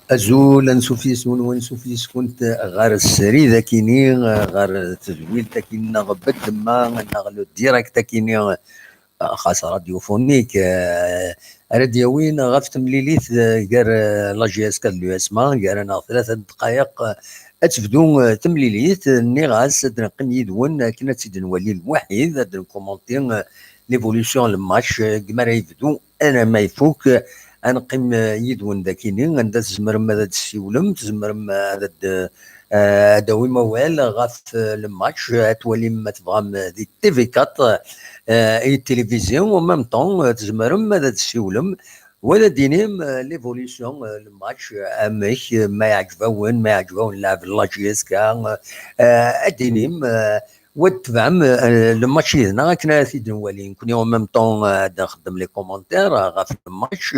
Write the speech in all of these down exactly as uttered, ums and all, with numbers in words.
Azul, ansuf yes-wen, ansuf yes-kunt ɣer srid akini, ɣer tedwilt akini neɣ bedemma neɣ le direct akini, xas radiophonique, eh, ara d-yawin ɣef temlilit, eh, gar, eh, la J S K d l'U S M A, gar-aneɣ tlata n ddqayeq, eh, ad tebdu, eh, temlilit, eh, nniɣ-as ad neqqim yid-wen akken ad tt-id-nwali lwaḥid, ad nkumunti, eh, l'évolution n le match, eh, deg mi ara yebdu alamma ifuk, eh, ad neqqim, eh, yid-wen dakini, anda tzemrem ad d-tessiwlem, tzemrem ad d-, eh, ad d-tawim awal ɣef, eh, le match, eh, ad twalim ma tebɣam, eh, di T V quatre, eh, i tilivizyu, en même temps, eh, tzemrem ad d-tessiwlem, wa ad d-tinim, eh, l'évolution, eh, le match, eh, amek, eh, ma yeɛǧeb-awen, ma yeɛǧeb-awen lɛeb n la J S K, eh, ad d-tinim, eh, wa ad tebɛem, eh, le match yid-neɣ akken ara t-id-nwali. Nekkni, en même temps, eh, ad nxeddem les commentaires, eh, ɣef le match,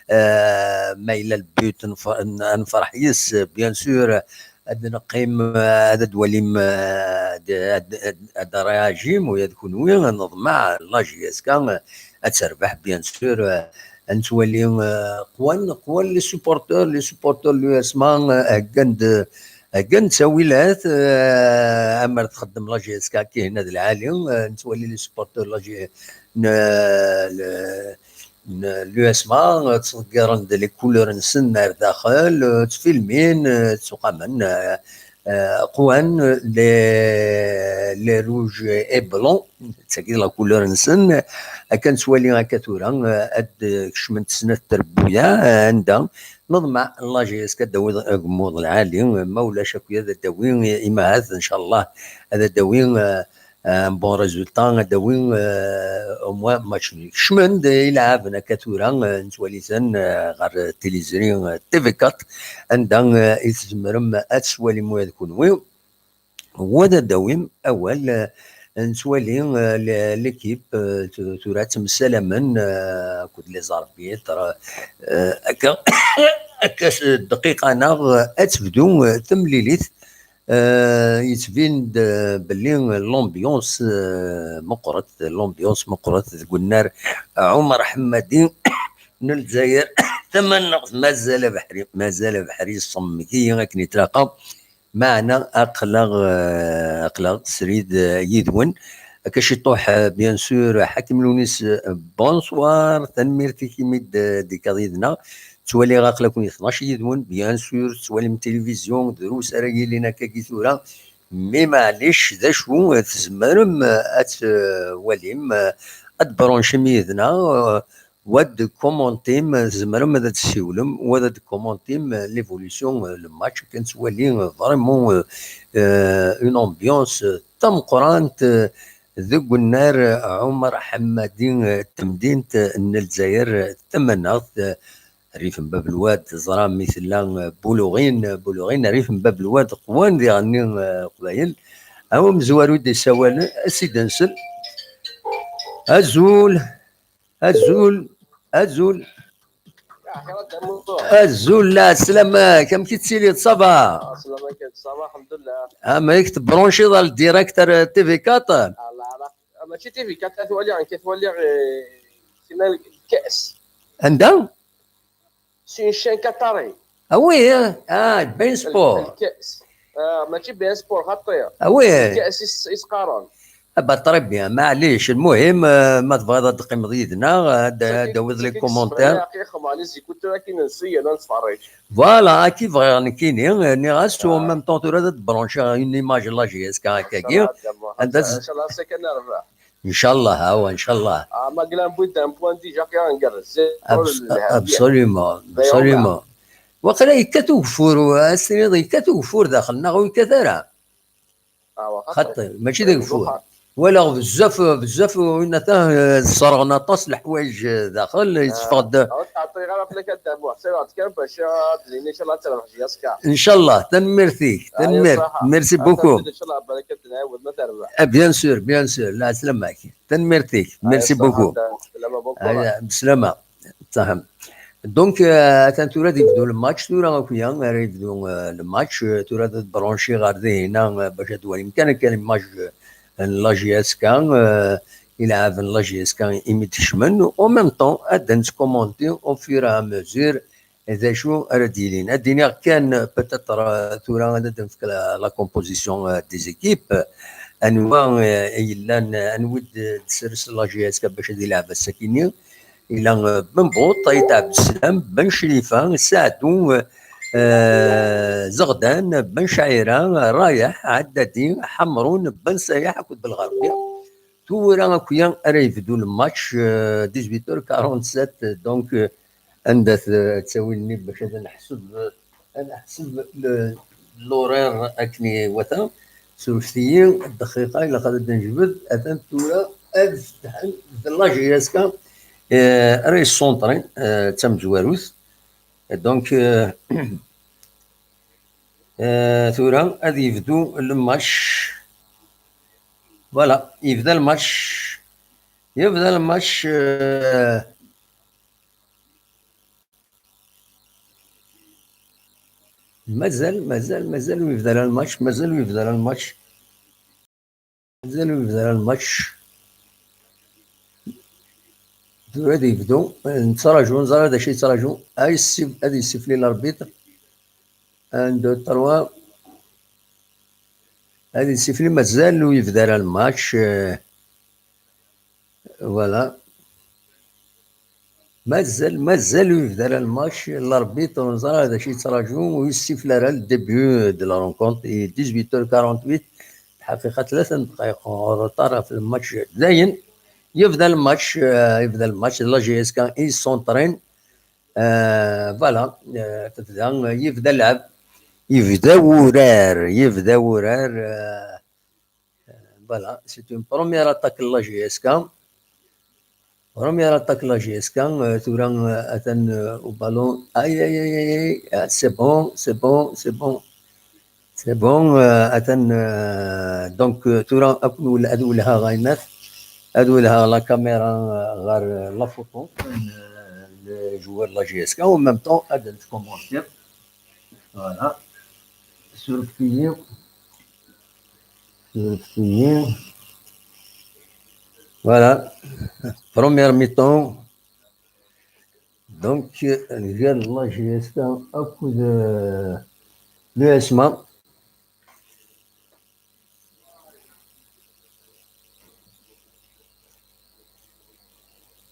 eh, ma yella le but nf-, n-, ad nferḥ yes, eh, bien sûr, eh, ad neqqim, eh, ad d-walim, eh, ad, ad, ad, ad réagim, u ad kunwi, neḍmeɛ la J S K, eh, ad terbeḥ, bien sûr, eh, ad nettwali, eh, qwan, qwan les supporters, les supporters n l'U S M A, eh, heggan-d, heggan-d ttawilat, eh, amer txeddem la J S K kihna d lɛali, eh, nettwali les supporters la J-, n, le, n l'U S M A, eh, ttḍeggiren-d les couleurs-nsen ar daxel, eh, ttfilmin, eh, ttuqamen, eh, eh, qwan les, les rouges et blancs, d tagi la couleur-nsen. Akka nettwali akka tura, eh, ad kecment snat trebbuyaɛ, eh, anda neḍmeɛ la J S K ad d-tawi agemmuḍ lɛali, eh, ma ulac akya ad d-tawi, eh, imahat, ncallah, ad d-tawi, eh, un bon résultat, ad d-tawi, eh, au moins match nul. Kecmen-d ilɛaben akka tura, eh, nettwali-ten, eh, ɣer tilizri, eh, T V quatre, anda, eh, i tzemrem ad twalim ula d kunwi. Wa ad d-tawim awal, eh, nettwali, eh, l-, l'équipe, eh, tu-, tura ttemsalamen, eh, akked les arbitres, eh, akka, akka s dqiqa-nneɣ, eh, ad tebdu, eh, temlilit. Eh, yettbin-d, eh, belli l'ambiance, eh, meqqret, l'ambiance meqqret deg unnar Ɛumer Ḥemmadi n Lezzayer. Tamaneɣt mazal abeḥri, mazal abeḥri yessemmeg-iyi akken i tlaqqa. Meɛna aql-aɣ, eh, aql-aɣ srid, eh, yid-wen. Akka ciṭuḥ, eh, bien sûr, Ḥakim Lunis, eh, bonsoir, tanemmirt-ik imi d-, d-tekkaḍ yid-neɣ. Ttwaliɣ aql-aken itnac yid-wen, bien sûr, tettwalim tilivizyu, drus ara yilin akkagi tura. Mi maɛlic, d acu, eh, tzemrem, eh, ad twalim, eh, ad tebruncim yid-neɣ, eh, wa ad d-kumuntim, eh, tzemrem ad d-tessiwlem, wa ad d-kumuntim, eh, l'évolution, eh, le match, kan nettwali, eh, vraiment, eh, eh, une ambiance, eh, tameqqrant, eh, deg unnar, eh, Ɛumer Ḥemmadi, eh, temdint, eh, n Lezzayer, eh, tamaneɣt, eh, Rrif n Bab Lwad, teẓram mi tella, eh, Buluɣin, eh, Buluɣin, Rrif n Bab Lwad, qwan diɣenni, eh, Leqbayel. A umezwaru i d-yessawalen, a Sidi Nsel. Azul, azul, azul. Azul, la, sslam-ak, amek i tettiliḍ, ça va? Amek tebrunciḍ ar direct ar T V quatre? Mačči T V quatre, ad waliɣ, ad waliɣ, eh, kna lkas. Anda? C'est une chaîne qatari. Ah oui, hein? Ah, Bein Sport. Lkas. Ah, mačči Bein Sport, xaṭi. Ah oui. Lkas is-, is-qqaren. Ah bah, très bien, maɛlic. Lmuhim, eh, ma tebɣiḍ ad d-teqqimeḍ yid-neɣ, ad, ad d-tawiḍ les commentaires. Voilà, aki bɣiɣ nekkini, eh, nniɣ-as, en même temps, tura ad d-branchiɣ une image n la J S K akkagi. Anda z-, ncallah, awa, ncallah. Ah, ma glan buid d'un point déjà, kya ngerrez. Abs-, absolument, absolument. Waqila yekkat ugeffur, u-, ad s-tiniḍ yekkat ugeffur daxel, neɣ ur yekkat ara? Xaṭi, mačči d ageffur. Walaɣ bezzaf, bezzaf, win ata, eh, sserɣen aṭas leḥwayeǧ, eh, daxel, yetteffeɣ-d. Ur ttɛeṭṭileɣ ara fell-ak a Dda Muḥ, ttawyeɣ-d kan bac ad d-nini, incallah ad terbeḥ J S K. Incallah, tanemmirt-ik, tanemmirt. Merci beaucoup. Incallah, baraka ad nɛawed ma terbeḥ. Ah, bien sûr, bien sûr, lɛeslama-k. Tanemmirt-ik, merci beaucoup. Aya, beslama. Ttaham. Donc, euh, atan tura ad yebdu le match, tura akya ara yebdu, euh, le match, euh, tura ad branchiɣ ɣer dihin, euh, bac ad twalim kan akka l'image, euh, n la J S K, euh, ilɛaben n la J S K imi d-kecmen, en même temps, ad d-nettkumanti au fur et à mesure d acu ara d-yilin. Ad d-iniɣ kan, peut-être, euh, tura ad d-nefk la, la composition, euh, des équipes, anwa, euh, yellan, anwa i d-, d-tessers la J S K bac ad ilɛeb ass-akini. Yella, euh, Ben Bout, Ayt Ɛebdeslam, Ben Crifa, Saɛdu, euh, Zeɣdan, Ben Caɛira, Rayeḥ, Ɛeddadi, Ḥemrun, Ben Sayeḥ akked Belɣerbi. Tura akya ara yebdu le match, euh, dix-huit heures quarante-sept, donc, euh, anda t-, ttawin-nni bac ad neḥseb, ad neḥseb le, l'horaire akken iwata. Surfet-iyi dqiqa, ilaq ad d-nejbed, atan tura ad fetḥen d la J S K, euh, ara yessuntren, euh, d tamezwarut. Donc, euh, euh, tura ad yebdu le match. Voilà, yebda le match. Yebda le match, euh, mazal, mazal, mazal ur yebda ara le match, mazal ur yebda ara le match. Mazal ur yebda ara le match. Tura ad yebdu, nettraǧu, neẓra d acu yettraǧu. Ay, ad yessifli l'arbitre. Un, deux, trois. Ad yessifli, mazal ur yebda ara le match. Euh, voilà. Mazal, mazal ur yebda ara le match. L'arbitre, ur neẓra d acu yettraǧu, ur yessifli ara le début de la rencontre. Et dix-huit heures quarante-huit, lḥaqiqa, tlata n ddqayeq en retard ɣef le match. Dayen, yebda le match, euh, yebda le match, la J S K i yessuntren. Euh, voilà, euh, tebda, yebda lɛeb, yebda wurar, yebda wurar, euh, voilà, c'est une première attaque la J S K. Première attaque la J S K, euh, tura, euh, atan, euh, au ballon. Aïe, aïe, aïe, aïe, aïe. Ah, c'est bon, c'est bon, c'est bon. C'est bon, euh, atan, euh, donc, euh, tura, ad wel-, ad welhaɣ aynat, ad welhaɣ la caméra, euh, ɣer, euh, la photo, euh, le joueur de la J S K, en même temps, ad commencer. Voilà. Surfet-iyi. Surfet-iyi. Voilà. Première mi-temps. Donc, euh, la J S K akked, euh, l'U S M A.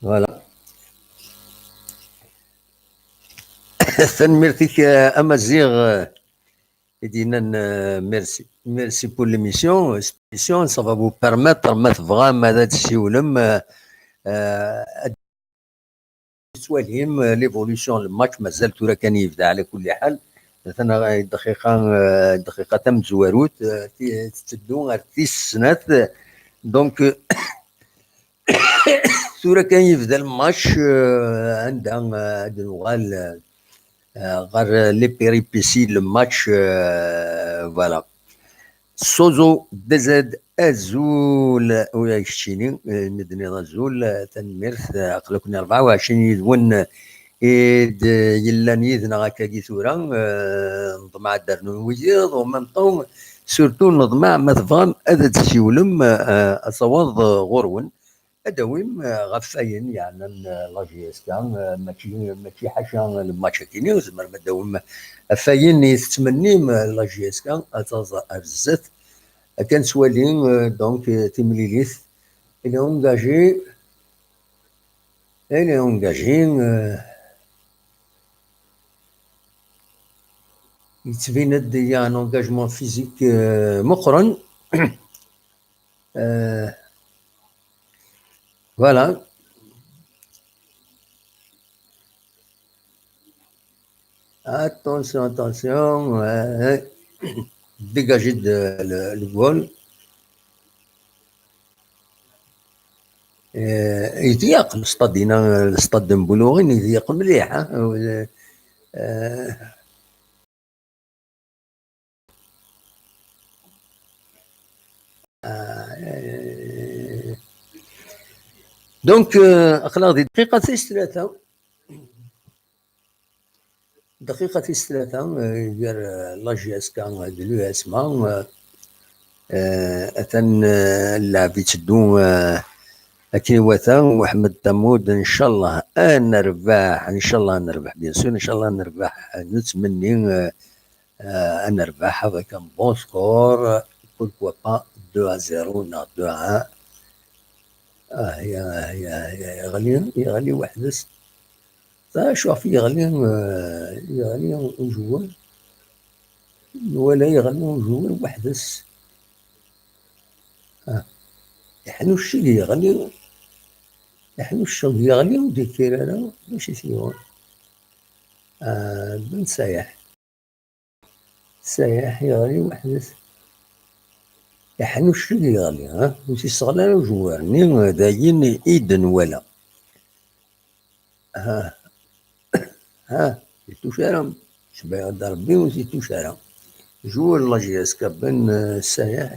Voilà. Tanemmirt-ik, euh, a Maziɣ, euh, i d-yennan, euh, merci. Merci pour l'émission. Cette émission, ça va vous permettre, ma tebɣam, ad tessiwlem, euh, euh, ad tettwalim, euh, l'évolution, le match, mazal tura kan yebda, ɛla kulli ḥal. Atan, euh, dqiqa, euh, dqiqa tamezwarut, euh, ti-, tetteddu ar tis snat. Donc, euh, tura kan yebda le match, euh, anda, euh, ad nuɣal, euh, euh, ɣer les péripéties, le match, euh, voilà. Sozo D Z, azul, ula d keččini, eh, mi d-tenniḍ azul, eh, tanemmirt, eh, aql-aken rebɛa u ɛecrin yid-wen, eh, i d-yellan yid-neɣ akkagi tura, eh, neḍmeɛ ad d-rnun wiyiḍ, en même temps, surtout neḍmeɛ ma tebɣam ad d-tessiwlem, eh, asawaḍ, eh, ɣur-wen. Ad d-tawim, eh, ɣef wayen yeɛnan, eh, la J S K, eh, mačči, mačči ḥaca le match-agi-nni, tzemrem ad d-tawim ɣef wayen i tettmennim, eh, la J S K ad taẓ ar zdat. Akka nettwali, eh, donc, eh, timlilit. Elle est engagée. Elle est engagée, eh, yettbin-d il y a un engagement physique, eh, meqqren. Euh, voilà. Attention, attention. Ouais, ouais. Dégagez de, le, le goal. Eh, iḍyeq le stade-ina, le stade n Boulourine, iḍyeq mliḥ, ha? Eh, eh, donc, eh, aql-aɣ di dqiqa tis tlata. Dqiqa tis tlata, eh, gar, eh, la J S K d l'U S M A, eh, eh, atan, eh, llɛeb itteddu, eh, akken iwata. Weḥmed Tamud, ncallah ad nerbeḥ, ncallah ad nerbeḥ, bien sûr, ncallah ad nerbeḥ, eh, nettmenni, eh, eh, ad nerbeḥ avec un bon score, pourquoi pas deux à zéro neɣ deux à un. Ah, ya, ya, ya, yeɣli, yeɣli weḥd-s. Acu ɣef yeɣli, eh, yeɣli ujewwir? Nwala yeɣli ujewwir weḥd-s. Ah. Iḥnucceg yeɣli, iḥnucceg yeɣli, ur d-yekkir ara, mačči s yiwen. Ah, Ben Sayeḥ. Sayeḥ yeɣli weḥd-s. Iḥnucceg yeɣli, ha? Ur t-isseɣla ara ujewwir-nni, d ayen i d-nwala. Ha, ha, ur t-ittuc ara. Cbayeɣ-d Rebbi ur t-ittuc ara. Joueur n la J S K Ben, eh, Sayeḥ.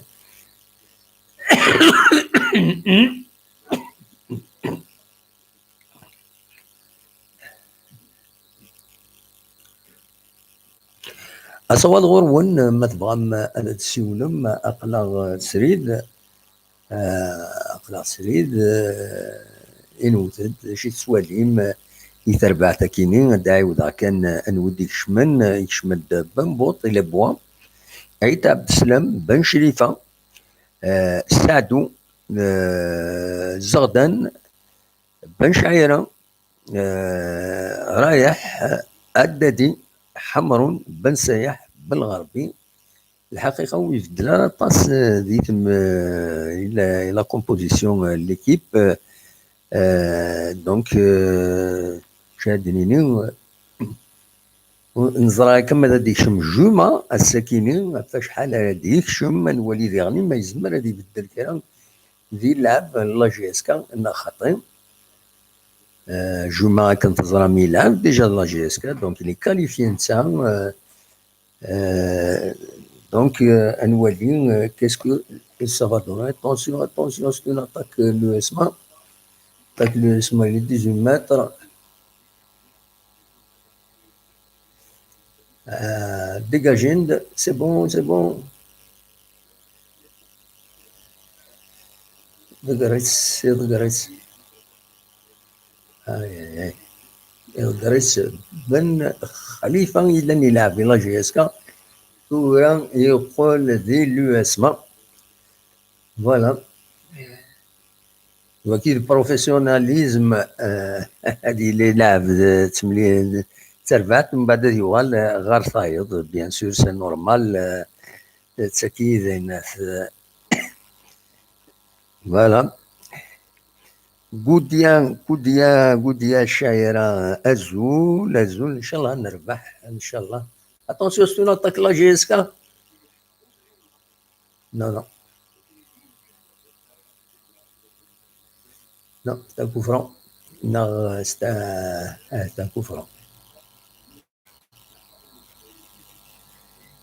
Asawaḍ ɣur-wen, ma tebɣam ad d-tsiwlem, aql-aɣ srid, eh, aql-aɣ srid, eh, inwet-d, acu i tettwalim, eh, i terbaɛt akini, ad d-ɛiwdeɣ kan, eh, anwa i d-ikecmen, eh, ikcem-d Ben Buṭ, i Lebwa, Ait Abdeslam, Ben Crifa, eh, Saɛdu, eh, Zeɣdan, Ben Cɛira, eh, Rayeḥ, eh, Addadi, Ḥemrun, Ben Sayeḥ, Ben Lɣerbi. Lḥaqiqa, ur ibeddel ara aṭas, eh, di tem-, eh, i la, i la composition, eh, n l'équipe, eh, eh, donc, eh, acu ad d-nini, eh, neẓra akka ma ad d-yekcem Juma ass-akini, ɣef acḥal ara d-yekcem, ad nwali diɣen ma yezmer ad ibeddel kra di lɛeb n la J S K neɣ xaṭi. Euh, Juma, akken teẓram, ilɛeb déjà de la J S K, donc il est qualifié netta. Euh, euh, donc, euh, ad nwali, euh, qu'est-ce que ça va donner. Attention, attention, c'est une attaque, euh, l'U S M A. Attaque l'U S M A, il est dix-huit mètres. Euh, dégagez, c'est bon, c'est bon. Ḍegger-itt, iḍegger-itt. Ay, ay, ay. Iḍegger-itt Ben Xalifa, yellan ilɛeb i la J S K. Tura yeqqel di l'U S M A. Voilà. Wagi d professionnalisme, euh, ad yili lɛeb d temli-, d terbaɛt, mbeɛd ad yuɣal, euh, ɣer tayeḍ, bien sûr, c'est normal, euh, d tagi d ayen, euh, voilà. Goudia, Goudia, Goudia Chaira, azul, azul, inchallah nerbeḥ, inchallah. Attention, c'est une attaque la J S K. Non, non. Non, c'est un coup franc. Non, c'est un, ah, c'est un coup franc.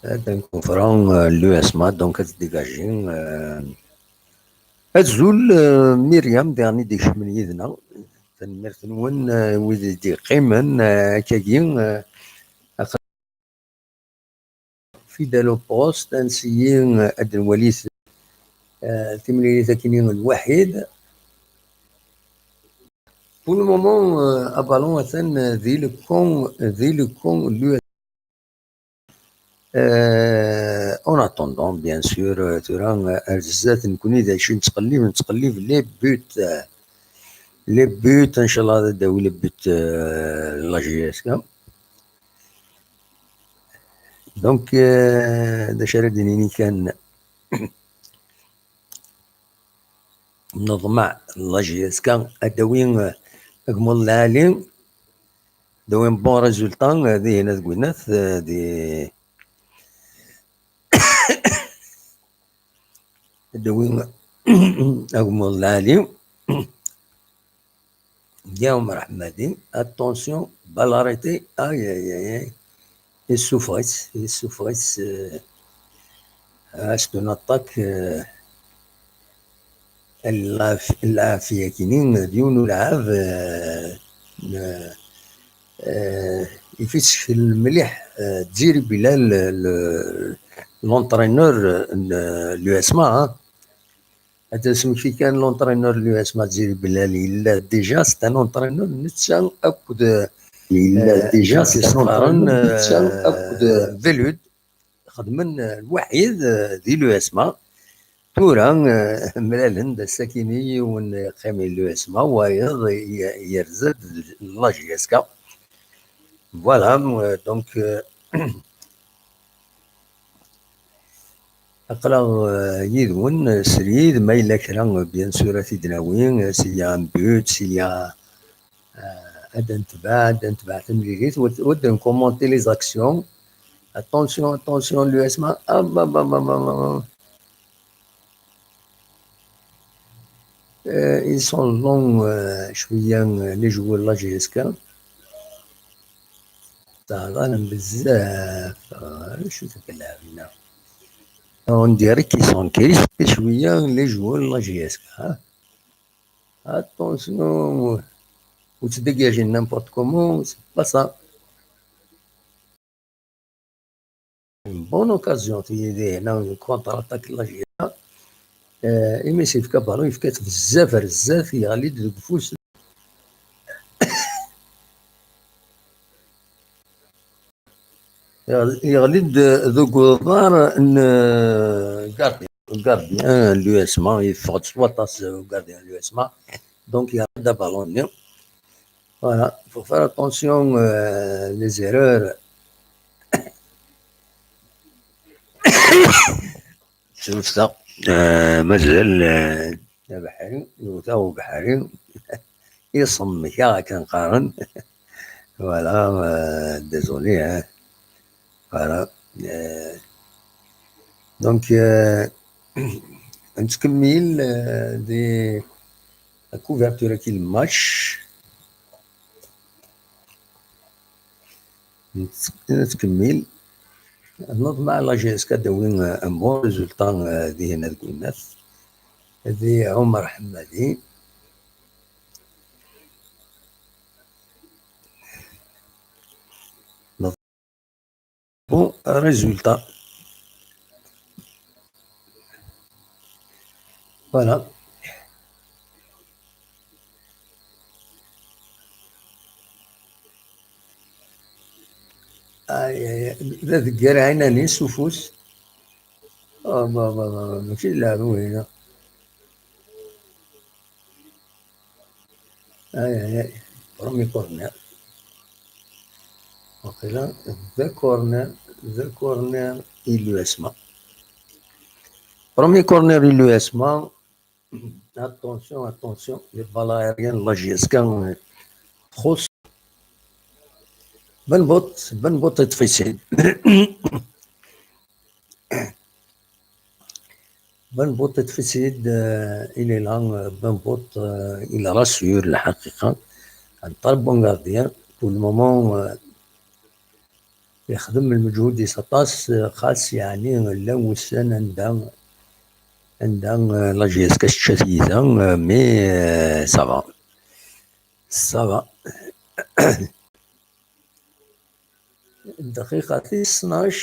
C'est un coup franc, euh, l'U S M A, donc, ad se dégager, euh. Azul, euh, Myriam, diɣen i d-ikecmen yid-neɣ. Tanemmirt-nwen, euh, wid i d-yeqqimen, euh, akkagi, euh, fidèle au poste, ansi, euh, ad nwali, euh, timlilit akini n waḥid. Pour le moment, euh, abalon atan, euh, di le camp, euh, di le camp, l'U S M A. Euh, en attendant, bien sûr, euh, tura, euh, ar zdat, nekni d acu nettqellib, nettqellib les buts, euh, les buts, inchallah, ad d-tawi les buts, euh, la J S K. Donc, euh, d acu ara d-nini kan, neḍmeɛ la J S K ad d-tawi, euh, agmuḍ lɛali, ad d-tawi un bon résultat, euh, dihin ad gwinnat, euh, di, ad d-tawi agmuḍ lɛali. Guillaume Rahmadi, attention, balle arrêtée, aïe aïe aïe aïe. Yessufeɣ-itt, yessufeɣ-itt, euh, ah, c'est une attaque, euh, lɛaf-, lɛafya-kini d yiwen ulɛab, euh, euh, euh, ifeccel mliḥ, euh, Dziri Bilal, le, l'entraîneur, euh, de l'U S M A, hein. Ad asmekti kan l'entraîneur n l'U S M A Dziri Bilal, yella déjà, c'est un entraîneur netta akked, yella euh, déjà, c'est un entraîneur netta akked, euh, Velud, xedmen, euh, lwaḥid, euh, di l'U S M A. Tura, euh, mlalen-d ass-akini, yiwen yeqqim i l'U S M A, wayeḍ y-, yerza-d la J S K. Voilà, euh, donc, euh, aql-aɣ, euh, yid-wen, euh, srid, ma yella kra, euh, bien sûr, ad t-id-nawi, euh, s'il y a un but, s'il y a, euh, ad netbeɛ, ad netbeɛ tamlilit, ou, ou de commenter les actions. Attention, attention, l'U S M A, ah, bah, bah, bah, bah, bah, bah. Euh, ils sont longs, euh, شوية، euh, les joueurs de la J S K. Ṭṭalalen bezzaf, euh, شو ذاك اللاعبين. On dirait qu'ils sont crispés شوية les joueurs de la J S K, hein. Attention, ou tu dégages n'importe comment, c'est pas ça. Une bonne occasion, tu es là, une contre-attaque, là, j'ai, euh, imi s-yefka ballon, yefka-t bezzaf ar zdat, yeɣli-d deg ufus. Yeɣli-d deg uḍar n, euh, gardien, gardien n l'U S M A, yeffeɣ-d s waṭas, euh, gardien n l'U S M A. Donc, yerra-d aballon-nni. Voilà, faut faire attention, euh, les erreurs. Ttwafteɣ, euh, mazal, euh, abeḥri, yewta ubeḥri, iṣemmek-aɣ akken qqaren. Voilà, euh, désolé, hein. Voilà. Euh, donc, euh, nettkemmil, euh, di la couverture-agi n lmatch. Nett-, nettkemmil. Neḍmeɛ la J S K ad d-tawi, euh, un bon résultat, euh, dihin deg winnat. Di Ɛumer Ḥemmadi. Bon résultat. Voilà. Ay, ay, ay. D adeggar ɛinani s ufus. Ah, ma, ma, ma, ma, mačči d lɛeb wihina. Ay, ay, ay. Premier corner. Waqila d corner, d corner i l'U S M A. Premier corner i l'U S M A. Attention, attention. Les balles aériennes, la J S K, euh, txuṣṣ. Benbut, Benbut yeṭṭef-itt-id. Benbut yeṭṭef-itt-id, euh, il est là, euh, Benbut, euh, il rassure, lḥaqiqa. Un très bon gardien. Pour le moment, euh, yexdem lmeǧhud-is aṭas, euh, xas, yeɛni, llan wussan anda, anda, euh, la J S K tečča tyita, euh, mais, euh, ça va. Ça va. Dqiqa tis tnac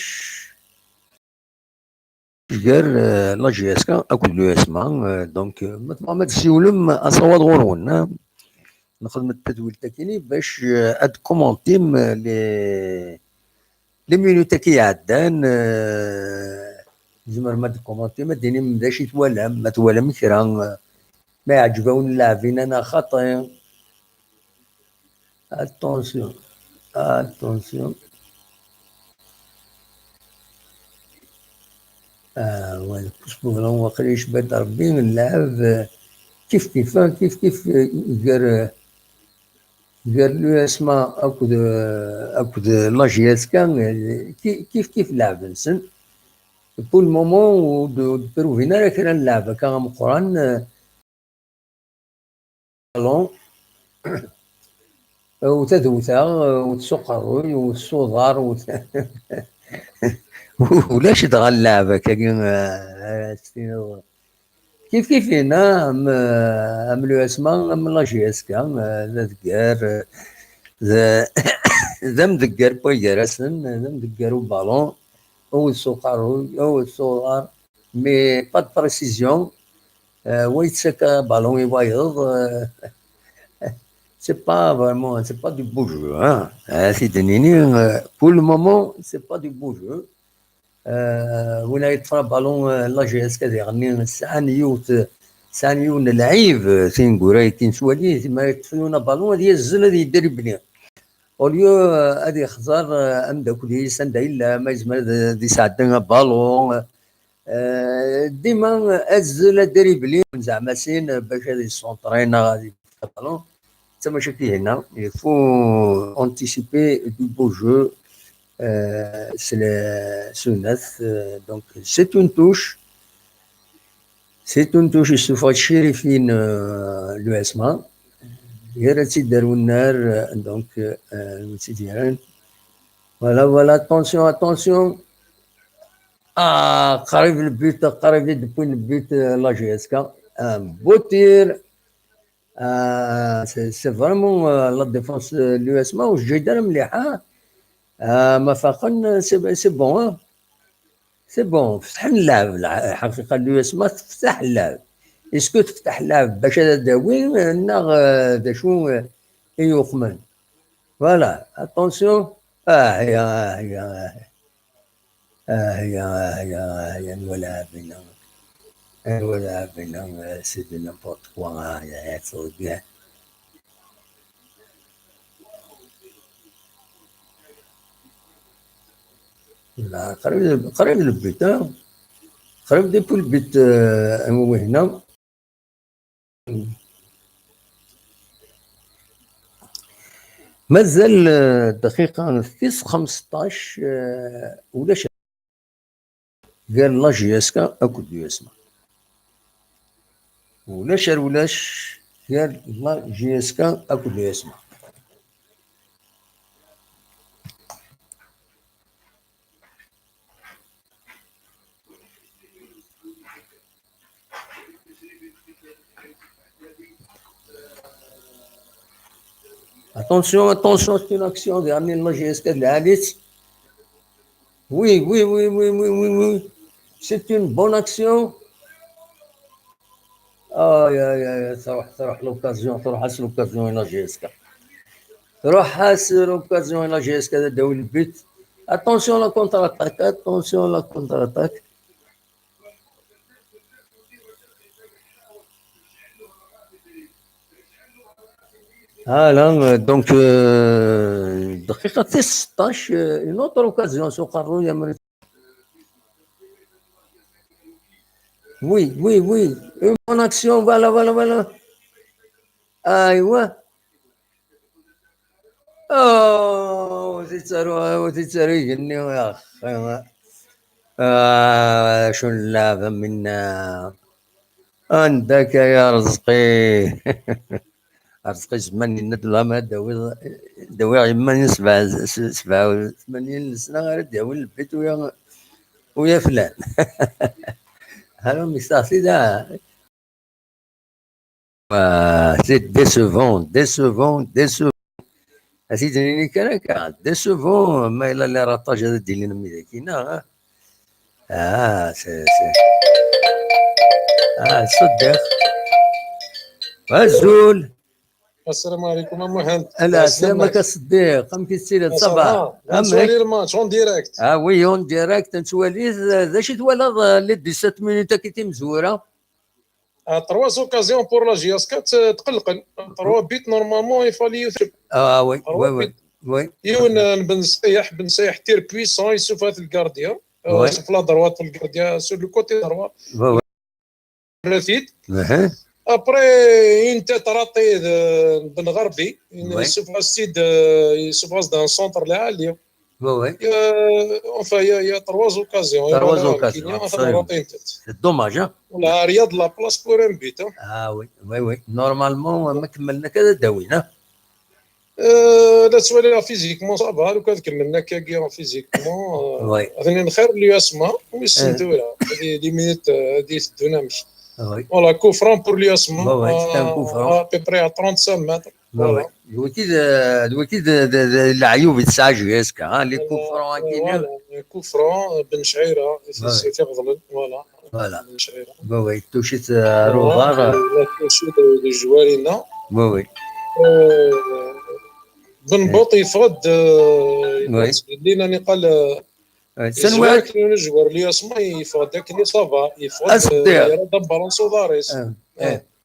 gar, euh, la J S K akked l'U S M A, euh, donc, euh, ma tebɣam ad tessiwlem, asawaḍ ɣur-wen, ah. Nxedmet tadwilt akini bac, euh, ad tkumantim, euh, les, les minutes-agi iɛeddan, euh, tzemrem ad tkumantim, ad d-tinim d acu i twalam, ma twalam kra, euh, ma iɛǧeb-awen llaɛb-inna neɣ xaṭi. Attention, attention. Ah, ouais, Kouspoulon, waqila yecba-d Rebbi, nlɛeb, euh, kif kif, ah, kif kif, euh, gar, euh, gar l'U S M A akked, euh, akked la J S K, euh, ki-, kif kif lɛeb-nsen. Pour le moment, ur d-, ur d-pruvin ara kra n lɛeb akka ameqqran, euh, ballon. Wwet adewta, wwet s uqerruy, wwet s uḍar, wwet ulac dɣa lleɛb akkagi, eh, ara s-tiniḍ. Kif kif yenna, am, am l'U S M A, am la J S K, eh, d adeggar, eh, d, d amdeggar n wagarasen, d amdeggar ubalun, awet s uqerruy, awet s uḍar, mais pas de précision, eh, wa yettak abalun i wayeḍ, eh, c'est pas vraiment, c'est pas du beau jeu, hein. Eh, t-id-nini, eh, pour le moment, c'est pas du beau jeu. Eh, win ay yeṭṭfen abalun, eh, la J S K diɣenni, sɛan yiwet, sɛan yiwen n lɛib, eh, tineggura-agi n swali, ma yeṭṭef yiwen abalun, ad yazzel, ad yedribli. Au lieu, eh, ad yexẓer, eh, ameddakel-is anda yella, ma yezmer ad, ad yesɛeddi abalun, eh, dima azzel adribli, zeɛma sin, eh, bac ad yessuntri neɣ ad yefk abalun. D tamacakit-nni, il faut anticiper du beau jeu, euh, c'est le, c'est une, euh, donc, c'est une touche. C'est une touche, il faut chercher, euh, l'U S M A. Yerra-tt-id ar unnar, euh, donc, euh, ur tt-id-yerran. Voilà, voilà, attention, attention. Ah, qrib le but, qrib i d-wwin le but, euh, la J S K. Un beau tir. Ah, c'est, c'est vraiment, euh, la défense, euh, l'U S M A, ur teǧǧa ara mliḥ, ah. Ah, ma faqen, c'est, c'est bon, hein. C'est bon, fetḥen lɛeb, lḥaqiqa, l'U S M A teftaḥ lɛeb. Est-ce que teftaḥ lɛeb bac ad d-tawi, neɣ, euh, d acu, euh, i yuqmen? Voilà, attention. Ah, ya, ah, ya. Ah, ya, ah, ya, ah, ya, anwa lɛab-ina? Anwa lɛab-ina? Ah, c'est de n'importe quoi, ah, ya, ya, ttḍeggiɛ. La, qrib, qrib le but, hein? Qrib depuis le but, euh, anwa wihna? Mazal, eh, dqiqa tis xmesṭac, eh, ulac gar la J S K akked l'U S M A. Ulac ar ulac gar la J S K akked l'U S M A. Attention, attention, c'est une action dernier de la J S K de la Alice. Oui, oui, oui, oui, oui, oui, oui. C'est une bonne action. Aïe, aïe, aïe, ça, ça, l'occasion, ça, l'occasion, la J S K. Ça, l'occasion, la J S K, de le but. Attention la contre-attaque, attention la contre-attaque. Voilà, euh, donc, euh, دقيقة ستة عشر, euh, une autre occasion, سوق الروية. Oui, oui, oui. Une bonne action, voilà, voilà, voilà. أيوة. أوه، وتتسرو، وتتسرو يجني يا أخي. آه، شو اللعبة منا؟ عندك يا رزقي. رزقي زمان يند الله ما داوي، داوي عمان سبعة، سبعة وثمانين سنة غير داوي البيت ويا، ويا فلان. هذا مستعصي ده. آه، c'est décevant, décevant, décevant. أسيدي نيني كان هكا، décevant، ما إلا اللي راطاج هذا ديلي نمي ذاكينا، ها؟ آه، c'est, c'est. آه، صدق. أزول. السلام عليكم، أم مهند. لا، السلام عليكم. الصديق، أم كيسير، ça va؟ أم هيك؟ الماتش en direct. آه، oui, en direct، نتوالي، ذا شي توالى، les dix-sept minutes كي تيمزورة. آه، trois occasions pour la J S K ت-، تقلقن. Trois buts normalement il fallait يثبت. آه، oui, oui, oui. يون، آه، بن سايح، بن سايح tir puissant يشوفها في الكارديان. آه، oui. شوف la droite في الكارديان، sur le côté droit. Oui, oui. رفيد. أها. Après, une tête ratée de بن غربي. Oui. يشوفها السيد، آه، يشوفها dans centre العالي. Oui, oui. Euh, enfin, il y a, il y a trois occasions. Trois occasions, absolument. C'est dommage, hein? Voilà, il y a de la place pour un but, hein. Ah oui, oui, oui. Normalement, ma kemmlen akka ad d-awin, hein? Euh, la ttwaliɣ physiquement, ça va, lukan kemmlen akkagi physiquement, euh, oui. Atni xir l'U S M A, wissen tura. Hadi les minutes, euh, hadi teddun amek. Oui. Voilà, coup franc pour l'U S M A. Oui, oui, c'est un coup franc. À peu près à trente-cinq mètres. Voilà. D wagi d, d wagi d, d, d leɛyub i tesɛa J S K, hein, les coups francs, euh, voilà, les coups francs, euh, Ben Chira, c'est, c'est, voilà. Voilà. Ben Chira. Oui, oui, touché, euh, voilà. Rovar. La touché de, de joueur, il a. Oui, oui. Euh, Ben Bout, il faut de, oui. Il faut de, c'est vrai que le joueur, l'U S M A, il faut de, ça va, il faut de, il y a la balance au Varis.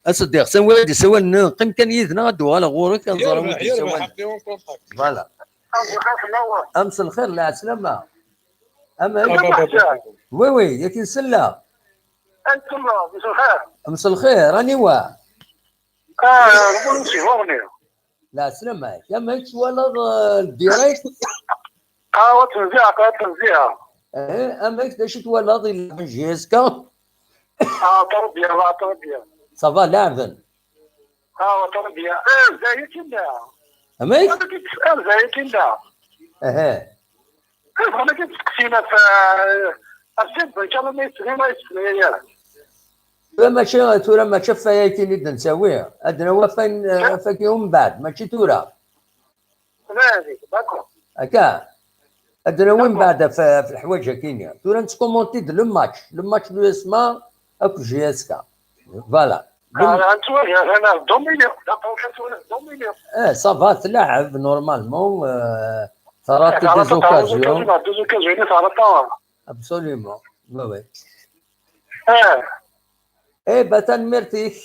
A Seddiq, s anwa i d-ssawalen? Qqim kan yid-neɣ, ad d-uɣaleɣ ɣur-k, ad nẓer anwa i d-ssawalen. Voilà. Mselxir, lɛeslama. Amek? Oui, oui, yak nsella. Mselxir, aniwa? Lɛeslama-k, amek twalaḍ, euh, le direct? Ah, ad tt-nziɛeɣ, ad tt-nziɛeɣ. Eh, amek, d acu twalaḍ i lɛeb n J S K? Ah, très bien, ah, très bien. Ça va, leɛben? Ah, très bien. Eh, zayet illa. Amek? Ah, zayet illa. Aha. Eh, bɣan ad k-id-steqsin ɣef, eh, ɣef Sidi Belkam, ma yesri, ma yesri. Tura mačči, tura mačči ɣef waya kan i d-nettawi. Ad nawi ɣef wayen, eh, ɣef wakken umbeɛd, mačči tura. D'accord. Akka. Ad nawi mbeɛd ɣef, ɣef leḥwayeǧ-agi-nni. Tura nettkumunti-d le match. Le match n l'U S M A akked J S K. Voilà. Ah, nettwali, atan dominé. D'accord, nettwali dominé. Eh, ça va, tlaɛeb, normalement, euh, terra des occasions. Des occasions, terra. Absolument. Oui, oui. Eh. Eh, ben, tanemmirt-ik.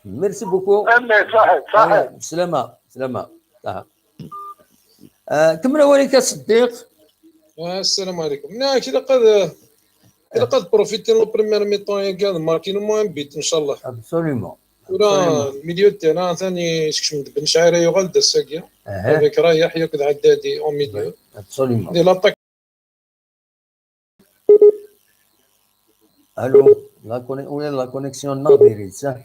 Merci beaucoup. Eh, صحيح، صحيح. Eh, بسلامة، بسلامة. صحة. Eh, kemmel awal-ik a Seddiq. Ah, السلام عليكم. Nniɣ-ak, ilaq ad, ilaq ad profiter la première mi-temps-agi, ad marquer au moins un but, inchallah. Absolument. Tura, absolument. Milieu de terrain, atan yeskcem-d Ben Chira, yuɣal-d ass-agi. Aha. Avec Rayaḥ akked Ɛeddadi au milieu. Absolument. Di l'attaque. Allô, la conne-, ula d la connexion-nneɣ diri-tt, ah.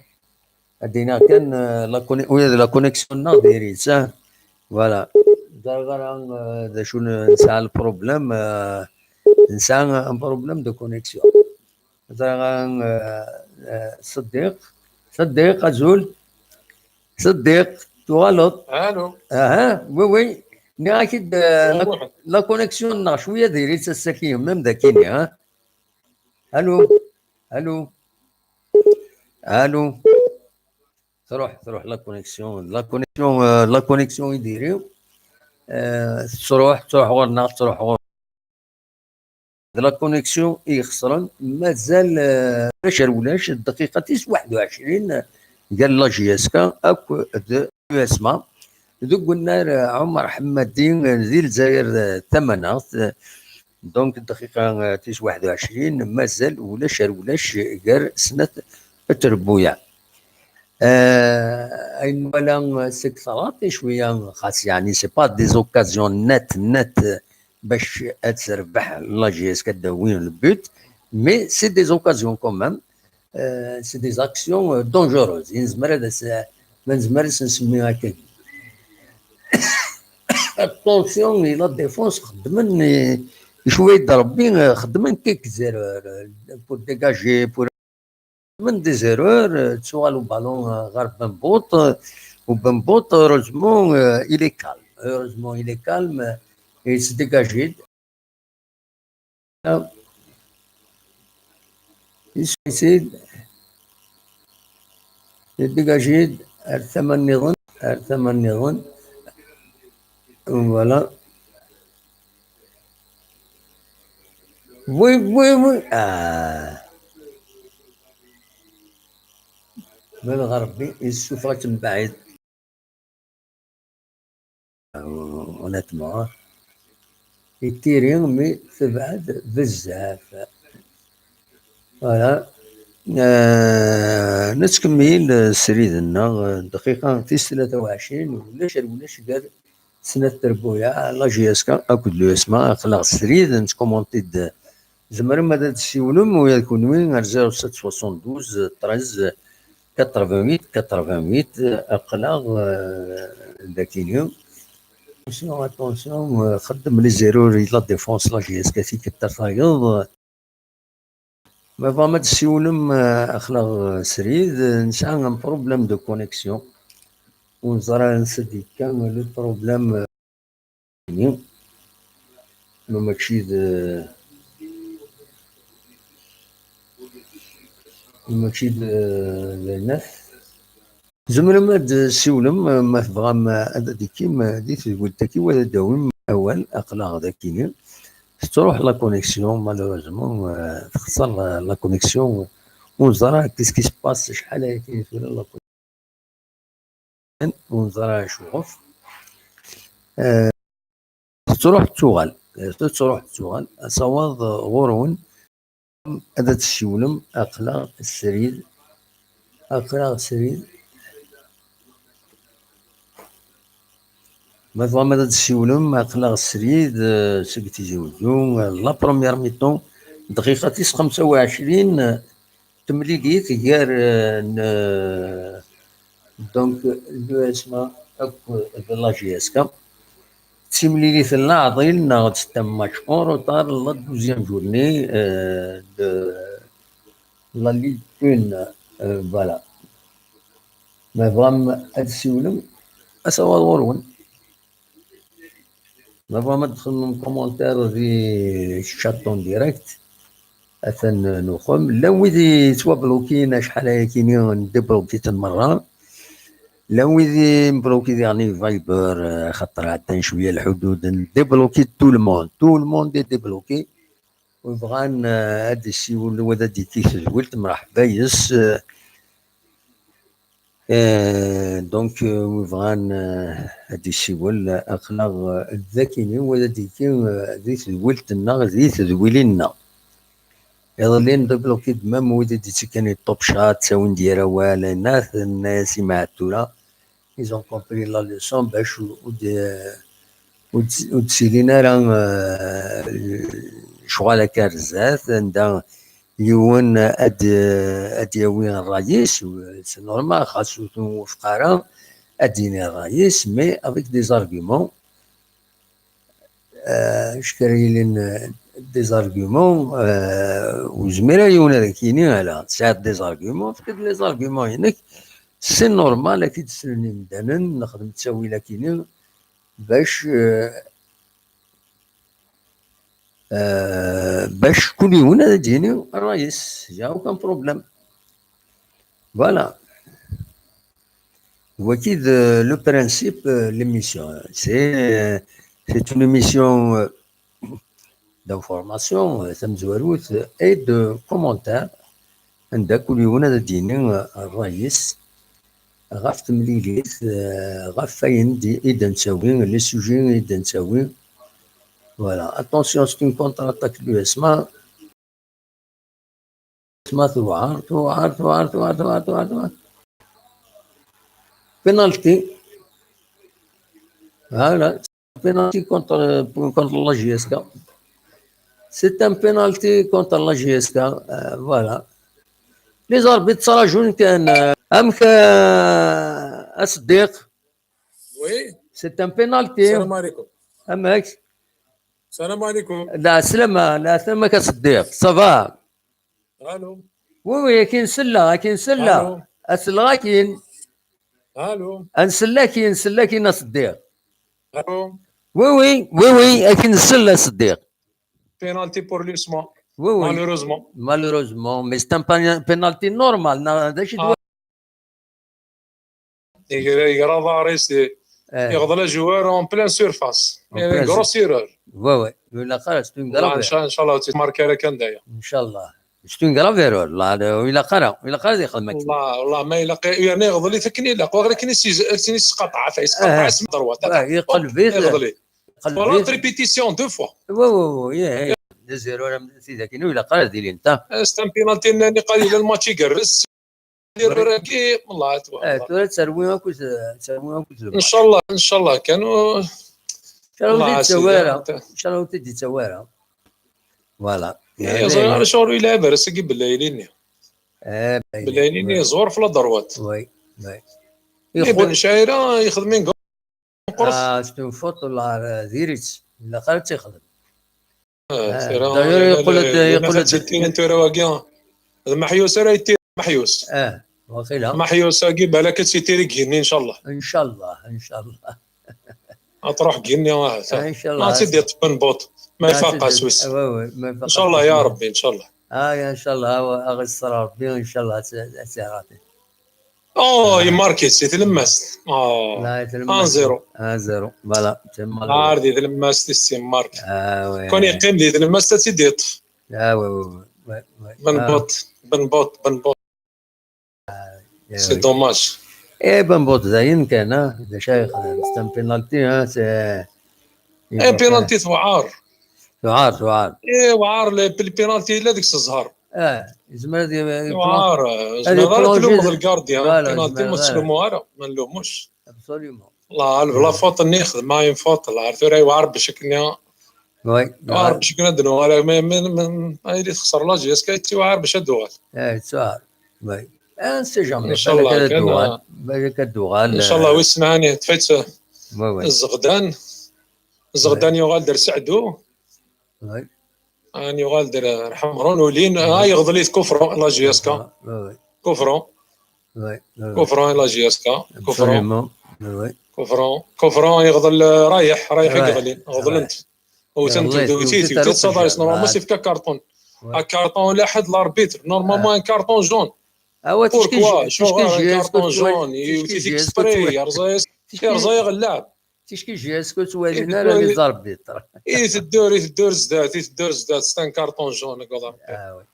Ad d-iniɣ kan, euh, la conne-, ula d la connexion-nneɣ diri-tt, ah. Voilà. Ẓriɣ ara, euh, d acu n-, nesɛa le problème, euh, nesɛa un problème de connexion. Ẓriɣ ara, euh, euh, Seddiq. Seddiq, azul. Seddiq, tuɣaleḍ? Allô. Aha, oui, oui. Nniɣ-ak-id, euh, la, la connexion-nneɣ cwiya diri-tt ass-agi, même d akini, ha? Allô. Allô. Allô. Truḥ, truḥ la connexion, la connexion, euh, la connexion i diri. Euh, tettruḥ, tettruḥ ɣur-neɣ, tettruḥ ɣur-, d la connexion i ixesren. Mazal, euh, ulac ar ulac, dqiqa tis waḥed u ɛecrin, gar la J S K akked l'U S M A. Deg unnar, euh, Ɛumar Ḥemmadi, euh, di Lezzayer, euh, Tamaneɣt, euh, donc, dqiqa, euh, tis waḥed u ɛecrin, mazal ulac ar ulac gar snat trebbuyaɛ. Euh, ayen nwala, euh, seg tɣaṭ, cwiya, xas, yeɛni, c'est pas des occasions nettes, nettes, euh, bac ad terbeḥ la J S K, ad d-tawi le but, mais c'est des occasions quand même. Euh, c'est des actions, euh, dangereuses. Nezmer ad as-, ma nezmer ad as-nsemmi akka. Attention, i la défense xeddmen, eh, cwiya d Rebbi, eh, xeddmen quelques erreurs, eh, pour dégager, pour, xeddmen des erreurs, eh, ttuɣal uballon, eh, ɣer Bembout, eh, u Bembout, heureusement, eh, il est calme. Heureusement, il est calme, eh, il se dégage. Yessuicide. Yedégage-d ar tama nniḍen, ar tama nniḍen. Voilà. Oui, oui, oui. Ah. Ma d Rebbi, yessufeɣ-itt mebɛid. Honnêtement, hein. Yettiri mi tebɛed bezzaf. Voilà. Euh, nettkemmil, euh, srid-nneɣ, euh, dqiqa tis tlata u ɛecrin, ulac ar ulac gar Snat trebbuyaɛ, la J S K akked l'U S M A, aql-aɣ srid, nettkumunti-d. Tzemrem ad d-tessiwlem ula d kunwi ar zéro sept soixante-douze treize quatre-vingt-huit quatre-vingt-huit, aql-aɣ, euh, dagini. Attention, attention, euh, xeddem les erreurs i la défense, la J S K tikkelt ar tayeḍ. Ma tebɣam ad d-tessiwlem, euh, aql-aɣ srid, euh, nesɛa un problème de connexion. Ur neẓri ansa d-yekka le problème, euh, ma mačči d, ma mačči d, d ayennat. Tzemrem ad d-tessiwlem, ma tebɣam ad d-tekkim di tedwilt-agi, u ad d-tawim awal, aql-aɣ dagini. Tettruḥ la connexion, malheureusement, euh, texṣer la, la connexion. Ur neẓri qu'est-ce qui se passe, acḥal ayagi tura la connexion. Ur neẓri acuɣef. Euh, tettruḥ tettuɣal. Tettruḥ tettuɣal. Asawaḍ ɣur-wen. Ad d-tessiwlem, aql-aɣ srid. Aql-aɣ srid. Ma tebɣam ad d-tessiwlem, aql-aɣ srid, euh, seg Tizi Wezzu, euh, la première mi-temps, dqiqa tis xemsa u ɛecrin, euh, temlilit gar, euh, n, euh, donc, l'U S M A akked la J S K. D timlilit n leɛḍil neɣ d un match en retard, la douzième journée, euh, de la Ligue un, euh, voilà. Ma tebɣam ad d-tessiwlem, asawaḍ ɣur-wen. Ma tebɣam ad d-txedmem commentaire di chat en direct, atan nuxem. Llan wid yettwablukin, acḥal ayakini ndibluki-ten merra. Llan wid yembluki diɣen i Viber, euh, xaṭer ɛeddan cwiya lḥudud, ndibluki tout le monde. Tout le monde est débloqué. Wi bɣan, euh, ad d-isiwel, wa ad d-yekki tedwilt, mreḥba yes. Euh, euh, donc, euh, wi bɣan, euh, ad d-isiwel, euh, aql-aɣ, euh, d akini, wa ad d-yekki, euh, di tedwilt-nneɣ, di tedwilin-nneɣ. Iḍelli ndibluki-d même wid i d-yettekkan i ṭṭubca, ttawin-d yir awal, ayen tenna-yas i Maɛtula. Ils ont compris la leçon, bac ur d-, ur d-, ur d-silin ara, euh, lecɣal akka ar zdat, anda yiwen ad, ad yawi ṛṛay-is, c'est normal, xas ur t-nwufeq ara, ad d-yini ṛṛay-is, mais avec des arguments. Euh, acu ara yilin, euh, des arguments, euh, ur zmir ara yiwen ad ak-yini, ala, tesɛiḍ des arguments, efk-d les arguments-inek, c'est normal, ad k-id-slen imdanen, nexdem ttawil akini, bac, euh, euh, bac kul yiwen ad d-yini ṛṛay-is, y a aucun problème. Voilà. Waki d, euh, le principe, euh, l'émission. C'est, euh, c'est une émission, euh, d'information, euh, tamezwarut, euh, et de commentaires. Anda kul yiwen ad d-yini, euh, ṛṛay-is ɣef temlilit, euh, ɣef wayen di, i d-nettawi, les sujets i d-nettawi. Voilà. Attention, c'est une contre-attaque de l'U S M A. Ma tewɛer, tewɛer, tewɛer, tewɛer, tewɛer, tewɛer, tewɛer. Penalty. Voilà. Penalty contre, contre la J S K. C'est un penalty contre la J S K. Euh, voilà. Les arbitres ttṛaǧun kan, euh, amek, euh, a Seddiq? Oui. C'est un penalty. Salam alaikum. Amek? Salam alaikum. Lɛeslama, lɛeslama-k a Seddiq. Ça va? Allô? Oui, oui, akin sella, akin sella. Allô? A sella akin. Allô? A nsella akin, sella akin a Seddiq. Allô? Oui, oui, oui, oui, akin sella a Seddiq. Penalty pour l'U S M A. Oui, oui. Malheureusement. Malheureusement, mais c'est un pen-, penalty normal. Na, d acu i d-, ah. Yegra, yegra aḍar-is, eh, yeɣḍel ajwar en pleine surface. En pleine surface. Grosse erreur. Ouais, ouais. Ur ilaq ara, c'est une grave erreur. Inchallah, ur tt-marki ara kan d aya. Inchallah. C'est une grave erreur. La, la, ur ilaq ara, ur ilaq ara ad yexdem akka. Wallah, wallah, ma ilaq, yerna yeɣḍel-it akken ilaq. Wa ɣer akken i s-, akken i s-sqaṭeɛ, ata yesqaṭeɛ-as mi droit. Yeqleb-it. Yeɣḍel-it. Yeqleb-it. Voilà, répétition, deux fois. Ouais, ouais, ouais, yeah, yeah. Des erreurs am tidak-inu, ur ilaq ara ad ilint, ha. Eh, c'est un penalty-nni qal yella lmatch igerrez. Erreur-agi, wallah, eh, tura terwi akked, terwi akked lmatch. Inchallah, inchallah, kan, uh, Ncallah ur t-id-yettawi ara. Ncallah ur t-id-yettawi ara. Voilà. Yeẓra lecɣal ur yelɛib ara seg Belayli-nni. Belayli-nni yeẓwer f la droite. Iban Cɛira yexdem une grosse. Ah, c'est une faute, la diri-tt. Ilaq ara tt-ixdem. D'ailleurs, yeqqel-d, yeqqel-d. Tura wagi d Maḥyus ara yettir. Maḥyus. Ah, waqila. Maḥyus-agi balak ad tt-yettir deg yigenni, ncallah. Ncallah, ncallah. Ad truḥ deg yigenni, ah, ncallah. Ad tt-id-yeṭṭef Benbuṭ. Ma ifaq-as wis. Ncallah ya Rebbi, ncallah. Ah, ya, ncallah, a ɣ-iṣer Rebbi, ncallah, ad tt-iɛaṭi. Oh, yemmarki si tlemmast. Oh. La, i tlemmast. Un zéro. Un zéro. Voilà. Ar di tlemmast i s-yemmark. Ah, ouais. Kon yeqqim di tlemmast ad tt-id-yeṭṭef. Ah, ouais, ouais, ouais. Benbuṭ, Benbuṭ, Benbuṭ. C'est dommage. Eh, Benbuṭ, dayen kan, ah. D acu ay yexdem? C'est un penalty, hein, c'est Eh, penalty tewɛer. Tewɛer, tewɛer. Eh, tewɛer, le, le penalty yella deg-s zzher. Ah, yezmer ad y-, yewɛer, eh, ad yezmer ara tlummeḍ le gardien. Voilà, penalty ma teslumuḍ ara, ma nlummux. Absolument. La, la faute-nni xedmeɣ une faute, la, tura yewɛer bac akken. Oui, yewɛer bac akken ad nuɣal, ma, ma, ma, ma yili texṣer la J S K, yettiwɛer bac ad d-tuɣal. Eh, yettiwɛer. Oui. Ah, on sait jamais. Ncallah balak ad d-tuɣal. Balak ad d-tuɣal, ncallah, eh, wissen ɛni teṭṭef-itt. Oui, oui. Zeɣdan. Zeɣdan yuɣal-d ar Saɛdu. Oui. An yuɣal-d ar Ḥemrun, ulin, ah, yeɣḍel-it Kufru, la J S K. Oui, oui. Kufru. Oui, oui, oui. Kufru, la J S K. Kufru. Absolument. Oui, oui. Kufru. Kufru yeɣḍel, eh, Rayeḥ, Rayeḥ i yeɣlin. Ɣeḍlen-t. Wten-t, wten-t, wten-t, normalement, c'est fka carton. Oui. Un carton, la ḥedd l'arbitre. Normalement, un carton jaune. Pourquoi? Carton jaune, yewwet-it exprès, yerẓa-yas, yerẓa-yaɣ llɛeb. Ticki J S K ur ttwalin ara les arbitres. Iteddu, iteddu ar zdat, iteddu ar zdat, c'est un carton jaune, akked arbitre. Ah, oui.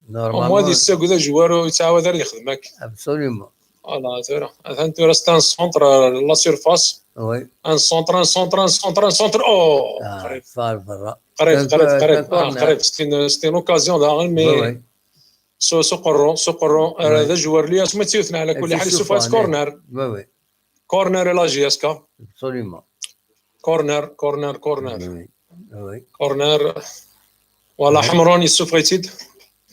Normalement. Au moins, ad yessaged ajewwar ur yettɛawad ara yexdem akka. Absolument. Voilà, tura. Atan tura, c'est un centre, euh, la surface. Oui. Un centre, un centre, un centre, un centre. Oh, ah, qrib. Qrib, qrib, qrib. Ah, qrib. C'est une, c'est une occasion daɣen, mais oui, oui, s uqerru, s uqerru, euh, d ajewwar li asmi tt-yewten, ɛla kulli ḥal, yessufeɣ-as corner. Oui, oui. Corner i la J S K. Absolument. Corner, corner, corner. Oui, oui. Corner. Voilà, Ḥemrun yessufeɣ-itt-id.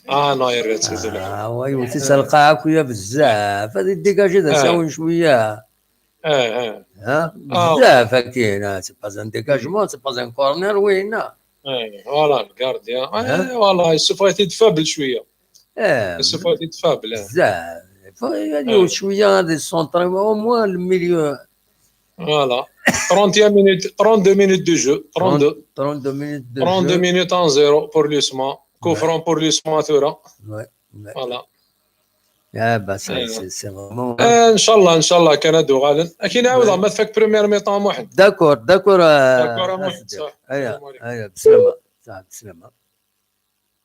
Ah, non, yerra-tt-id. Ah, wa yewwet-itt ar lqaɛa akk-ya bezzaf. Ad iddigaji d asawen cwiya. Ah, ah. Hein? Ah. Bezzaf akin, ah, c'est pas un dégagement, c'est pas un corner, oui, non. Eh, voilà, le gardien. Eh, voilà, yessufeɣ-it-id faible cwiya. Eh, yessufeɣ-it-id faible, eh. Bezzaf. Faut, il y a des, eh, cwiya, des centres, au moins le milieu. Voilà. Trente et un minutes, trente-deux minutes de jeu. Trente-deux. Trente-deux minutes de jeu. Trente-deux minutes, un zéro pour l'U S M A. Coup franc pour l'U S M A, tura. Ouais, ouais. Voilà. Ah, bah, c'est, eh, c'est, c'est vraiment, eh, ncallah, ncallah, kan ad uɣalen. Ad k-in-ɛawdeɣ ma tfak première mi-temps, a Muḥend. D'accord, d'accord, euh, d'accord, a Muḥend. Aya, aya, bslama. Saɛd, bslama.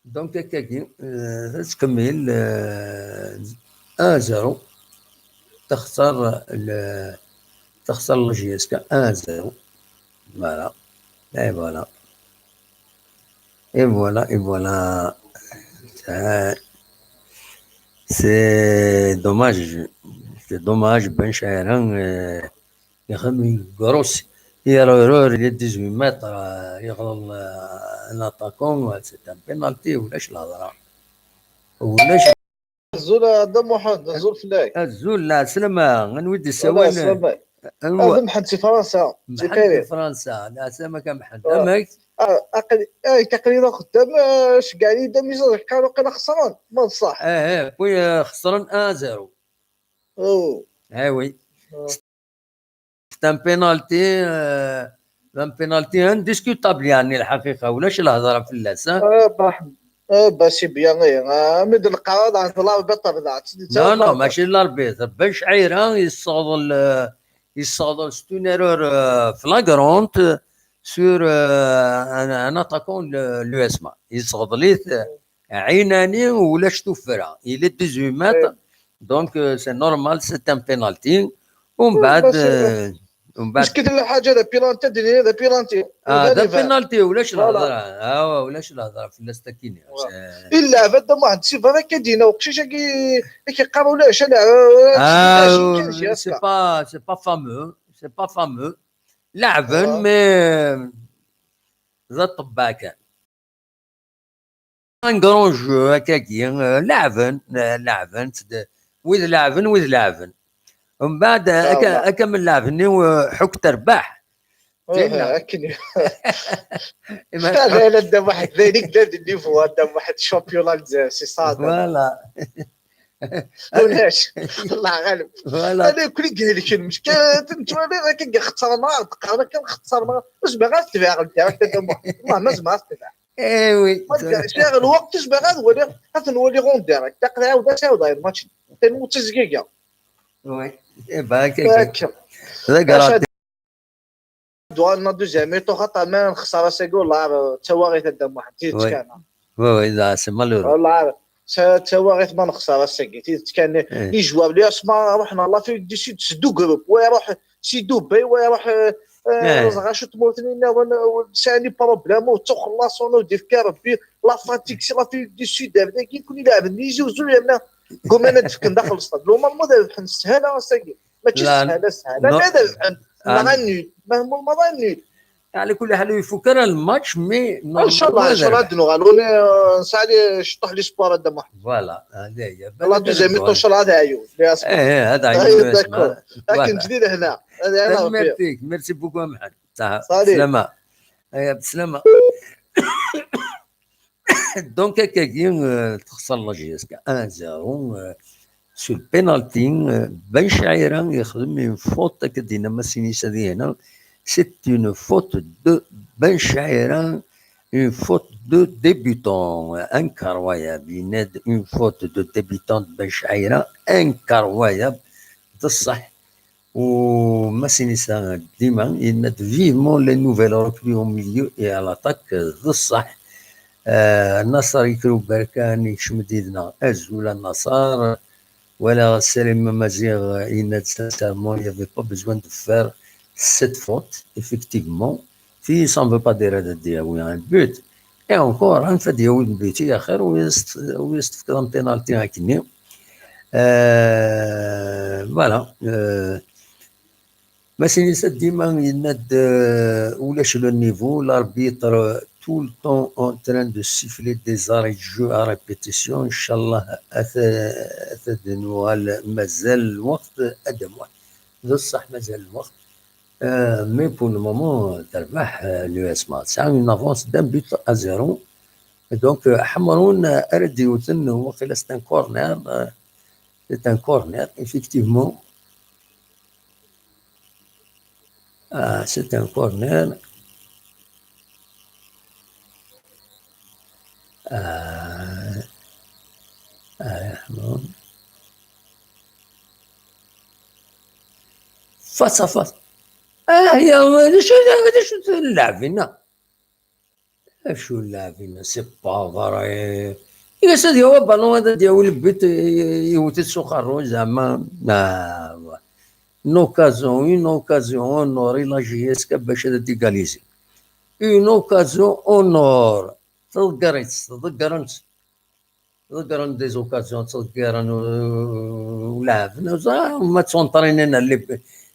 Donc, akkagi, euh, tettkemmil, euh, un zéro. Texṣer le, texṣer la J S K un zéro. Voilà. Et voilà. Et voilà, et voilà. Ça, c'est dommage. C'est dommage, Ben Chaïran, euh, ixdem une grosse erreur, il est dix-huit mètres, euh, yeɣleḍ, euh, un attaquant, euh, c'est un penalty, ulac lehḍra. Ulac. Azul a Dda Muḥend, azul fell-ak. Azul, lɛeslama, anwa i d-yessawalen? Lɛeslama. Anwa? Ah, d Mḥend si Fransa, si Mḥend Paris. Si Fransa, lɛeslama-k a Mḥend. Ah. Amek? Ah, aql-, ah, aql-i d axeddam, ah, ceggeɛ-iyi-d amis ad qqareɣ waqila xesren, ma d ṣṣeḥ. Ah, ah, oui, ah, xesren un zéro. Oh. Ah, oui. Ah. C'est un penalty, euh, un penalty indiscutable, يعني, الحقيقة، ulac lehḍra fell-as, hein? Ah, bah, ah, bah, c'est bien, eh, ah, mais de القرار, ah, l'arbitre, ah, non, non, ماشي l'arbitre. Ben Chaïran, yesseɣḍel, euh, yesseɣḍel, c'est une erreur, euh, flagrante sur, euh, un, un attaquant de l'U S M A. Yesseɣḍel-it, euh, ɛinani, ulac tuffra. Il est dix-huit mètres. Eh. Donc, euh, c'est normal, c'est un penalty. ومن بعد، euh, ومن بعد. Parce que la حاجة, la penalty, la penalty. Ah, la penalty, ulac lehḍra. Ah, ulac lehḍra fell-as takini. Illa, Dda Muḥend, c'est vrai كي دينا وقشيش كي، كي يقرا ولا شنو. Ah, c'est pas, c'est pas fameux, c'est pas fameux. Leɛben, mais d aṭebbaɛ kan. Un grand jeu, akkagi, euh, leɛben, euh, leɛben, d-, wid leɛben, wid leɛben. Mbeɛd, euh, akka, akka m leɛben-iw, euh, ḥukk terbaḥ. Tinna. Akken. Ala, Dda Muḥend, d ayen i yellan d niveau, a Dda Muḥend, championnat n Lezzayer, c'est ça. Voilà. Ulac. Allah ɣaleb. Voilà. Ala, kul i ihelken, mecka, nettwali akka, xettreɣ ma ɣer d-qqaren akka, xettreɣ ma, ur zmireɣ ad tebɛeɣ direct, a Dda Muḥend. Wallah, ma zmireɣ ad tebɛeɣ. Eh oui. Ma d-, sɛiɣ lweqt, ur zmireɣ ad waliɣ, ad ten-waliɣ en direct. Aql-i ɛawdeɣ, ɛawdeɣ lmatch. Tannumi d tizgiga. Oui. Eh ben, ok, ok. Akka. D agratis. Ad uɣalen la deuxième mi-temps, xaṭer ma nexṣer ass-agi, wallah, d tawaɣit a Dda Muḥend, tidet kan. Oui, oui, c'est malheureux. Wallah, d tawaɣit ma nexṣer ass-agi, tidet kan. Eh. Les joueurs, les asma ruḥen à l'Afrique du Sud, c'est deux groupes. Wa iruḥ si Dubaï, wa iruḥ, euh, euh, ẓer acu tmurt-nni nniḍen, euh, sɛan les problèmes, ur ttuxellaṣen, ur d-ifka Rebbi, la fatigue, si l'Afrique du Sud, ar dagi, kun ileɛben Tizi Uzzu, yerna gguman ad d-fken daxel staḍ. Normalement, ad rebḥen s sshala ass-agi. Mačči s sshala, s sshala. Ma ad rebḥen, neɣ ad nul. Ma tmurmeḍ ad nul. Ɛla kulli ḥal, ur ifuk ara lmatch, mais ncallah, ncallah ad nuɣal. Uni, euh, nesɛa li, cṭuḥ l'espoir a Dda Muḥend. Voilà, hadi hiya. La deuxième mi-temps, ncallah ad ɛyun. Eh, eh, ad ɛyun. D'accord. Akken ǧdid hna. Tanemmirt-ik, merci beaucoup a Muḥend. Salut. Slama. Aya, bslama. Donc, akkagi, euh, texṣer la J S K un zéro, euh, sur penalty, euh, Ben Chaira yexdem une faute, akka d-yenna Masinisa dihna, c'est une faute de Ben Chaira, une faute de débutant, incroyable, une faute de débutant de Ben Chaira, incroyable, d ṣṣeḥ. U Masinisa dima yenna-d vivement les nouvelles recrues au milieu et à l'attaque, d ṣṣeḥ. Euh, Naṣer Ikru Berkan ikcem-d yid-neɣ, azul a Naṣer. Walaɣ Salim Maziɣ yenna-d sincèrement, il y avait pas besoin de faire cette faute, effectivement. Puis ça ne veut pas dire ad d-yawi un but. Et encore, anef ad yawi but, axir wi as-tefkeḍ un penalty akkenni. Euh, voilà. Euh, Masinisa dima yenna-d, euh, ulac le niveau, l'arbitre tout le temps en train de siffler des arrêts de jeu à répétition. Ncallah ad, ad nuɣal, mazal lweqt, a Dda Muḥend. D ṣṣeḥ, mazal lweqt. Euh, mais pour le moment, terbeḥ, euh, l'U S M A. Tesɛa une avance d'un but à zéro. Donc, euh, Ḥemrun, euh, ara d-yewten, waqila c'est un corner, euh, c'est un corner, effectivement. Ah, c'est un corner. Ah, ah, bon. Face à face. Ah, ya, d acu, d acu n llɛeb-inna? Acu n llɛeb-inna? C'est pas vrai. Yes, ad yawi balon, ad d-yawi le but, yewwet-it s uqerru, zama. Ah, une occasion, une occasion en or, la J S K bac ad d-égaliser. Une occasion en or. Tḍegger-itt, tḍeggren-tt. Ḍeggren des occasions, ttḍeggren, euh, ur lɛaben, ur ẓriɣ ma ttunṭrinen les,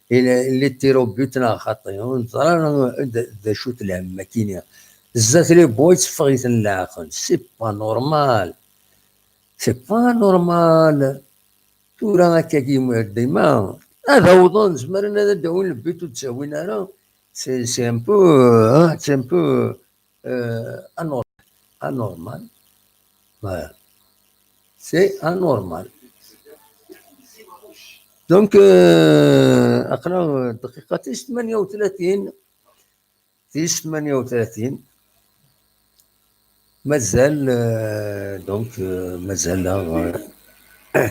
les, les tirs au but neɣ xaṭi, ur neẓri ara d, d acu-t lhem-agi-nni. Zdat les buts, teffeɣ-iten leɛqel. C'est pas normal. C'est pas normal. Tura akkagi, dima ad awḍen, zemren ad d-awin le but ur d-ttawin ara. C'est, c'est un peu, euh, hein, c'est un peu, euh, anor-, anormal. Voilà. C'est anormal. Donc, euh, aql-aɣ dqiqa tis tmanya u tlatin. Tis tmanya u tlatin. Mazal, euh, donc, euh, mazal-aɣ, euh,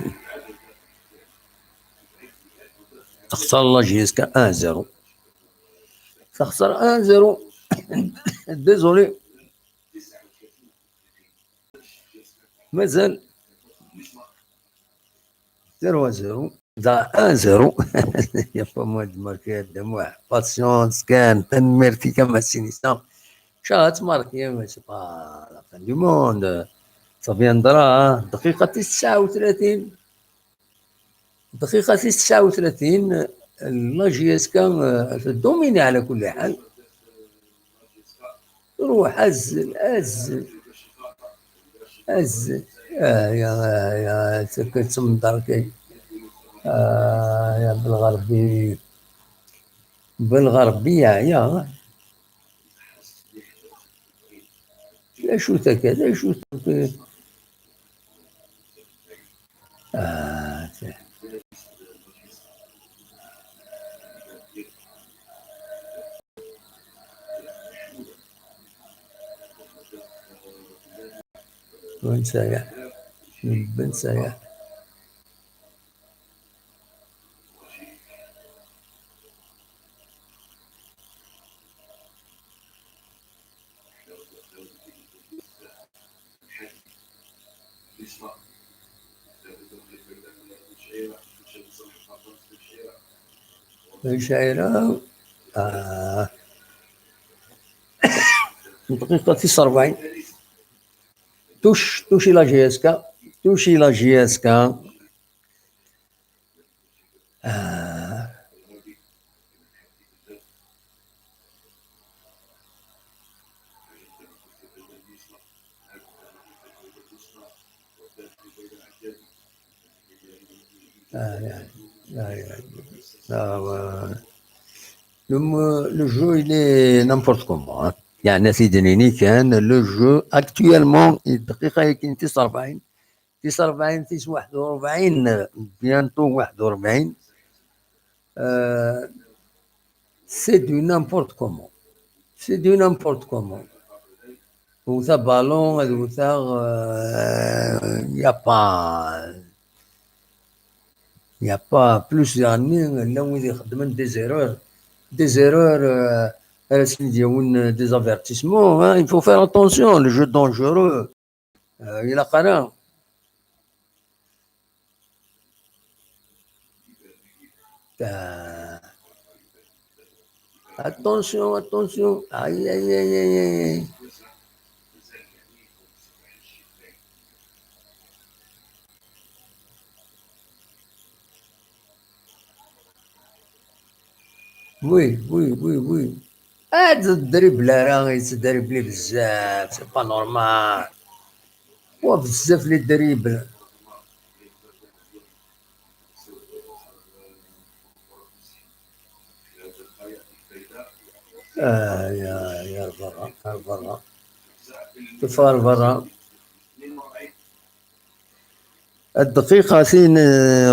texṣer la J S K un zéro. Texṣer un zéro. Désolé. Mazal zéro à zéro. Da un zéro. Il y a pas moins de marqué à deux mois. Patience, kan, tanemmirt-ik a Masinisa. Ncallah ad tmarki, mais c'est pas la fin du monde. Ça viendra, hein. Dqiqa tis tesɛa u tlatin. Dqiqa tis tesɛa u tlatin. la J S K, euh, تدوميني على كل حال. روح، أزل، أزل، أزل. آه، يا، يا، يا، سكت سم داركي. آه، يا بالغربي. بالغربية، يا. لا شو تكا، لا شو تكا. آه، وين سايح؟ من بن سايح؟ الشعيرة. آه. دقيقة تسعة وأربعين. توش، توشي la J S K. توشي la J S K. آه. آه، يعني. آه، يعني. آه، و-، le mo-، le jeu, il est n'importe comment, hein. يعني، سيدي نيني كان le jeu actuellement، الدقيقة هي كاين تسعة وأربعين. تسعة وأربعين، تسعة وأربعين، bientôt واحد وأربعين. آه، c'est du n'importe comment. C'est du n'importe comment. وثا بالون، هذا وثا، آه، y a pas، y a pas plus، يعني، لا وين يخدمن des erreurs. Des erreurs، آه، راه سيدي يون des avertissements، hein. Il faut faire attention, le jeu dangereux. آه، إلا قرا. آه. Attention, attention. Aïe, aïe, aïe, aïe, aïe. Oui, oui, oui, oui. هاد الدريبل راه يتدربلي بزاف، c'est pas normal. هو بزاف les dribbles. آه، يا، يا البرا، يا البرا. كيف البرا؟ الدقيقة اثنين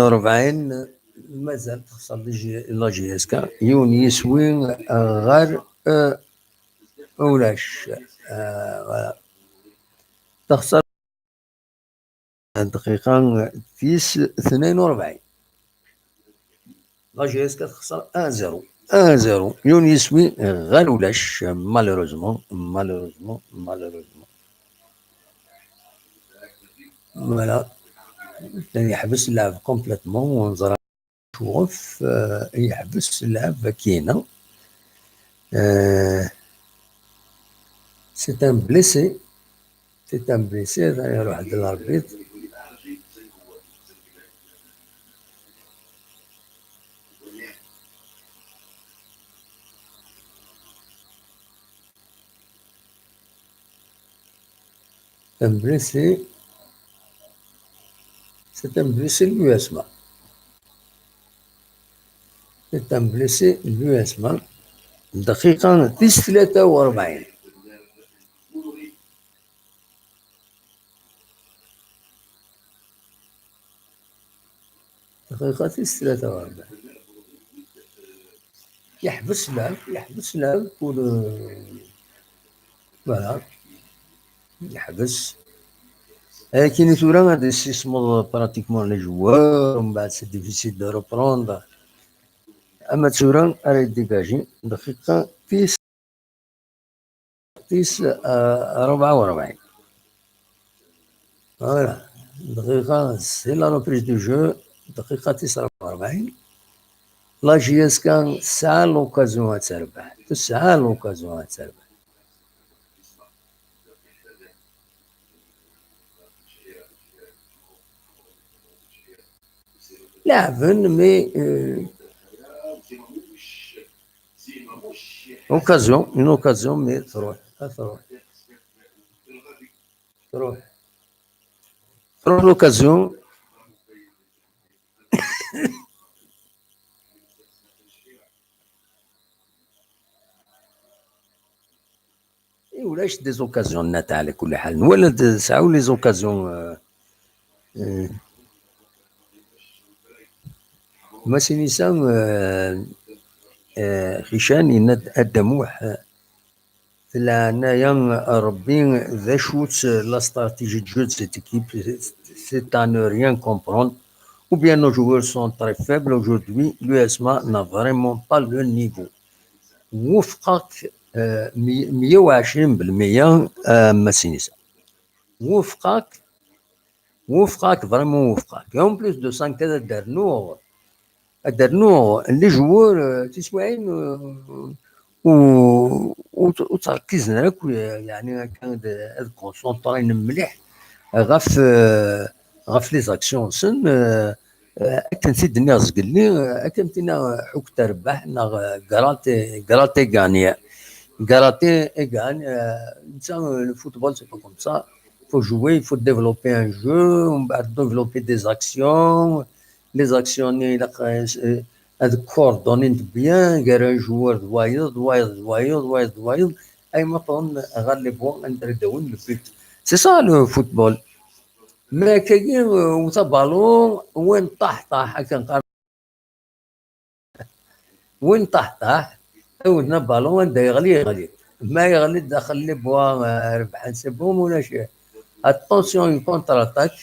وأربعين، مازال تخسر la J-، la J S K. يون يسوي غير، آه، ولاش. آه، voilà. تخسر الدقيقة تيس اثنين وأربعين. La J S K تخسر un zéro. Un zéro. يون يسوي غير ولاش، malheureusement، malheureusement، malheureusement. Voilà. يحبس اللعب complètement ونزرع توقف، آه، يحبس اللعب كينا. آه، c'est un blessé. C'est un blessé، يروح عند الأربيط. Un blessé. C'est un blessé l'U S M A. C'est un blessé l'U S M A. دقيقة تيس ثلاثة وأربعين. دقيقة تيس ثلاثة وأربعين. يحبس لعب، يحبس لعب و، voilà. يحبس. لكن ثورة غادي يسمو pratiquement les joueurs، ومن بعد c'est difficile de reprendre. أما ثورة راه يديكاجي دقيقة تيس تيس، آه، ربعة وأربعين. Voilà. دقيقة، c'est la reprise du jeu. دقيقة تيس ربعة وأربعين. La J S K تسعة l'occasion تربح. تسعة l'occasion تربح. لعبن، mais، آه، Occasion, une occasion, mais trop, ah, trop. Trop. Trop l'occasion. Et ulac des occasions netta, على كل حال. Nwala d-, sɛu les occasions, euh, euh, Masinisa, euh, euh, Hicham, yenna-d, a Dda Muḥ, euh, Di leɛnaya n Ṛebbi, d acu-tt la stratégie de jeu de cette équipe? C'est à ne rien comprendre. Ou bien nos joueurs sont très faibles aujourd'hui. L'U S M A n'a vraiment pas le niveau. Wufqeɣ-k, euh, mi-, meyya u ɛecrin belmeyya, euh, a Masinisa. Wufqeɣ-k, wufqeɣ-k, vraiment wufqeɣ-k. Et en plus de ça, nekk ad d-rnuɣ, ad d-rnuɣ les joueurs, euh, tiswiɛin, euh, ur, ur, ur ttṛekkizen ara akk, euh, yeɛni akka ad, ad concentrinen mliḥ ɣef, euh, ɣef les actions-nsen, euh, euh, akken t-id-nniɣ zgelli, euh, akken t-nniɣ, euh, ḥukket a rrbeḥ neɣ, euh, gratter, gratter et gagner. Gratter et gagner, euh, netta, euh, le football, c'est pas comme ça. Faut jouer, il faut développer un jeu, on va développer des actions. Les actions, il a, euh, ad coordonner bien, gar un joueur d wayeḍ, d wayeḍ, d wayeḍ, d wayeḍ, d wayeḍ. Ay ma ffɣen ɣer les points, anda ara d-awin le but. C'est ça le football. Mais akkagi, euh, wwet abalun, win ṭaḥ ṭaḥ, akken qqaren. Win ṭaḥ ṭaḥ, wwten abalun, anda yeɣli yeɣli. Ma yeɣli daxel les points, euh, rebḥen, c'est bon, ulac. Attention, une contre-attaque.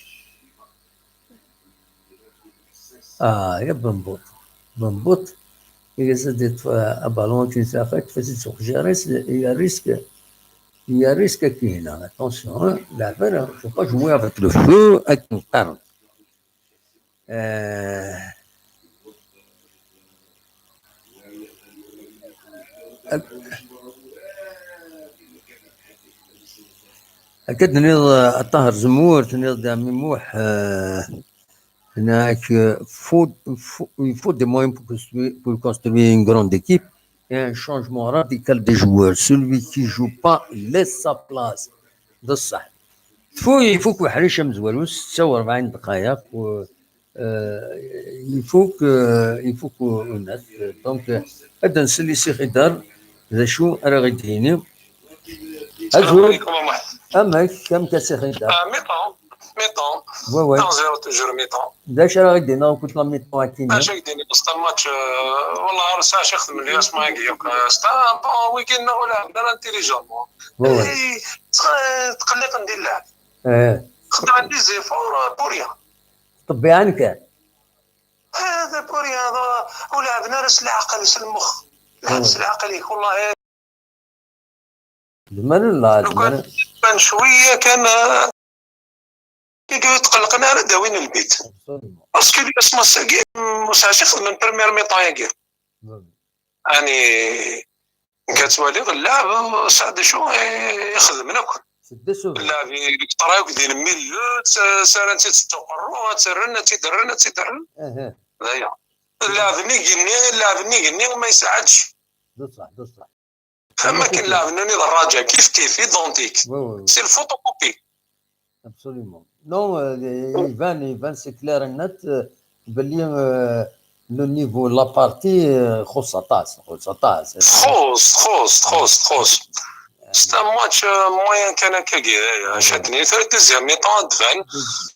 Ah, ya Bembuṭ. Bembuṭ, il essaie de, euh, abalun, tu sais, en fait, tu fais sur gérer, c'est, il y a risque. Il y a risque qui est là. Attention, hein. La balle, hein, faut pas jouer avec le feu, avec une arme. Euh, Akka d-tenniḍ, euh, a Ṭaher Zemur, tenniḍ-d a Ɛemmi Muḥ, euh, tenna-ak, euh, faut, faut, il faut des moyens pour construire, pour construire une grande équipe et un changement radical des joueurs. Celui qui joue pas laisse sa place. D ṣṣeḥ. Tfu-, ifuk uḥric amezwaru, setta u rebɛin ddqayeq, u, Euh, il faut que, il faut que, donc, euh, ad nsel i Si Xider, d acu ara ɣ-d-yini. Azul. Salam alaikum, a Muḥ. Amek, amek a Si Xider? Ah, mi-temps, mi-temps. Ouais, ouais. Un zéro toujours mi-temps. D acu ara ɣ-d-yini, akked la mi-temps akkin? Acu ara ɣ-d-yini, c'est un match, euh, والله, ur sɛiɣ acu xedmen les asma-agi yakk. Euh, c'est un bon week-end, ur lɛiben ara intelligemment. Ouais, ouais. Eh, tq-, tqelliqen di llɛeb. Eh. Xedmen des efforts, euh, pour rien. Ṭebbiɛa-nni kan. هذا بوري هذا، ولعبنا راس العقل، راس المخ. لعب راس العقل يكون الله. زمان لا، لو كان زمان. كان شوية كان، آه، يقدروا يتقلقنا على داوين البيت. Absolument. Parce que الناس ما ساقي، ما ساعش يخدم من بريمير ميطان ياكي. Absolument. يعني، كتولي اللاعب سعد شو يخدم لك. C'est décevant. اللاعب يقطع ياك ديال الميليو، ت-، سالا تيتستقروا، ترن، تيدرن، تيدرن. إيه. هذايا. اللاعب نيجيني، اللاعب نيجيني وما يساعدش. بصح، بصح. فما كاين لاعب نوني الرجاء كيف كيف، ايدونتيك. Oui, oui, oui. C'est le photocopie. Absolument. Non, euh, يبان، يبان c'est clair et net, euh, باللي, euh, le niveau, la partie, euh, خص aṭas, خص aṭas. تخص، تخص، تخص، تخص. C'est un match, euh, moyen كان هكا كي، آه، شادني. في la deuxième mi-temps تبان.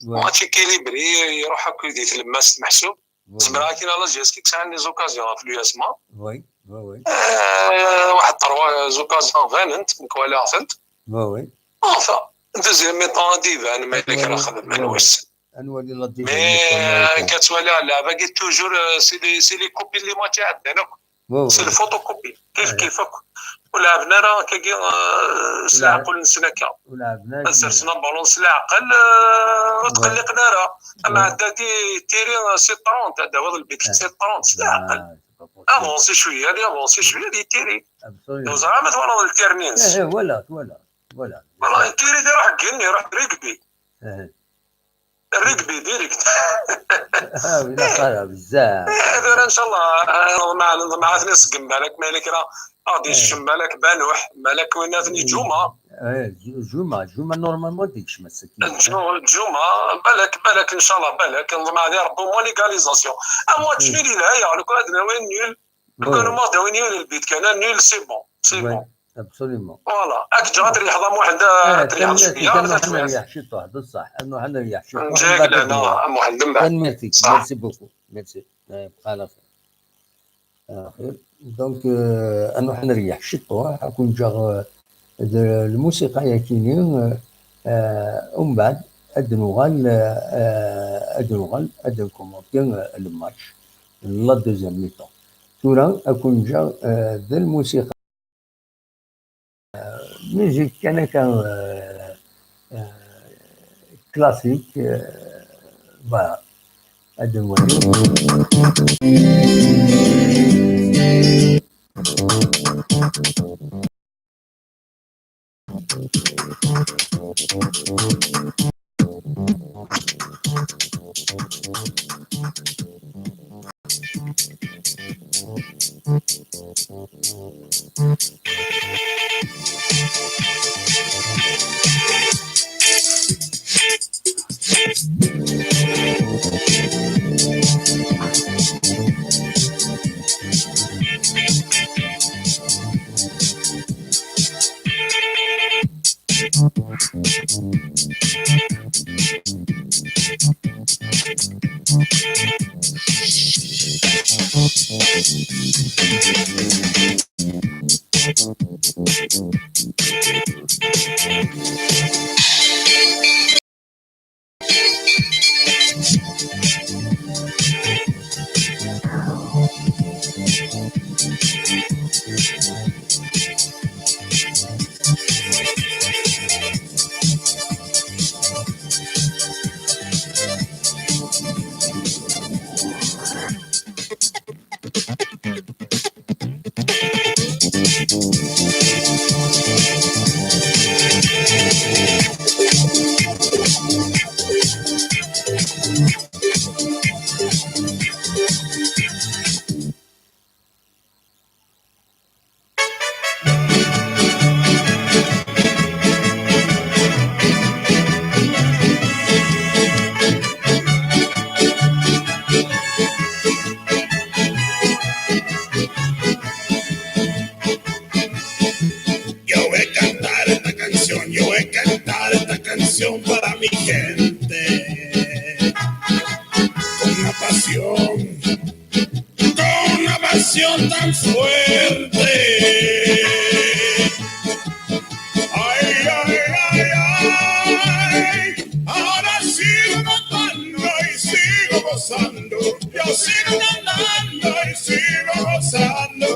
Ouais. Match équilibré، يروح هكا يدي في الماس محسوب. Ouais. زعما كاين la J S K كسان les occasions في l'U S M A. Oui, oui, oui. آه، واحد trois occasions بانت، مكوالي عفنت. Oui, oui. Enfin, deuxième mi-temps غادي يبان مالك راه خدم مع الويس. نولي la deuxième mi-temps. Mais كتولي اللعبة كي toujours، آه، c'est les، c'est les copies اللي ماتش عندنا. C'est le photocopie. كيف كيفك. ولعبنا راه كي، آه، سلاح قول نسنا كا. ولعبنا زرتنا بالون سلاح قل، آه، تقلقنا راه. أما عندها دي تيري، آه، c'est trente، هذا هو البيك c'est trente، سلاح قل. Avancer شوية، هذه avancer شوية، دي تيري. زعما تولى التيرنينس. إيه، إيه، voilà، voilà، voilà. والله التيري دي راح كني، راح ريكبي. إيه. الريكبي ديريكت. آه، ولا قارة بزاف. إيه، هذا راه إن شاء الله، آه، مع، مع اثنين سقم بالك، مالك راه ad d-yekcem balak Banuḥ, balak win ad ǧuma. Eh, ǧuma, ǧuma normalement ad d-yekcem ass-agi. Ǧu-, ǧuma, balak, balak, ncallah, balak, nḍmeɛ di Rebbi au moins l'égalisation. Am match nul yelha, ya, lukan ad d-nawi nul, lukan au moins d-awin yiwen lbit kan, ah, nul, c'est bon, c'est bon. Absolument. Voilà, ad k-ǧǧeɣ ad triḥeḍ a Muḥend, ad triḥeḍ cwiya, ad triḥeḍ. Nriḥ ciṭuḥ, d ṣṣeḥ, ad nriḥ ciṭuḥ. Ǧǧiɣ lehna a Muḥend, mbeɛd. Tanemmirt-ik, merci beaucoup, merci. Eh, bqa ɛla xir. Axir. Donc, euh, ad nruḥ ad nreyyeḥ ciṭuḥ, ad ken-ǧǧeɣ, euh, d lmusiqa-yakini, euh, euh, umbeɛd ad nuɣal, euh, ad nuɣal ad nkumanti, euh, le match, la deuxième mi-temps. Tura ad ken-ǧǧeɣ, euh, d lmusiqa. Musique kan akka, euh, euh, classique, euh, voilà. Ad nwali. Yo voy a cantar esta canción, yo voy a cantar esta canción para mi gente. Con una pasión, con una pasión tan fuerte. Ay, ay, ay, ay. Ahora sigo cantando y sigo gozando. Yo sigo cantando y sigo gozando.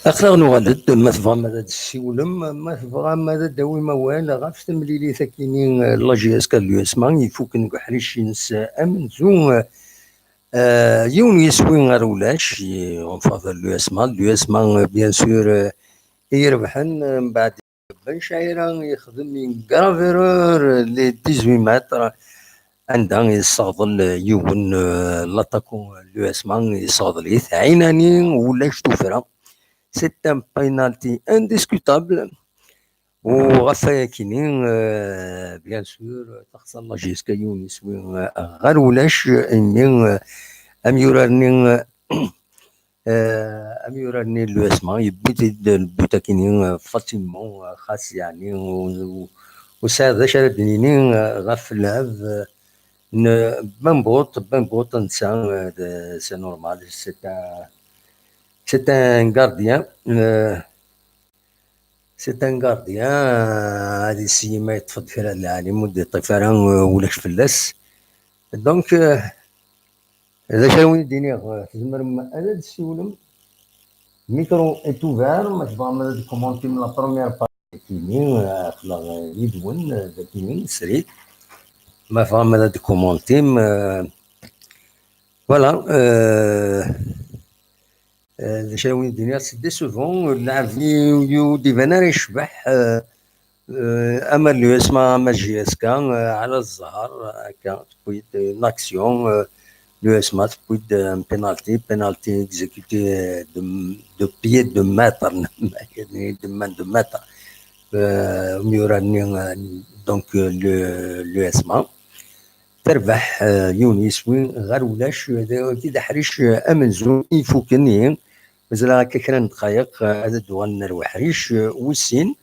Aql-aɣ nuɣal-d, ma tebɣam ad d-tessiwlem, ma tebɣam ad d-tawim awal ɣef temlilit akini, eh, la J S K d l'U S M A ifuken deg uḥric-ines amenzu. Eh, yiwen yiswi ɣer ulac, i, en faveur de l'U S M A. L'U S M A, eh, bien sûr, eh, i irebḥen, eh, mbeɛd Ben Caira yexdem une grave erreur, les dix-huit mètres, anda yesseɣḍel yiwen, eh, l'attaquant n l'U S M A, yesseɣḍel-it ɛinani, ulac tuffra. C'est un penalty indiscutable. U ɣef wayakini, eh, bien sûr, texṣer la J S K yiwen yiswi, eh, ɣer ulac, imi, eh, amyurar-nni, eh, eh, amyurar-nni n l'U S M A yewwi-d lbut akini, eh, facilement, eh, xas yeɛni u-, u-, ur sɛiɣ d acu ara d-nini, eh, ɣef llɛeb, eh, n Bambout. Bambout netta, eh, d-, c'est normal, c'est un, c'est un gardien, eh, c'est un gardien, eh, ad yessi ma yeṭṭef-d kra n lɛali, ma ur d-yeṭṭif ara, eh, ulac fell-as. Donc, eh, d acu ara wen-d-iniɣ, eh, tzemrem ad d-tessiwlem. Micro est ouvert, ma tebɣam ad d-commentim la première partie-nni, eh, aql-aɣ yid-wen, eh, dagi, srid. Ma tebɣam ad d-commentim, eh, voilà, eh, eh, d acu ara wen-d-iniɣ, c'est décevant, lɛeb-nni ur d-iban ara yecbeḥ, eh, Eh, ama l'U S M A ama J S K, eh, ɛla zzher, eh, akka, tewwi-d, eh, une action, eh, l'U S M A tewwi-d, eh, un penalty, penalty exécuté, eh, de, de pied de maître, de main de maître. Eh, amyurar-nni, eh, donc, eh, le, l'U S M A. Terbeḥ, eh, yiwen yiswi ɣer ulac, eh, d, d aḥric, eh, amenzu ifuken, ihi mazal akka kra n ddqayeq, eh, ad d-uɣalen ar uḥric, eh, wis sin.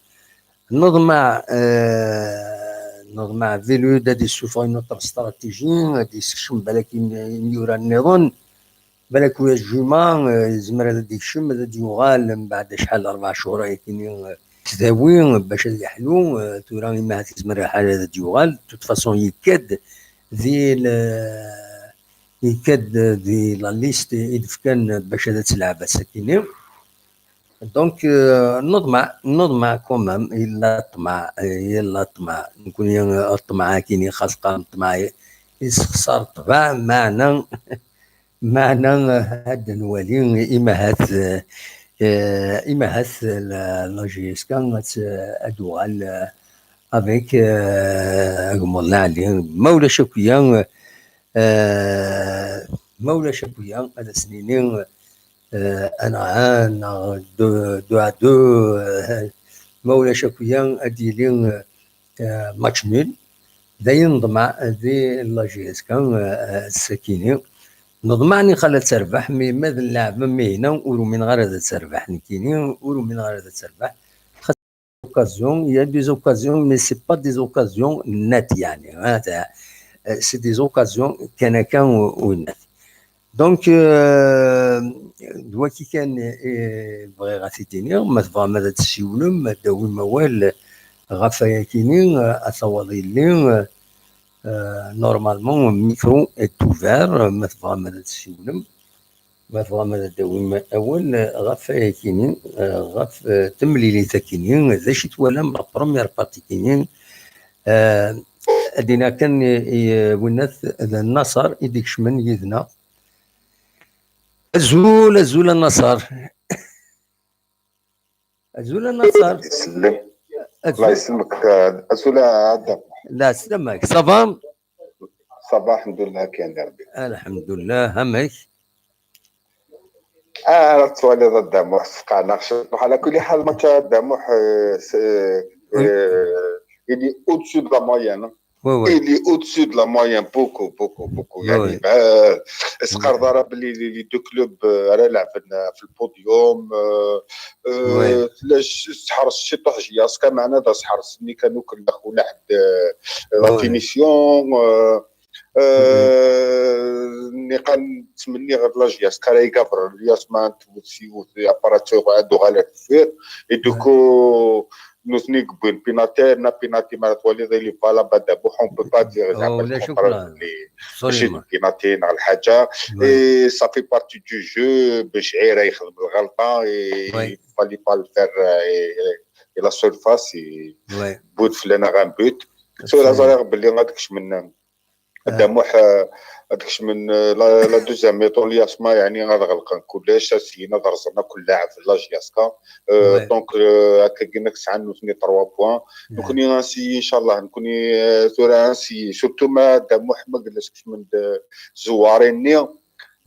Neḍmeɛ, eh, neḍmeɛ Velud ad d-issufeɣ une autre stratégie, ad d-yessekcem balak im-, imyura nniḍen, balak ulac Juma, eh, yezmer ad d-yekcem, ad d-yuɣal mbeɛd acḥal, rebɛa cchur ayakini, eh, s dawi, bac ad yeḥlu, eh, tura imahat yezmer lḥal ad d-yuɣal, de toute façon yekka-d di l-, yekka-d di la liste i d-fkan bac ad tt-leɛb ass-akini. Donc, euh, neḍmeɛ, neḍmeɛ quand même, yella ṭṭmeɛ, yella ṭṭmeɛ. Nekkni, euh, ṭṭmeɛ akini, xas qqaren ṭṭmeɛ, yessexṣar ṭṭbeɛ, meɛna, meɛna, euh, ad nwali, imahat, euh, euh, imahat la, la J S K ad, ad tuɣal, euh, avec, euh, agmuḍ lɛali. Ma ulac akk-ya, euh, ma ulac akk-ya, ad as-nini, euh, un à un, neɣ deux, deux à deux, euh, ma ulac akk-ya, ad d-yili, euh, match nul. D ayen neḍmeɛ di la J S K, euh, ass-akini. Neḍmeɛ nixal ad terbeḥ, mais ma d llɛeb am wihina, ur umineɣ ara ad terbeḥ nekkini, ur umineɣ ara ad terbeḥ. Occasions, il y a des occasions, mais c'est pas des occasions nettes, يعني, hein, c'est, euh, c'est des occasions kan akka u, u net. Donc, euh, d waki kan, eh, bɣiɣ ad t-id-iniɣ, ma tebɣam ad d-tessiwlem, ad d-tawim awal ɣef wayakini, eh, ad tawaḍ yelli, eh, normalement, micro est ouvert, eh, ma tebɣam ad d-tessiwlem. Ma tebɣam ad d-tawim awal, eh, ɣef wayakini, eh, ɣef, eh, temlilit akini, d acu i twalam la première partie-kini, eh, ad d-iniɣ kan i, i, eh, winnat d Naṣer i d-ikecmen yid-neɣ. Azul, azul a Naṣer. Azul a Naṣer. Yesellem. Azul. Allah yesellmek, eh, azul a Adam. La, sslam-ak. Ça va? Ça va, alḥemdulillah, kan ya Rebbi. Alḥemdulillah, amek? Ah, ara tettwaliḍ a Dda Muḥ, sqeɛneɣ ciṭuḥ. Ɛla kulli ḥal, match a Dda Muḥ, eh, s-, eh, eh, il est au-dessus de la moyenne. Oui, oui. Il est au-dessus de la moyenne, beaucoup, beaucoup, beaucoup. Oui, يعني, oui. ما، اسقر ضرب les, les, les deux clubs, euh, على لعبنا في البوديوم، euh, euh, oui. لاش سحر الشيطوح جياسكا معنا ذا سحر سني كانوا كل خونا حد، euh، la finition، euh، euh، نقال تمني غير la J S K راهي كابر الياس ما انت وسي وسي اباراتور عنده غالا كثير. Et du coup، نوثني قبل بيناتي، نا بيناتي ما تولي ذي لي فالا بعد بوح، on peut pas dire زعما ولا شكرا. ماشي بيناتي نغ الحاجة. Et ça fait partie du jeu، باش عيرة يخدم الغلطة، et fallait pas le faire, euh, et, et la surface, et but fell-aneɣ un but. Tura ẓriɣ belli ad kecmen Dda Muḥ, euh, ad kecmen, euh, la, la deuxième mi-temps, Lyasma, yeɛni ad ɣelqen kullec, ad syin ad rẓen akk llaɛeb n la J S K. Euh, donc, euh, akka gin ad sɛan nutni trois points. Nekkni ad nsi, inchallah, nekkni, euh, tura ad nsi, surtout ma Dda Muḥ ma yella kecmen-d, euh, tzewwarin-nni.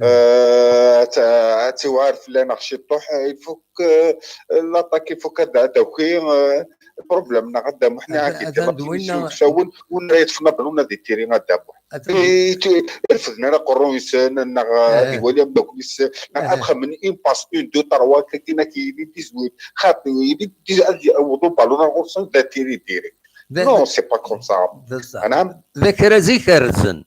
Euh, ad t-, ad tiwɛer fell-aneɣ ciṭuḥ, il faut que, euh, l'attaque, il faut que ad, ad d-taki, euh, problème neɣ Dda Muḥ neɣ ad, ad d-win neɣ usawen, win ara yeṭṭfen abalun ad ittiri Dda Muḥ. Irfed nna aqerru-nsen, neɣ ad iwali ameddakel-is, neɣ ad xemmen une passe, une, deux, trois, kaki nak yili dix-huit, xaṭi, yili dix, ad yaweḍ ubalun ar ɣur-sen d atiri direct. Non, c'est pas comme ça. Anɛam. D akraz ikerrzen.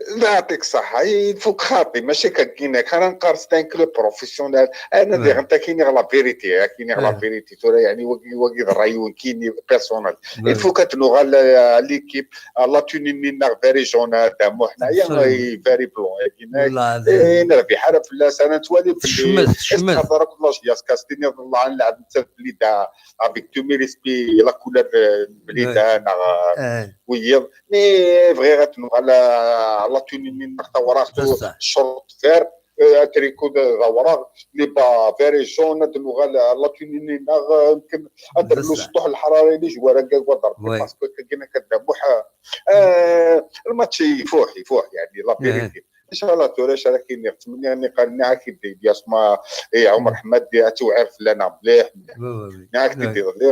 Yeɛṭik ṣṣeḥḥa, il faut que xaṭi, mačči akka kina, ara nqar c'est un club professionnel. Ana diɣen takini la vérité, akini la vérité, tura, yeɛni, wagi, wagi d ṛṛay-iw nekkini personnel. Il faut que ad nuɣal, euh, à l'équipe, à la tenue-nni-nneɣ very jaune, Dda Muḥ, neɣ very blanc, akina. Ur nerbiḥ ara fell-as, ara nettwali belli tecmet, tecmet. Est-ce que la J S K, s tiniḍ Allah, nlɛeb netta d Blida, avec tous mes respects, la couleur de Blida, neɣ, euh, wiyiḍ. Mais bɣiɣ ad nuɣal à la tenue-nni-nneɣ tawraɣt, short vert, euh, tricot d awraɣ, les bas verts et jaunes, ad nuɣal à la tenue-nni-nneɣ, euh, ad nrellu sṭuḥ lḥrara i les joueurs, akka, parce que kagina ka Dda Muḥ, euh, le match ifuḥ, ifuḥ, yeɛni, la vérité. Inchallah, tura acu ara k-iniɣ, ttmenniɣ nniqal-nni ad k-id-, Lyasma, eh, Ɛumer Ḥmed, ad tiwɛir fell-aneɣ mliḥ, mliḥ. Nniɣ ad k-id-iḍelli.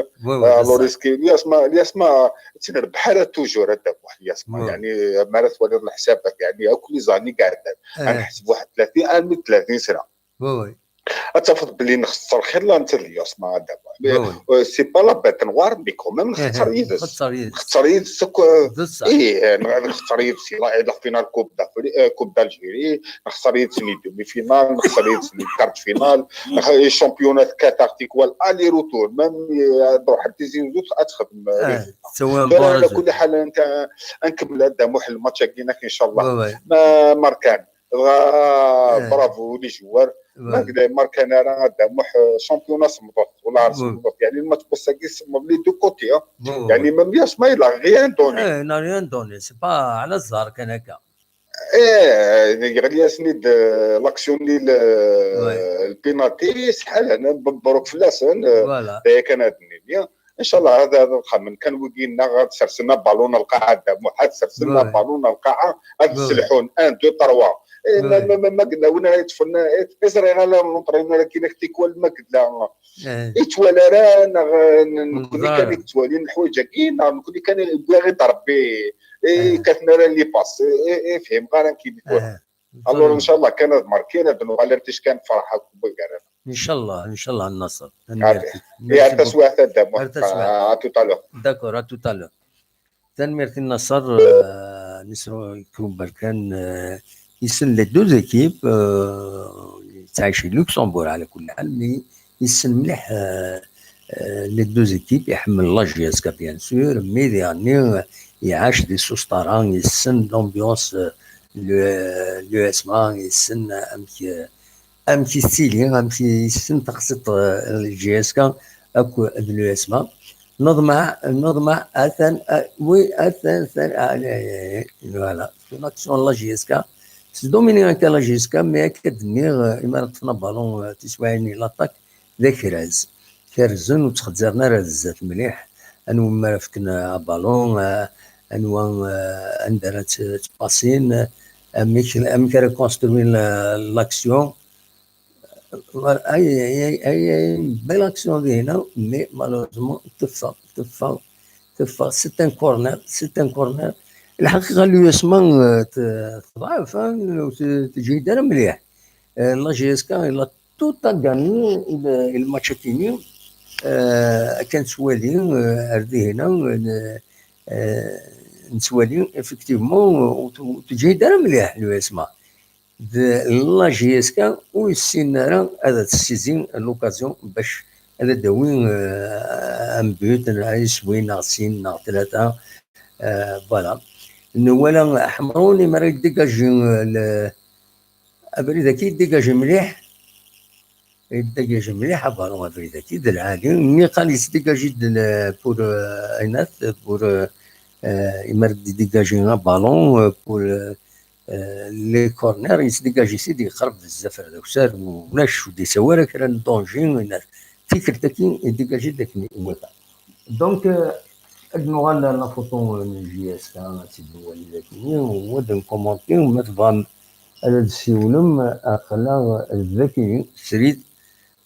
Alors, est-ce que Lyasma, Lyasma, ur tt-nerbeḥ ara toujours, a Dda Muḥ, Lyasma. Yeɛni, mi ara twaliḍ leḥsabat, yeɛni, akk les années iɛeddan. Ad neḥseb waḥed tlatin, armi d tlatin sna. Ad tafeḍ belli nxeṣṣer xilla netta d Lyasma, a Dda Muḥ. Mais, euh, c'est pas la bête noire, mais quand même, nxeṣṣer yid-s. Nxeṣṣer yid-s. Nxeṣṣer yid-s akk, euh, ih, nxeṣṣer yid-s, la, la finale Coupe d'Afri-, euh, Coupe d'Algérie, nxeṣṣer yid-s les demi-finales, nxeṣṣer yid-s les quarts de finale, championnat cathartique, wala aller-retour, même, euh, ad ruḥ Tizi Uzzu, ad texdem, euh, résultat. Ala kulli ḥal, ad nkemmel a Dda Muḥ le match-agi-inek, inchallah. Ma, ma rkan. Dɣa, bravo les joueurs. Ma d-, ma rkan ara a Dda Muḥ, euh, championnat semmeḍ, wala semmeḍ. Yeɛni, le match n wass-agi semmeḍ les deux côtés, hein. Yeɛni, même Lyasma, il a rien donné. Eh, il n'a rien donné. C'est pas ɛla zzher kan akka. Eh, yeɣli-yasen-id, euh, l'action-nni, le, le penalty, sḥal, mebruk fell-asen, euh, d aya kan ad d-nini. Inchallah, ad, ad xemmen kan wigi-nneɣ, ad sersen abalun ar lqaɛa, a Dda Muḥ, ad sersen abalun ar lqaɛa, ad selḥun, un, deux, trois. Eh, ma, ma, ma, ma yella win ara yeṭṭfen, eh, ur ẓriɣ ara l'entraîneur-agi-inek tikwal ma yella yettwali ara, neɣ, eh, n-, nekkni kan i yettwalin lḥwayeǧ-agi, neɣ nekkni kan i wwiɣ-id Rebbi, eh, kkaten ara les passes, eh, eh, fhimeɣ ara nekk tikwal. Alors, inchallah, kan ad markin, ad nuɣal ar ticki ad nefreḥ akk wigi ara. Inchallah, inchallah, a Naṣer. Tanemmirt-ik. Ar taswiɛt a Dda Muḥ. Ar taswiɛt. À tout à l'heure. D'accord, à tout à l'heure. Tanemmirt i Naṣer, euh, Nisro Kruberkan, euh, yessen les deux équipes, euh, yettɛic di Luxembourg, ɛla kulli ḥal, mais yessen mliḥ, euh, euh, les deux équipes, iḥemmel la J S K, bien sûr, mais diɣenni, euh, iɛac di Susṭara, yessen l'ambiance, euh, le, l'U S M A, yessen amek, euh, amek i tettili, amek i yessen taxsiṭ, euh, J S K akk d l'U S M A. Neḍmeɛ, neḍmeɛ, atan, euh, oui, atan, atan, ah, voilà, une action la J S K. Tdomini akka la J S K, mais akka d-nniɣ, euh, imi ara ṭṭfen abalun, euh, tiswiɛin-nni, l'attaque d akraz. Kerzen, ur ttxezzaren ara ar zdat mliḥ. Anwa umi ara fken abalun, eh, anwa, eh, anda ara tt-, ttpasin, eh, amek, amek ara construin la-, l'action. Ay, ay, ay, ay, ay, belle action dinna, mais malheureusement, teffeɣ, teffeɣ, teffeɣ. C'est un corner, c'est un corner. Lḥaqiqa, l'U S M A, eh, t-, teḍɛef, hein, ur t-, teǧhid ara mliḥ. Eh, la J S K, il a tout a gagné, il, il match-agi-nni, euh, akken nettwali, euh, ar dihin-a, euh, euh, nettwali, effectivement, ur t-, ur teǧhid ara mliḥ l'U S M A. D la J S K ur yessin ara ad tessizin l'occasion bac ad d-tawi, euh, un but, neɣ iswi, neɣ sin, neɣ tlata. Euh, voilà. Nwala Ḥemrun, imi ara yeddigaji, euh, le, abrid-agi yeddigaji mliḥ. Yedégage mliḥ abalun abrid-agi d lɛali. Niqal yesdégage-d le-, pour, euh, Aynat, pour, euh, euh, imer d-idégage abalun, euh, pour, euh, euh, les corners, yesdégage-it-id yeqreb bezzaf ar d akessar, ulac ur d-yessawi ara kra n danger, Aynat. Tikkelt-agi yedégage-d akken iwata. Donc, euh, ad nuɣal ar la photo n J S K, ad tt-id-nwali dagi, u ad nkumanti, ma tebɣam ad d-ssiwlem, aql-aɣ dagi, srid,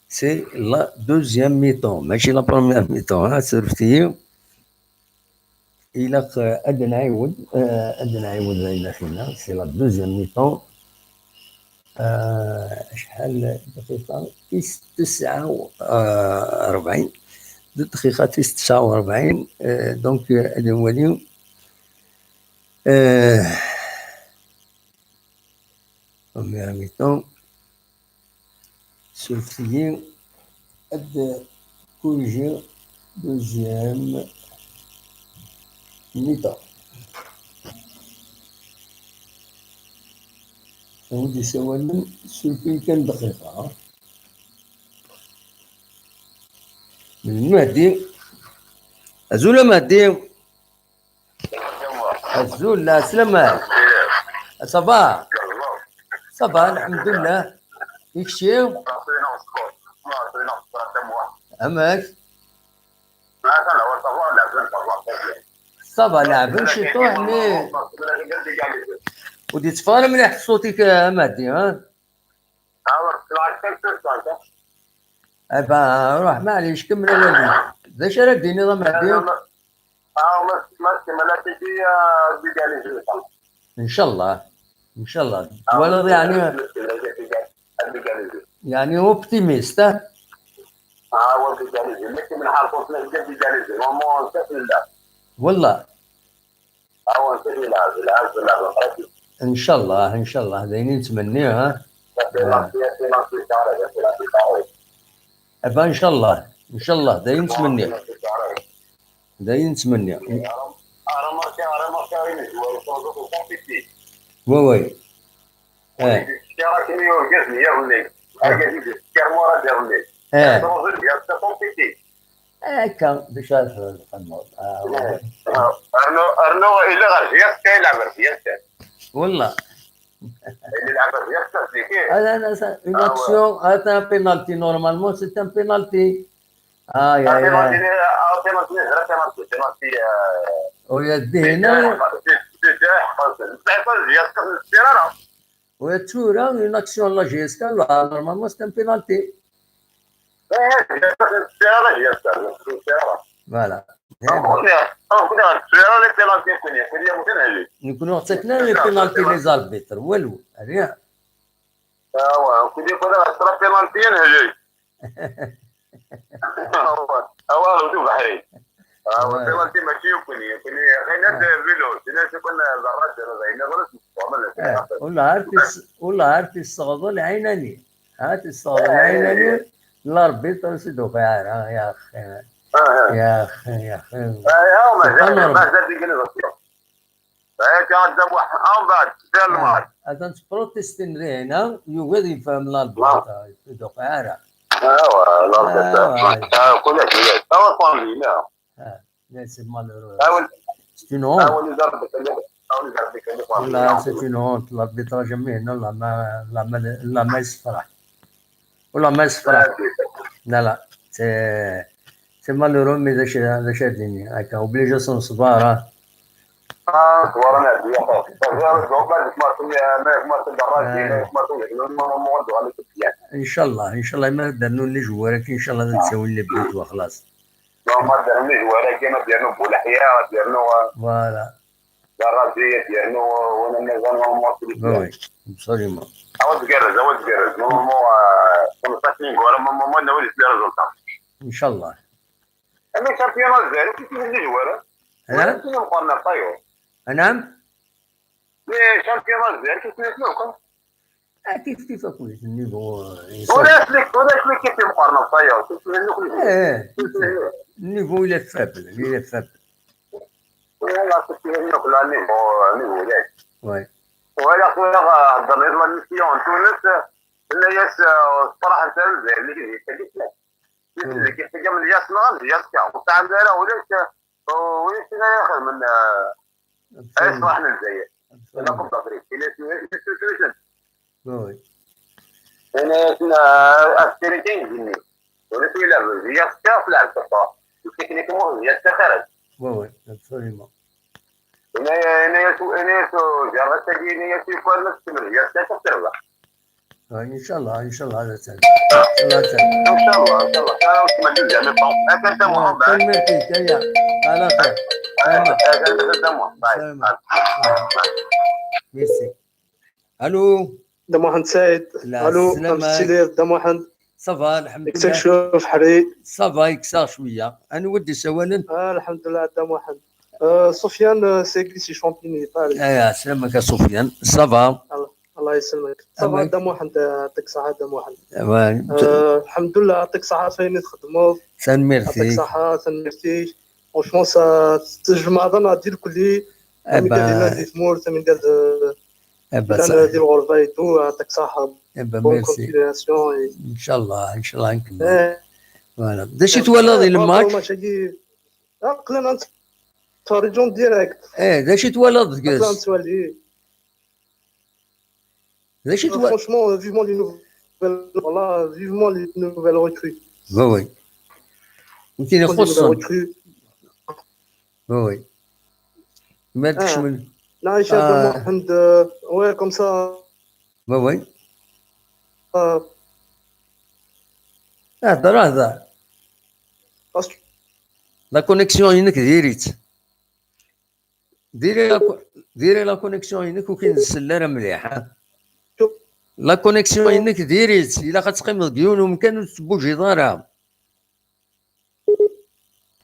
c'est la deuxième mi-temps, mačči la première mi-temps, ha, surfet-iyi. Ilaq, euh, ad nɛiwed, euh, ad nɛiwed ayen akken-a, c'est la deuxième mi-temps. آه، شحال دقيقة؟ tis tesɛa u rebɛin. Dqiqa tis tesɛa u rebɛin. آه، donc, آه، ad nwali. آه، en même temps, surfet-iyi ad corriger deuxième mi-temps. Awi-d isawalen, surfet-iyi kan dqiqa. Mehdi. Azul a Mehdi. Azul, la slama. Ça va? Ça va, alḥemdulillah. I kečči? Amek? Ça va, leɛben ciṭuḥ, mais ur d-yetteffeɣ ara mliḥ ṣṣut-ik a Mehdi, ha? Eh ben, ruḥ, maɛlic, kemmel awal-ik. D acu ara d-tiniḍ a Mehdi? Ncallah, ncallah. Twalaḍ yeɛni, yeɛni optimiste, ha? Wallah. Ncallah, ncallah, d ayen i nettmenni, ha? Ah. Eh ben, ncallah, ncallah, d ayen nettmenni. D ayen nettmenni. Oui, oui. Eh. Eh. Akka, d acu ara txedmeḍ? Ah, rnu, rnu, yella ɣer Fiesta, yelɛeb ɣer Fiesta. Wallah. Yelɛeb ɣer Fiesta, zik, eh. Ah, non, non, c'est une action, ah, c'est un penalty, normalement, c'est un penalty. Ah, ya, ya. Penalty, ah, penalty, ẓriɣ penalty, penalty, ah. Ur yeddihina. Ur yettura une action la J S K, là, normalement, c'est un penalty. Voilà. Nekkni ɣer ttaken les pénaltys les arbitres, walu, rien. Awa, nekkni ɣer ttaken penalty. Awa, awa, d ubeḥri. Awa, penalty mačči nekkni, nekkni, xinat vélo, xinat kan d rrad, d ayen, ɣer-s. Eh, ula ar tis-, ula ar tisseɣḍel ɛinani. Ar tisseɣḍel ɛinani, l'arbitre ur s-d-tuqiɛ ara, ya axi. Ya axi, ya axi. C'est pas normal. Ah, atan ttprotestin dihina, yugi ad yefhem l'arbitre, ur s-d-tuqiɛ ara. Ah, là, c'est malheureux. C'est une honte. Là, c'est une honte. L'arbitrage, mais non, là, ma, là, ma, là, ma, c'est vrai. Wallah ma yessefraḥ. La, la. C'est, c'est malheureux, mais d acu, d acu ara d-nini. Akka, obligé ad s-neṣber, ha. Ah, ṣber ad nɛeddi, axir. Ṣber, ma d Martin, ma d Martin Barraji, ma d Martin, ma d Martin. Inchallah, inchallah, ma d-rnun les joueurs-agi, inchallah, ad d-ttawin les buts, wa xlas. Ma d-rnun les joueurs-agi, ma d-yernu Bouleḥya, ma d-yernu, euh, voilà. Barraji, ad yernu, euh, win nniḍen, normalement, c'est le... Oui, oui, absolument. Awa tgerrez, awa tgerrez. Normalement, euh, xemsaṭac n gura, normalement, ad nawi les résultats. Inchallah. Ama championnat Lezzayer, kif i tella Lezzayer? Hein? Wala kif i meqqren ɣef tayeḍ? Anam? Le championnat Lezzayer, kif i tella akk? Ah, kif kif akk, le niveau, euh, ulac les, ulac les équipes i meqqren ɣef tayeḍ, kif i tella akk. Eh, le niveau, il est faible, il est faible. Wala, c'est une autre année, bon, année, ouais. Ouais. Wala, wala, dans les émissions en Tunis, Tenna-yas, eh, ṣṣraḥ n taruzayt-nni, di tagi-s. Di tagi-s, neɣ di yas-ka. Ur tesɛi ara ulac, eh, ulac tin ara ixedmen, eh, ay ṣṣraḥ n Lezzayer. Wala qebba Afrik. Yenna-yas, yenna-yas, yenna-yas, ah, afsiriti igenni. Ulac wi ileɛben, di yas-ka tleɛb taqwa. Teknikman, di yas-ka xaraj. Oui, oui, absolument. Yenna-, yenna-yas, yenna-yas ujerɣ ass-agi, yenna-yas yuker ad tkemmel di yas-ka ad terbeḥ. Ah, inchallah, inchallah, ad terbeḥ. Inchallah, ad terbeḥ. Inchallah, inchallah. Akken d amuḥend. Tanemmirt-ik, aya. Ala xir. Akken d amuḥend. Merci. Allô. Dda Muḥend Saɛid. Allô, amek tiliḍ, Dda Muḥend? Ça va, lḥemdullah. Yekkes-ak cwiya ubeḥri? Ça va, yekkes-aɣ cwiya. Anwa d-isawalen? Ah, lḥemdullah, Dda Muḥend. Euh, Sofiane, euh, Segui, si Champigny, Paris. Ah, ya, selamek a Sofiane. Ça va? Allah, Allah yesselmek. Ça va, Dda Muḥend, euh, yeɛṭik ṣṣeḥḥa, Dda Muḥend. Euh, lḥemdullah, yeɛṭik ṣṣeḥḥa ɣef wayen i txeddmeḍ. Tanemmirt-ik. Yeɛṭik ṣṣeḥḥa, tanemmirt-ik. Franchement, ça, tejmaɛḍ-aneɣ-d irkelli. Amek ad yellan di tmurt, amek ad, eh, yellan di lɣerba et tout, yeɛṭik ṣṣeḥḥa. Bonne continuation et inchallah, inchallah, nkemmel. Eh. Voilà. D acu i twalaḍ di lmatch? Aql-aneɣ nettferriǧ en direct. Eh, d acu i twalaḍ deg-s? Aql-aneɣ nettwali. D acu i twa- Franchement, euh, vivement les nouvelles, voilà, vivement les nouvelles recrues. Oui, oui. Vivement les nouvelles recrues. Oui, oui. Ma tkecmem. Naïcha de Mohamed, euh, ouais, comme ça. Oui, oui. Euh, ah, hder, hder. Parce que la connexion-inek diri-tt. Diri la co-, diri la connexion-inek, ur k-nsell ara mliḥ, ha? La connexion-inek diri-tt, ilaq ad teqqimeḍ deg yiwen umkan ur tettbujiḍ ara.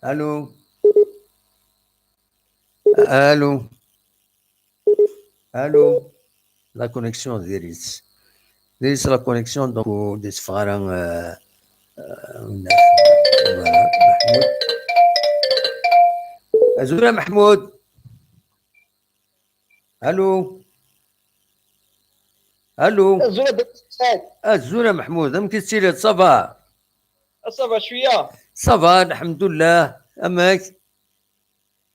Allô? Allô? Allô? La connexion diri-tt. Diri-tt la connexion, donc, ur d-itteffeɣ ara, euh, euh, voilà, Mahmoud. Azul a Mahmoud. Allô? Allô? Azul a Dda Saɛid. Azul a Mahmoud, amek i tettiliḍ, ça va? Ça va cwiya. Ça va, lḥemdullah. Amek?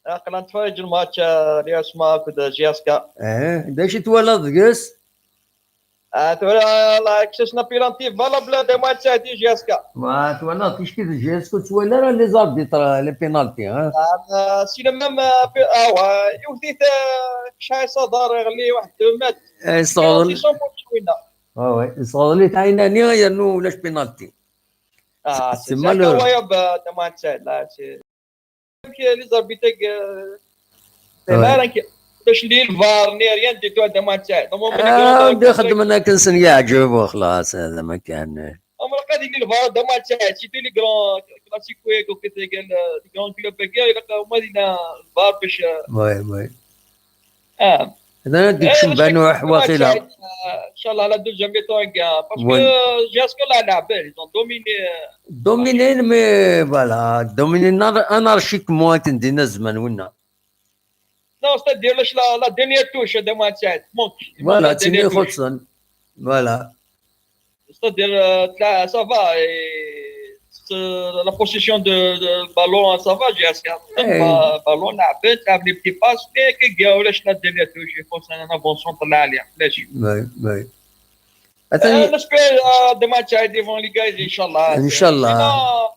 Aql-aɣ nettferriǧ lmatch, ah, l'U S M A akked J S K. Eh, d acu i twalaḍ deg-s? Ah, tura, la, kkes-asen apénalti valable, Dda Muḥend Saɛid, i J S K. Wa, twalaḍ ticki d J S K ur tettwali ara les arbitres, les pénaltys, hein? Ah, c'est le même, ah, pe-, ah, wa, iwet-it, ah, kcay s aḍar, iɣelli waḥed deux mètres. Eh, yesseɣḍel-, pénalti cent pour cent winna. Wa, wa, yesseɣḍel-it ɛinani, yernu ulac pénalti. Ah, c'est, c'est malheureux. Incroyable, ah, Dda Muḥend Saɛid, là, c'est Amek les arbitres, euh, c'est rare, hein, que باش لي الفار ني rien du tout هذا ما تاع. Normalement les grands, ah, xeddmen akken sen yeɛǧeb وخلاص, هذا ما كان. Normalement غادي لي الفار هذا ما تاع, surtout les grands classiques, وكذا قال, les grands clubs هكا, إلا هما دينا الفار باش, oui, oui. اه. هذا ديك شمبانوح واقيلا. ان شاء الله على دوزيام ميتون كاع، parce que جاسكو لا لعب، ils ont dominé. Dominé, mais voilà, dominé anarchiquement, كندينا زمان ونا. Non, c'est-à-dire لاش la, la dernière touche هذا ما تاع, manque. Voilà, تيني خصن. Voilà. C'est-à-dire, euh, là, ça va, et c'est, euh, la possession de, de ballon, ça va, J S K. Eh. Ba-, ballon, la peine, t'as les petits passes, mais que Gaoulash la dernière touche, il faut un avant-centre là, allez, flèche. Oui, oui. Attends, euh, on espère, euh, demain, tu as devant les gars, Inch'Allah. Inch'Allah. Sinon, euh,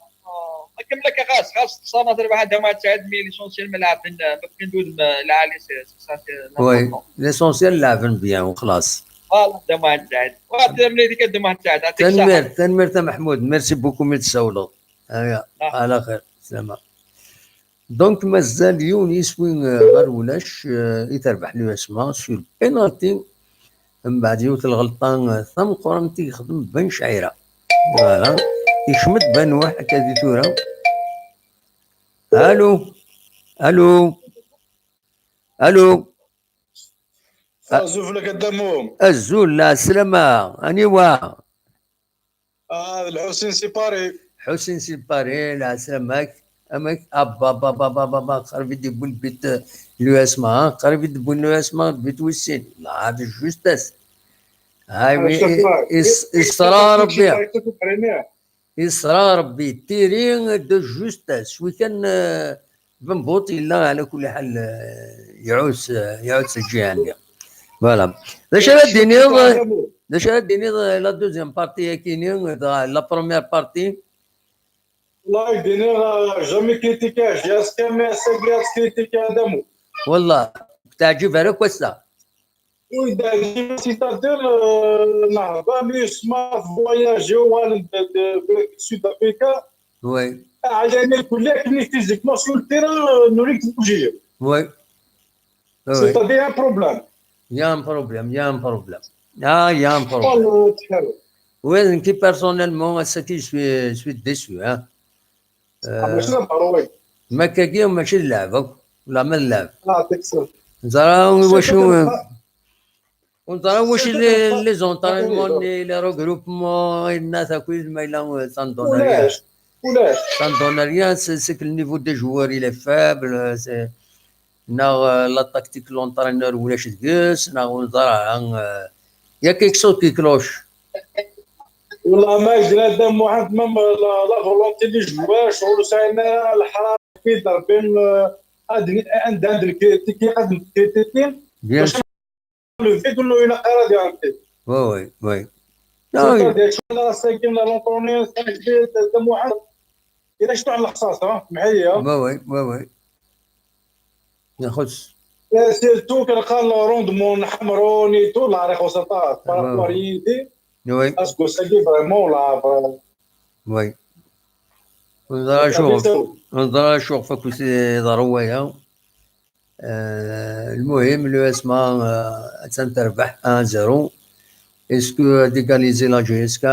كملك خاص, خاص تصنف ربح دمات سعد, mais l'essentiel ملعب, ما كندود العالي, c'est, c'est ça, c'est l'important. Oui, l'essentiel لعبن bien وخلاص. Voilà, dda Muḥend Saɛid. Wa, tanemmirt-ik a dda Muḥend Saɛid. Yeɛṭik ṣṣeḥḥa. Tanemmirt, tanemmirt a Mahmoud. Merci beaucoup mi d-tsawleḍ. Aya, ah, ɛla xir, slama. Donc, mazal yiwen yiswi, euh, ɣer ulac, euh, i terbeḥ l'U S M A sur penalty. Mbeɛd yiwet lɣelṭa, euh, tameqqrant i yexdem Ben Cɛira. Voilà. Yekcem-d Ben Waḥ akka di tura. Allô? Allô? Allô? Azul fell-ak a Dda Mu. Azul, lɛeslama, aniwa? Ah, d Lḥusin si Paris. Ḥusin si Paris, lɛeslama-k. Amek? Abba, abba, abba, abba, abba, qrib i d-yewwi lbit, eh, l'U S M A, ha? Qrib i d-wwin l'U S M A, lbit wis sin. La, de justesse. Ay, mais, is-, isra Rebbi. Isra Rebbi, tiri de justesse. Wi kan, euh, Benbout yella ala kulli ḥal, euh, iɛus, euh, iɛus lǧiha-nni. Voilà. D acu ara d-tiniḍ, d acu ara d-tiniḍ, euh, la deuxième partie-agi-nni, euh, la première partie? Wallahi, d-iniɣ, euh, jamais critiqué J S K, mais ass-agi ad critiqué Adamo. Wallah, teɛǧib ara akk ass-a. Ur d-ɛǧib, c'est-à-dire, euh, nehḍer mi yesma voyage, uɣalen de, de, de Sud Africa. Oui. Ɛyan irkelli akken physiquement sur le terrain, euh, nuri-k tebujije. Oui. Oui, oui. C'est-à-dire un problème. Il y a un problème, il y a un problème. Ah, il y a un problème. Wallah, tḥerr. Oui, nekki personnellement, ass-agi, je suis, je suis déçu, hein. Ah, mačči d abeṛṛu, oui. Makkagi mačči d lɛeb akk, la ma d lɛeb. Ah, teksel. Neẓra wacu, ur neẓra wacu les, les entraînements, les, les regroupements, et nna takit ma yella, euh, ça ne donne rien. Ulac, ulac. Ça ne donne rien, c'est, c'est que le niveau des joueurs, il est faible, c'est, neɣ, euh, la tactique, l'entraîneur, ulac deg-s, neɣ ur neẓra ara, euh, il y a quelque chose qui cloche. Wallah, ma yejra Dda Muḥend, même la, la volonté des joueurs, ur sɛin ara leḥrara, ad, anda, anda, ad, bien sûr. Le vide, ur ilaq ara ad iɛeddi. Oui, oui, oui. C'est-à-dire, la, l'entraîneur, Dda Muḥend, il a jeté la sauce, hein, mais, hein. Oui, oui, oui, oui. Ixuṣṣ. Eh, surtout kan qal le rendement n Ḥemrun et tout, la ixuṣṣ aṭas, par rapport yid-i. Oui. Aseggas-agi vraiment, la, vraiment. Oui. Ur neẓra acu ɣef, ur neẓra acu ɣef akk iḍerru waya. Eh, lmuhim, l'U S M A, eh, attan terbeḥ un zéro. Est-ce que ad égaliser la J S K?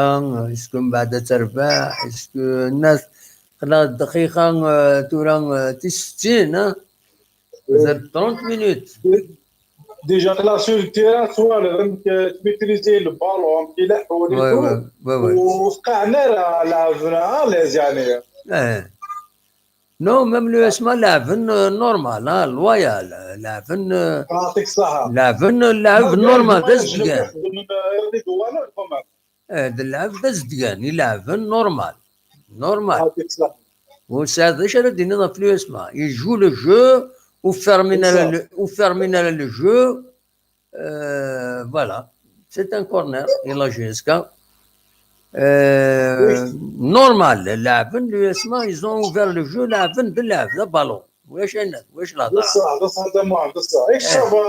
Est-ce que mbeɛd ad terbeḥ? Est-ce que nna, xla dqiqa, eh, tura, eh, tis settin, hein? Mazal trente minutes. Déjà, la sur le terrain, tu vois, le, euh, tu maîtrises le ballon, amek ileḥḥu, ouais, ouais, ouais, ouais. Ur fqaɛen ara, leɛben à l'aise, yeɛni. Eh. Non, même l'U S M A leɛben, euh, normal, hein, loyal, euh, leɛben, euh, yeɛṭik ṣṣeḥḥa. Leɛben, euh, leɛben normal, d azedgan. Eh, d lɛeb d azedgan, i leɛben normal. Normal. Ur tesɛiḍ d acu ara d-tiniḍ ɣef l'U S M A. Il joue le jeu, ur fermin ara le, ur fermin ara le jeu. Euh, voilà. C'est un corner, et la J S K. Euh, normal, leɛben, l'U S M A, ils ont ouvert le jeu, leɛben d lɛeb, d ballon. Ulac ayen, ulac lehḍra. D ṣṣeḥ, d ṣṣeḥ, d ṣṣeḥ. Ça va,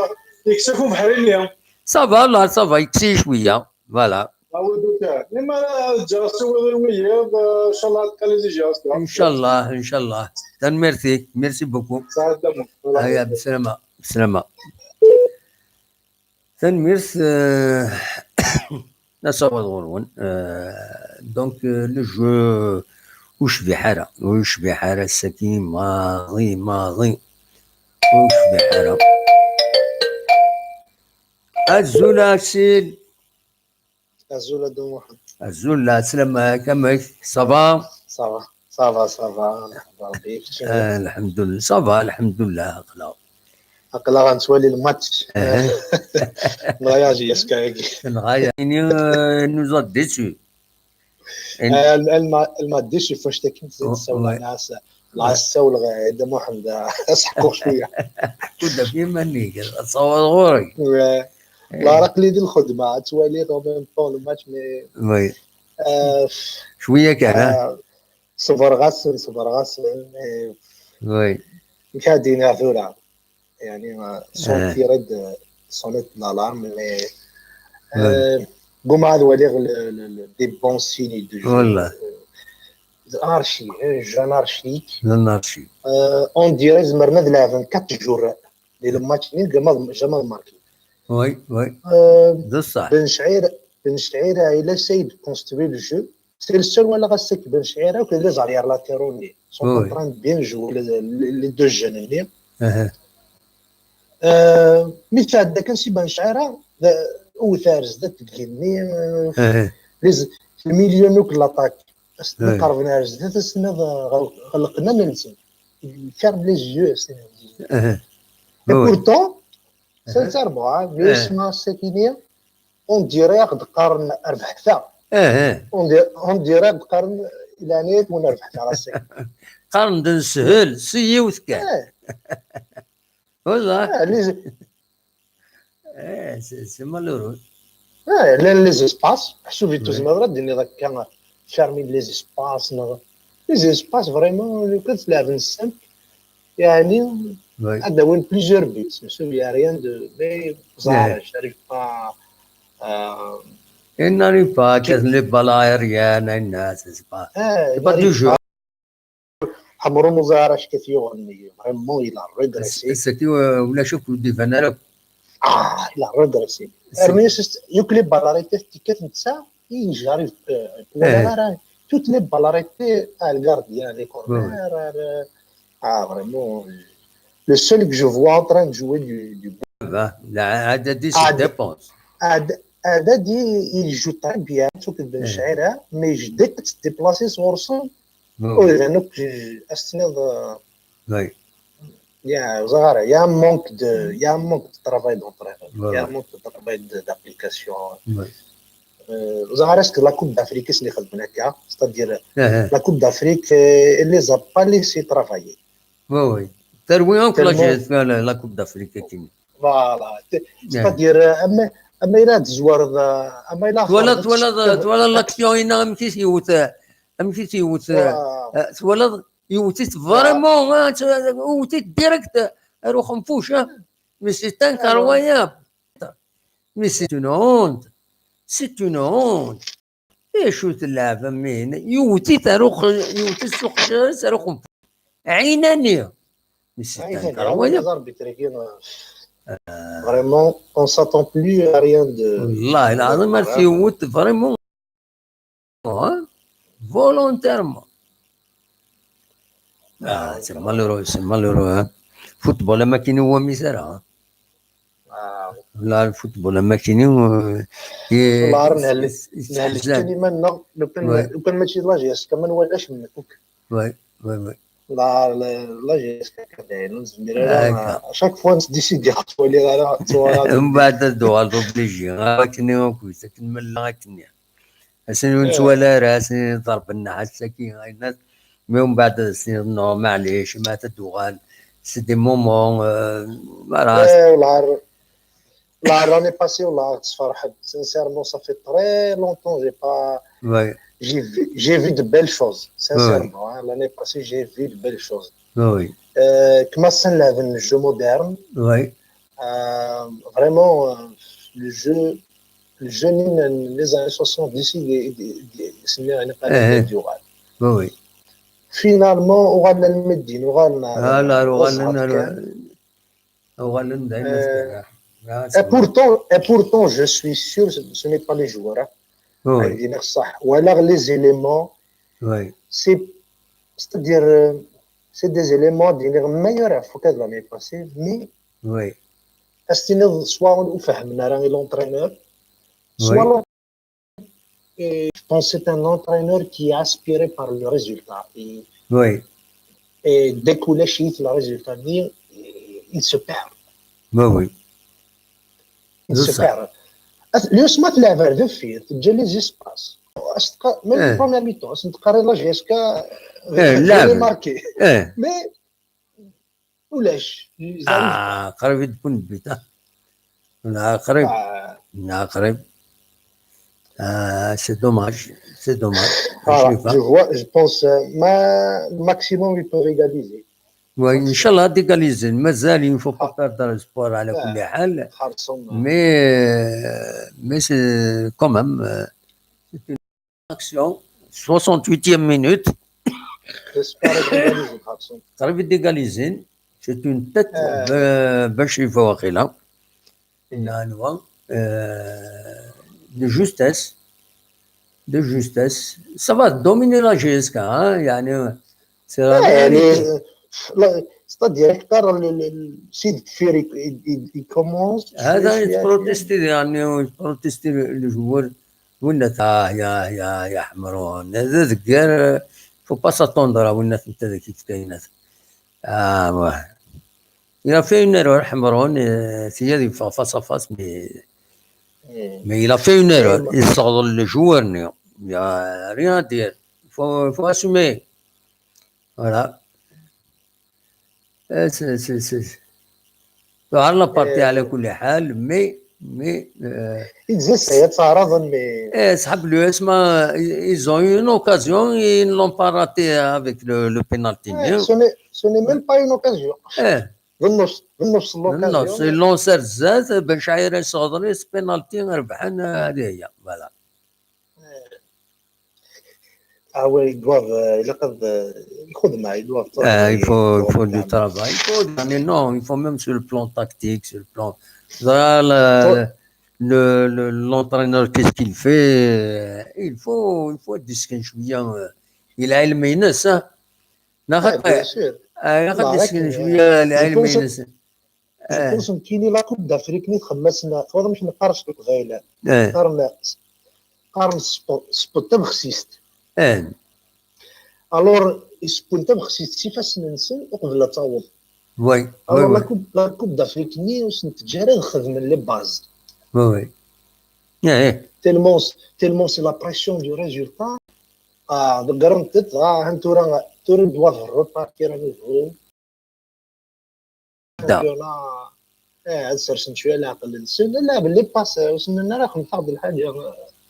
yekkes-ak ubeḥri-nni. Ça va, là, ça va, yekkes-iyi cwiya. Voilà. Awi-d kan. Imi ara ǧǧeɣ asiwel i wiyaḍ, eh, inchallah ad tqalizi ǧǧeɣ. Inchallah, inchallah. Tanemmirt-ik, merci beaucoup. Sɛedda. Aya, beslama, beslama. Tanemmirt, eh, asawaḍ ɣur-wen. Eh, donc, eh, le jeu ur yecbiḥ ara, ur yecbiḥ ara ass-agi, maḍi, maḍi. Ur yecbiḥ ara. Azul a Asil. Azul a Dda Muḥend. Azul, la, sslam-ik, amek? Ça va? Ça va, ça va, ça va, lḥemdu Rebbi, kečč? Ah, lḥemdulillah, ça va, lḥemdulillah, aql-aɣ. Aql-aɣ nettwali lmatch. Nɣaya J S K-agi. Nɣaya. Ini, euh, nous a déçus. Ah, elle, elle m'a, elle m'a déçu, fectakin, oh, ouais. Lɛassa, lɛassa, wala Dda Muḥend, aseḥqu cwiya. Kud ɣef yiman-ik, ad tṣawḍeḍ ɣur-i. Ouais. Eh. La, aql-i di lxedma, ad twaliḍ en même temps le match, mais, oui. Euh, cwiya kan, ah. Ṣebreɣ-asen, ṣebreɣ-asen, mais, oui. Nekk ad d-iniɣ tura. Yeɛni, euh, sans tirer de sonnette d'alarme, mais, euh, ggummaɣ ad waliɣ le, le, le, des bons signes de jeu. Wallah. Euh, anarchie, un jeu anarchique. L'anarchie. Euh, on dirait zemren ad leɛben quatre jours di le match-nni, jamais, jamais marqué. Oui, oui. Euh, d ṣṣeḥ. Ben Ch'ir, Ben Ch'ir, il essaye de construire le jeu. C'est le seul walaɣ ass-a Ben Ch'ir akk d les arrières latéraux-nni sont en train de bien jouer, les, les, les deux jeunes-nni. Euh, mi tɛedda kan si Ben Ch'ir, d, wwet ar zdat deg igenni, euh, les, le milieu-nni akk n l'attaque. As-ten-qerben ar zdat, as-ten-ad ɣelqen aman-nsen. Ils ferment les yeux, as-ten-ad. Et pourtant, c'est le terroir, l'U S M A, c'est fini. on dirait ad qqaren rebḥet-aɣ. Aha. On dirait ad qqaren leɛnaya-twen rebḥet-aɣ ass-a. Qqaren-d neshel s yiwet kan. Voilà. Ah, les, Eh, c'est c'est malheureux. ah, llan les espaces, ḥsub i tuzmaḍ ad d-tiniḍ akka, fermer les espaces, neɣ les espaces, vraiment, lukan tleɛben simple, yeɛni, Oui. ad d-awin plusieurs buts, mais il y a rien de, mais ẓar, j'arrive pas, euh, Il n'arrive pas, que les balles aériennes, c'est pas, ah, c'est pas du j'arrive jeu. pas. Ḥemrun Uẓar acka t-yuɣen, vraiment, il a régressé. C'est qui, euh, ulac akk ur d-iban ara. Ah, il a régressé. Erni, juste, yakk les balles arrêtées tekkat netta, i j'arrive, euh, wala ara, toutes les balles arrêtées, ah, le gardien, les corners, ah, ah, vraiment, le seul que je vois en train de jouer du, du Bah, là, Haddadi se Haddadi. Dépense. Haddadi, il joue très bien, tout le Ben Chaira, mais je, dès que tu te déplaces sur son, Oui. oh, il a un autre, je, à ce moment, Oui. il y a, il y a un manque de, il y a un manque de travail d'entraîneur, il y a un Ouais. manque de travail de- d'application. Oui. Euh, vous avez que la Coupe d'Afrique, c'est le Khalbunaka, c'est-à-dire Ah, la Coupe d'Afrique, euh, elle les a pas laissés travailler. Oui, oui. Terwi akk la Tellement- gestion, la, la Coupe d'Afrique, akkin. Voilà. C'est-à-dire, euh, ama, ama il a des joueurs, euh, ama il a Twalaḍ, twalaḍ, twalaḍ l'action-ina, amek i t-yewwet, amek i t-yewwet, Voilà. eh, twalaḍ, yewwet-it vraiment, hein, t- yewwet-it direct, ar uxenfuc, hein. Mais c'est incroyable. Mais c'est une honte. C'est une honte. Acu tleɛbem-in? Yewwet-it ar ux-, yewwet-it s uqeccer-is ar uxenfuc. Ɛinani. Mais c'est Aïe, incroyable. Les arbitres, euh, vraiment, on s'attend plus à rien de. Wallahi, lɛaḍim, ar t-yewwet vraiment, hein? Volontairement. Ah, c'est malheureux, c'est malheureux, hein? Football am akken ur wamis ara, hein? Ah, La, le football am akken ur, euh, والله i- راه نهلك i- نهلك iseḥzan. كلمه لو كان Ouais. لو كان ماشي لاجيس كمان ولا شنو. Oui, oui, oui. لا لاجيس كان زمير هكا. شاك فوا نسديسيدي خاطر ولي غير تصور من بعد تدوغ obligé، ها كني وكويس، كنمل ها كني. اسن ونتوالا راسي ضرب النحاس ساكي غاينات. Mais ومن بعد سنين نو معليش ما تدوغال. C'est des moments, euh, voilà. ايه والله ر- لا l'année passée والله تفرحت. Sincèrement, ça fait très longtemps, j'ai pas, Ouais. j'ai vu, j'ai vu de belles choses, sincèrement, hein. L'année passée, j'ai vu de belles choses. Oui. Euh, كما سنلعب le jeu moderne, Oui. euh, vraiment, euh, le jeu, le jeu من les années soixante-dix, il est, il est, il est, c'est une année Eh, eh. du Real. Oui, oui. Finalement, on va le mettre, on va le Ah, là, on va le- on va le- Euh, Ah, Et c'est pourtant, et pourtant, je suis sûr, ce ce n'est pas les joueurs, hein. Oui, عندي نفس صح. Ou alors les éléments, oui, c'est, c'est-à-dire, euh, c'est des éléments, des meilleurs à l'année passée, mais oui. est-ce que soit on fait l'entraîneur, soit Oui. l'en- et je pense que c'est un entraîneur qui est inspiré par le résultat. Et, Oui. et dès que le résultat vient, il se perd. Oui, oui. Il se perd. اليوم ما تلعب على دفير، تجي les espaces. Même Eh. première mi-temps, c'est تقارن la J S K Eh, لا، marqué. Eh. Mais ولاش آه، قريب تكون بيتا. لا، قريب. آه، لا، قريب. آه، c'est dommage. C'est dommage. voilà, شوف. je vois, je pense, euh, ma, maximum, ils peuvent égaliser. Oui, إن شاء الله égaliser. مازال، il faut pas perdre espoir على كل حال. خالصهم. Mais, euh, mais c'est quand même, euh, c'est une action. Soixante-huitième minute. J'espère égaliser خالصهم. قريب égaliser. C'est une tête آه. ب- باش يفوا واقيلا. إن أنوا، euh, de justesse. De justesse. Ça va dominer la J S K, hein, يعني, c'est la يعني réalité. لا، c'est-à-dire اكثر ال- ال- السيد كفير ي- ي- ي- يكومونس هذا شوية، شوية، يبروتيستي، يعني، يبروتيستي les joueurs. وين تا يا يا يا حمرون، هذا ذكر. Faut pas s'attendre وين انت ذاك كاينات. اه واه. Il a fait une erreur حمرون، آه، c'est-à-dire face à face, mais Mais il a fait une erreur. Yesseɣḍel le joueur-nni. Il y a rien à dire. Il faut, il faut assumer. Voilà. Eh, c'est, c'est, c'est... Tuɛer la partie على كل حال, mais, mais, euh, Ils essayent, ttɛaraḍen, mais eh, صحاب l'U S ما, ils ont eu une occasion, ils ne l'ont pas raté avec le, le penalty. Eh, ce n'est ce n'est même pas une occasion. Eh, D nnuṣ d nnuṣ n non, non, c'est l'occasion. Lancer zdat, Ben Chaïr yesseɣḍel-it, penalty, rebḥen, eh, هذه هي, voilà. Ah ouais, ils doivent, euh, ilaq ad, euh, lxedma, ils doivent Euh, il faut, il doivent faut du travail. travail. Il faut, mais non, il faut même sur le plan tactique, sur le plan. Voilà, le, le, le- l'entraîneur, qu'est-ce qu'il fait? Euh, il faut, il faut être discret. Je viens, euh, il a le minus, hein. Ouais, bien sûr. آه، غادي راك- يسكن شويه العلم يكون شي- ينس- آه. يكون كيني la Coupe d'Afrique ني تخمسنا، تفضل مش نقارش بك غايلا. آه. قارن قارن سبو- سبوت تبخسيست. آه. الور سبوت تبخسيست سي فاس ننسن وقبل تصور. Oui, oui, الور oui. La Coupe La Coupe d'Afrique ني وسنتجارة خدمن les bases. Oui, oui. آه، آه. Tellement tellement c'est la pression du résultat. اه ضقرنت اه هن تورا تورا دوا في الروبا كي راني هو. دا. Championnat. اه هاد سرسن شويه العقل نسن لا باللي باس وسننا راه خمسة د الحاجه.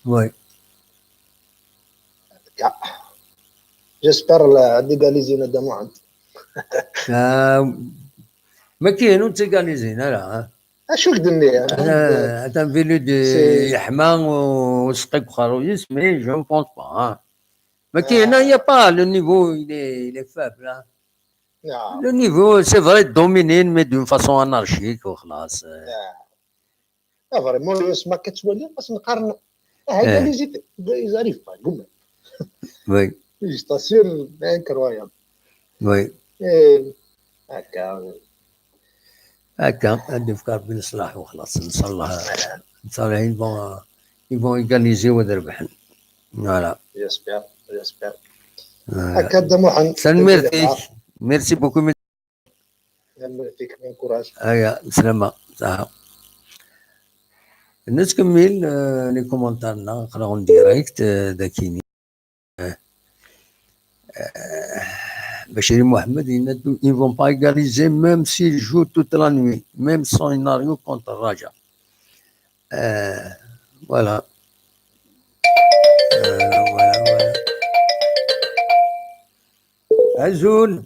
Oui. كاع. J'espère لا ديغاليزينا دابا عند. آه، ما كاين وتيكاليزينا لا. اشو قدني انا انا فيلو دي C'est- يحمى وسقيك خرويس, mais je ne pense pas, hein. ما كاين, il y a pas, le niveau il est, il est faible, hein. نعم. Le niveau, c'est vrai, dominé, mais d'une façon anarchique, وخلاص. اه فريمون اليوس ما كتولي باش نقارن. اه إيه. ايغاليزي ils arrivent pas قلنا. Oui, Juste sûr, incroyable. oui. إيه، هكا. هكا غادي نفكر بن صلاح وخلاص, ان شاء الله. ان شاء الله ils vont, ils vont égaliser وهذا ربحن. Voilà. J'espère, j'espère. آه. هكا دا محمد. سلمير فيك. Merci beaucoup. يعطيك من كوراج. هيا سلامة, صح. نكمل, آه, les commentaires نقراهم direct, آه, داكيني. آه, آه, بشير محمد, ils ne vont pas égaliser même s'ils jouent toute la nuit, même scénario contre Raja. آه, voilà. آه, voilà, voilà. أزول.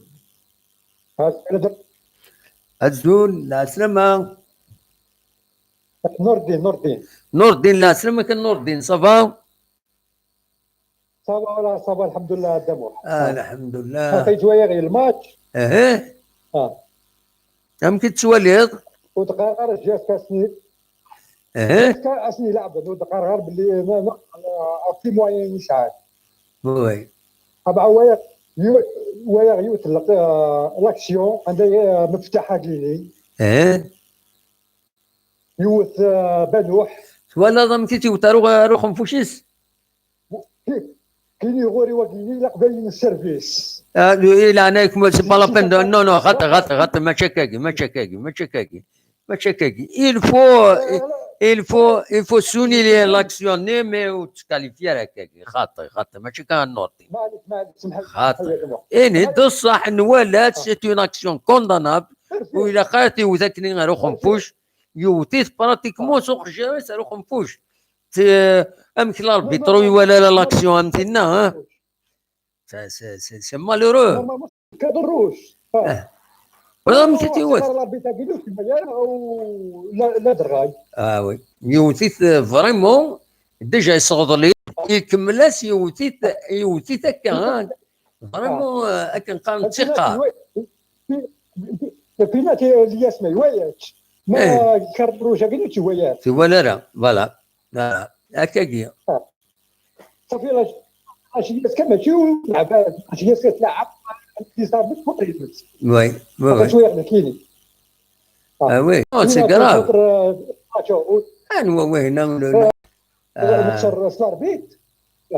أزول, العسلامة. نور الدين, نور الدين. نور الدين, العسلامة كان نور الدين, ça va؟ Ça va, والله ça va, الحمد لله, دامور. آه, الحمد لله. عطيت ويا غير الماتش. اهيه. اه. يمكن تسواليض. ودقيقة راه جات كاسني. اهيه. كاسني لعب، ودقيقة غير باللي ما، ما، آه، في موين يساعد. Oui. طبعا ويا يو-، ويا يوت لق-، آه، لاكسيون، عندها، آه، مفتاحة كيني. اهيه. يوت، آه، بنوح. ولا ضم كي تيوتارو روح نفوشيس. كي-، كيني غوري وكيني لا قبل السيرفيس. آه, إلا أنا يكون c'est pas la peine de, non, non, خاطر, خاطر, خاطر, ماشي كاكي, ماشي كاكي, ماشي كاكي, ماشي كاكي. Il faut, il faut, il faut souligner l'action, mais وتكاليفيا هكاكي, خاطر, خاطر, ماشي كان نورتي. معليش، معليش، سمح لي. خاطر. إني دو الصح نولات, c'est une action condamnable. وإلا قالت يوثكني غير خنفوش, يوثيت pratiquement سوق جيريس غير خنفوش. ت-، أمك l'arbitre ولا لا l'action أمتنا, ها؟ C'est, c'est, c'est, c'est malheureux. كادروش. آه. ولا مشيتي واش؟ الاربيتر قالوا لك مليان او لا، لا دراي. اه oui. يوتيت فريمون, déjà يصغض لي, يكمل اس يوتيت, يوتيت هكا, ها. فريمون, آه, هكا نقارن الثقه. البيناتي اللي اسمه يواياتش. ما كادروش قالوا لك يواياتش. ولا لا, voilà. Voilà. هكا كي. صافي, لاش اش ياس كما تشوف لعب, اش ياس كتلعب, كي صار بك فوق يفلس. Oui, oui, oui. شويه غلكيني. Ah oui, non, c'est grave. انا هو هنا ولا نكسر سلار بيت. Oui,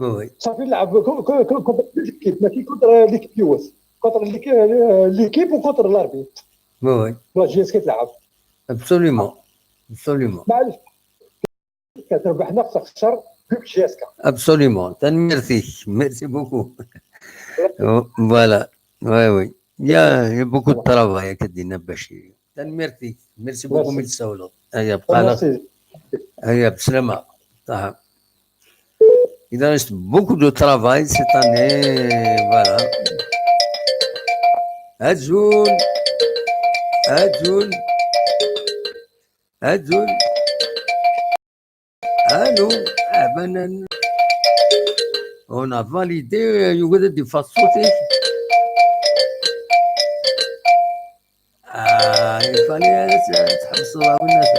oui. صافي لعب كو- كو- كو- كونتر ليكيب, ماشي كونتر ليكيب يوث, كونتر ليكيب, ليكيب وكونتر لاربيت. Oui, oui. لا جي اس كي تلعب. Absolument. Absolument. معليش. Terbeḥ neɣ texser, vu que j'ai S K. Absolument. Tanemmirt-ik. Merci beaucoup. Voilà. Oui, oui. Il y a, il y a beaucoup de travail, akka d-yenna Bacir. Tanemmirt-ik. Merci beaucoup, merci. Mi d-tsawleḍ. Aya, bqaneɣ. Merci. Aya, bslama. Aha. Il reste beaucoup de travail cette année. Voilà. Azul. Azul. Azul. Allô. Ah, ben, on a validé, euh, yugi ad d-iffeɣ ṣṣut-ik. Ah, il fallait ad tḥebseḍ a winnat.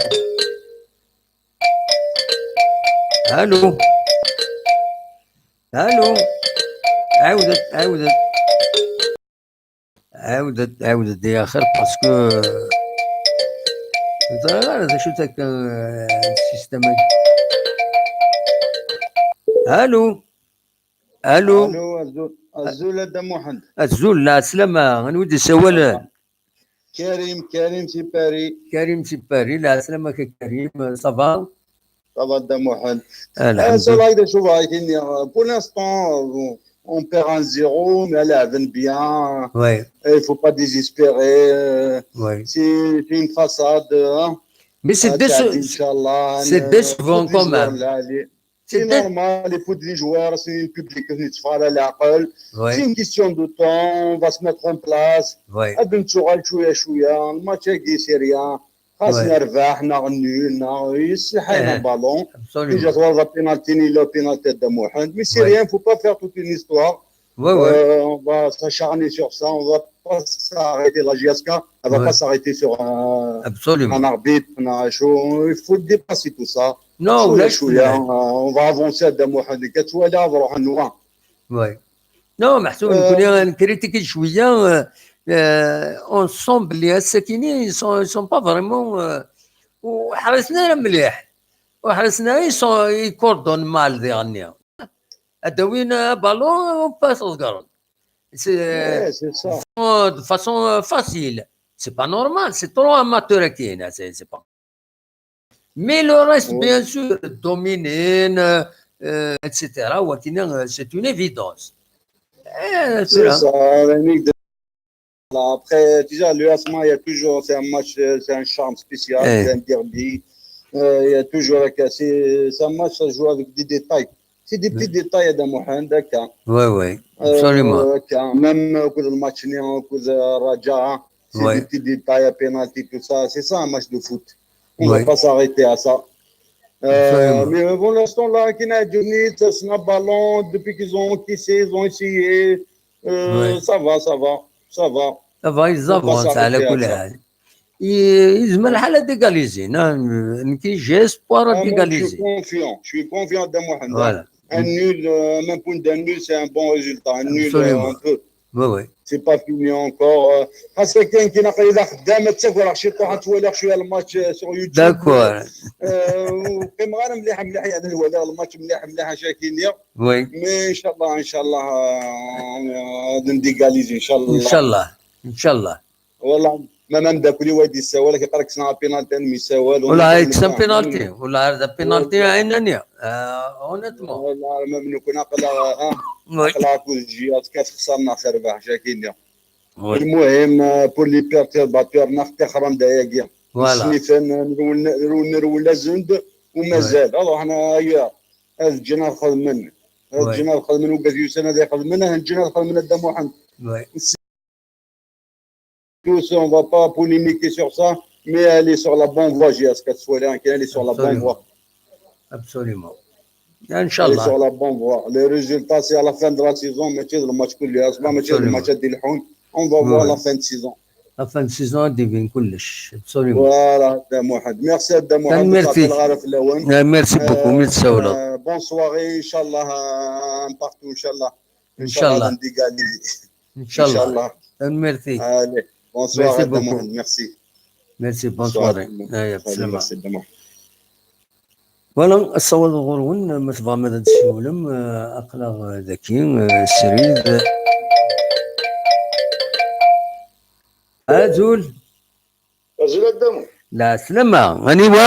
Allô. Allô. Ɛawdet, ɛawdet. Ɛawdet, ɛawdet, ya xir, parce que ur ẓriɣ ara d acu-t akka, euh, le système-agi. Allô. Allô. Allô, azul, azul a Dda Muḥend. Azul, lɛeslama, anwa i d-isawalen? Karim, Karim si Paris. Karim si Paris, lɛeslama-k a Karim, ça va? Ça va, Dda Muḥend. Ah, ça va, d acu bɣa ak-iniɣ? Pour l'instant, euh, on perd un zéro, mais on a bien. Ouais. Et il faut pas désespérer. Euh, ouais. C'est, c'est une façade, hein. Mais c'est déce-, c'est décevant quand même. C'est normal, il faut des joueurs, c'est un public qui est fort à l'école. Ouais. C'est une question de temps, on va se mettre en place. Ouais. Ad nettuɣal cwiya cwiya, le match-agi c'est rien. Xas nerbeḥ, neɣ nul, neɣ yesseḥay le ballon. Absolument. Déjà, twalaḍ apénalti-nni, yella apénalti a Dda Muḥend. Mais c'est rien, faut pas faire toute une histoire. Ouais, ouais. Euh, on va s'acharner sur ça, on va pas s'arrêter. La J S K, elle va pas s'arrêter sur un, un arbitre, un, il faut dépasser tout ça. Non, cwiya cwiya, euh, on va avancer a Dda Muḥend. Ad twaliḍ, ad ruḥen loin. Ouais. Non, meḥsub, euh, nekkni nkritiki cwiya, euh, euh, on sent belli ass-akini, ils sont, ils sont pas vraiment, euh, ur ḥrisen ara mliḥ. Ur ḥrisen ara, ils sont, ils coordonnent mal diɣenni. Ad d-awin, euh, ballon, on passe au garde. C'est, euh, ouais, c'est ça. De façon, euh, facile. C'est pas normal, c'est trop amateur akkin, c'est, c'est pas. Mais le reste, bien sûr, dominer, euh, euh, et cetera, wakini, euh, c'est une évidence. Eh, c'est ça. Après, déjà, le A S M A, il y a toujours, c'est un match, euh, c'est un charme spécial, c'est un derby. Euh, il y a toujours, c'est, c'est un match, ça se joue avec des détails. C'est des petits détails, a Dda Muḥend, akka. Ouais, ouais, absolument. Euh, akka. Même, euh, le match, euh, le Raja, c'est des petits détails, à pénalty, tout ça. C'est ça un match de foot. On va pas s'arrêter à ça. Euh, mais, euh, pour l'instant, là, qui n'a jamais, c'est un ballon, depuis qu'ils ont encaissé, ils ont essayé. Euh, ça va, ça va, ça va. Ça va, ils avancent, à la couleur. Yezmer lḥal ad égaliser, non? Nekk, j'ai espoir ad égaliser. Ah, moi, je suis confiant, je suis confiant dans Mohamed. Voilà. Un nul, euh, même point d'un nul, c'est un bon résultat. Un nul, euh, on peut. Oui, oui. C'est pas fini encore. Euh, parce que كاين كي نقرا إذا خدام تسافر شي طوح تولي شوية الماتش، euh, sur YouTube. D'accord. Euh, وقيم غير مليح مليح، يعني، نولي الماتش مليح مليح، شاكين. Oui. Mais إن شاء الله، إن شاء الله، آه، آه، نديكاليزي إن شاء الله. إن شاء الله. إن شاء الله. والله ما، ما مداكلي وايد يساوي، لكن قالك سنا بينالتي، أنا ميساوي، ولا هاي تسمى بينالتي، ولا هذا بينالتي، والله. عينانية. آه، honnêtement. والله ما منو كنا قلا، آه، oui. قلا كل جيات كتخسرنا خير باه شاكين. Oui. المهم، آه، pour les perturbateurs، ناخذ تخرم داياكي. Voilà. السنيفان، نرول، نرول، نرول لازند، ومازال. Oui. Alors، حنا هيا، هاد الجنة خدمن. هاد oui. الجنة خدمن، وقاعد يوسف هذا يخدمن، هاد الجنة خدمن، هذا محمد. Oui. Tout ça, on va pas polémiquer sur ça, mais elle est sur la bonne voie, J S K Tsouali, hein, elle est sur la bonne voie. Absolument. Absolument. إن شاء الله. Elle est sur la bonne voie. Les résultats, c'est à la fin de la saison, ماشي le match كل، ماشي le match. Absolument. On va voir la fin de saison. La fin de saison, ad d-ibin kullec. Absolument. Voilà, a Dda Muḥend. Merci a Dda Muḥend. Merci. Merci beaucoup. Euh, merci. Euh, bonne soirée, إن شاء الله, euh, un partout, إن شاء الله. إن شاء الله. إن شاء الله. إن شاء الله. Merci. Allez, bonsoir. Merci beaucoup. Merci. Merci, bonsoir. Allez, merci. Voilà, asawaḍ ɣur-wen, ma tebɣam ad d-tessiwlem, euh, aql-aɣ daki, euh, srid. Azul. Azul a Dda Muḥend. Lɛeslama, aniwa?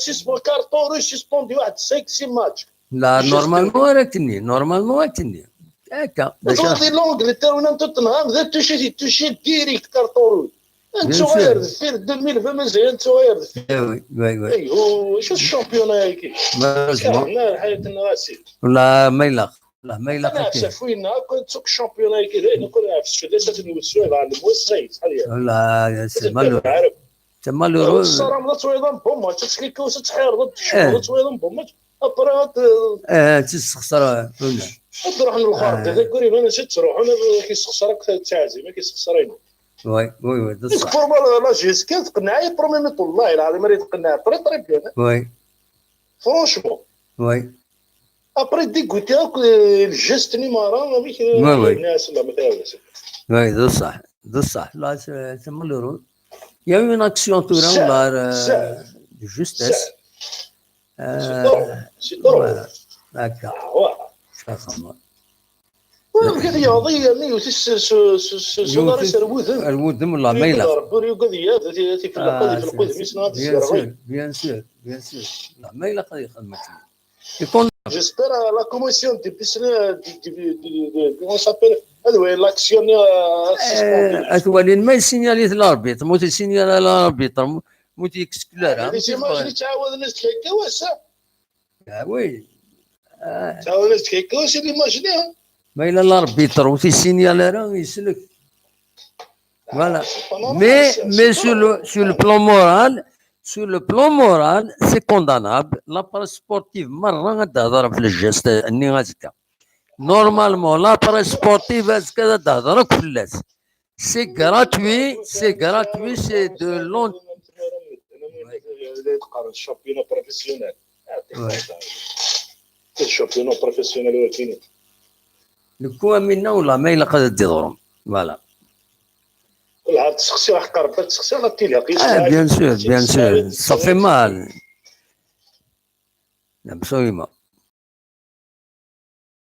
suspendu, Carton Rouge suspendu واحد cinq six matchs. لا، نورمالمون راك تني، نورمالمون راك تني. هكا. Tḍul di l'Angleterre ولا Tottenham، ذا توشي، توشي direct Carton Rouge. انتو غير دفير deux mille vingt مزيان، انتو غير دفير. وي، وي، وي. ايوا، شو الشامبيون هاكي؟ مالوزمون. كرهنا حياتنا راسي. والله ما يلاق، والله ما يلاق. انا عفسه فينا كنت سوق الشامبيون هاكي، هنا كنا في السودان تنوسوا على الموسم، صحيح. والله سي مالورو. سي مالورو. الصرام لا تويضا بوما، تسكي كوسه تحير ضد الشمال، لا تويضا بوما. ابري غاد، اه، تسخسر، فهمنا. غاد نروح للخارج، آه. هذا كوري ما نسيت تروح، انا كيسخسرك التعزيمه، كيسخسر عينك. وي، وي، وي، بصح. فورما لا، لا جيس كان تقنعي برومي ميطون، والله العظيم راه تقنع طري طري بيان. وي. فرونشمون. وي. ابري ديكوتي هاك الجيست نيمارا، ما بيك وي، وي. الناس، لا، ما تعاودش. وي، بصح، بصح. لا، سي، سي مالورو. Il y a eu une action tout à l'heure, euh, de justesse. سي طرو، سي طرو. هكا. آه، واه. شكرا. واه، كان يعطي، يعني، يوتي س-، س-، س-، س-، يوتي سوناريس الوذن. الوذن، والله ما يلاه. ربي يقعد يا، تي، تي في القلب، آه، في القلب، سي، ميسنا هذا سي، بيان سور، بيان سور، بيان سور. لا، ما يلاه قد يخدم هكا. يكون جيسبر لا كوميسيون دي بيسنا، دي، دي، دي، دي، دي، كومون سابيل؟ هذا هو لاكسيون، آه، آه، سيسبوندي. أتوالين ما يسينيالي الاربيتر، مو تيسينيالي الاربيتر، مو، مو تيكسكلو راه، يعني ماشي سيماج اللي تعاود الناس تلقى واسع. آه، وي. آه. تعاود الناس تلقى واسع اللي ماجنيها. ما إلا الاربيتر وتيسينيالي راه يسلك. Voilà. Mais, mais sur le, sur le plan moral, sur le plan moral, c'est condamnable. La presse sportive, مرة غتهضر في الجيست أني غتكا. Normalement, la presse sportive, est-ce que غتهضر في الناس؟ C'est gratuit, c'est gratuit, c'est de l'ont-. الشامبيون بروفيسيونيل. الشامبيون بروفيسيونيل ولكن. الكوره منا ولا ما إلا قد تضرهم. Voilà. كل عاد تسقسي واحد قربت تسقسي على التيلي. Ah, bien sûr, bien sûr. Ça fait mal. Absolument.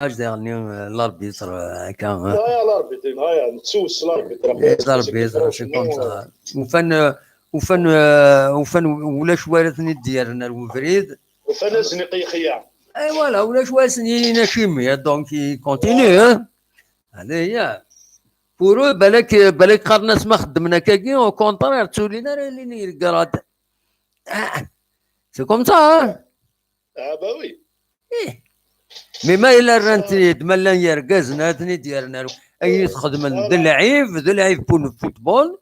اش دايرني، آه، الاربيتر، آه، هكا، آه. لا، يا الاربيتر، ها يا، نتسوس الاربيتر. إيه، الاربيتر، c'est comme ça. وفن، وفن، آه، وفن ولا شويه ثني ديالنا الوفريد. وفن زنقي خيا. اي voilà، ولا شويه سنينا شيمي، donc il continue، ها. هذه هي. Pour eux، بالك، بالك قال الناس ما خدمنا كاكي، au contraire، تولينا راه اللي نيرقراد. آه. C'est comme ça، ها. Ah bah oui. إيه. Mais ما إلا رانت ما لا يرقز، ناتني ديالنا. أي تخدم د اللعيب، د اللعيب بون فوتبول.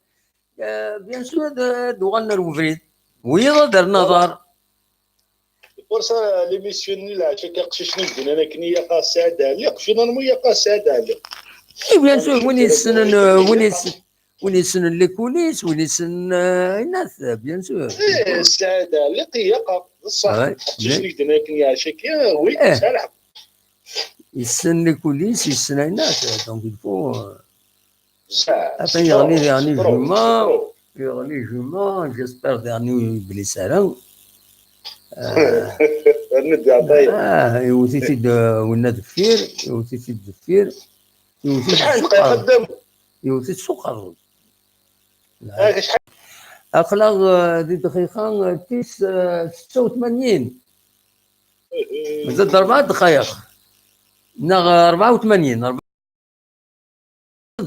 آه، bien sûr، د-، دوغالنا الوفريد. ويضا درنا دار. فرصة ليميسيون العشاء كيقششني بدنا أنا كني يا قاس سعد علي، قشينا نمو يا قاس سعد علي. إيه، bien sûr، وين يسنن، وين يس-، وين يسنن les coulisses، وين يسنن، آه، الناس، bien sûr. إيه، سعد علي قياقة، بصح. قششني بدنا كني عشاء كي، وي، إيه. سالح. يسن les coulisses، يسن الناس، donc il faut، euh، Attends, يغلي، يغلي جمعة، يغلي جمعة، j'espère يعني يبليس على. آه. ندي عطايا. آه، يوتي-، يوتي-، آه، ونا دفير، يوتي-، دفير، يوتي-، شحال بقى يخدم؟ يوتي سوق الرز. Aql-aɣ, eh, di dqiqa, eh, tis, eh, setta u tmanyin. Mazal-d rebɛa ddqayeq. Neɣ, eh, rebɛa u tmanyin, rebɛa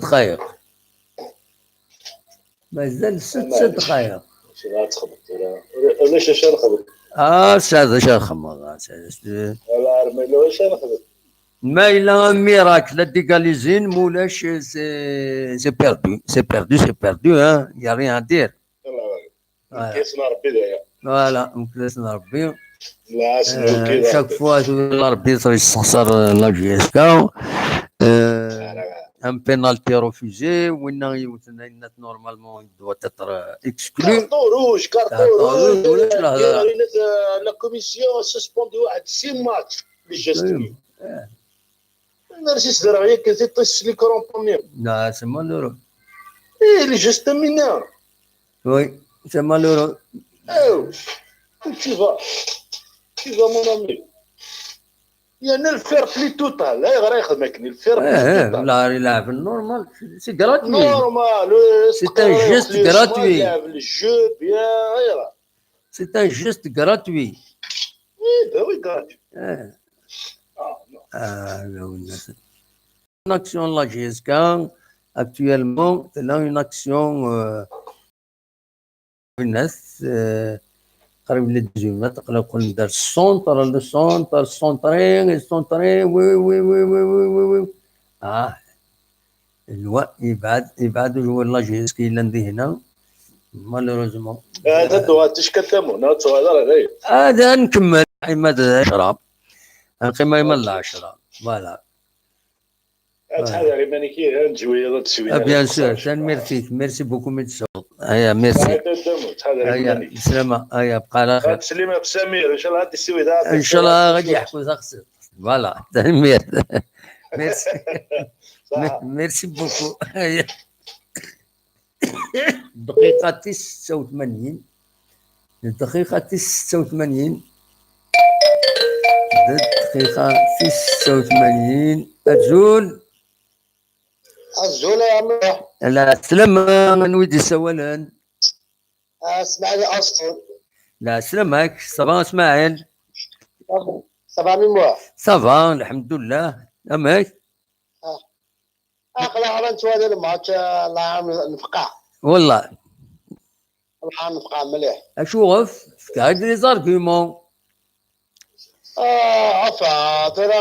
ddqayeq. Mazal setta ddqayeq. Ulac acu ara nexdem. Ah, Saɛid, acu ara nxemmeḍ, ah, Saɛid. Wala, ma yella acu ara nexdem. Ma yella un miracle ad d-égalisin, ma ulac, c'est, c'est perdu. C'est perdu, c'est perdu, hein. Il y a rien à dire. Voilà. Mklas n Rebbi d aya. Voilà, mklas n Rebbi. Lɛas n Rebbi d chaque fois, tura Rebbi yessexṣer, euh, la J S K. Euh, un penalty refusé, winna yewten, normalement, il doit être, euh, exclu. Carton rouge, carton rouge, ulac lehḍra. La commission a suspendu واحد six matchs, les gestes. Merci, c'est vrai que c'est très les crampons. Non, c'est malheureux. Eh, les gestes mineurs. Oui, c'est malheureux. Eh, où tu vas, tu vas, mon ami. Il y a le fair play total. Là, il y a le fair play total. Là, il a normal. C'est gratuit. Normal. C'est un geste gratuit. Le jeu, bien, c'est un geste gratuit. Oui, ben oui, gratuit. Ah, non. Ah, ben oui, merci. Une action la J S K, actuellement, c'est là une action, euh, une, euh, قريب les dix-huit mètres, تقريبا كون دار السونتر، السونتر، السونتري، السونتري، oui, oui, oui. Ah, الوا يبعد، يبعد وجوار la J S K يلان دي هنا. Malheureusement. هذا دو تشكل تمون، هذا صغير، هذا. هذا نكمل، عماد عشرة. نقيم عماد العشرة. Voilà. تحضر إيمانك، إيه، نجوي، هذا تسوي. Ah, bien sûr, tanemmirt-ik. Merci beaucoup, mi d-tessawḍeḍ. Aya, merci. Aya, بسلامة. Aya, بقى على خير. تسليم أخ سمير، إن شاء الله غادي تسوي ذا. إن شاء الله غادي يحكوا ذا خصك. Voilà, tanemmirt. Merci. Merci beaucoup. Aya. الدقيقة ستة وثمانين. الدقيقة ستة وثمانين. الدقيقة ستة وثمانين. أزول. أزول يا عمي. العسلامة، من ويدي سوالن؟ آه، اسماعيل أسطول. العسلامة، ça va اسماعيل؟ Ça va ميمو؟ Ça va، الحمد لله. أمك؟ آه. أخلا، أنا نتوالى الماتش، آه، الله يعاون نفقع. والله. الله يعاون نفقع مليح. أشوف، فكاك les arguments. آه، عفا، ترى،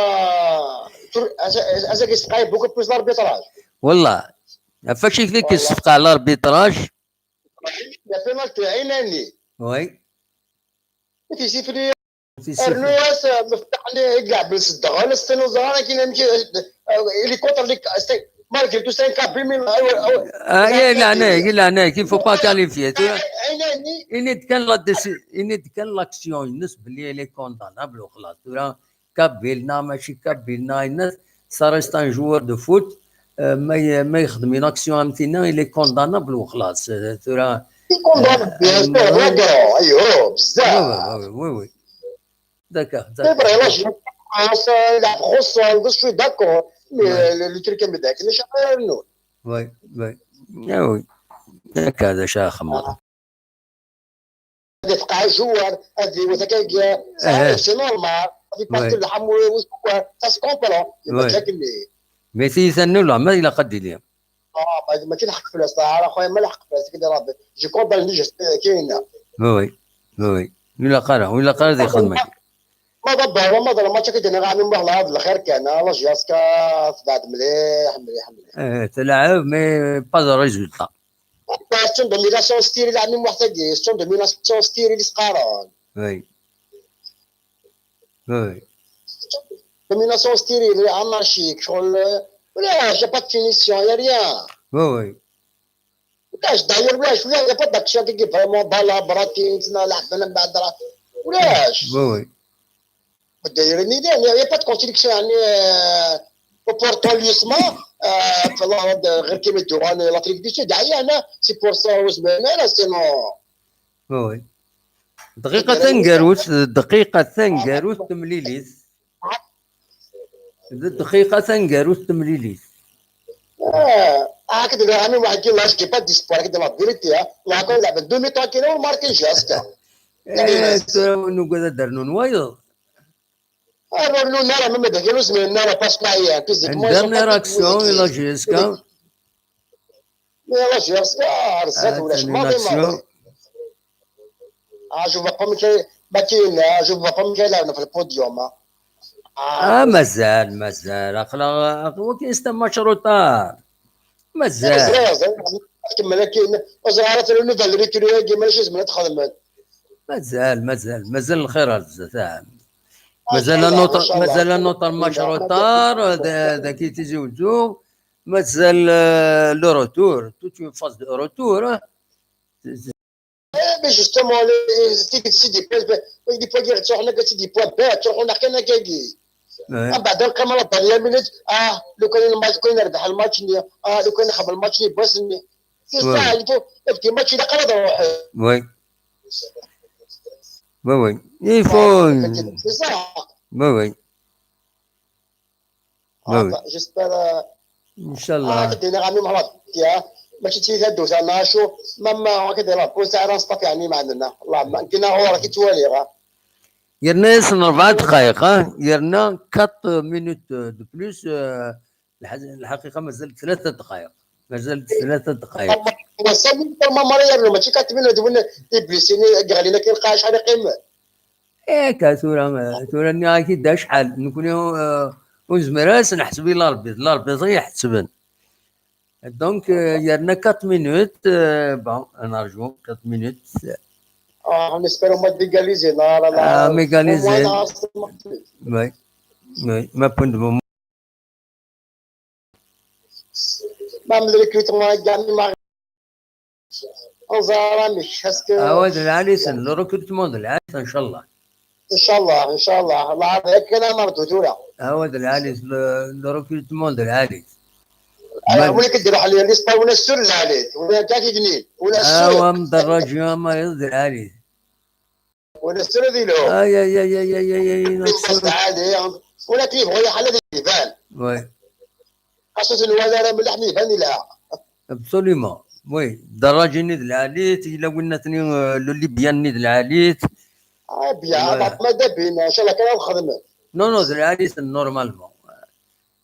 تر-، أسا-، أسا كيستقاي beaucoup plus l'arbitrage. والله. فاش يكفيك يستقاي l'arbitrage؟ La pénalité عيناني. Oui. كيسيفلي. أرنو ياس مفتاح لي كاع بالصدق. أنا استنو زهرة كي نمشي، آه، اللي كونتر ليك، c'est، malgré tout c'est un cas pénal. آه، إيه، لا، أنا، إيه، لا، أنا، كي faut pas qualifier. عيناني. إني كان la déci-، إني كان l'action، الناس بلي اللي condamnable وخلاص. ترى كابيلنا، ماشي كابيلنا، الناس، ça reste un joueur de foot، آه، ما ي-، ما يخدم une action أمتينا، il est condamnable وخلاص. آه، ترى، il est condamnable، آه، bien sûr، آه، لا، أيوه، بزاف. Oui, oui, oui, oui. D'accord, d'accord. C'est vrai, là, je pense, euh, il a reçu, je suis d'accord. Mais, ouais, le, le truc, mais d'accord, mais chacun, nous. Oui, oui. Ah oui. هكا هذا شاخ. هذه تقع جوار، هذه وثاقية، c'est normal. هذه باسكو اللحم وشكوار، ça se comprend. ما تاكلني. Mais si c'est nul, ما إلا قد لي. آه، ما، ما كاين حق فلاس، آه، راه خويا ما الحق فلاس، كي راه je comprends، كاينة. Oui, oui. Oui, oui. ولا قرا، ولا قرا دي خدمة. ما ضبع، ما ضرب، ما تشكي دنا غامي مبهلا هذا الخير كان، الله جاسكا، بعد مليح، مليح، مليح. إيه، تلعب، mais pas de résultat. C'est une domination stérile، عمي محتاج، c'est une domination stérile، سقارون. Oui. Oui. Domination stérile، anarchique، شغل، ولا، y a pas de finition، y a rien. Oui, oui. ولاش داير، ولاش، ولا، y a pas d'action كي vraiment بالا، براتي، نتنا لعبنا من بعد راه. ولاش. Oui, oui. الدايرين، يعني، y a pas de construction، يعني، آه، opportunisme، آه، في الأرض، غير كيما يديروا، أنا، l'Afrique du Sud، يعني، أنا، c'est pour ça، وزمان، أنا، sinon. Oui. دقيقة تنقروت، دقيقة تنقروت تمليليت. دقيقة تنقروت تمليليت. Ah, ah, que de ami, moi, qui là, je n'ai pas d'espoir, que de la vérité, hein. Là, quand il avait deux minutes, tranquille, on marque jusqu'à. Eh, tura nugad ad d-rnun wayeḍ. Ah, non, non, non, même de Galus, mais non, parce que là, il y a plus de Une dernière action, et là, jusqu'à. Mais là, jusqu'à, ah, c'est tout, là, je m'en vais, ah, je vois pas Michael, Michael, là, je vois pas Michael, là, on a fait le podium, hein. Ah, mazal, mazal. Aql-aɣ, aql-, wakin c'est un match retard. Mazal. Ẓriɣ, ẓriɣ, ẓriɣ. Kemmel akin. Ur ẓriɣ ara tura nnuba n recruter-agi, ma acu i zemren ad t-xedmen. Mazal, mazal, mazal lxir ar zdat, ah. Mazal un autre, mazal un autre match retard, d-, dagi Tizi Uzzu. Mazal, euh, le retour, toute une phase de retour, hein. Eh, mais justement, les, les, c'est des points, des points qui sont là, c'est des points bêtes, on a qu'un gagné. Ah, bah, donc, comment la dernière minute, ah, le, quand il match, quand il a le match, ah, le, quand il a le match, il bosse, c'est ça, il faut, le petit match, il a quand même, euh, Oui. Oui, oui. Il faut. C'est ça. Oui, oui. Oui, oui. J'espère, euh, Inchallah. Ah, كدينا غامي مع راسك، يا. ماشي تي هاد دوزا ناشو، ماما، هكا دير بوسا راه صافي يعني ما عندنا. الله ما كنا هو راه كيتوالي غا. يرنا يسن ربع دقايق، ها؟ يرنا quatre minutes de plus، آه، الح-، الحقيقة مازال ثلاثة دقايق. مازال ثلاثة دقايق. وصلني ماما راه يرنا، ماشي كاتبين هادو من إبليسين، قال لنا كاين قاع شحال يقيم. إيه، كا ثورة، ثورة ني راكي دا شحال. نكوني، آه، ونزمر أس نحسب إلى ربي، لا ربي زي يحسبن. Donc، آه، يرنا quatre minutes، آه، bon، نرجو quatre minutes. آه، نسبر ما ديغاليزي، لا، لا، لا. آه، ميغاليزي. Oui, oui, ما بون دو مومون. ما مدري كيف ما جاني ما أنظر مش هسك. آه، هذا العالي سن، le recrutement العالي إن شاء الله. إن شاء الله، إن شاء الله. الله هذا كان مردود ولا. آه، هذا العالي، le، le recrutement العالي. أيوة، ما ولا كدير عليه ليسبا ولا السر العالي، ولا كاكي جنين، ولا السر. آه، مدرج يا ما يرد العالي. ولا السر ذي له. آي، آي، آي، آي، آي، آي، آي، ولا كيف هو يحل ذي يبان. وي. خاصة الوالد راه مليح يبان لها. Absolument. وي، الدراجة ني د العاليت، إلا قلنا ثاني، آه، لو ليبيان ني د العاليت. آه، بيان، وي. بعد ما دابين، إن شاء الله كان نخدم. نو، نو، د العاليت نورمالمون.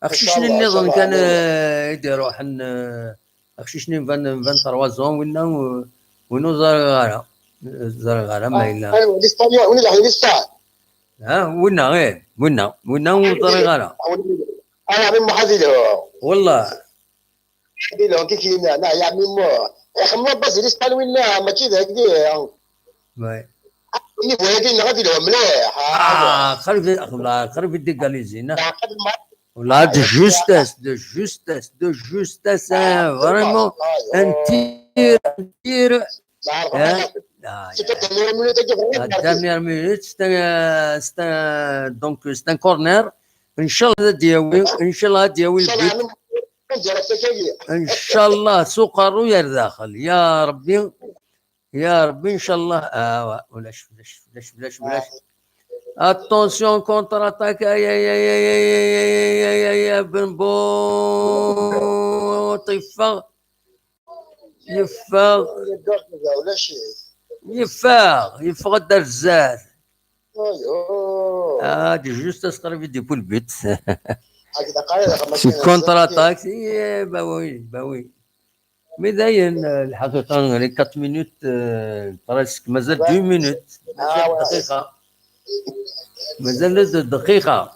أقشيشني نيضن كان، آه، يديرو حن، آه، أقشيشني فان، فان تروا زون وينا و-، وينو زرغارة. زرغارة ما إلا. أيوة، ليسبانيول، وين راح ليسبان؟ ها، وينا، إيه، وينا، وينا وزرغارة. أنا من محاذي له. والله. محاذي له، كي كينا، لا، يا عمي مو. يا أخي، ما بس ليسبان وينا، ماشي ذاك دي. وي. ني بويا كي نغادي له مليح. آه، خرب، والله، خرب يديك قال لي زينة. والله، de justesse, de justesse, de justesse, hein, vraiment, un tir, un tir, hein. Ah, dernière minute, c'est un, c'est un, donc, c'est un corner. إن شاء الله غادي ياوي، إن شاء الله غادي ياوي البيت. إن شاء الله سوق الرويا داخل، يا ربي. يا ربي إن شاء الله. آه، ولاش، ولاش، ولاش، ولاش، ولاش. Attention, contre-attaque. آي، آي، آي، بن بوط يفغ. يفغ. يفغ، يفغ الدرزات. آه، دي جوست أسقر في دي بول بيت. C'est contre-attaque. إيه، bah oui، bah oui. Mais داين، آه، الحقيقة، les quatre minutes، آه، presque، مازال deux minutes، مازال دقيقة. مازال دقيقة.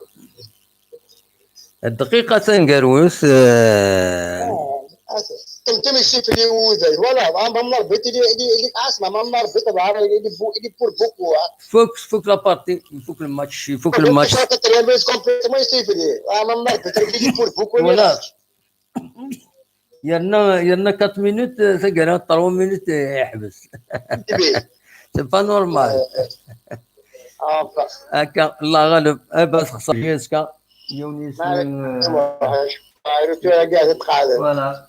الدقيقة تنقروس، آه. تم، تم يسيفلي وذاي. Voilà، ما، ما نربط لي، لي، لي عاصمة، ما نربط، لي بو-، لي بور بوكو، ها. فوك، فوك la partie، فوك الماتش، فوك الماتش. شركة ريال مدريد complètement يسيفلي. آه، ما نربط لي بور بوكو، voilà. يرنا، يرنا quatre minutes، ثقرا trois minutes يحبس. C'est pas normal. هكا، الله غالب. إيه، بس خسر جيسكا. يونس، آه، voilà.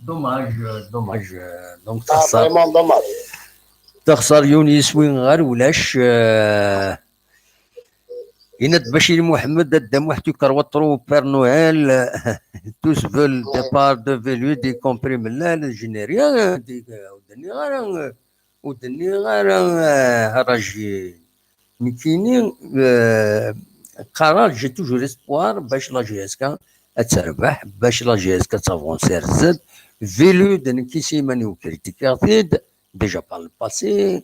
Dommage، dommage. Donc، تخسر. Vraiment dommage. تخسر يونس وين غير ولاش، آه، Yenna-d Bacir Muḥemmed, a Dda Muḥ, tu crois trop au Père Noël, tous veulent départ de Velud, y compris Mellal, je n'ai rien, ur d-nniɣ ara, ur d-nniɣ ara, eh, Raji. Nekkini, eh, qqareɣ, j'ai toujours espoir bac la J S K ad terbeḥ, bac la J S K ad tavansi ar zdat. Velud, nekki s iman-iw critiqueɣ-t-id, déjà par le passé,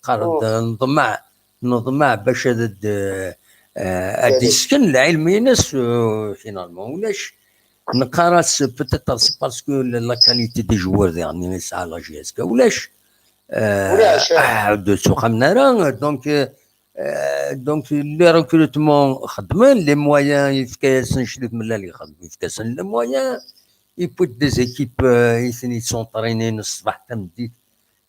qqareɣ-d neḍmeɛ, neḍmeɛ bac ad, eh, ad d-isken lɛilm-ines, eh, finalement ulac. Neqqar-as peut-être c'est parce que la, la qualité des joueurs diɣen i yesɛa la J S K ulac. Eh, ulac, eh. Ah, ur d-ttuqamen ara. Donc, eh, donc les recrutements xedmen, les moyens yefka-yasen Crif Mellal ixdem, yefka-yasen les moyens. Yewwi-d des équipes, eh, i ten-yessunṭrinen ṣṣbeḥ tameddit.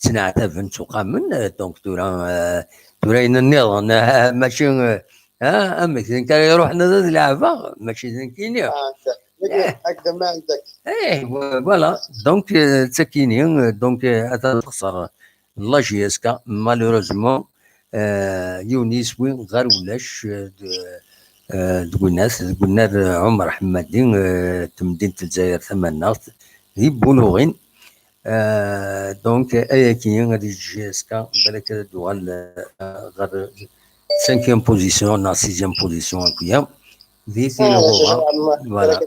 Ttneɛtaben, ttuqamen, eh, donc tura, eh, tura ayen nniḍen, eh, mačči, eh, ah, amek d nekk ara iruḥen ad, ad leɛbeɣ, mačči d nekkini. Ah, nekk, nekk, eh, ak d ma ɛendek. Eh, vo-, voilà, donc, eh, d takkini, eh, donc, eh, atan texṣer la J S K, malheureusement, eh, yiwen yiswi ɣer ulac, eh, d-, eh, deg unnar, deg unnar, eh, Ɛumer Ḥemmadi, eh, temdint n Lezzayer tamaneɣt, di Buluɣin. Euh, donc, ayagi ad yeǧǧ J S K, balak ad d-tuɣal, euh, ɣer cinquième position neɣ sixième position akya. Di ah, tilɣuɣa. Voilà.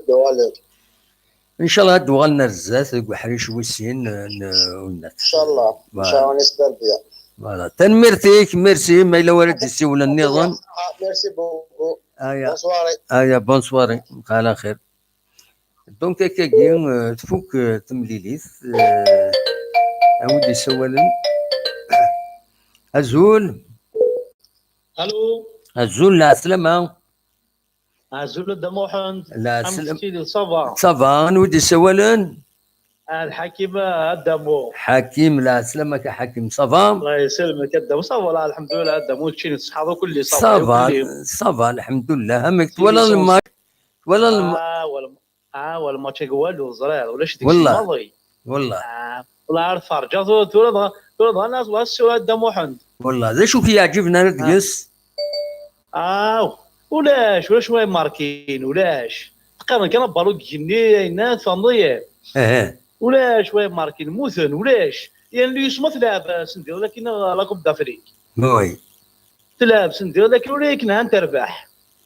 Inchallah ad d-uɣalen ar zdat deg uḥric wis sin, euh, n unnar. Inchallah. Voilà. Inchallah, on espère bien. Voilà. Tanemmirt-ik, merci, ma yella wara d-yessiwlen nniḍen. Ah, merci beaucoup. Aya. Bonsoir. Aya, bonsoir. Ala xir. Donc, akkagi, euh, tfuk, euh, temlilit, euh, a wid yessawalen. Azul. Allô. Azul, lɛeslama. Azul, a Dda Muḥend. Lɛeslama. Amek tiliḍ, ça va? Ça va, anwa i d-yessawalen? Ah, Lḥakim, a Dda Muḥ. Ḥakim, lɛeslama-k a Ḥakim, ça va? Allah yesselmek a Dda Muḥ, ça va, la, lḥemdulillah, a Dda Muḥ, keččini tṣeḥḥaḍ akk, ça va, ça va, lḥemdulillah. Amek twalaḍ lmatch? Twalaḍ lmatch? Ah, wala. Ah, wala match-agi walu, ẓriɣ, ulac deg-s maḍi. Wellah. Ah, wellah ar terǧa tura, tura dɣa, tura dɣa nas wa ssura Dda Muḥend. Wellah, d acu k-yeɛǧiben ara deg-s? Ah, ulac, ulac wa imarkin, ulac. Qqaren kan abalu deg igenni, ayna, tfehmeḍ-iyi? Aha. Ulac wa imarkin, mmuten, ulac. Yan lyusma telɛeb, eh, sendiḍ lakin, eh, la Coupe d'Afrique. Oui. Telɛeb sendiḍ lakin ula akken han terbeḥ.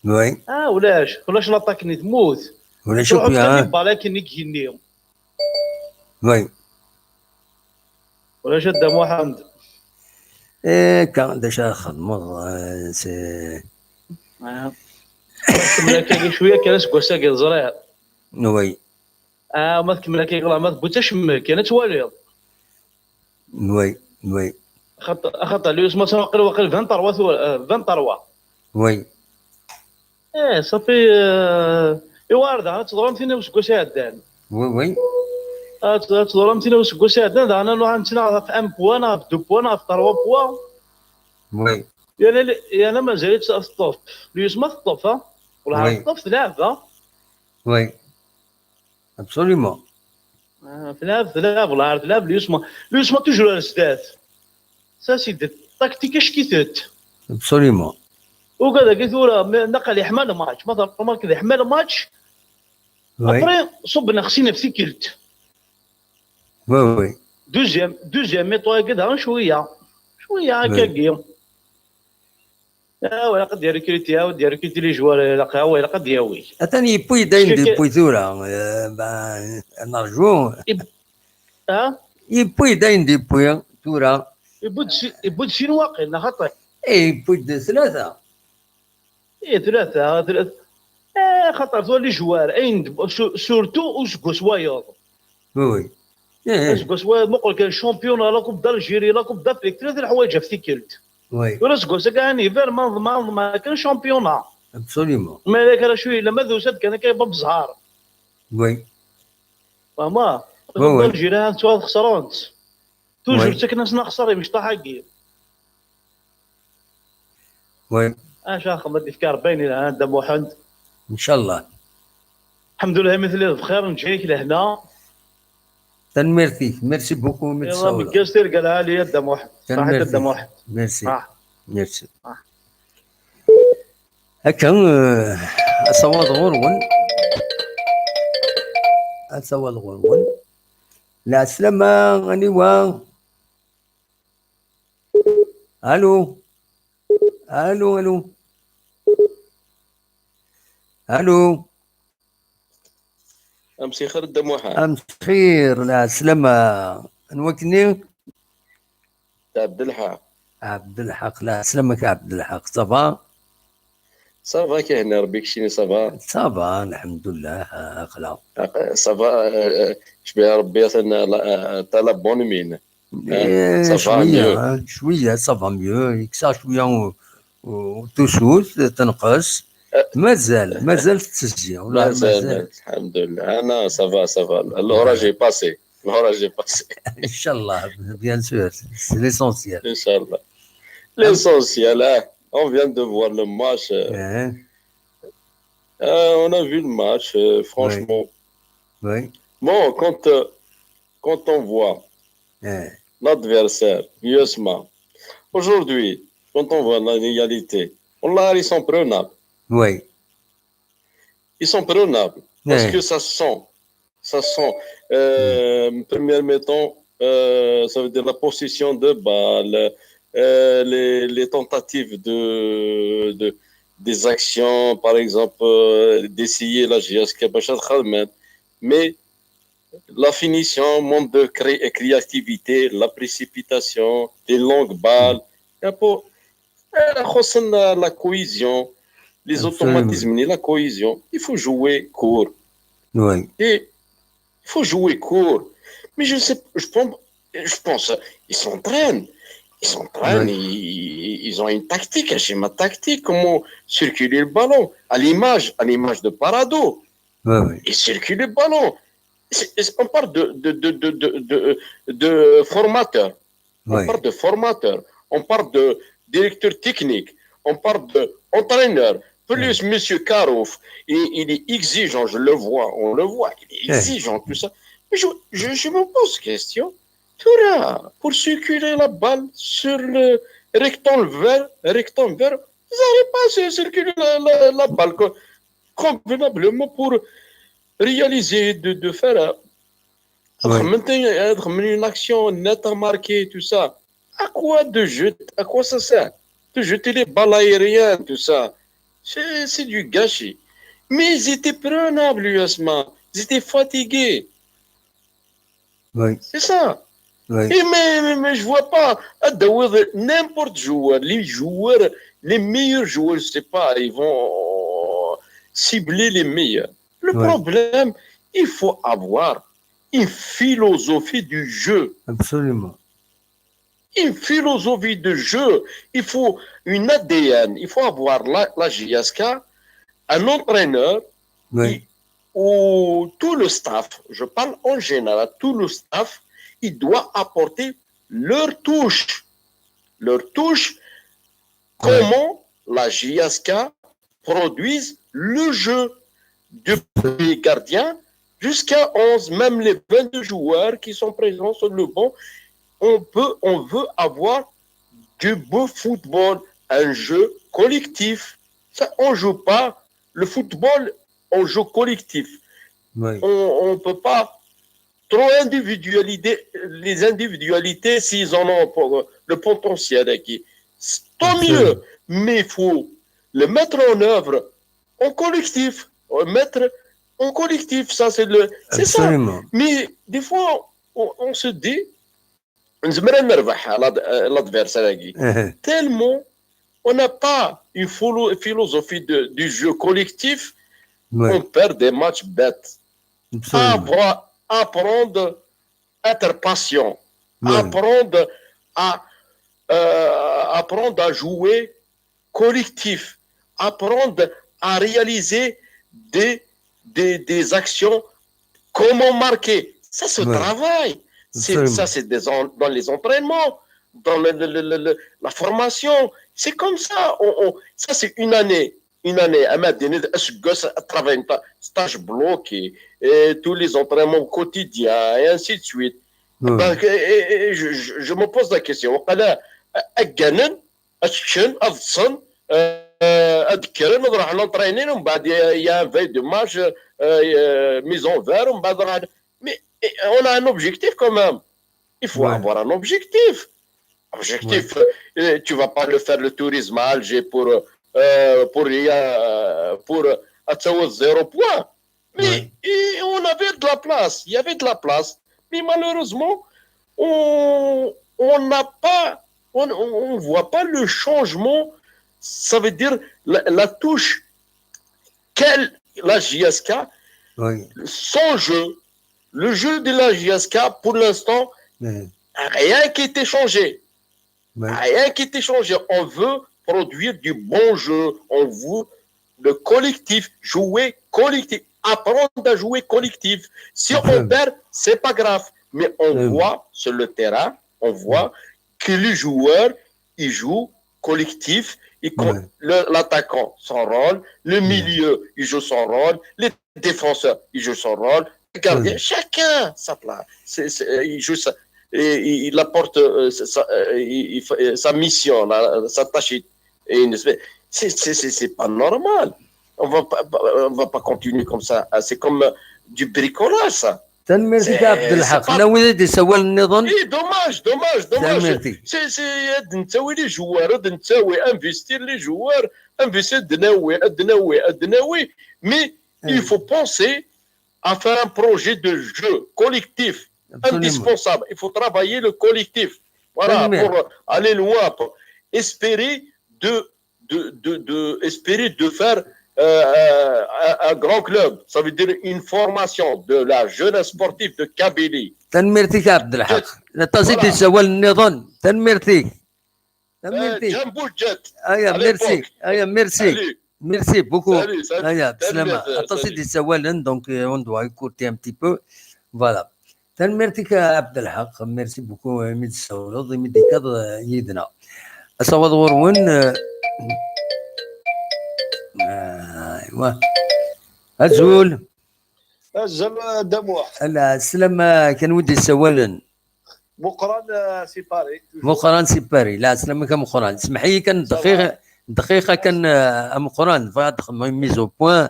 Oui. Ah, ulac, ulac l'attaque-nni temmut. Ulac akk, ah. Tṛuḥ-d kan ibalu akken i igenni. Oui. Ulac a Dda Muḥend. Eh, akka, d acu ara txedmeḍ, eh, c'est... Ah. Ma tkemmel akka cwiya kan aseggas-agi, ẓriɣ. Oui. Ah, ma tkemmel akka, ma tewwi-tt acemmek, kan ad twaliḍ. Oui, oui. Axaṭer, axaṭer, lyusma atan waqil, waqil vingt-trois tura, euh, vingt-trois. Oui. Eh, safi, euh, iwar daɣen ad teḍru am tin n useggas iɛeddan. Oui, oui. Ad, ad teḍru am tin n useggas iɛeddan, daɣen ad nruḥ ad nettnaɣ ɣef un point, ɣef deux points, ɣef trois points. Oui. Yerna, yerna mazal-itt teṭṭef. Lyusma teṭṭef, ha? Wellah teṭṭef, tleɛɛeb, ha? Oui. Absolument. Ah, tleɛɛeb, tleɛɛeb, wellah teɛɛeb, lyusma. Lyusma toujours ar zdat. Ça, c'est de tactique ackitet. Absolument. Ugad-agi tura, ma, naqal yeḥma lmatch. Ma terremarkeḍ yeḥma lmatch, oui, après, ṣubben xsin ɣef tikkelt. Oui, oui. Deuxième, deuxième mi-temps-agi daɣen cwiya. Cwiya, oui, akkagi. Ah, ilaq ad d-yerkriti, ah, ad d-yerkriti les joueurs, ilaq, ah, ilaq ad d-yawi. Atan yewwi-d ayen d-yewwi tura, eh, bah, nerju. Ah? Yewwi-d ayen d-yewwi tura. Yewwi-d si-, yewwi-d sin waqil, neɣ xaṭi? Eh, yewwi-d tlata. Eh, tlata, tlata. Eh, xaṭer tura les joueurs, ayen d-, su-, surtout useggas wayeḍ. Oui, oui. Eh, eh. Aseggas wayeḍ, muqel kan championnat, la Coupe d'Algérie, la Coupe d'Afrique, tlata leḥwayeǧ ɣef tikkelt. Oui. Tura aseggas-agi, aniver, ma, ma, ma kan championnat. Absolument. Ma yella kra cwiya, lemma d usa-d kan akka Bab Zhar. Oui. Fehmeḍ? Oui, oui. Algérie, ha, tura xesrent. Toujours, oui, ttaken-asen axeṣṣar imecṭaḥ-agi. Oui. Acu axem ad d-ifk Rebbi ayen yelhan, a Dda Muḥend. Inchallah. Alḥemdulillah, mi telliḍ bxir, neǧǧa-yak lehna. Tanemmirt-ik, merci beaucoup, mi tsawleḍ. Meggaz tirga lɛali, a Dda Muḥend. Tanemmirt-ik. Merci. Ah. Merci. Ah. Akka, eh, asawaḍ ɣur-wen. Asawaḍ ɣur-wen. Lɛeslama, aniwa? Alo? Alo, alo? Alo? Amsixer Dda Muḥend. Amsixer, lɛeslama. Anwa-k-nni? Abdelḥaq. Abdelḥaq, lɛeslama-k a Abdelḥaq, ça va? Ça va, Kahna, Rebbi keččini, ça va? Ça va, lḥemdullah, aql-aɣ. Ça va, euh, euh, cbiya Rebbi, atan la, euh, t'as la bonne mine. Hein? Eh, ça va mieux. Cwiya, hein, cwiya, ça va mieux. Yekkes-aɣ cwiya u-, u-, tusut, tenqes. Eh. Mazal, mazal tettezzi. Mazal, mazal. Mazal, lḥemdullah. Ah, non, ça va, ça va. L'orage est passé. L'orage est passé. Inch'Allah, bien sûr, c'est l'essentiel. Inch'Allah. L'essentiel, hein. On vient de voir le match, euh, euh, on a vu le match, euh, franchement. Oui. Bon, quand, euh, quand on voit l'adversaire, U S M A, aujourd'hui, quand on voit la réalité, on l'a, ils sont prenables. Oui. Ils sont prenables. Parce que ça se sent. Ça se sent. Euh, première mi-temps, euh, ça veut dire la possession de balle, euh, les, les tentatives de, de, des actions, par exemple, euh, d'essayer la J S K, باش تخدم. Mais la finition, manque de cré-, créativité, la précipitation, les longues balles. Et pour, euh, خصنا la cohésion, les automatismes, la cohésion. Il faut jouer court. Oui. Et il faut jouer court. Mais je sais, je pense, je pense, ils s'entraînent. Ils s'entraînent, ils, ils ont une tactique, un schéma tactique, comment circuler le ballon, à l'image, à l'image de Parado. Oui, oui. Ils circulent le ballon. C'est, c'est, on parle de, de, de, de, de, de, de formateur. On parle de formateur. On parle de directeur technique. On parle de entraîneur. Plus monsieur Karouf, il, il est exigeant, je le vois, on le voit, il est exigeant, tout ça. Mais je, je, je me pose question. Tura, pour circuler la balle sur le rectangle vert, rectangle vert, ils n'arrivent pas à circuler la, la, la balle, quoi, convenablement pour réaliser, de, de faire, euh, une action nette à marquer, tout ça. À quoi de jeter, à quoi ça sert de jeter les balles aériennes, tout ça? C'est, c'est du gâchis. Mais ils étaient prenables, U S M A. Ils étaient fatigués. Oui. C'est ça. Oui. Et mais, mais, mais je vois pas. N'importe joueur, les joueurs, les meilleurs joueurs, je sais pas, ils vont, euh, cibler les meilleurs. Le problème, il faut avoir une philosophie du jeu. Absolument. Une philosophie de jeu. Il faut une A D N. Il faut avoir la, la J S K, un entraîneur, oui, et, ou tout le staff. Je parle en général. Tout le staff, il doit apporter leur touche. Leur touche. Oui. Comment la J S K produisent le jeu, du premier gardien jusqu'à onze, même les vingt-deux joueurs qui sont présents sur le banc. On peut, on veut avoir du beau football, un jeu collectif. Ça, on joue pas. Le football, on joue collectif. Oui. On ne peut pas trop individualiser les individualités s'ils en ont pour le potentiel acquis. Tant mieux, mais il faut le mettre en œuvre en collectif, mettre en collectif, ça c'est le, c'est ça. Absolument. Mais des fois, on, on se dit, نزمر نربح على l'adversaire. Tellement on n'a pas une philo-, philosophie de, du jeu collectif, on perd des matchs bêtes. Absolument. Avoir, apprendre à être patient, apprendre à, euh, apprendre à jouer collectif, apprendre à réaliser des, des, des actions, comment marquer. Ça se travaille. C'est, ça, c'est des en-, dans les entraînements, dans le, le, le, le, le, la formation. C'est comme ça. On, on, ça, c'est une année. Une année. أما ديني، أسقس، travail, stage bloqué, et tous les entraînements quotidiens, et ainsi de suite. Ben, et, et, et je, je, je me pose la question. وقيلا أجنن، أتشن، أضصن، euh, ad kkren ad ruḥen entraîner, ومن بعد il y a un veille de match, euh, euh, mise en valeur, ومن بعد راح. Mais, eh, on a un objectif quand même. Il faut avoir un objectif. Objectif, euh, tu vas pas le faire le tourisme à Alger pour, euh, pour, euh, pour, euh, zéro point. Mais, et on avait de la place, il y avait de la place. Mais malheureusement, on on n'a pas, on ne voit pas le changement, ça veut dire la, la touche, quelle la J S K, son jeu, le jeu de la J S K, pour l'instant, rien qui était changé. Rien qui était changé. On veut produire du bon jeu. On veut le collectif, jouer collectif, apprendre à jouer collectif. Si on perd, c'est pas grave. Mais on voit sur le terrain, on voit que les joueurs, ils jouent collectif. L'attaquant, son rôle, le milieu, il joue son rôle, les défenseurs, ils jouent son rôle, le gardien, chacun sa place. C'est, c'est, il joue sa, et il apporte euh, sa, euh, il- il fa- euh, sa mission, là, sa tâche. Et une espèce- c'est, c'est, c'est, c'est pas normal. On va pas, on va pas continuer comme ça. Ah, c'est comme euh, du bricolage, ça. Tanemmirt-ik a Abdelḥaq. Nna wid i d-isawalen nniḍen. Eh, dommage, dommage, dommage. Tanemmirt-ik. C'est, c'est, ad nettawi les joueurs, ad nettawi investir les joueurs, investir ad nawi, ad nawi, ad nawi. Mais il faut penser à faire un projet de jeu collectif indispensable. Il faut travailler le collectif. Voilà, pour aller loin, pour espérer de, de, de, de espérer de faire euh, un, un grand club. Ça veut dire une formation de la jeunesse sportive de Kabylie. Tanemmirt-ik a Abdelḥaq. Aṭas i d-isawalen nniḍen. Tanemmirt-ik. Tanemmirt-ik. Jumbo Jet. Aya, merci. Aya, merci. Merci beaucoup. Aya, bslama. Aṭas i d-isawalen, donc euh, on doit écouter un petit peu. Voilà. Tanemmirt-ik a Abdelḥaq, merci beaucoup imi d-tessawleḍ, imi d-tekkaḍ euh, yid-neɣ. Asawaḍ ɣur-wen. Euh, aywa. Azul. Azul, Dda Muḥ. Ala, sslam kan wid d-isawalen. Muqran euh, si Paris. Muqran si Paris. La, sslam-ik a Muqran. Smeḥ-iyi kan dqiqa, dqiqa kan euh, a Muqran, bɣiɣ ad xedmeɣ une mise au point.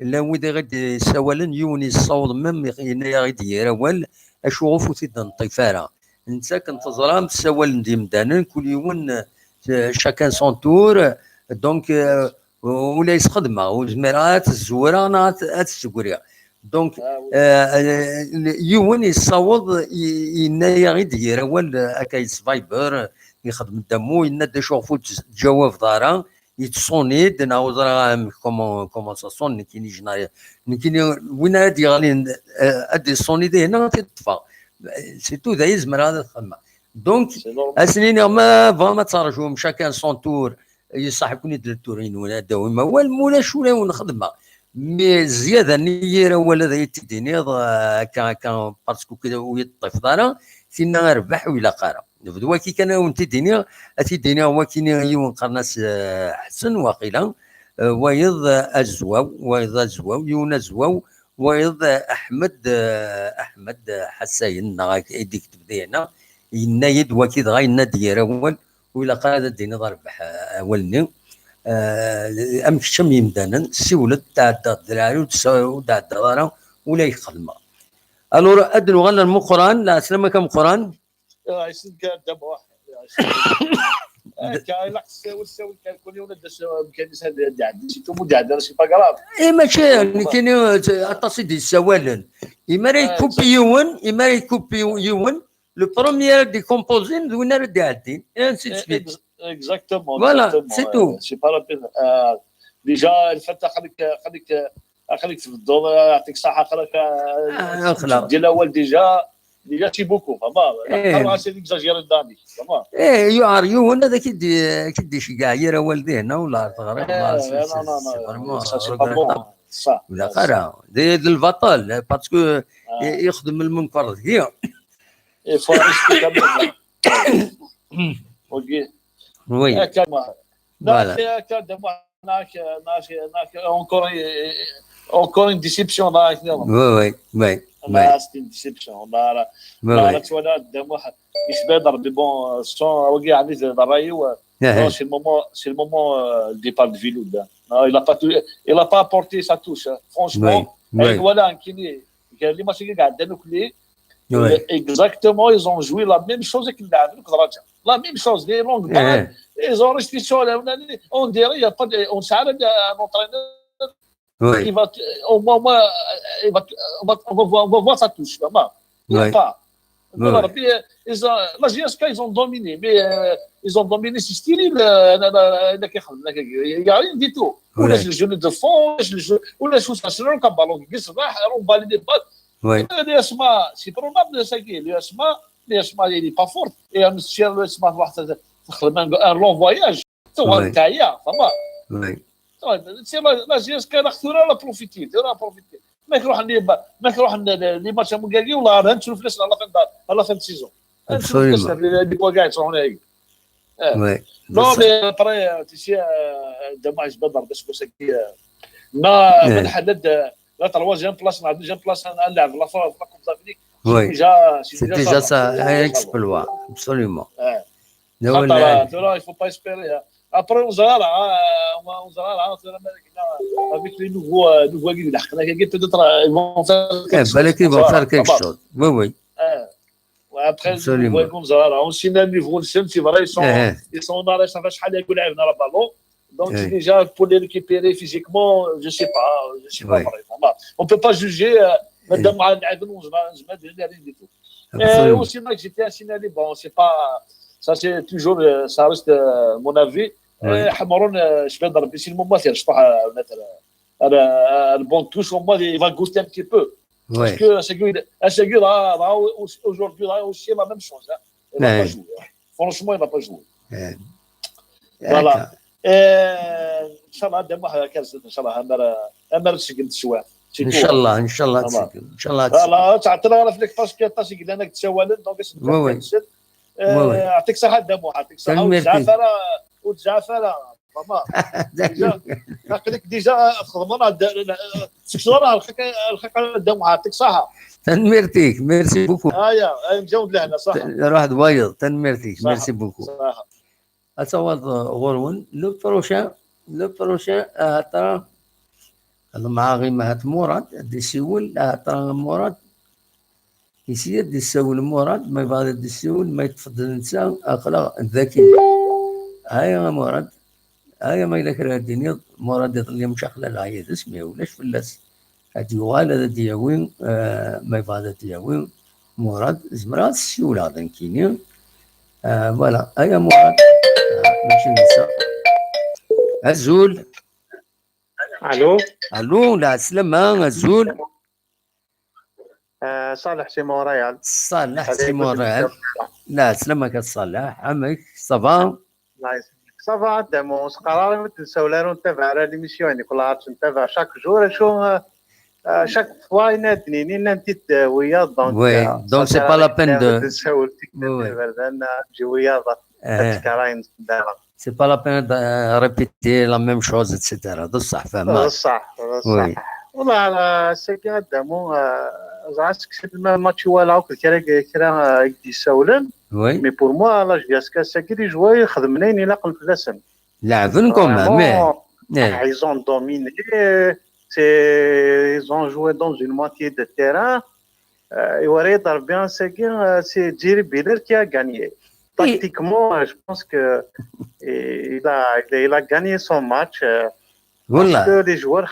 Llan wid i ɣ-d-issawalen, yiwen yessaweḍ même yenna-yaɣ-id yir awal, acu ɣef ur t-id-neṭṭif ara. Netta akken teẓram, ssawalen-d yimdanen, kul yiwen euh, chacun son tour, donc euh, ula yesxedmeɣ, ur zmireɣ ad t-zewreɣ neɣ ad t-, ad t-ssegriɣ. Donc euh, yiwen yessaweḍ i- yenna-yaɣ-id yir awal euh, akka yesviber, yexdem-d amu, yenna-d acu ɣef ur tettjawabeḍ ara, yettsuni-d, neɣ ur ẓriɣ amek, comment, comment ça sonne, nekkini je n'ai-, nekkini win ara d-yeɣlin euh, ad d-yessuni dihin ad t-ṭṭfeɣ. C'est tout, d aya zemreɣ ad t-xedmeɣ. Donc, ad sen-iniɣ ma tebɣam ad terjum chacun son tour, yeṣṣaḥ-iken-id le tour-inu, ad d-tawim awal, ma ulac ur awen-xeddmeɣ. Mais zzyada-nni yir awal ad iyi-t-id-tiniḍ, euh, akka, akka, parce que ur yi-teṭṭifeḍ ara, tinna a rrbeḥ ur ilaq ara. Nebdu waki kan ad wen-t-id-iniɣ, ad t-id-iniɣ wakini yiwen qqaren-as euh, Ḥsen waqila, euh, wayeḍ euh, Azwaw, wayeḍ Azwaw, yiwen Azwaw, wayeḍ euh, Aḥmed, euh, Aḥmed euh, Ḥasayen, neɣ ak- i d-ikteb dina, yenna-yi-d waki dɣa yenna-d yir awal, ur ilaq ara ad d-tiniḍ a rrbeḥ euh, awal-nni. Euh, am kečč am yimdanen, siwel-d, tɛeddaḍ d lɛali, ur d-tsa- ur d-ɛeddaḍ ara, ula i k-xedmeɣ. Alors, ad nuɣal ar Muqran, la, sslam-ik a Muqran. Akka, ilaq tessawel, tessawel kan, kul yiwen ad d-as amkan-is ad d-iɛeddi, si tout mu d-iɛeddi, c'est pas grave. Eh, mačči, nekkini, euh, aṭas i d-yessawalen. Imi ara yekupi yiwen, imi ara yekupi yiwen, le premier ad d-ikumpuẓin d win ara d-iɛeddin, et ainsi de suite. Exactement, voilà, exactement, c'est tout. C'est pas la peine. Euh, déjà, lfat, aql-ik, aql-ik, aql-ik tbedduḍ, euh, yeɛṭik ṣṣeḥḥa, aql-ak, euh, teddi lawal déjà. Déjà, c'est beaucoup, vraiment. Eh. Xas ad exagérer Dani, vraiment. Eh, yuɛer yiwen ad ak-id-, ad k-id-iceggeɛ yir awal dihin, wala ar teɣriḍ, eh, wala non, non, non, c'est vraiment ça, c'est pas bon, regrettable. Ça, ur ilaq ara. D, d lbaṭel, parce que i- ixdem lmunkar deg-i. Il faut respecter quand même. Ok. Oui. Eh, calme. Voilà. Non, c'est, euh, calme, moi. Encore, encore une déception, là. Oui, oui, oui. C'est une déception. Là, là, tu vois, là, de moi, il se met dans le bon, euh, son, regarde, c'est dans le rayon, euh, Non, c'est le moment, c'est le moment, euh, le départ de Viloud, hein. Non, il n'a pas, tou- il a pas apporté sa touche, hein. Franchement, Oui, oui. Voilà, Nkini, les matchs qu'il a gagné, Oui. Exactement, ils ont joué la même chose que la même chose. Les longues balles, ils ont resté sur la. On dirait qu'il n'y a pas de. On s'arrête à un entraîneur Oui. qui va. Au moins, au moins, il va, on, va, on, va voir, on va voir sa touche. Vraiment. Il n'y a Oui. pas. Oui, Voilà, oui. puis, euh, ils ont, la J S K, ils ont dominé, mais euh, ils ont dominé ce style. Euh, il n'y a rien du tout. On Oui. Laisse le jeu de fond, on laisse le jeu, on laisse ça, c'est un ballon qui se va, on va les balles. Oui. Euh, les Asma, c'est probable de ça qui est. Les Asma, les Asma, il n'est pas fort. Et un monsieur, les Asma, un long voyage. Oui. Ça va. Oui. C'est la, la J S K, elle a profité, elle a profité. ما كروح نلعب ما كروح نلعب لي ماتش مقاقي ولا راه نشوف فلاش على فين على فين سيزون. Absolument. لي بوغاي تروحون هاي. Oui. Non, بصح. Mais après, tu sais, dommage بدر بس بس. Non, إيه. من حدد la troisième place, la deuxième place, نلعب la France, la Coupe d'Afrique. Oui. Déjà, C'est déjà ça, un exploit, absolument. إيه. لا، ولا- خاطر ترى il faut pas espérer, hein. Après, on verra, hein, on verra, hein, avec les nouveaux, euh, nouveaux guides, peut-être, euh, ils vont faire Eh, بالك ils vont faire quelque chose. Oui, oui. Ouais. Ouais, après, Absolument. On verra. On signe un nouveau, c'est vrai, ils sont, Eh, eh. Ils sont en arrêt, ça fait شحال يقول لعبنا le ballon. Donc, Eh. Déjà, pour les récupérer physiquement, je sais pas, je sais pas Oui. Vraiment. On peut pas juger, euh, مادام ما لعبنا, on se met rien du tout. Et Absolument. Aussi, moi, j'étais un signalé, bon, c'est pas, ça c'est toujours, euh, ça reste, euh, mon avis. Oui. Euh, حمرون, euh, je vais dans le, c'est le moment, c'est, je crois, euh, mettre, euh, un, un bon touche, au moins, il va goûter un petit peu. Parce Oui. Que c'est que, c'est que là, là, aujourd'hui, là aussi, la même chose, hein. Il n'a Ouais. Pas joué, hein. Franchement, il n'a pas joué. Eh. Voilà. هكا. إيه، إن شاء الله عندنا واحد كاس، إن شاء الله عمر عمر سجن شوية. ان شاء الله، ان شاء الله تسجل، ان شاء الله تسجل. Voilà, تعطينا راه فيك parce que تاسي قلنا لك تسوالن donc Oui, oui. Oui, oui. يعطيك الصحة دموع، يعطيك الصحة. تنميرتي. وتزعفر وتزعفر. Vraiment. Déjà, قلت لك déjà خدمنا. تكسور الخك الخك دموع، يعطيك الصحة. تنميرتيك، merci beaucoup. هيا، نجاوب لهنا صح. روح دوايض، تنميرتيك، صح. Merci beaucoup. صح. أتواضع غورون. Le prochain, le prochain, أهطرا مع غيمة هات مراد دي سيول، أهطرا مراد يسير دي سيول مراد، ما يبغى دي سيول، ما يتفضل نسا أخلا ذكي. هيا مراد، هيا ما إلا كرا دينيض، مراد يظل يمشي أخلا لا يدس، ما يولاش فلاس. هاد يوغال هاد ياوي، آه، ما يبغى هاد ياوي. مراد، زمرا سيولا دنكيني. آه، voilà، هيا مراد. آه، ماشي نسا. أزول. الو. الو، لا سلامة، أزول. آه، صالح سي مونريال. صالح سي مونريال. لا سلامك الصالح، عمك، صافا؟ الله يسلمك. صافا دامونس قراري ما تنساو لا نتابع على ليميسيون، يعني كل عرفت نتابع شاك جور شو، آه، شاك فوا ينادني نين انت ويا دونك. Oui, donc c'est pas la peine de. تنساو التكتيك Oui, oui. لان جي ويا آه. تكراين دابا. C'est pas la peine de euh, répéter la même chose, et cetera. بصح فما. بصح بصح. Oui. والله على ساكي هذا مو آه، زعما سكسيت ما ماتش ولا هاك كرا كرا يدي ساولن. Oui. Mais pour moi la J S K ساكي دي جوي خدمنين الى قلب لسن. لعبن كوم مي. Ils ont dominé. C'est ils ont joué dans une moitié de terrain. Euh, et Walid Darbian, c'est c'est Jerry Biller qui a gagné. Tactiquement, euh, je pense que il a, il a, il a gagné son match. Euh, parce والله. Que les joueurs,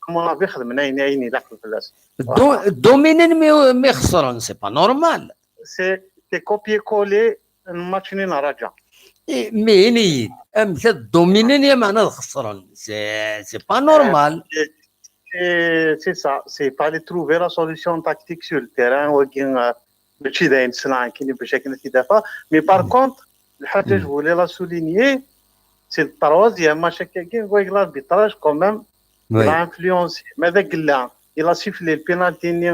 à mon avis, خدمنا عيني عيني لا قبل فلاس. دو- دومينين مي مي خسرن، c'est pas normal. C'est c'est copier-coller الماتش نين رجع. إيه، مي نيت ام كد دومينين يا معنى خسرن، c'est c'est pas normal. C'est c'est ça. C'est fallait trouver la solution tactique sur le terrain. وكين ماشي داين سلان كيني باش هكا تدافع. Mais par contre, الحاجه اللي بغيت لا souligner, c'est le troisième match كاين ويك l'arbitrage quand même. Oui. Il a influencé. ماذا قال لها؟ Il a sifflé le penalty ني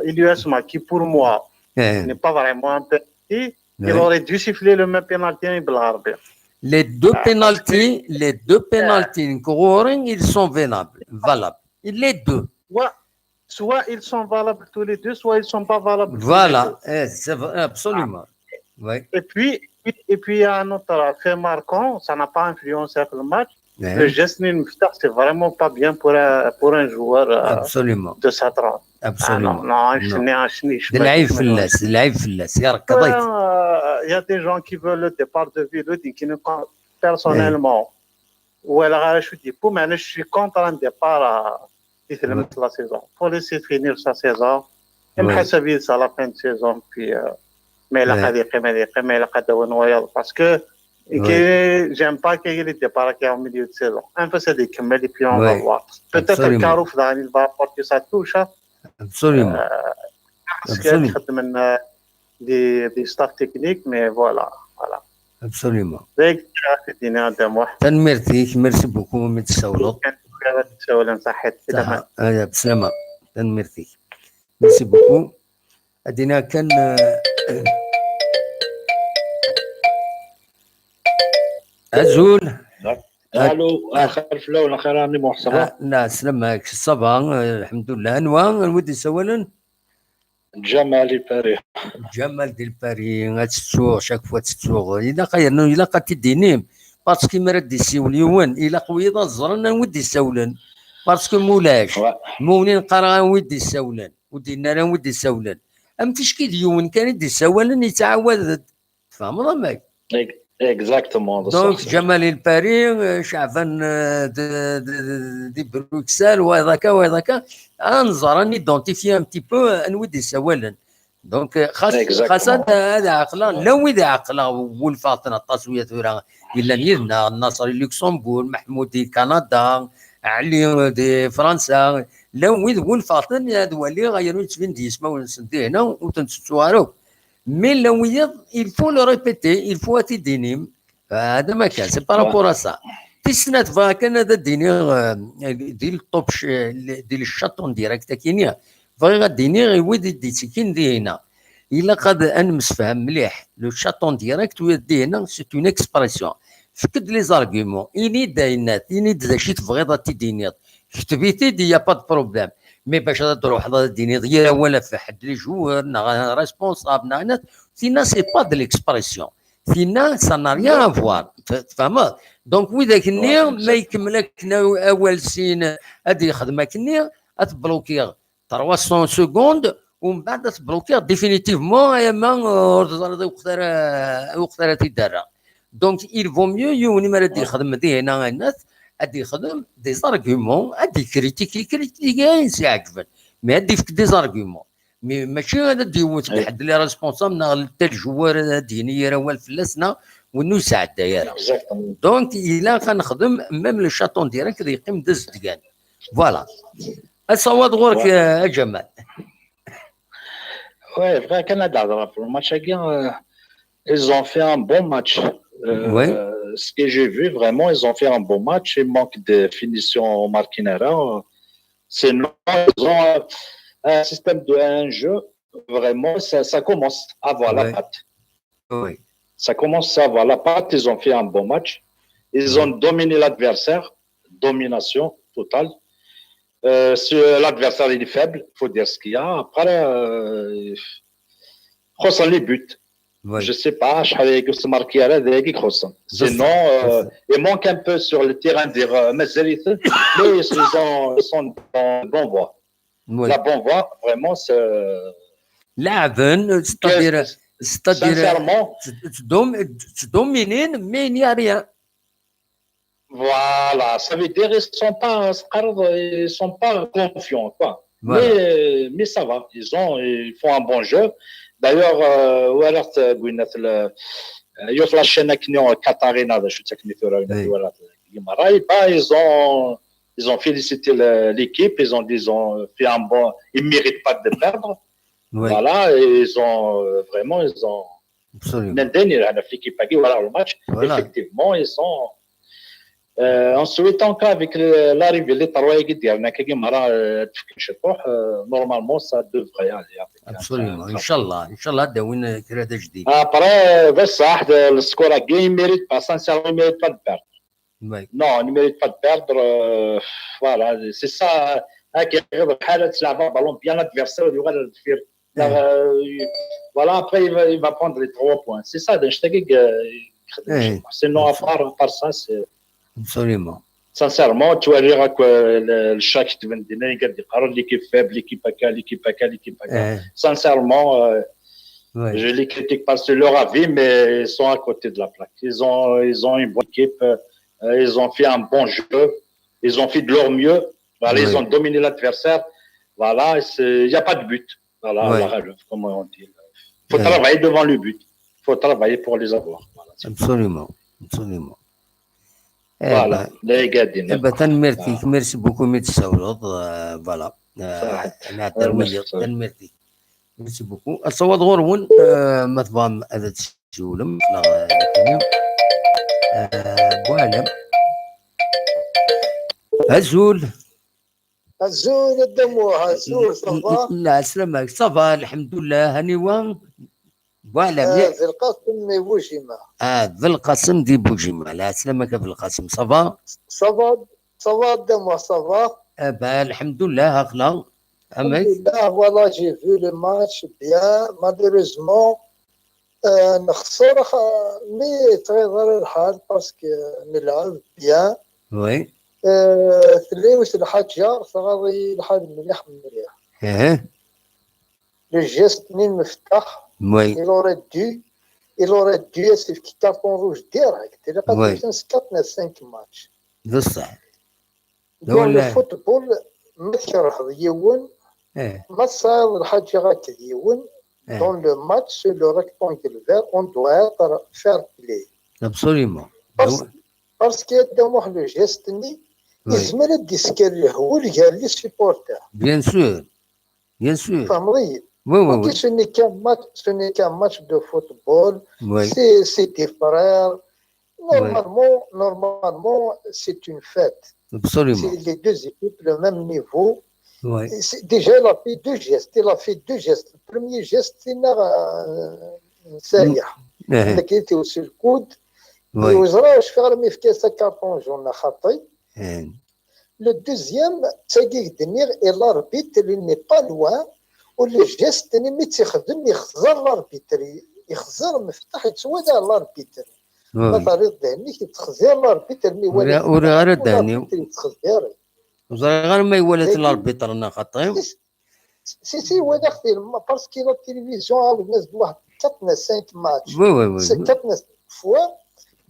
Elias Maki pour moi. إيه. Ce n'est pas vraiment un penalty. Il Oui. Aurait dû siffler le même penalty بالعربي. Les deux pénalties, les deux pénalties نكورين, ils sont valables. Valables. Les deux. Soit, soit ils sont valables tous les deux, soit ils sont pas valables. Tous les Voilà, deux. Eh, c'est vrai, absolument. Oui. Et puis, Et puis, il y a un autre fait marquant, ça n'a pas influencé le match. Le geste n lmeftaḥ, c'est vraiment pas bien pour un, pour un joueur euh, Absolument. de sa trempe. Ah Absolument. Non, non, je n'ai je n'ai- je d lɛib fell-as, d lɛib fell-as, yerkeḍ-it. Euh, Il y a des gens qui veulent le départ de Veloudin, qui ne, personnellement, ou alors je suis pour, mais je suis contre un départ à, dès le début de la saison. Faut laisser finir sa saison. Et Ouais. Mhassabi, c'est à la fin de saison, puis euh, mais il a Ouais. pas des mais il a pas de noyau parce que Ouais. j'aime pas qu'il y ait des départs qui est au milieu de saison. Un peu c'est des kemmel et puis on va Ouais. Voir. Peut-être que Absolument. Karouf, il va apporter sa touche. Hein. Absolument. Parce qu'il y a Absolument. traitement des, des staffs techniques, mais voilà. voilà. Absolument. Dès que tu as fait dîner à deux mois. Tanemmirt-ik, merci beaucoup mi d-tsawleḍ. كان في سؤال صحيح. Saḥa, aya, bslama. Tanemmirt-ik. Merci beaucoup. Ad iniɣ kan euh, Azul. Allô, axir fell-awen, axir a Ɛemmi Muḥ, ça va? Ah, la, sslam-ik, ça va, euh, lḥemdullah. Anwa, anwa i d-isawalen? Ǧamal Di Lpari. Ǧamal Di Lpari, ad tettuɣ, chaque fois tettuɣ. Ilaq a yernu, ilaq ad t-id-inim. Parce que mi ara d-isiwel yiwen, ilaq wiyaḍ ad ẓren anwa i d-isawlen. Parce que mulac, Ouais. ma ur neqqar anwa i d-isawlen, ur d-yenni ara anwa i d-isawlen. Am ticki d yiwen kan i d-isawalen, yettɛawad-d. Tfehmeḍ amek? Ex- Exactement. Donc, صح. Ǧamal El Pari, euh, Caɛban euh, de, de, de, de Bruxelles, wayeḍ akka, wayeḍ akka, ad nẓer, ad nidentifie un petit peu euh, anwa i d-isawalen. Donc, euh, xas, Exactement. Xas ad, ad ɛeqleɣ, llan wid ɛeqleɣ, wulfeɣ-ten aṭas wiyaḍ tura yellan yid-neɣ, Naṣer i Luxembourg, Maḥmud i Kanada, Ɛli euh, di Fransa, llan wid wulfeɣ-ten ad waliɣ ayen ur yettbin-d yismawen-nsen dihna, ur ten-ttettuɣ ara akk. Mais llan wiyaḍ, il faut le répéter, il faut ad t-id-inim. Hada ma kan, c'est par Ouais. Rapport à ça. Tis snat, bɣiɣ kan ad d-iniɣ euh, di le top ch- di le chat en direct akini, bɣiɣ ad d-iniɣ i wid i d-ittekkin dihna. Ilaq ad ad nemsefham mliḥ. Le chat en direct, wi dihna, c'est une expression. Fek-d les arguments, ini-d ayennat, ini-d d acu i tebɣiḍ ad t-id-tiniḍ. Ketb-it-id, il y a pas de problème. Mais bac ad d-truḥeḍ ad d-tiniḍ yir awal ɣef ḥedd, les joueurs, neɣ un responsable, neɣ ayennat, tina c'est pas de l'expression. Tina, ça n'a rien à voir. T- Tfehmeḍ? Donc, widak-nni, Ouais, ma ikemmel akken aw- awal sin, ad yexdem akkenni, ad t-blokiɣ trois cents secondes, u mbeɛd ad t-blokiɣ définitivement, ama ur teẓriḍ i wqt ara, i wqt ara t-id-rreɣ. Donc, il vaut mieux yiwen mi ara d-yexdem dihna ayennat, ad yexdem des arguments, ad d-ikritiki, ikritiki ayen s-iɛeǧben, mais ad d-ifk des arguments. Mais mačči ad d-iwet ḥedd les responsables neɣ tel joueur ad d-yini yir awal fell-as neɣ win ur yesɛedday ara. Exactement. Donc, ilaq ad nexdem, même le chat en direct ad yeqqim d azedgan. Voilà. Asawaḍ ɣur-k, Ouais. euh, a Ǧamal. Ouais, bɣiɣ kan ad d-hedreɣ ɣef le match-agi. Euh, ils ont fait un bon match. Euh, Ouais. Ce que j'ai vu, vraiment, ils ont fait un bon match. Il manque de finition au Marquinhos. Sinon, ils ont un, un système de un jeu. Vraiment, ça, ça commence à avoir Ouais. la patte. Oui. Ça commence à avoir la patte. Ils ont fait un bon match. Ils ont dominé l'adversaire. Domination totale. Euh, sur l'adversaire, il est faible. Il faut dire ce qu'il y a. Après, euh, خصوصا les buts. Oui. Je sais pas, شحال يقص marqué على ذاك خصوصا. بصح، Sinon, euh, بصح. Il manque un peu sur le terrain, dire, euh, مازال يت-، mais ils sont, ils sont dans la bonne voie. Oui. La bonne voie, vraiment, c'est لعبن، c'est-à-dire, c'est-à-dire, sincèrement, t- تدوم-، تدومينين، mais il n'y a rien. Voilà, ça veut dire ils sont pas, ils sont pas confiants, quoi. Voilà. Mais, mais ça va, ils ont, ils font un bon jeu. D'ailleurs, euh, ورات قلنا في ال-، يوف la chaîne كنيو كاتارينا، هذا شو تكني في راينا Oui. في ورات. Bah, ils ont, ils ont félicité le- l'équipe, ils ont dit, ils ont fait un bon, ils méritent pas de perdre. Oui, Voilà, et ils ont, euh, vraiment, ils ont, absolument. من ديني هنا في l'équipe كي ورا le match. Voilà. Effectivement, ils sont, euh, en souhaitant qu'avec le- l'arrivée les trois équipes ديالنا كي مرة، euh, تفكر شي طوح, euh, normalement, ça devrait aller avec un- Absolument. un- إن شاء الله، إن شاء الله داوين كرا جديد. Après, بصح, le score, il mérite pas, sincèrement, il mérite pas de perdre. Oui. Non, il ne mérite pas de perdre. Euh, voilà, c'est ça. هاكي غير بحال تلعب ballon bien, l'adversaire يغير الدفير. Euh, voilà, après, il va, il va prendre les trois points. C'est ça, d anect-agi i yexdem Ccix. Sinon, à part, à part ça, c'est. Absolument. Sincèrement, tu vois, le, le Ccix, tu viens de dire, regarde, l'équipe faible, l'équipe A K, l'équipe A K, l'équipe A K. Sincèrement, euh, je les critique pas, c'est leur avis, mais ils sont à côté de la plaque. Ils ont, ils ont une bonne équipe, euh, ils ont fait un bon jeu, ils ont fait de leur mieux. Voilà, ils ont dominé l'adversaire. Voilà, il n'y a pas de but. Voilà, la relève, comme on dit. Il faut travailler devant le but. Il faut travailler pour les avoir. Voilà. Absolument. Absolument. Voilà. Eh ben, tanemmirt-ik, merci beaucoup mi d-tsawleḍ. Euh, voilà. Tanemmirt-ik. Merci beaucoup. Asawaḍ ɣur-wen, euh, ma tebɣam ad tjewlem neɣ euh, Buɛlam. Azul. Azul a Dda Muḥ, azul, ça va? Lɛeslama-k, ça va, lḥemdullah, aniwa? Buɛlam. Ah, Belqasem di Bujima. Ah, Belqasem di Bujima. Lɛeslama-k a Belqasem, ça va? Ça va, ça va a Dda Muḥ, ça va? Eh ben, lḥemdullah, aql-aɣ. Amek? Alhamdulillah, voilà, j'ai vu le match bien. Malheureusement, euh, nexṣer, euh, mais très rare الحال parce que نلعب bien. Oui. Euh, تلوث الحاجة، صار لحال مليح مليح. Eh. Le geste ni المفتاح. Oui. Il aurait dû, il aurait dû يسلك carton rouge direct. Il aurait dû quatre à cinq matchs. بصح. Dans le football, ما تكرهض يون، ما تصير الحاجة غاك يون. Dans le match, sur le rectangle vert, on doit être fair play. Absolument. Parce que دموح le geste ني يزمر يسكر هو اللي قال لي supporter. Bien sûr. Bien sûr. فهمتي؟ Oui, oui, oui. Ce n'est qu'un match, ce n'est qu'un match de football. Oui. C'est, c'est des frères. Normalement, normalement, c'est une fête. Absolument. C'est les deux équipes, le même niveau. Oui. Déjà, il a fait deux gestes. Il a fait deux gestes. Le premier geste, c'est un سايح. لكن c'est le coude. Oui. وزرا واش في غير ما يفكي سا carton jaune خاطي. Le deuxième, c'est que l'arbitre, il n'est pas loin. و le geste ني ما تيخدم يخزر l'arbitre، يخزر مفتاح يتسوى l'arbitre. ما طريق دهنيك يتخزر l'arbitre مي ولا ورا غير دهني. يتخزر. وزرا غير ما يولد l'arbitre انا خاطي. Si, si, ولا اختي parce que la télévision عاود ناس واحد quatre à cinq matchs. Oui, oui, oui. C'est quatre fois.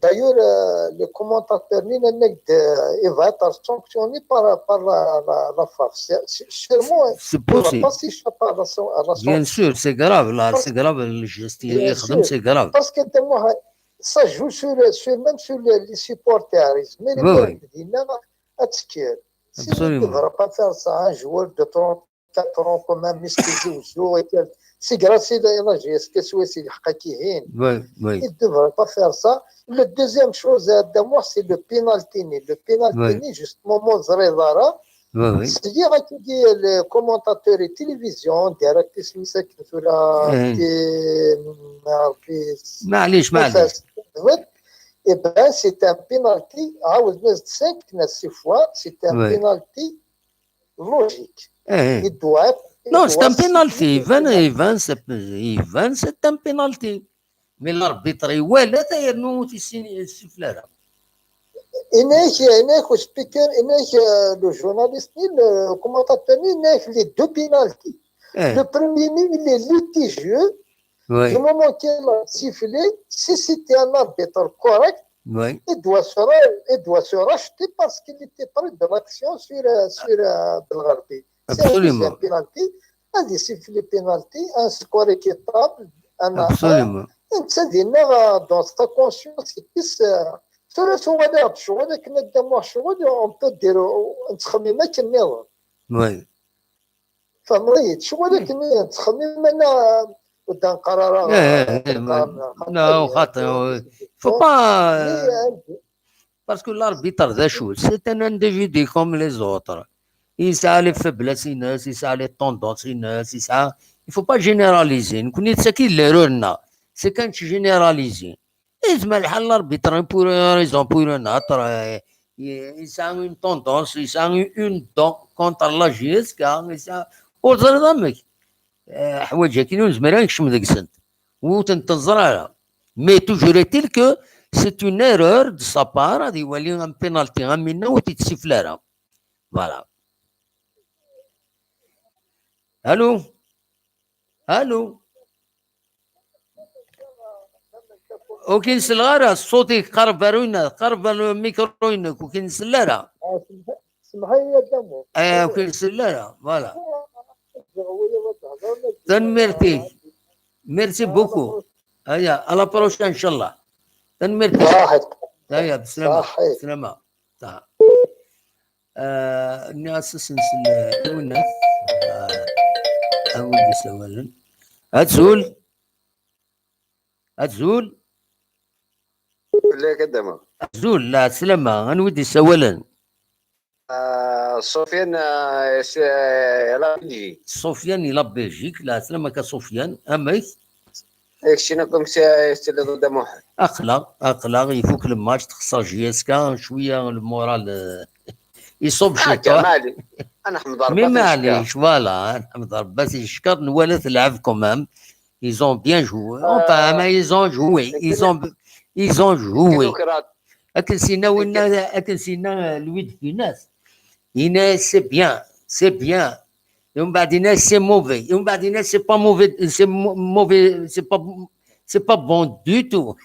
D'ailleurs, euh, le commentateur, il va être sanctionné par, par la, la, la FAF. C'est, c'est sûrement, c'est possible. Pas si je pas la, la Bien sûr, c'est grave, là, c'est grave, le geste, c'est grave. Parce que moi, ça joue sur, sur, même sur les, les supporters. Mais les oui, oui. S'il ne devra pas faire ça, un joueur de trente-quatre ans, quand même, c'est grâce à la G S K, c'est le Hakihin. Oui, oui. Il ne devrait pas faire ça. La deuxième chose, c'est le penalty. Le penalty, juste moment, oui, oui. C'est-à-dire que le commentateur de télévision, direct, c'est ça que tu l'as معليش معليش. Eh ben, c'est un penalty. Ah, cinq, six fois, c'est un penalty logique. Il doit être. Non, c'est un penalty. Even, even, c'est un penalty. Mais l'arbitre, il voit là, il siffle là. Il y a, il y a le speaker, il y a le journaliste, le commentateur, il y a les deux penalties. Le premier, il est litigieux. Oui. Du moment qu'il a sifflé, si c'était un arbitre correct, il, doit se, il doit se racheter parce qu'il était près de l'action sur, sur euh, Belgharbi. Absolument. C'est un penalty. Il a sifflé penalty, un score équitable. Absolument. Dans sa conscience, c'est plus. On peut dire, on se remet. Oui. فهمتي؟ شغل كني تخمم انا ودا نقرا لا خاطر. Faut pas. Parce que l'arbitre, c'est un individu comme les autres. Il a les faiblesses, il a les tendances, il a. Il faut pas généraliser. نكون نتسكي l'erreur. C'est quand tu généralises. يزعما الحال l'arbitre pour une raison, pour une autre. Il a une tendance, il a une dent contre la G S K. Ur ẓriɣ amek. Eh, ḥwaǧ akin ur nezmir ad nekcem deg-sent. Ur tent-neẓra ara. Mais toujours est-il que c'est une erreur de sa part, ad iwali am penalty, am winna ur t-id-sifel ara. Voilà. Allô? Allô? Ur k-in-selleɣ ara, ṣṣut-ik qerreb ar winna, qerreb ar lmikru-inek, ur k-in-sell ara. Ah, semḥ-, semḥ-iyi a Dda Muḥ. Eh, ur k-in-sell ara, voilà. Tanemmirt-ik. Merci beaucoup. Aya, à la prochaine, inchallah. Tanemmirt-ik. Aya, beslama. Beslama. Ah, nniɣ-as ad s-nsel, ah, i winnat. Ah, a wid isawalen. Azul. Azul. Fell-ak a Dda Muḥ. Azul, la slama. Anwa i d-isawalen? Ah, Sofiane, ah, s-, ah, la Belgique. Sofiane, la Belgique. La slama ka Sofiane. Amek? Keččini amek telliḍ a Dda Muḥ? Aql-aɣ, aql-aɣ, ifuk le match, texṣer J S K, cwiya le moral, euh, iṣub ciṭuḥ. Maɛlic, ad neḥmed Rebbi. Mais maɛlic, voilà, ad neḥmed Rebbi, ad t-neckeṛ, nwala telɛeb quand même. Ils ont bien joué. Enfin, mais ils ont joué. Ils ont, ils ont joué. Akken s-yenna winna, akken s-yenna, euh, Louis de Funès. Yenna-as, c'est bien, c'est bien. Et on va dire, c'est mauvais. Et on va dire, c'est pas mauvais, c'est mo-, mauvais, c'est pas, c'est pas bon du tout.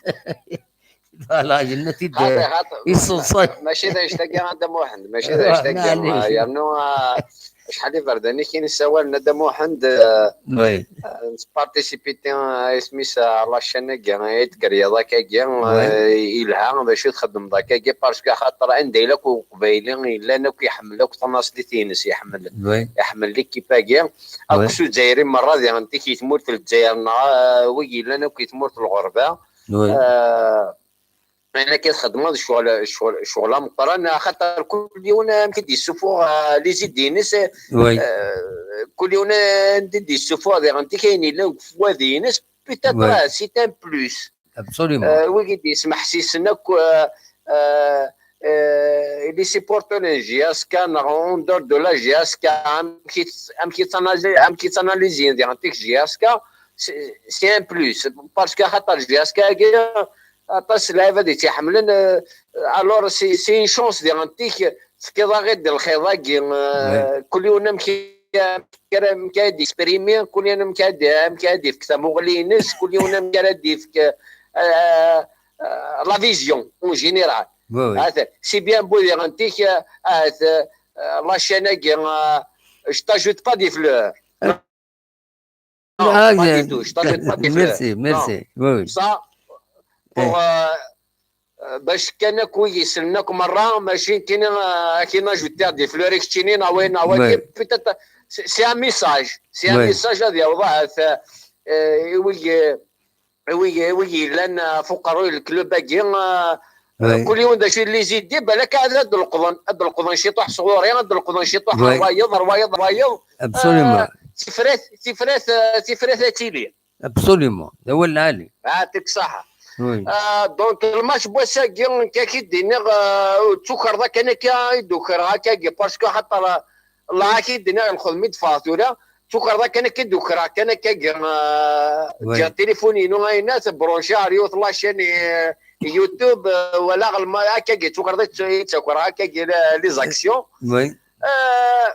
Voilà, yenna-t-id, xaṭi, xaṭi. Iṣeḍṣa. Mačči d anect-agi a Dda Muḥend, mačči d anect-agi. Yernu, ah, acḥal iberdan i k-in-ssawalen a Dda Muḥend, ah, oui. Ah, nespartisipiti, ah, isem-is, ah, la chaîne-agi, ah, i d-tgeryaḍ akkagi, oui. Ah, ilha d acu i txeddmeḍ akkagi, parce que axaṭer anda yella akk uqbayli, yellan akk iḥemmel akk tanaṣlit-ines, iḥemmel, oui. Iḥemmel l'équipe-agi, akk s uzzayri merra diɣen tik i tmurt n Lezzayer neɣ, ah, wi yellan akk i tmurt n lɣerba. Oui. Ah, ayen akka txeddmeḍ ccɣel, ccɣel, ccɣel ameqqran, axaṭer kul yiwen amek i d-yessufuɣ, ah, les idées-ines, oui. Ah, kul yiwen anda i d-yessufuɣ diɣen tik ayen yellan deg ufwad-ines, peut-être, oui. Ah, c'est un plus. Absolument. Ah, wigi d-yesmeḥsisen akk, ah, ah, ah, les supporters n J S K neɣ en dehors de la J S K, amek i tt-, amek i ttanazi-, amek i ttanalizin diɣen tik J S K, c'est, c'est un plus. Parce que axaṭer J S K-agi, aṭas n lɛibad i tt-iḥemmlen, euh, alors c'est, c'est une chance diɣen tik, tefkiḍ-aɣ-id lxiḍ-agi, euh, oui. Kul yiwen amek i, amek ara, amek ara d-yesprimi, kul yiwen amek ara d-, amek ara d-yefk tamuɣli-ines, kul yiwen amek ara d-yefk, euh, euh, la vision en général. Oui, oui. C'est bien beau diɣen tik, euh, euh, la chaîne-agi, euh, je t'ajoute pas des fleurs. Euh, Non, ah, pas du tout, je t'ajoute pas des fleurs. Merci, merci. Non. Oui, oui. Ça, pour, eh, euh, euh, bac kan akk wid yessnen akk merra, mačči nekkini, euh, ad k-in-ajouter des fleurs i keččini, neɣ wayen, neɣ wagi, oui. Peut-être, c'est, c'est un message. C'est un, oui, message ad yaweḍ ahat, euh, i wid, i wid, i wid yellan, euh, ɣef uqerruy n club-agi, euh, oui. Kul yiwen d acu i les idées, balak ad, ad leqḍen, ad leqḍen ciṭuḥ sɣur-i, ad leqḍen ciṭuḥ, oui, ar wayeḍ, ar wayeḍ, ar wayeḍ. Absolument. Ah, tifrat, tifrat, ah, tifrat ad tili. Absolument. D awal lɛali. Yeɛṭik ṣṣeḥḥa. Oui. Ah, donc, lmatch n wass-agi, nekk ad k-id-iniɣ, ah, ur d-tukreḍ akken akka i d-ukreɣ akkagi, parce que xaṭer, ah, Allah ad k-id-iniɣ lxedma i d-ffɣeɣ tura, tukreḍ akken akka i d-ukreɣ kan akkagi, ah, oui. Ǧǧiɣ tilifun-inu ayna, tebrunciɣ ar yiwet la chaîne, eh, YouTube, eh, walaɣ lma-, akkagi, tukreḍ i tt-, i ttakreɣ akkagi, la-, les actions. Oui. Eh,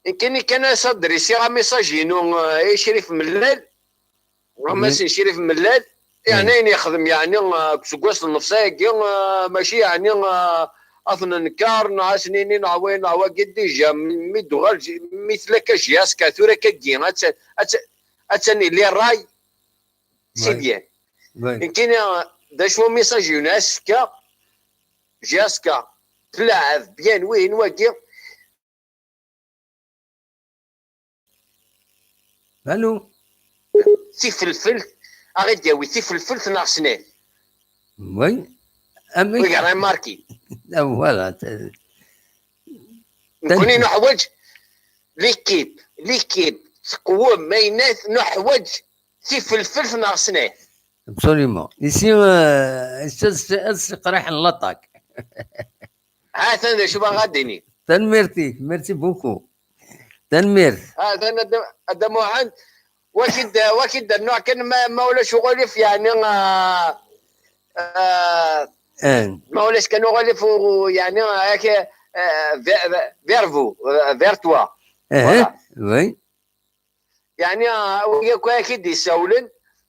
nekkini kan ad as-adressiɣ amessage-inu, eh, i Crif Mellal. Wammas n Crif Mellal, yeɛni ayen yexdem, yeɛni, ah, deg useggas n nnefṣ-agi, ah, mačči yeɛni, ah, ad t-nenker, neɣ ad s-nini, neɣ wayen, neɣ wagi, déjà, mi, mi d-tuɣal, mi tella akka J S K, tura akka-agi, attan, attan, attan yelli ṛṛay, c'est bien. Nekkini, ah, d acu message-inu ad s-fkeɣ, J S K, tleɛɛeb bien, wihin, wagi, Allô? Tifelfelt, ad ɣ-d-yawi tifelfelt neɣ snat. Oui. Amek? Oui, remarqué. Ah, voilà. Nekkni nuḥwaǧ l'équipe, l'équipe tqewwem, ma yenna nuḥwaǧ tifelfelt neɣ snat. Absolument. Ici, euh, ad s-, ad s-, ad s-qriḥen l'attaque. Ha-t-an d acu bɣiɣ ad d-iniɣ. Tanemmirt-ik, merci beaucoup. Tanemmirt. Atan a Dda Muḥend. Wakid, wakid nnuɣ kan ma, ma ulac uɣilif, yeɛni, ah, ah, ma ulac kan uɣilif, u, yeɛni, ak, ah, ve-, ve-, vers vous, ah, vers toi. Voilà. Oui. Yeɛni, ah, wigi akk ak-id-issawlen,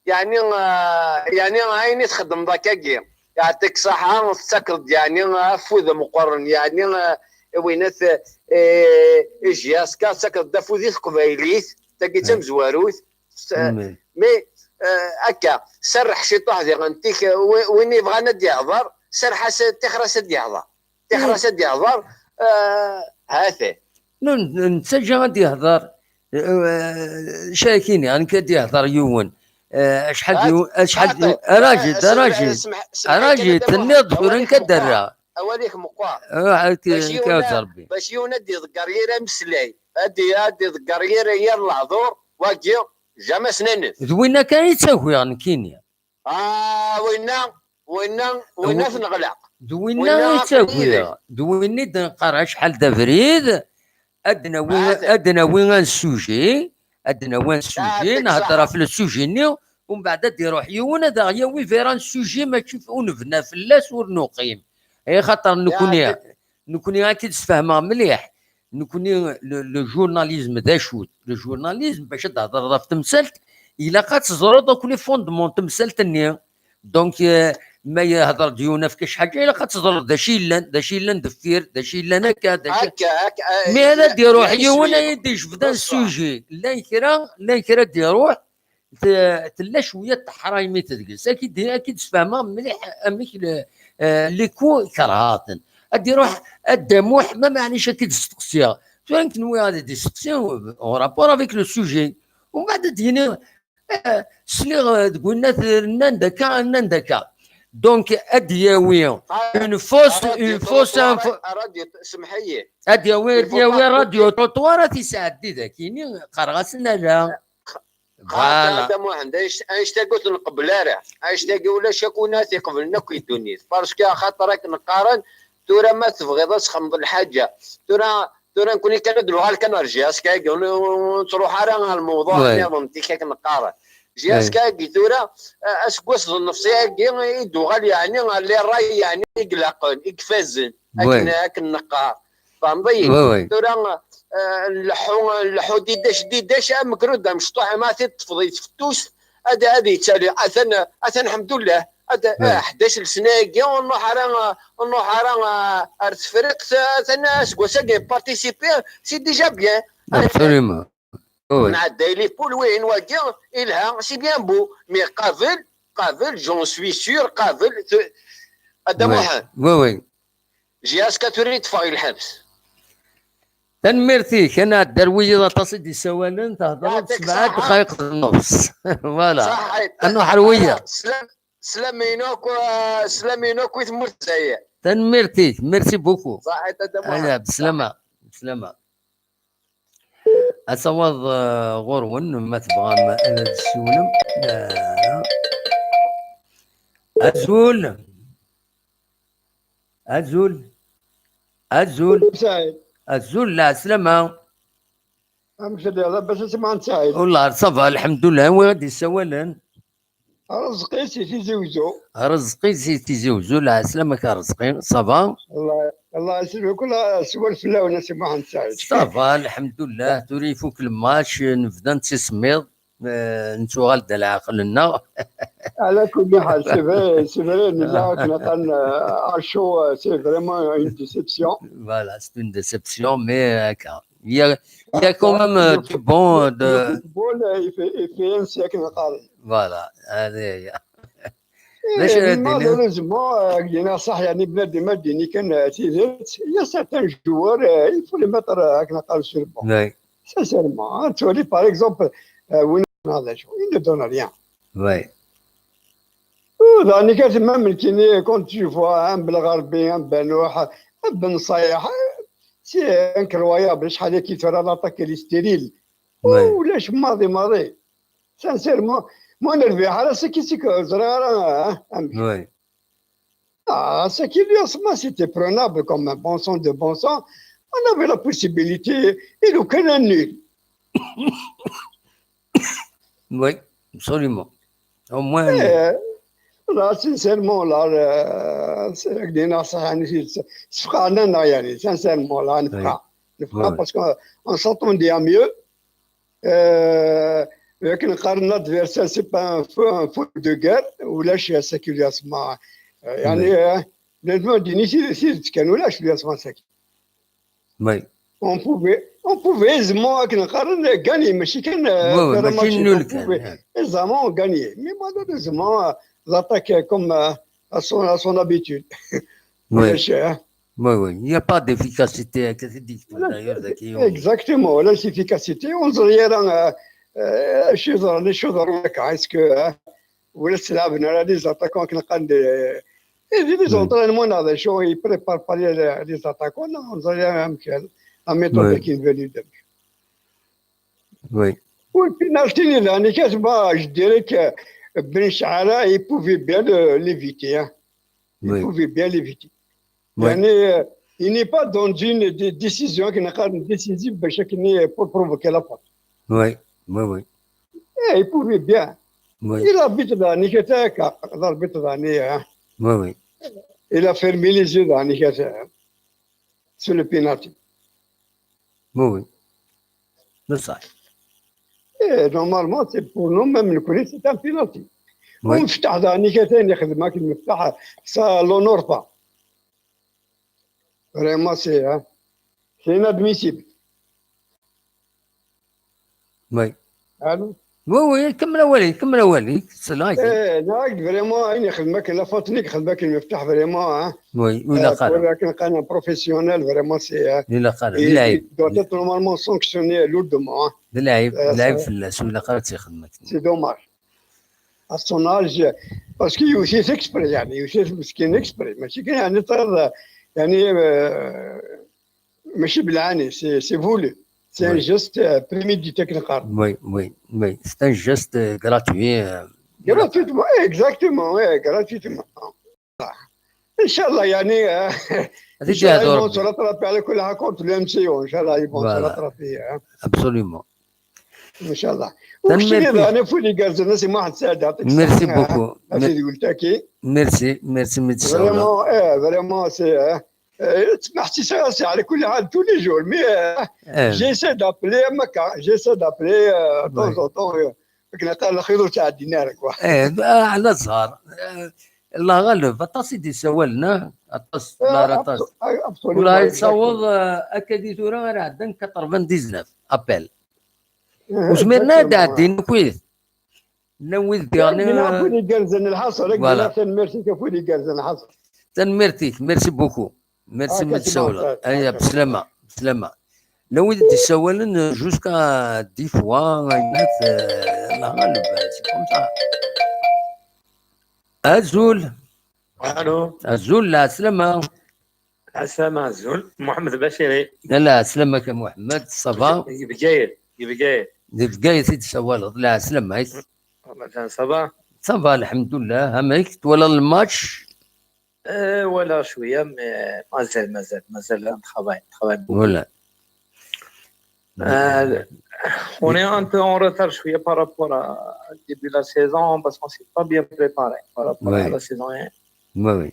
yeɛni, ah, yeɛni ayen i txeddmeḍ akkagi, yeɛṭik ṣṣaḥa, tettakeḍ-d, yeɛni, afud meqqren, yeɛni, ah, winat, eh, J S K, tettakeḍ-d afud i teqbaylit, tagi d tamezwarut. Mais, eh, akka, serreḥ ciṭuḥ diɣen, tik, wi-, win yebɣan ad d-yehḍer, serreḥ-as, tixer-as ad d-yehḍer. Tixer-as ad d-yehḍer, eh, ha-t-an. Nettaǧǧa ad d-yehḍer, eh, cakini, amek ad d-yehḍer yiwen? Eh, acḥal d yiwen, acḥal d yiwen, arajid, arajid, arajid, tenniḍ tura nekk ad d-rreɣ. Awal-ik meqqar. Ruḥ, ad k-, bac yiwen ad, Rebbi. Bac yiwen ad d-iḍegger yir ameslay, ad d-, ad d-iḍegger yir, yir lehdur, wagi, jamais s-nanen. D winna kan i ttagiɣ nekkini. Ah, winna, winna, winna tenɣleq. D winna i ttagiɣ. D winna i d-neqqar acḥal d abrid, ad d-nawi, ad d-nawi un sujet, ad d-nawi un sujet, nehder ɣef le sujet-nni, umbeɛd ad d-iruḥ yiwen ad aɣ-yawi vers un sujet mačči f-, ur nebna fell-as, ur nuqim. Axaṭer nekkni, nekkni ad k-id-sfehmeɣ mliḥ. Nekkni, le, le journalisme d acu-t? Le journalisme, bac ad d-thedreḍ ɣef temsalt, ilaq ad teẓreḍ akk les fondements n temsalt-nni. Donc, euh, ma yehder-d yiwen efk-as ḥaǧa, ilaq ad teẓreḍ d acu yellan, d acu yellan deffir, d acu yellan akka, d acu. Akka, akka, eh, mi ara d-iruḥ yiwen ad d-ijbed un sujet. Llan kra, llan kra d-iruḥ, te-, tella cwiya n teḥraymi deg-s. Ad k-id-, ad k-id-sfehmeɣ mliḥ amek le-, eh, les coups kerheɣ-ten. Ad d-iruḥ, a Dda Muḥ, ma maɛlic ad k-id-steqsiɣ. Tura nekk nwiɣ ad d-isteqsi en rapport avec le sujet. Umbeɛd ad d-yini, eh, sliɣ, eh, deg winna t-, nnan-d akka, nnan-d akka. Donc, ad d-yawi une fausse, une fausse info-, ad d-yawi, ad d-yawi radio trottoir, ad t-isɛeddi dagini, qqareɣ-asen ala. Voilà. Dda Muḥend, anect-, anect-agi ur t-nqebbel ara. Anect-agi ulac akk win ara t-iqeblen akk i ddunit. Parce que axaṭer akken qqaren, tura ma tebɣiḍ ad txedmeḍ lḥaǧa, tura, tura nekkni kan ad nuɣal kan ɣer J S K-agi, ur, ur nettruḥ ara ɣer lmewḍuɛ nniḍen, tik akken qqaren. J S K-agi tura, a-, aseggas d nnefṣ-agi i d-uɣal, yeɛni, les rails, yeɛni, i ilaqen, i ifazen, akken, akken neqqar. Tfehmeḍ-iyi? Tura, eh, nleḥḥu, nleḥḥu didac, didac, amegrud amecṭuḥ, ma t-id-teṭṭfeḍ yettfettus, ad, ad yettali. Atan, atan, ḥemdullah. Ad, eh, ḥdac n lesna-agi, ur nruḥ ara, ur nruḥ ara, eh, ar Tefriqt, atan aseggas-agi, participer, c'est déjà bien. Absolument. Nɛedda i les points, win wagi, ilha, c'est bien beau. Mais qabel, qabel, j'en suis sûr, qabel, a Dda Muḥend. Oui, oui. J S K tura i d-teffeɣ i lḥebs. Tanemmirt-ik, ad nɛeddi ar wiyiḍ aṭas i d-yessawalen, tehḍeṛ-d sebɛa dqayeq d nnefṣ. Voilà. Ṣaḥit. Ad nruḥ ar wiyiḍ. Slam, slam-inu akk, slam-inu akk i tmurt n Lezzayer. Tanemmirt-ik, merci beaucoup. Ṣaḥit a Dda Muḥend. Aya, beslama, beslama. Asawaḍ, eh, ɣur-wen, ma tebɣam ad d-tessiwlem. Eh, azul. Azul. Azul. Saɛid. Azul, lɛeslama. Amek telliḍ? Labas a Si Muḥend Saɛid? Wellah, ça va, lḥemdullah. Anwa i d-yessawalen? Rezqi si Tizi Wezzu. Rezqi si Tizi Wezzu, lɛeslama-k a Rezqi, ça va? Allah, Allah yesselmek, kul sswal fell-awen a Si Muḥend Saɛid. Ça va, lḥemdullah, tura ifuk lmatch, nebda nettisemmiḍ, eh, nettuɣal-d leɛqel-nneɣ. Ala kulli ḥal, c'est vrai, c'est vrai, nella akken atan, eh, à chaud, eh, c'est vraiment une déception. Voilà, c'est une déception, mais, euh, il y a, il y a quand même, euh, du bon, euh, de... Le football, euh, il fait, il fait ainsi akken qqaren. Voilà, allez. D acu ara d-tiniḍ? Malheureusement, euh, dina ṣaḥ, yani, bnadem ad d-yini kan, euh, tidet. Il y a certains joueurs, euh, il faut les mettre, euh, akken qqaren, sur le banc. Sincèrement, hein, tu vois, par exemple, euh, win-, il ne donne rien. Oui. Daɣen kan, même nekkini, quand tu vois un Belɣerbi, un Banuḥ, un Ben Ṣayeḥ, c'est incroyable, acḥal akka tura l'attaque elle est stérile. Ulac maḍi maḍi. Sincèrement, ma ur nerbiḥ ara, c'est que, c'est que, ẓriɣ ara, ah, amek. Ah, c'est que lui, en ce moment, c'était prenable comme un bon sang de bon sang. On avait la possibilité, et le Canaan nul. Oui, absolument. Au moins, Euh, là, sincèrement, là, euh, c'est vrai que Dina Sahani, c'est c'est frère, non, non, yani, sincèrement, là, on frère. Le frère, Ouais. Parce qu'on on s'entendait mieux. Euh, avec un carnet adversaire, c'est pas un feu, un feu de guerre, ou là, je suis à sécurité. Euh, yani, Ouais. euh, honnêtement, Dini, si, si, c'est qu'un là, je suis à sécurité. oui. On pouvait, on pouvait aisément, avec un carnet, gagner, mais c'est qu'un, euh, Ouais, ouais, faire un mais c'est match, nul, on quand pouvait même. Aisément gagner. Mais malheureusement, euh, l'attaque, euh, comme euh, à, son, à son habitude. Oui. Wesh, hein. Oui, oui. Il n'y a pas d'efficacité, hein, qu'est-ce que tu dis, Voilà, d'ailleurs, Zaki, on- Exactement, l'efficacité, on dirait, euh, euh, je suis dans les choses, est-ce que, hein, ولا تلعبنا على les attaquants كنا قاعد et les Oui. entraînements هذا شو ils préparent pas les, les attaquants, non, on dirait même que la méthode Oui. qui est venue de Oui. Oui, penalty, là, je dirais que Ben Chara, il pouvait bien le- l'éviter, hein. Il Oui. Pouvait bien l'éviter. Oui. يعني, euh, il n'est pas dans une dé- décision qui n'est pas décisive, mais chaque année pour provoquer la faute. Oui, oui, oui. Eh, il pouvait bien. Oui, Il arbitre dans Niketaka, l'arbitre dans hein. oui, oui. Il a fermé les yeux dans Niketaka, hein, sur le penalty. Oui, oui. C'est ça. Et normalement, c'est pour nous, même le coup, c'est un penalty. Oui. On fait dans Niketaka, il y a المفتاح, ça l'honore pas. Vraiment, c'est, hein, c'est inadmissible. Oui. Allô? Oui, oui, كمل أولي، كمل أولي. C'est là. Eh, non, vraiment, il y a la faute, il y a المفتاح, vraiment, hein. Oui, oui, لا Euh, pour خالة. un, un professionnel, vraiment, c'est, hein, لا خالة. il, لا عيب. il doit être normalement sanctionné lourdement, hein. لا عيب. Euh, لا عيب ça- في السوق، لا خالة تخدمك. C'est dommage. À son âge, parce qu'il aussi exprès, يعني, aussi مسكين exprès, ماشي كان يعني ترى، يعني, euh, ماشي بالعاني, c'est, c'est voulu. C'est un Oui. geste, euh, prémédité, كنقال. Oui, oui, oui. C'est un geste, euh, gratuit. Euh, Gratuitement, exactement, oui, gratuitement. إن شاء الله, يعني, euh, هذه إن شاء الله, جهة ils vont ربي. se rattraper على كل حال contre le M C O, إن شاء الله, ils vont se Voilà. rattraper, hein. Absolument. إن شاء الله. تنميرتي. وكشي أنا فولي قالت الناس ما حد ساعد يعطيك Merci الصحة. beaucoup. أسيدي ولتاكي. Merci, merci, merci. Vraiment, eh, vraiment, c'est, hein, euh, تسمح سي سي على كل حال tous les jours, mais, euh, Eh, j'essaie d'appeler مكة, j'essaie d'appeler, euh, de temps Ouais. en temps, euh, كنا قال الخير وتعدينا لك, quoi. eh, على الزهر. Eh, الله غالب، aṭas i d-isawalen, ah, aṭas, la, aṭas. Absolument, ولا exactement. يصوض, eh, akka di tura ara ɛeddan quatre-vingt-dix-neuf appels. Eh, Ur zmiren ad exactement, ɛeddin akk wid. Llan wid يعني, diɣen, أفود يقرزن الحصر, Voilà. تنميرتي كفود يقرزن الحصر. Tanemmirt-ik, merci beaucoup. Merci Ah, ma c'est tsawleḍ. bon, Aya, c'est bslama, bslama. Llan wid d-issawalen jusqu'à dix fois, ayennat, eh, Allah غالب, c'est comme ça. Azul. Allô. Azul, lɛeslama. Lɛeslama, azul. Mohamed Bachiri. Lɛeslama-k a Mohamed, ça va? Di Bgayet, di Bgayet. Di Bgayet i d-tessawaleḍ, lɛeslama-k. Ça va? Ça va, lḥemdullah. Amek, twalaḍ lmatch? Euh, voilà, شوية, mais مازال, مازال, مازال نتخافاي, نتخافاي. Voilà. Euh, on est un peu en retard شوية par rapport à début de la saison, parce qu'on s'est pas bien préparé par rapport Ouais. à la saison. Oui, oui.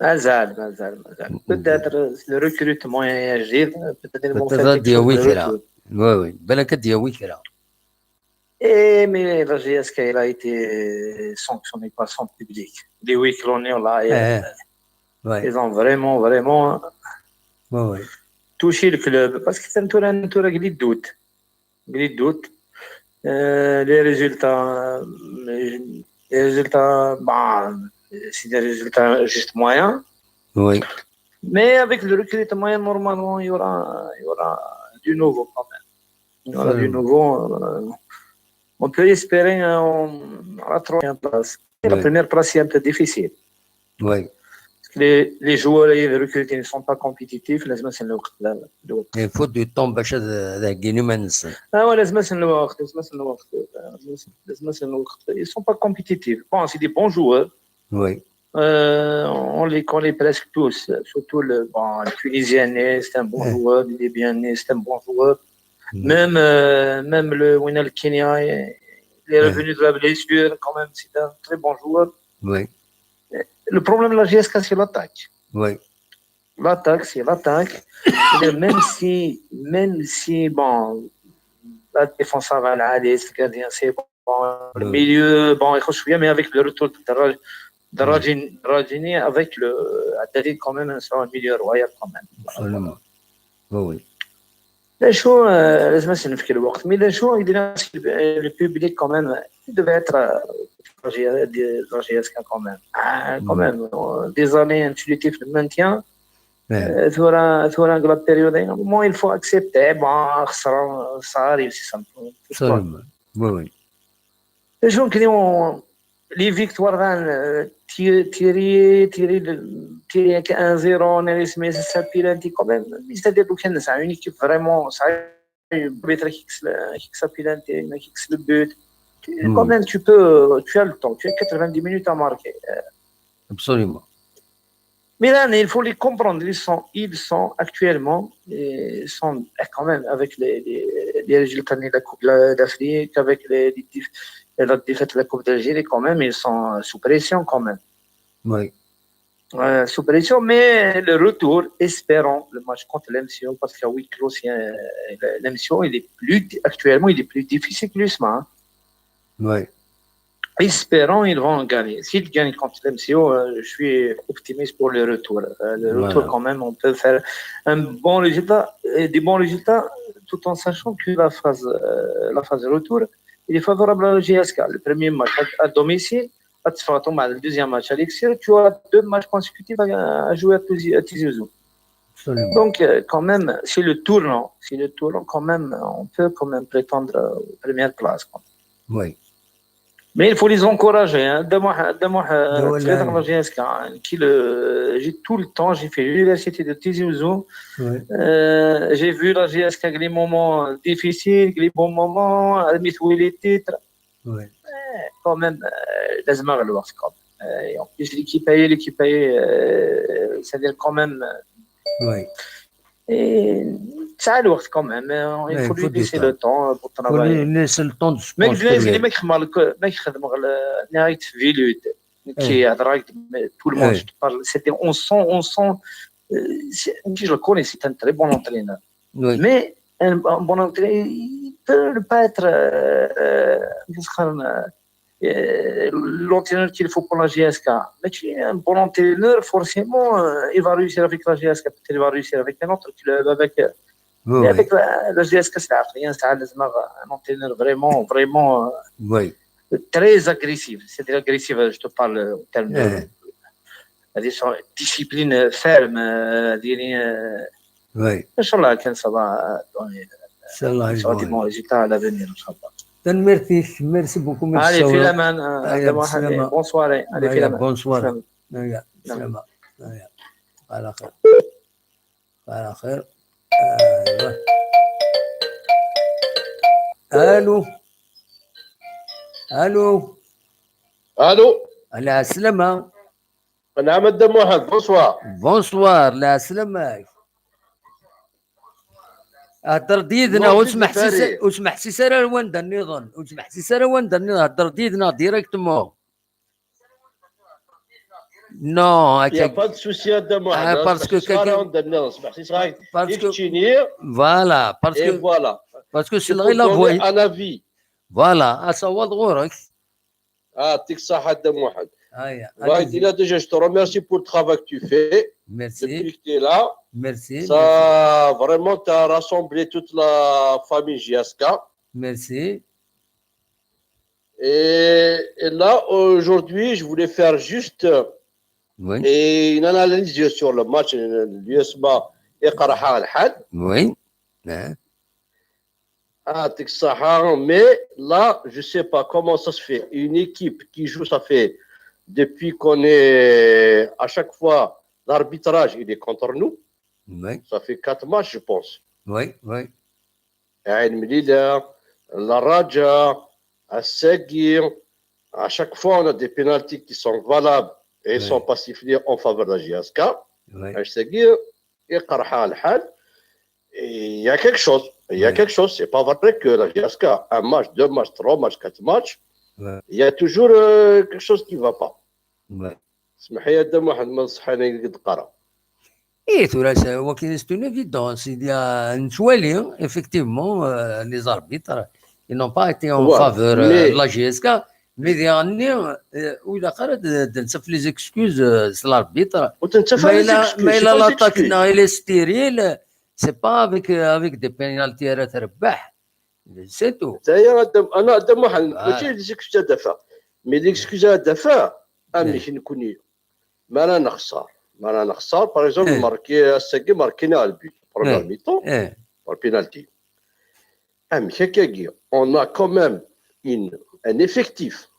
مازال, مازال, مازال. Peut-être le recrutement يجي, peut-être ils vont Peut-être faire ad quelque chose d-yawi de kra. retour. Oui, oui. Balak ad d-yawi kra. Et mais la J S K, il a été sanctionné par son public. Les huis clos, là, et, Eh, ouais. Ils ont vraiment, vraiment Oui, oui. touché le club. Parce que c'est un tour, un tour avec les doutes. Les doutes. Euh, les résultats, euh, les résultats, bah, c'est des résultats juste moyens. Oui. Mais avec le recrutement, normalement, il y aura, il y aura du nouveau quand même. Il y aura du Hmm. nouveau. Euh, on peut espérer euh, on- la troisième place. La Oui. Première place, c'est un peu difficile. Oui. Parce que les, les joueurs et les recrutés ne sont pas compétitifs. لازم الوقت, لا, لا, الوقت. Il faut du temps باش هذا يقينوا ما نسن. Ah ouais, لازم الوقت, لازم الوقت, لازم الوقت. Ils sont pas compétitifs. Bon, c'est des bons joueurs. Oui. Euh, on les connaît presque tous, surtout le, bon, le Tunisien, c'est un bon joueur, le Libyen, c'est un bon joueur. Même, euh, même le Winner, le Kenya, il est revenu de la blessure, quand même, c'est un très bon joueur. Oui. Le problème de la J S K, c'est l'attaque. Oui. L'attaque, c'est l'attaque. Même si, même si, bon, la défense, ça va aller, c'est le gardien, c'est bon. Le milieu, bon, il faut se souvenir, mais avec le retour de Raj- Rajini, avec le Haddadi, quand même, c'est un milieu royal quand même. Absolument. Oui, oui. لا شو آه، لازم نفكر الوقت. Mais لا شو il y a le public quand même, il devait être euh, de la J S K quand même. Ah, quand même, euh, des années, tu étais le maintien. Euh, ثورة ثورة la période, à un moment, il faut accepter. Bon, خسران, ça arrive, c'est ça. Absolument. Oui, oui. Les gens qui ont les victoires, euh, Thierry, Thierry, Thierry, Thierry avec un zéro, on a réussi, mais ça, ça, penalty quand même. Mais c'est-à-dire que c'est une équipe vraiment, ça, peut être qui ça penalty, qui le but. Quand même, tu peux, tu as le temps, tu as quatre-vingt-dix minutes à marquer. Absolument. Mais là, il faut les comprendre. Ils sont, ils sont actuellement, ils sont quand même avec les, les, les résultats de la Coupe d'Afrique, avec les, les, la défaite de la Coupe d'Algérie, quand même, ils sont sous pression quand même. Oui. Euh, sous pression, mais le retour, espérons le match contre l'M C O, parce qu'à huis clos, l'M C O, il est plus, actuellement, il est plus difficile que l'U S M A. Oui. Espérons ils vont gagner. S'ils gagnent contre l'M C O, euh, je suis optimiste pour le retour. Euh, le retour, voilà. Quand même, on peut faire un bon résultat, et des bons résultats, tout en sachant que la phase, euh, la phase retour, il est favorable à la J S K. Le premier match à, à domicile, à Tifratom, le deuxième match à l'extérieur, tu as deux matchs consécutifs à, à jouer à Tizi Ouzou. Donc, euh, quand même, c'est le tournant, c'est le tournant, quand même, on peut quand même prétendre aux premières places. Oui. Mais il faut les encourager. Hein. J'ai tout le temps, j'ai fait l'université de Tizi Ouzou. Oui. Euh, j'ai vu la J S K avec les moments difficiles, les bons moments, admis les titres. Oui. Eh, quand même, euh, لازم نغلو quand même. Euh, et en plus, l'équipe A, l'équipe A, euh, c'est-à-dire quand même. Oui. Et ça a quand même. Hein. Il faut lui laisser le temps pour travailler. Il faut lui laisser le temps de se construire. Mais je dis, mais je mal que, mais je mal, نهاية فيلود. Qui est à drague, tout le monde parle. C'était, on sent, on sent. Euh, je le connais, c'est un très bon entraîneur. Oui. Mais un, un bon entraîneur, il peut ne pas être euh, euh, euh, l'entraîneur qu'il faut pour la J S K. Mais tu es un bon entraîneur, forcément, euh, il va réussir avec la J S K, peut-être il va réussir avec un autre club, avec. Euh, oui, mais avec la, la J S K, c'est rien, c'est un entraîneur vraiment, vraiment euh, oui. Très agressif, c'est très agressif, je te parle en termes de. Discipline ferme, euh, oui. Inchallah, ça va donner ça va des bons résultats à l'avenir, Inch'Allah. Merci beaucoup. Allez, bonne soirée. Allez, bonsoir. Allô. Allô. Allô. Ala slama. Nɛam a Dda Muḥend, bonsoir. Bonsoir, la slama. Hder-d yid-neɣ, ur smeḥsis ara wanda nniḍen, ur smeḥsis ara wanda nniḍen, hder-d yid-neɣ directement. Non, il n'y a pas de souci, Adam. Ah, parce que quelqu'un. Parce que. Voilà, parce que. Voilà. Parce que c'est la voix. Un avis. Voilà, à savoir. Ah, يعطيك الصحة, Adam Mohamed. Ah, yeah. Déjà, je te remercie pour le travail que tu fais. Merci. Depuis que tu es là. Merci. Ça, vraiment, tu as rassemblé toute la famille J S K. Merci. Et, et là, aujourd'hui, je voulais faire juste oui. Et une analyse sur le match, l'U S M A et Karaha Al-Had. Oui. Ah, mais là, je sais pas comment ça se fait. Une équipe qui joue, ça fait depuis qu'on est à chaque fois, l'arbitrage, il est contre nous. Oui. Ça fait quatre matchs, je pense. Oui, oui. Ain Melilla, Al Raja, Assagui. À chaque fois, on a des pénaltys qui sont valables. et ils sont pas sifflés en faveur de la J S K. Annect-agi, iqerḥ-aɣ lḥal. Il y a quelque chose. Il y a quelque chose. C'est pas vrai que la J S K, un match, deux matchs, trois matchs, quatre matchs, il y a toujours euh, quelque chose qui va pas. Smeḥ-iyi a Dda Muḥend, ma d ṣṣeḥḥa-nni i d-qqareɣ. Eh, tura, c'est une évidence. Il y a une, effectivement, euh, les arbitres, ils n'ont pas été en faveur de la J S K. Mais il y a une, euh, où il a des excuses, euh, c'est l'arbitre. Mais là, l'attaque, il est stérile. C'est pas avec, euh, avec des pénalties à rebaḥ. C'est tout. D'ailleurs, Adam, أنا Adam Mohamed, ماشي les excuses à دفع. Mais les excuses à دفع, amek nekkni, mi ara nexṣer, mi ara nexṣer, par exemple, marqué, ass-agi marqué-aɣ le but, première mi-temps, par penalty. Amek akkagi, on a quand même une, un effectif.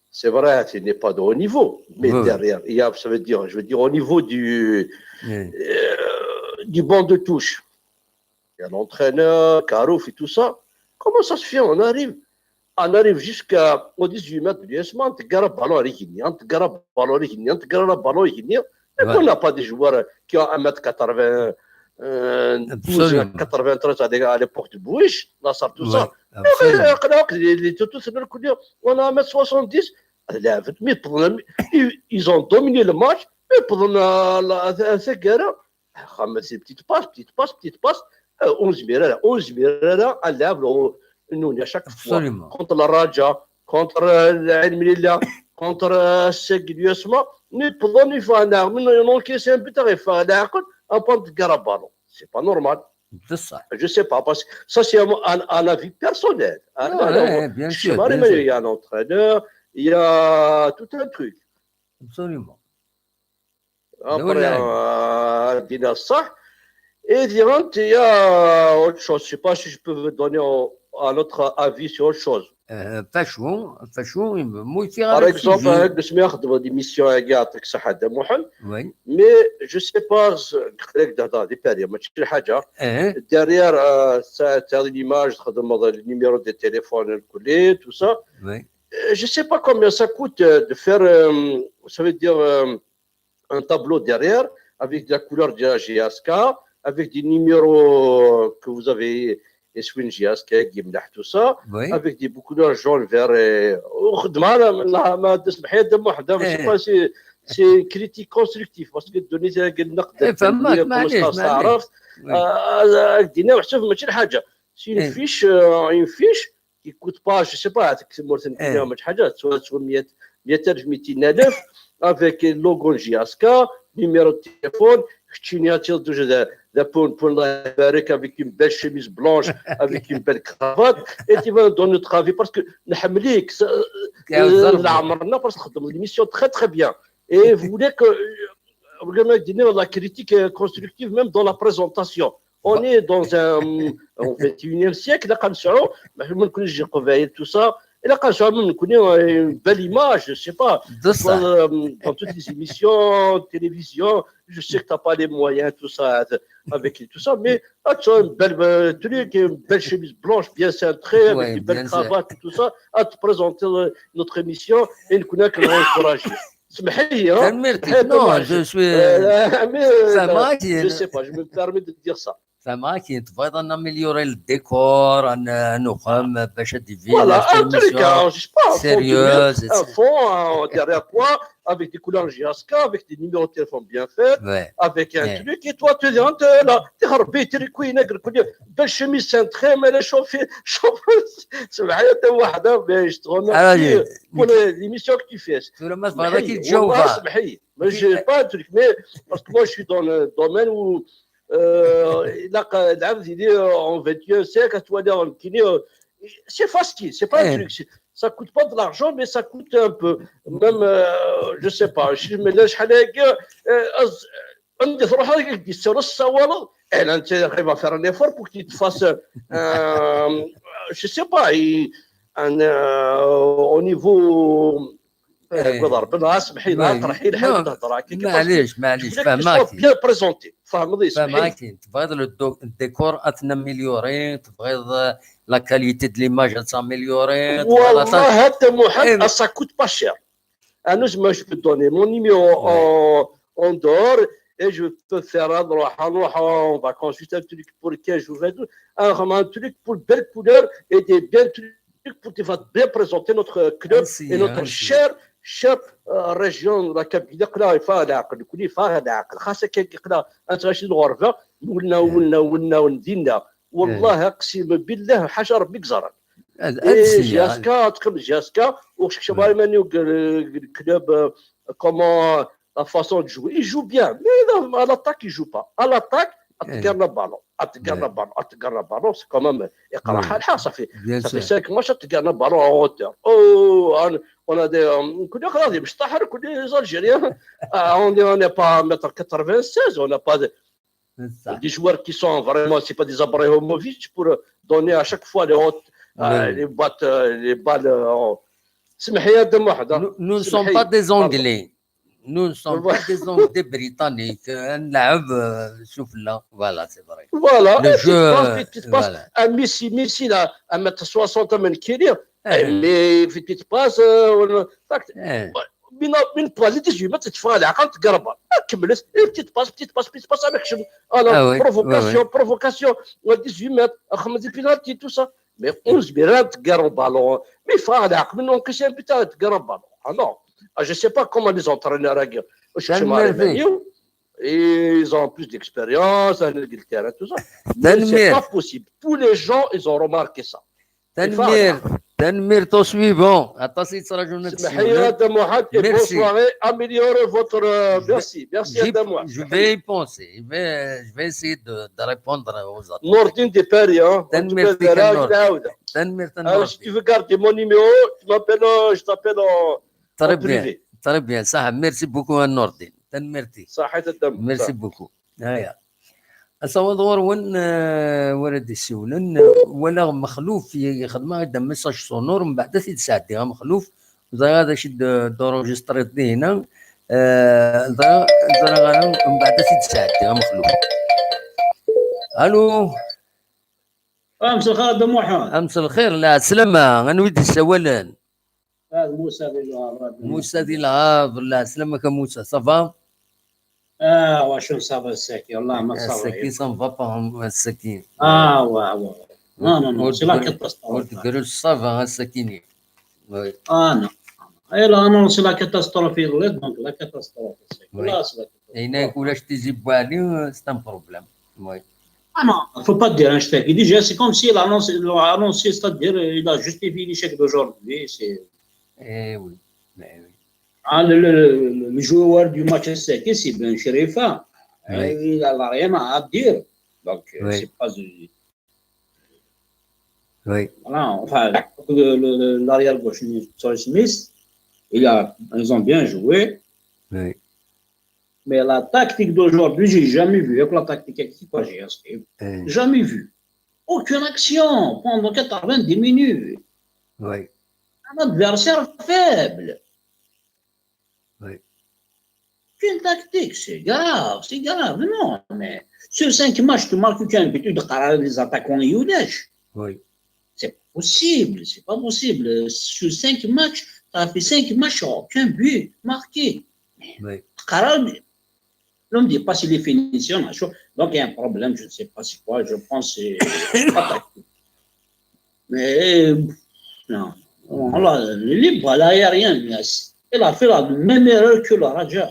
C'est vrai, il n'est pas de haut niveau, mais derrière, il y a, ça veut dire, je veux dire, au niveau du, euh, du banc de touche, il y a l'entraîneur, Karouf et tout ça. Comment ça se fait ? On arrive, on arrive jusqu'à au dix-huit mètres de l'U S M A, on te garde ballon à Rigini, on te garde ballon à Rigini, on te garde ballon à Rigini. Et qu'on n'a pas des joueurs qui ont un mètre quatre-vingt, euh, douze, quatre-vingt-treize à l'époque de Bouich, Nassar, tout ça. On a un mètre soixante-dix, ils ont dominé le match, mais pendant la, la, la, c'est petite passe, petite passe, petite passe, onze mille, onze mille, à l'œuvre, à chaque fois, contre la Raja, contre l'Ain Melilla, contre Seg l'U S M A, نبضن يفعل نعمل نونكيسين بتاع يفعل نعقل أبان تقرا بالون. C'est pas normal. Je sais pas, parce que ça, c'est un, un, un avis personnel. Il y a un entraîneur, il y a tout un truc. Absolument. Après, euh, Dina Sah. Et Dirant, il y a autre chose. Je sais pas si je peux vous donner un, un autre avis sur autre chose. Facho, Facho, par exemple, l'émission, mais je sais pas, derrière, euh, ça, ça, l'image, le numéro de téléphone, tout ça. Euh, je sais pas combien ça coûte euh, de faire, euh, ça veut dire, euh, un tableau derrière avec la couleur de la J S K, avec des numéros que vous avez, S W N J S K, Gimlah, tout ça, avec des couleurs jaune, vert et c'est une critique constructive parce que donner c'est une fiche, euh, une fiche qui coûte pas, je sais pas, مية ألف، ميتين ألف, avec le logo J S K, numéro de téléphone, كتشيني هاتي دوج ذا بون بون الله يبارك, avec une belle chemise blanche, avec une belle cravate, et tu vas nous donner notre avis parce que نحمليك, parce que تخدم l'émission très très bien. Et vous voulez que, euh, la critique constructive même dans la présentation. On est dans un, au vingt et unième siècle, la Kancharo, tout ça, et la Kancharo, une belle image, je sais pas, euh, dans toutes les émissions, télévision, je sais que t'as pas les moyens, tout ça, avec tout ça, mais ah, tu as une belle, euh, tenue, une belle chemise blanche, bien cintrée, avec une belle cravate, tout ça, à te présenter euh, notre émission, et nous connaît que l'encourager. سمحي لي, hein. Non, je suis. Euh, mais, euh, je sais pas, je me permets de dire ça. فهمتي, تبغيض ناميليوري الديكور, نخدم باش هاد الفيديو. Voilà, un truc, hein, je sais pas, un fond, un fond hein, derrière toi, avec des couleurs J S K, avec des numéros de téléphone bien faits, avec un truc, et toi, tu es là, t'es rempli, t'es cool, belle chemise cintrée, mais elle est chauffée, chauffée. سمحي لي, mais je te remercie pour l'émission que tu fais. سمحي لي, والله سمحي لي. Mais j'ai pas un truc, mais parce que moi je suis dans le domaine où euh, العبد يدير en vingt et un siècle, c'est facile, c'est pas un truc, ça coûte pas de l'argent, mais ça coûte un peu. Même, euh, je sais pas, شحال هكا, عندي تروح هكا دي سير الصوالة, elle va faire un effort pour qu'il te fasse, euh, je sais pas, un, euh, au niveau وضرب راسي, سمحي لي, طرحي لي حاجه تهضر هكاك. معليش, معليش, فهمتي. Bien présenté, فهمتي, سمحي. فهمتي, تبغيض الديكور اتناميليوري, تبغيض la qualité de l'image اتاميليوري. والله هذا محمد, ça coûte pas cher. Ah non, moi, je peux donner mon numéro en, en dehors et je peux faire un, on va en vacances, juste un truc pour quinze jours, vingt jours, un, un truc pour belle couleur et des belles trucs pour tu vas bien présenter notre club et notre chère, chère euh, région, la Kabylie. Là, il faut aller à l'école, il faut aller à l'école. خاصة كي يقرا انت غاشي الغربة، ولنا ولنا ولنا وندينا. والله اقسم بالله حاشا ربي كزران. اي جي اس كا، تقبل جي اس كا، وشك شباب ماني كلوب كومون لا فاسون دو جوي يجو بيان. مي لا اتاك يجو با ا لاتاك. اتقرنا بالون، اتقرنا بالون، اتقرنا بالون سي كومون يقرا حالها صافي. صافي سانك ماتش اتقرنا بالون اون هوتور. او انا انا دي كل غادي باش طاحر كل لي زالجيريان. اون دي اون با متر quatre-vingt-seize اون با des joueurs qui sont vraiment, c'est pas des Abramovich pour donner à chaque fois les hautes, euh, les battes, euh, les balles. Euh, سمح يا دم واحد. Nous, nous ne sommes pas des Anglais. Nous ne sommes pas des Anglais, des Britanniques. نلعب شوف لا. Voilà, c'est vrai. Voilà, le jeu, petite passe, un Messi, Messi là, un mètre soixante من كيليا. Mais petite passe, euh, من من با لي dix-huit mètres تتفرج على عقل تقرب. كملت بتيت باس بتيت باس بتيت باس انا كشم. انا بروفوكاسيون بروفوكاسيون و dix-huit mètres خمس دي بينالتي تو سا. مي onze mètres تقرب بالون. مي فا على عقل منهم كاش بيتا تقرب بالون. Alors, je sais pas comment les entraîneurs واش كشم على مانيو. Ils ont plus d'expérience, un le terrain, tout ça. Mais c'est pas possible. Tous les gens, ils ont remarqué ça. تنمير تنمير تو سويفون. عطاسي يتراجعونا سمحي يا دم واحد. Merci. Bonsoir et améliorez votre. Merci, merci يا دم واحد. Je vais y penser. Je vais, je vais essayer de, de répondre aux attentes. نور الدين دي باري. تنمير تنمير تنمير. Alors, si tu veux garder mon numéro, tu m'appelles, euh, je t'appelle en, en privé. Très bien, صح. Merci beaucoup نور الدين. تنميرتي. صحيت الدم. Merci beaucoup. هيا. Asawaḍ ɣur-wen, euh, wala d-isiwlen, euh, wala Mexluf yexdem-aɣ-d message sonore, mbeɛd ad t-id-sɛeddiɣ a Mexluf. Ẓriɣ ad ak-d-, d-enregistriḍ dihina. Euh, ẓriɣ, ẓriɣ ara mbeɛd ad t-id-sɛeddiɣ a Mexluf. Allô? Amselxir a Dda Muḥend. Amselxir, lɛeslama, anwa i d-yessawalen? Ah, Musa di Lɛaḍ. Musa di Lɛaḍ, lɛeslama-k a Musa, ça va? Ah, wacu ça va ass-agi? Wallah ma ça va. Ass-agi ça ne va pas, ass-agi. Ah, wa, wa. Non, non, non, c'est la catastrophe. Ur tgerrez ça va ass-agi-nni. Ah, non. Et là, non, c'est la catastrophe, donc la catastrophe. Ayen akk ulac Tizi Bouali, c'est un problème. Oui. Ah non, faut pas dire, hein, je t'ai dit, déjà, c'est comme s'il a annoncé, il a annoncé, c'est-à-dire, il a justifié l'échec d'aujourd'hui. C'est... Eh oui, eh oui. Ah, le, le, le, le joueur du match, c'est qui? C'est Ben Cherifa. Oui. Euh, il n'a rien à dire. Donc, euh, oui. C'est pas... Oui. Voilà, enfin, le, le, l'arrière-gauche, Troy Smith, il a, ils ont bien joué. Oui. Mais la tactique d'aujourd'hui, j'ai jamais vu. Avec la tactique, c'est quoi, j'ai acheté? Jamais vu. Aucune action pendant quatre-vingt-dix minutes. Oui. Un adversaire faible. Oui. Aucune tactique, c'est grave, c'est grave. Non, mais sur cinq matchs, tu marques aucun but, tu te les attaquants, il lâche. Oui. C'est pas possible, c'est pas possible. Sur cinq matchs, tu as fait cinq matchs, aucun but marqué. Oui. L'homme dit pas si les finitions, machin. Donc il y a un problème, je ne sais pas c'est quoi, je pense que c'est pas tactique. Mais non, on l'a, le libre, l'aérien, il a fait la même erreur que le Raja.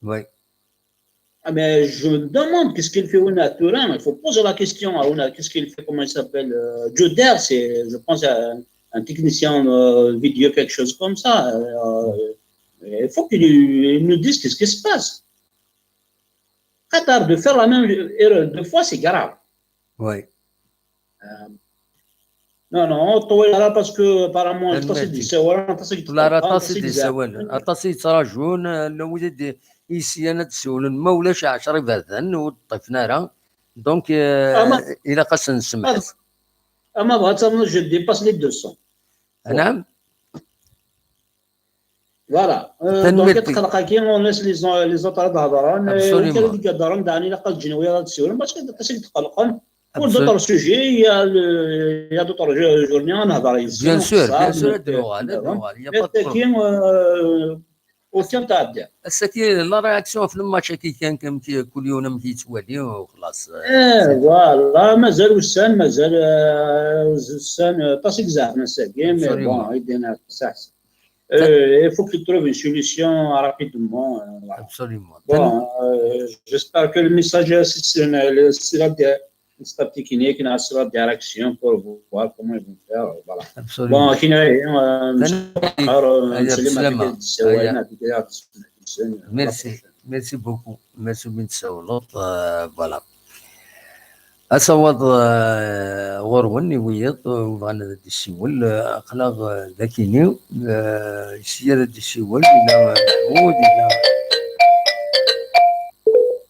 Oui. Ah, mais je me demande qu'est-ce qu'il fait Ouna Turin. Il faut poser la question à Ouna, qu'est-ce qu'il fait, comment il s'appelle, euh, Joder, c'est, je pense, un, un technicien euh, vidéo, quelque chose comme ça. Euh, il faut qu'il il nous dise qu'est-ce qui se passe. Qatar de faire la même erreur deux fois, c'est grave. Oui. Euh, non, non, ur ṭṭawil ara parce que apparemment aṭas i d-yessawalen, aṭas i d-yessawalen, aṭas i d-yessawalen, aṭas i yettraǧun, llan wid i d-, i yeslan ad d-ssiwlen, ma ulac ɛecra iberdan ur d-ṭṭifen ara. Donc, euh, ilaq ad sen-nsemmeḥ. Ama bɣa ad tamneḍ, je dépasse les deux cents. Anɛam. Voilà. Euh, donc, tanemmirt-ik. Tqelleq-agi, on laisse les, les autres ad hedren. Absolument. Kra deg hedren, daɣen ilaq ad ǧǧen wiyaḍ ad ssiwlen, parce que aṭas i d-tqellqen. Pour d'autres sujets, il y a le, il y a d'autres journées, on a bien sûr, bien sûr, ad nuɣal, ad nuɣal, il y a pas de problème. Ass-agi, euh, ur kan tɛeddi. Ass-agi, la réaction ɣef le match-agi kan, amek kul yiwen amek yettwali, u xlaṣ. Eh, voilà, mazal ussan, mazal, euh, ussan, euh, aṭas i izeɛfen ass-agi, mais bon, i d-yenna saḥ. Euh, il faut que tu trouves une solution rapidement. Euh, voilà. Absolument. Bon, euh, j'espère que le message est, c'est, c'est, c'est la, staff technique, la direction pour voir comment ils vont faire. Voilà. Absolument. Bon, euh, merci beaucoup. Merci, Bin Saoulot. Euh, voilà. Asawaḍ, euh, ɣur-wen i wiyaḍ, euh, bɣan ad d-issiwel, euh, aql-aɣ, euh, d akini, euh, si ara d-issiwel, yella, euh, Mahmoud, yella.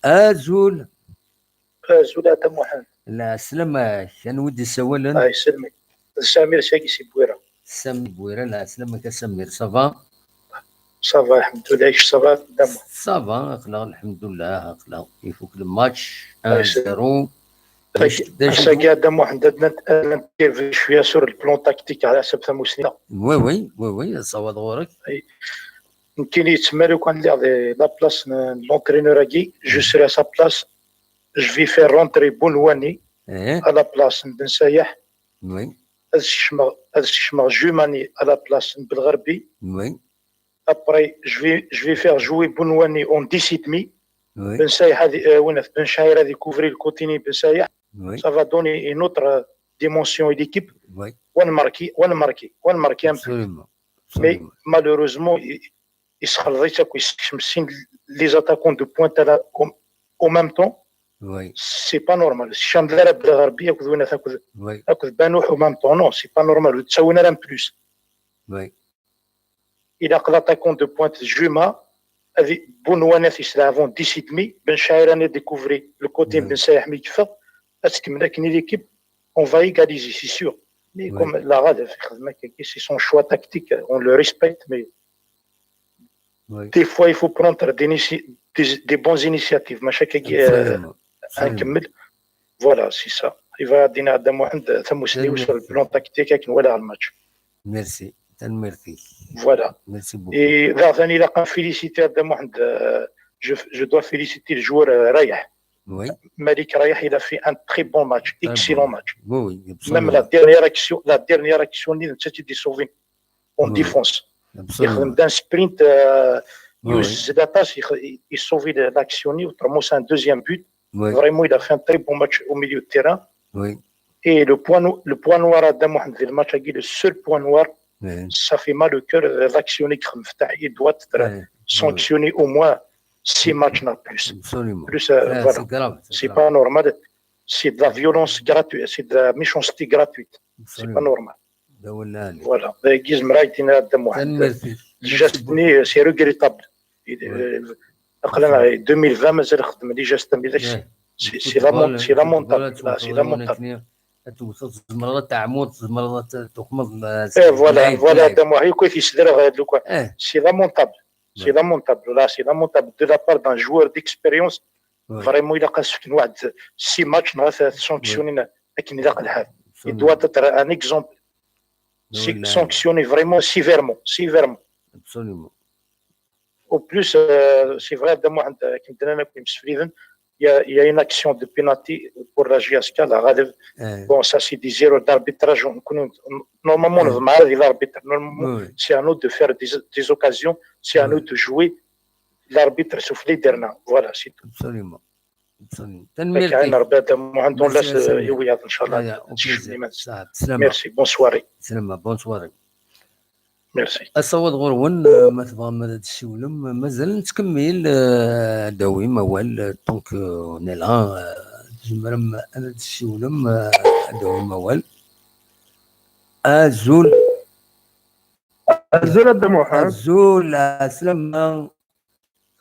Azul. Azul a Dda Muḥend. Lɛeslama-k, anwa i d-isawalen? Ah, iselmi. D Samir sagi si Bwira. Sami Bwira, lɛeslama-k a Samir, ça va? Ça va, alḥemdulillah, ça va, Dda Muḥend? Ça va, aql-aɣ, alḥemdulillah, aql-aɣ, ifuk le match, un zéro. Ass-agi a Dda Muḥend, ad n-, ad n-, ad n-, cwiya sur le plan tactique, ɛla ḥsab tamussni. Oui, oui, oui, oui, asawaḍ ɣur-k. Nekkini yettmal ukan lliɣ di la place n, n l'entraîneur-agi, je serai à sa place, je vais faire rentrer Bounouani à la place n Ben Saïah. Oui. Ad skecmeɣ, ad skecmeɣ Djoumani à la place n Belgharbi. Oui. Après, je vais, je vais faire jouer Bounouani en dix et demi. Oui. Ben Saïah, euh, Ben Chaïr a découvert le côté Ben Saïah. Oui. Ça va donner une autre, euh, dimension à l'équipe. Oui. On marque, on marque, on marque un peu. Absolument. Mais malheureusement, il, il se retrouve, il se met les attaquants de pointe à la, au, au même temps. Oui. C'est pas normal. Si Chamdler Belgharbi, à côté, oui. À côté, Banouh au même temps. Non, c'est pas normal. Vous savez, un plus. Oui. Il a l'attaquant de pointe, Djouma, avec Bounouani, il se avant dix et demi. Ben Chaïr a découvert le côté Ben Saïah Mikfa. Est-ce que l'équipe, on va égaliser, c'est sûr. Mais comme la Rade, c'est son choix tactique, on le respecte, mais des fois, il faut prendre des, des, des bonnes initiatives. Macha kaki, euh, voilà, c'est ça. Il va donner à Dda Muḥend, euh, tamussni sur le plan tactique, avec, voilà, le match. Merci. Tanemmirt-ik. Voilà. Merci beaucoup. Et là, il a félicité à Dda Muḥend, euh, je, je dois féliciter le joueur, euh, Raïh. Oui. Malik Raïh, il a fait un très bon match, excellent match. Oui, oui, absolument. Même la dernière action, la dernière action, il a été sauvé en défense. Absolument. Il a fait un sprint, euh, il, il, il sauve l'action, il a un deuxième but. Oui. Vraiment, il a fait un très bon match au milieu de terrain. Oui. Et le point no-, le point noir à Dda Muḥend, le match, le seul point noir, ça fait mal au cœur, euh, l'action, il doit être sanctionné au moins six matchs, non plus. Absolument. Plus, euh, voilà. C'est grave, c'est pas normal. C'est de la violence gratuite, c'est de la méchanceté gratuite. C'est pas normal. Voilà. Déjà, c'est regrettable. Deux mille vingt, c'est lamentable. C'est lamentable. C'est lamentable. C'est lamentable. Là, c'est lamentable. De la part d'un joueur d'expérience, vraiment, il a six matchs, sanctionné. Il doit être un exemple. Sanctionné vraiment sévèrement, sévèrement. Absolument. Au plus, euh, c'est vrai, il y a, il y a une action de penalty pour la J S K, la Rade. Bon, ça, c'est des erreurs d'arbitrage. Normalement, on demande l'arbitre. Normalement, c'est à nous de faire des, des occasions, c'est à nous de jouer. L'arbitre souffle dernier. Voilà, c'est tout. Absolument. Merci. Bonne soirée. Merci. Asawaḍ ɣur-wen, euh, ma tebɣam ad d-tsiwlem, mazal nettkemmil, euh, ad d-awim awal, euh, donc, euh, on est là, euh, tzemrem ad d-tsiwlem, euh, ad d-awim awal. Azul. Azul a Dda Muḥend. Azul, ɛeslama.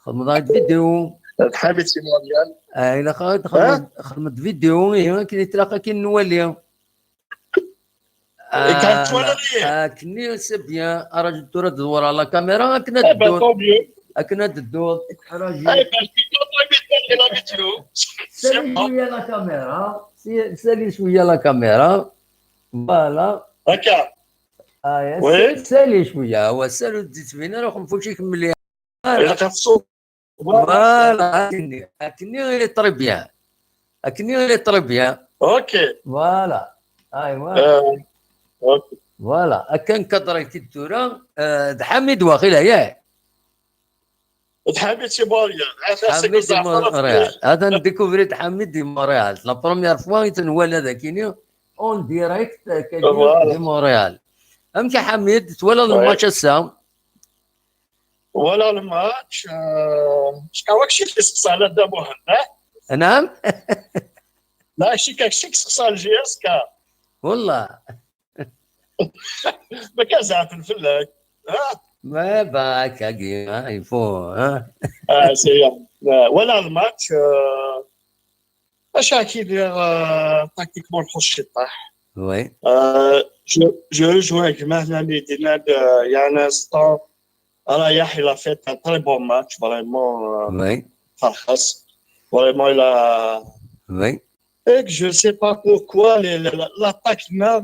Txedmeḍ-aɣ-d vidéo. Tḥamiḍ si Montréal. Ah, ilaq ad txedmeḍ, txedmeḍ vidéo, ihi akken i tlaq akken nwali. Akken, c'est bien. Araju tura ad dewwreɣ la caméra akken ad dduḍ. Akken ad dduḍ. Araju. Et la vidéo. Sali cwiya la caméra. Si- Sali cwiya la caméra. Voilà. هكا. Ah, ya, Oui. Sali cwiya. Wa sali ur d-yettbin ara uxenfuc-ik mliḥ. Ilaq ad tṣubb. Voilà, akken-nni. Akken-nni, il est très bien. Akken-nni, il est très bien. Ok. Voilà. Aywa. Euh, ok. Voilà. Akka nkadreɣ-k-id tura, euh, d Ḥamid waqila, yah? D Ḥamid si Montréal. Ḥamid di Montréal. Atan découvrir Ḥamid di Montréal. La première fois i t-nwala dagini en direct, euh, di Montréal. Amek a Ḥamid, twalaḍ lmatch ass-a? Voilà le match. Euh, je crois que je suis ça là d'abord. Hein? Naam? Là, je suis quelque chose ça le G S K. Wallah. Mais qu'est-ce que ça fait le hein? Ouais, bah, kagi, hein, il faut, hein. Ah, c'est, euh, voilà le match. Euh, اش راك دير؟ آه، تكتيكمون نخش الشطاح. Oui. آه، جو جو جو يا جماعه، راني دينا، آه، يعني ستار رايح، il a fait un très bon match vraiment. Oui. فرحس vraiment il a. Oui. Et que je sais pas pourquoi les l'attaque là,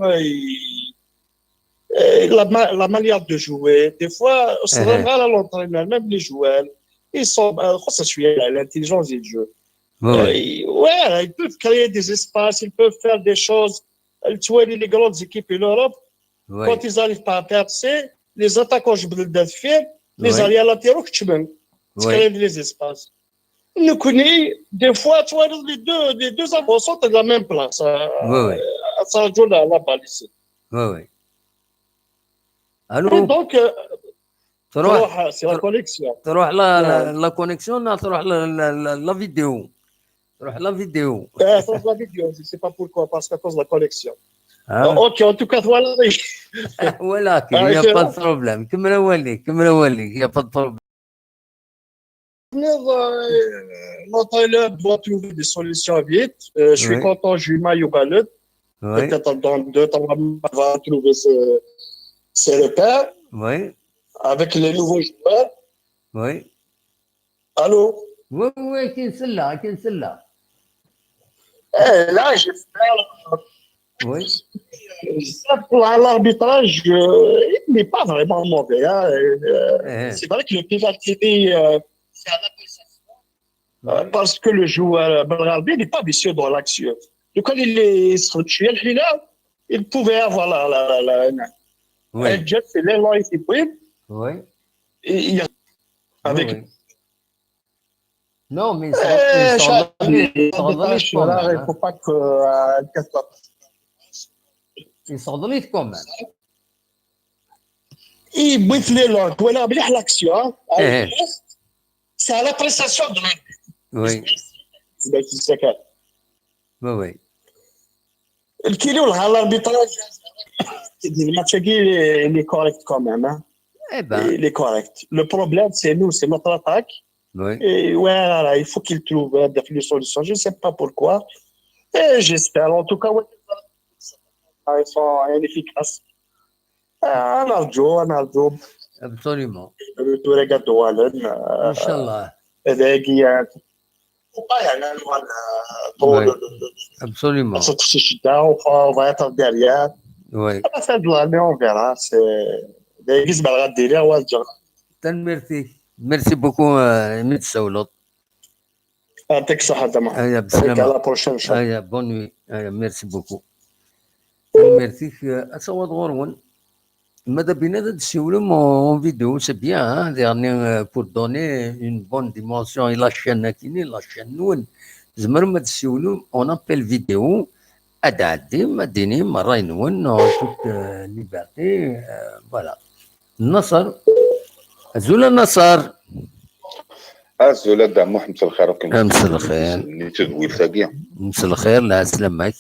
la manière de jouer des fois, c'est vraiment l'entraîneur, même les joueurs, ils sont, خصها شويه l'intelligence de jeu. Oui, oui. Euh, ils, ouais, ils peuvent créer des espaces, ils peuvent faire des choses. Tu vois, les grandes équipes en Europe, oui, quand ils arrivent pas à percer, les attaquants, je peux le faire, les arrières latéraux, que tu veux. Ils créent des espaces. Nous connaissons, des fois, tu vois, les deux, les deux avant-centres de la même place. Oui, oui. Ça joue la, la balle ici. Oui, oui. Allô? Et donc, euh, تروح، c'est la connexion. تروح la, la, la connexion، لا تروح la, la, la, la vidéo. تروح la vidéo. آه، تروح la vidéo، je sais pas pourquoi, parce qu'à cause de la connexion. آه. Euh, ok, en tout cas, voilà. Voilà, il y a pas de problème. كمل أولي، كمل أولي، il y a pas de problème. L'entraîneur doit trouver des solutions vite. Euh, je suis content, Juma Yogalut. Peut-être dans deux, trois mois, on va trouver ses, ses repères. Oui. Avec les nouveaux joueurs. Oui. Allô? Oui, oui, كاين سلة، كاين سلة. Eh, là, j'espère. Oui. J'espère que l'arbitrage, euh, il n'est pas vraiment mauvais, hein. Euh, c'est vrai que le penalty, euh, c'est à l'appréciation. Euh, parce que le joueur, euh, Belgharbi, il n'est pas vicieux dans l'action. Donc, quand il est structuré, il a, il pouvait avoir la, la, la, la, la, oui, un jet, c'est l'élan, il s'est pris. Oui. Et il a, avec oui, oui. Non, mais il s'en, eh, il s'en, il s'en, il faut pas que, euh, il s'en quand même. Il bouge les langues. Voilà, bien l'action, hein. Eh. C'est à l'appréciation de l'arbitre. Oui. Oui, oui. الكيلي والله l'arbitrage. Le match, il est, il est correct quand même, hein. Eh ben. Il est correct. Le problème, c'est nous, c'est notre attaque. Oui. Et ouais, là, là, il faut qu'il trouve, euh, des solutions. Je sais pas pourquoi. Et j'espère, en tout cas, ouais, ils sont inefficaces. آه، نرجو، نرجو. Absolument. Retour à Douala, euh, إن شاء الله. هذاك هي. وبا يعني، نوال، آه، طول. Oui. Absolument. خاصة شي شدة، وفا-، وفا يطر derrière. Oui. بس هاد l'année، on verra. C'est، هذاك يسمع غادي ليها والجر. تنميرتي. Merci beaucoup, euh, ميت سولوط. يعطيك الصحة، تمام. ايا، بسلامة. على la prochaine، إن شاء الله. ايا، bonne nuit. ايا، merci beaucoup. Merci. Asawaḍ ɣur-wen. Mada bina ad d-ssiwlem en vidéo, c'est bien, hein, dernier, euh, pour donner une bonne dimension à la chaîne akini, la chaîne nwen. Tzemrem ad d-ssiwlem en appel vidéo, ad d-tɛeddim, ad d-tinim ṛṛay-nwen, en toute, euh, liberté, euh, voilà. Naṣer. Azul a Naṣer. Azul a Dda Muḥ, mselxir akk. Mselxir. Di tedwilt-agi. Mselxir, lɛeslama-k.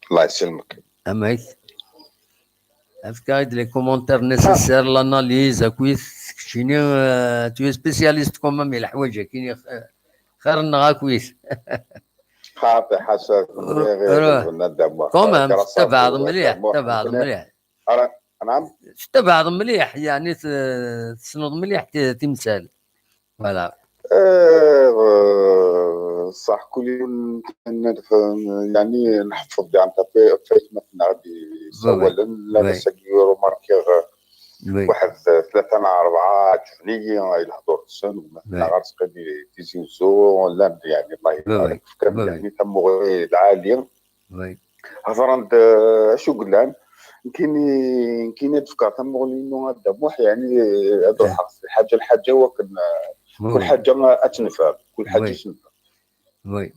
Allah yesselmek. Amek? Efk-aɣ-d les commentaires nécessaires, l'analyse, akkit, keččini, euh, tu es spécialiste quand même, i leḥwayeǧ-agi, euh, xir-nneɣ akkit. Xaṭi, ḥaca, euh, euh, Dda Muḥ. Quand même, tettabaɛeḍ mliḥ, tettabaɛeḍ mliḥ. Ara, naɛam? Tettabaɛeḍ mliḥ, yeɛni t-, tessneḍ mliḥ ti-, timsal. Voilà. Eh, eh, بصح كل يوم كان نف-، يعني نحفظ يعني في، في ما كنا غادي وي، وي. سوالا. لا، وي. بس كي روماركي وي. واحد ثلاثة مع أربعة عجبني يلهضر السن، وما كنا وي. غير تقدي تيزي وزو، ولا يعني الله وي، وي. يبارك فيك، وي، وي. يعني تم مغري العالي. وي. هضرا د-، شو قلان، كاين، كاين هاد فكرة تم مغري إنه هذا موح، يعني هذا إيه. الحق، الحاجة الحاجة وكن، كل وي. حاجة أتنفع، كل حاجة وي. تنفع. وي.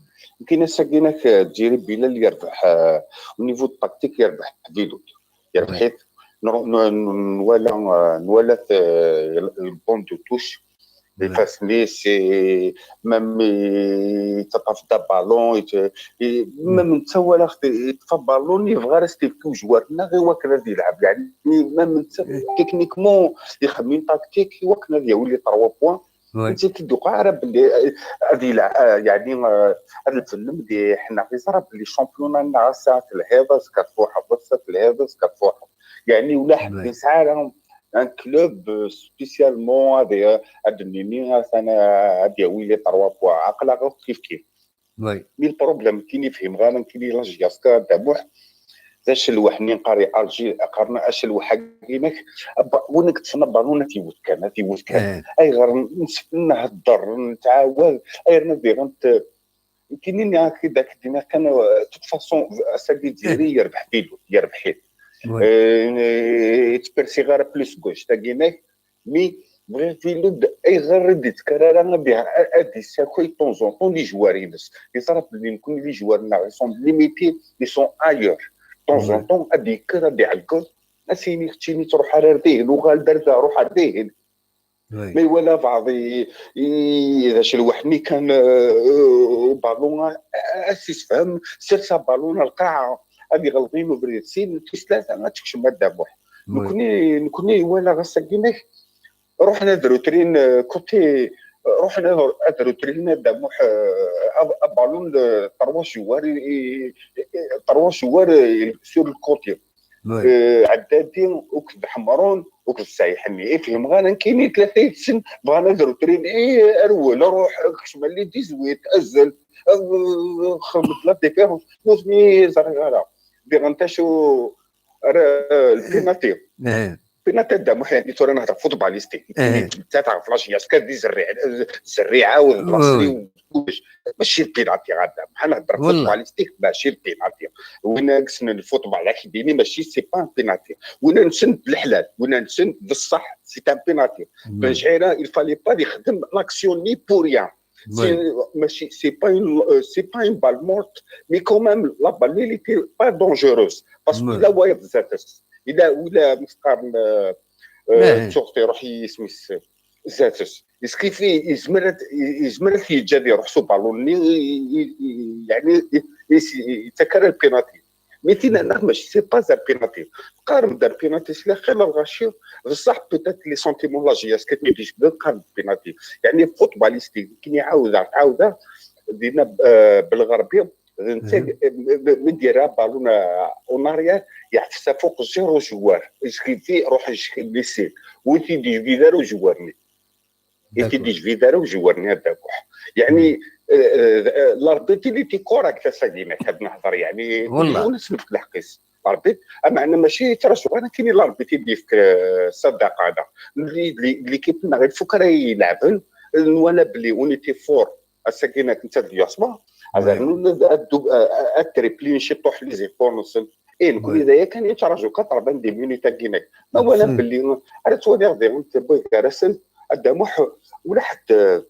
كاين الساكنة ديري بلال يربح، آه، au niveau tactique يربح فيلوت. يربح وي. حيت نرو-، ن-، ن-، نوالا، آه، نوالا، آه، البون دو توش. وي. يفاسني سي ميم يتطاف دا بالون، يت-، ي-، ميم نتا ولا خت-، يطفى بالون يبغى راه ستيف كو جوار، لا غير واكل غادي يلعب، يعني ميم نتا إيه. تكنيكمون يخمم تاكتيك، واكل غادي يولي تروا بوان. وي. انت كي دوكا راه باللي غادي يلعب، آه، يعني، آه، هذا الفيلم دي حنا غير راه باللي شامبيون عندنا ساعه الهيضه كتفوح، بصات الهيضه كتفوح، يعني ولا حد وي. يسعى لهم ان كلوب سبيسيالمون هذا، هذا النيني انا هذا ويلي تروا بوا عقله غير كيف كيف. وي. مي البروبليم كاين يفهم غانا كاين لا جياسكا تاع بوح. ذا شلوحني نقاري الجي قرنا اش الوحه كينك. وينك تصنع بالونه تيوت كان تيوت كان. إيه. اي غير نس-، نهضر نتعاود، اي غير ندير انت. كاينين هكا داك الدينا كان توت فاسون اساكي ديري يربح بيدو يربح حيت وي. آه، تبرسي غير بلوس غوش تاكيناك. مي بغيت فيلو د-، اي غير دي تكرار انا بها ادي ساكوي طونزون طون لي جوار ينس يصرف بلي نكون لي جوار نا سون ليميتي لي سون ايور طونزون وي. طون ادي كرا دي علكوز. اسيني ختيني تروح على رديهن وغال درزا روح على رديهن. وي. مي ولا بعض ي-، ي-، اذا شي الواحد مي كان آه، بالون آه، اسي تفهم سير سا بالون القاعه هذه غلطين وبريد سين كيس ثلاثه ما تكشم هذا بوح. وي. نكوني نكوني ولا غسكينك. رحنا درو ترين آه، كوتي رحنا درو ترين هذا بوح آه، أب- بالون آه، تروا شوار ي- ي- تروا شوار آه، سور الكوتي. وي. آه، عدادي وكذا حمرون وكذا سايحني. إيه، فهم غانا كاينين ثلاثة يتسن بغانا نديرو ترين. إيه، أروى، لا روح، كشما لي ديزويت، أزل، آه، خمت لا ديفيرونس، نوزني زرغارة. دي غنتا شو، راه، البيناتي. إيه. بيناتي دا محيان، إيتو رانا نهضر فوتباليستيك. إيه. أنت تعرف لاش ياسكا دي زريعة، زريعة وي. والبلاصري وكلش. ماشي البيناتي غادا. بحال نهضر والله. فوتباليستيك، ماشي البيناتي. وين قسنا الفوتبال الحديني ماشي سي با بيناتي. وين نسند الحلال، وين نسند بصح سي ان بيناتي. بن وي. شعيرة il fallait pas يخدم لاكسيون ني بور ريان. وي. ماشي سي با اون سي با اون بال مورت مي كو ميم لا بال لي ليتي با دونجوروز باسكو وي. لا وايض زاتس الا ولا مثقار آه، إيه. تشوفتي روح يسمي زاتس اسكيفي يزمر يزمر يتجادي روح سو بالون يعني يتكرر البيناتي. مي تينا لا ماشي سي با زا بيناتي. قارن دار بيناتي سي خير الغاشي. بصح بوتيت لي سونتيمون لا جي اس كتميديش بدا قارن بيناتي. يعني فوتباليستي كي يعاود عاود دينا آه، بالغربي انت مديرها بالون اون اريير يعفسها فوق زيرو جوار اسكيفي روح ليسين وانت دي فيدارو جوارني. يتي دي جفيدارة وجوارني هذاك واحد. يعني آه، آه، آه، لاربيت اللي تي كوريكت اساكينك هاد نهضر يعني والله. ونسمح بالحقيس. لاربيت اما انا ماشي ترى شو انا كاين لاربيت اللي في الصداقه هذا اللي اللي اللي كيتنا غير فكره يلعبن. ولا بلي اونيتي فور اساكينك انت ديال العصبه. هذا التريبلين شي طوح لي زيفور نص. ايه نكون اذا كان يتراجو كتربان دي مينيت كينك ما ولا بلي عرفت ولا غادي انت بغيت كرسن. الدموح ولا حتى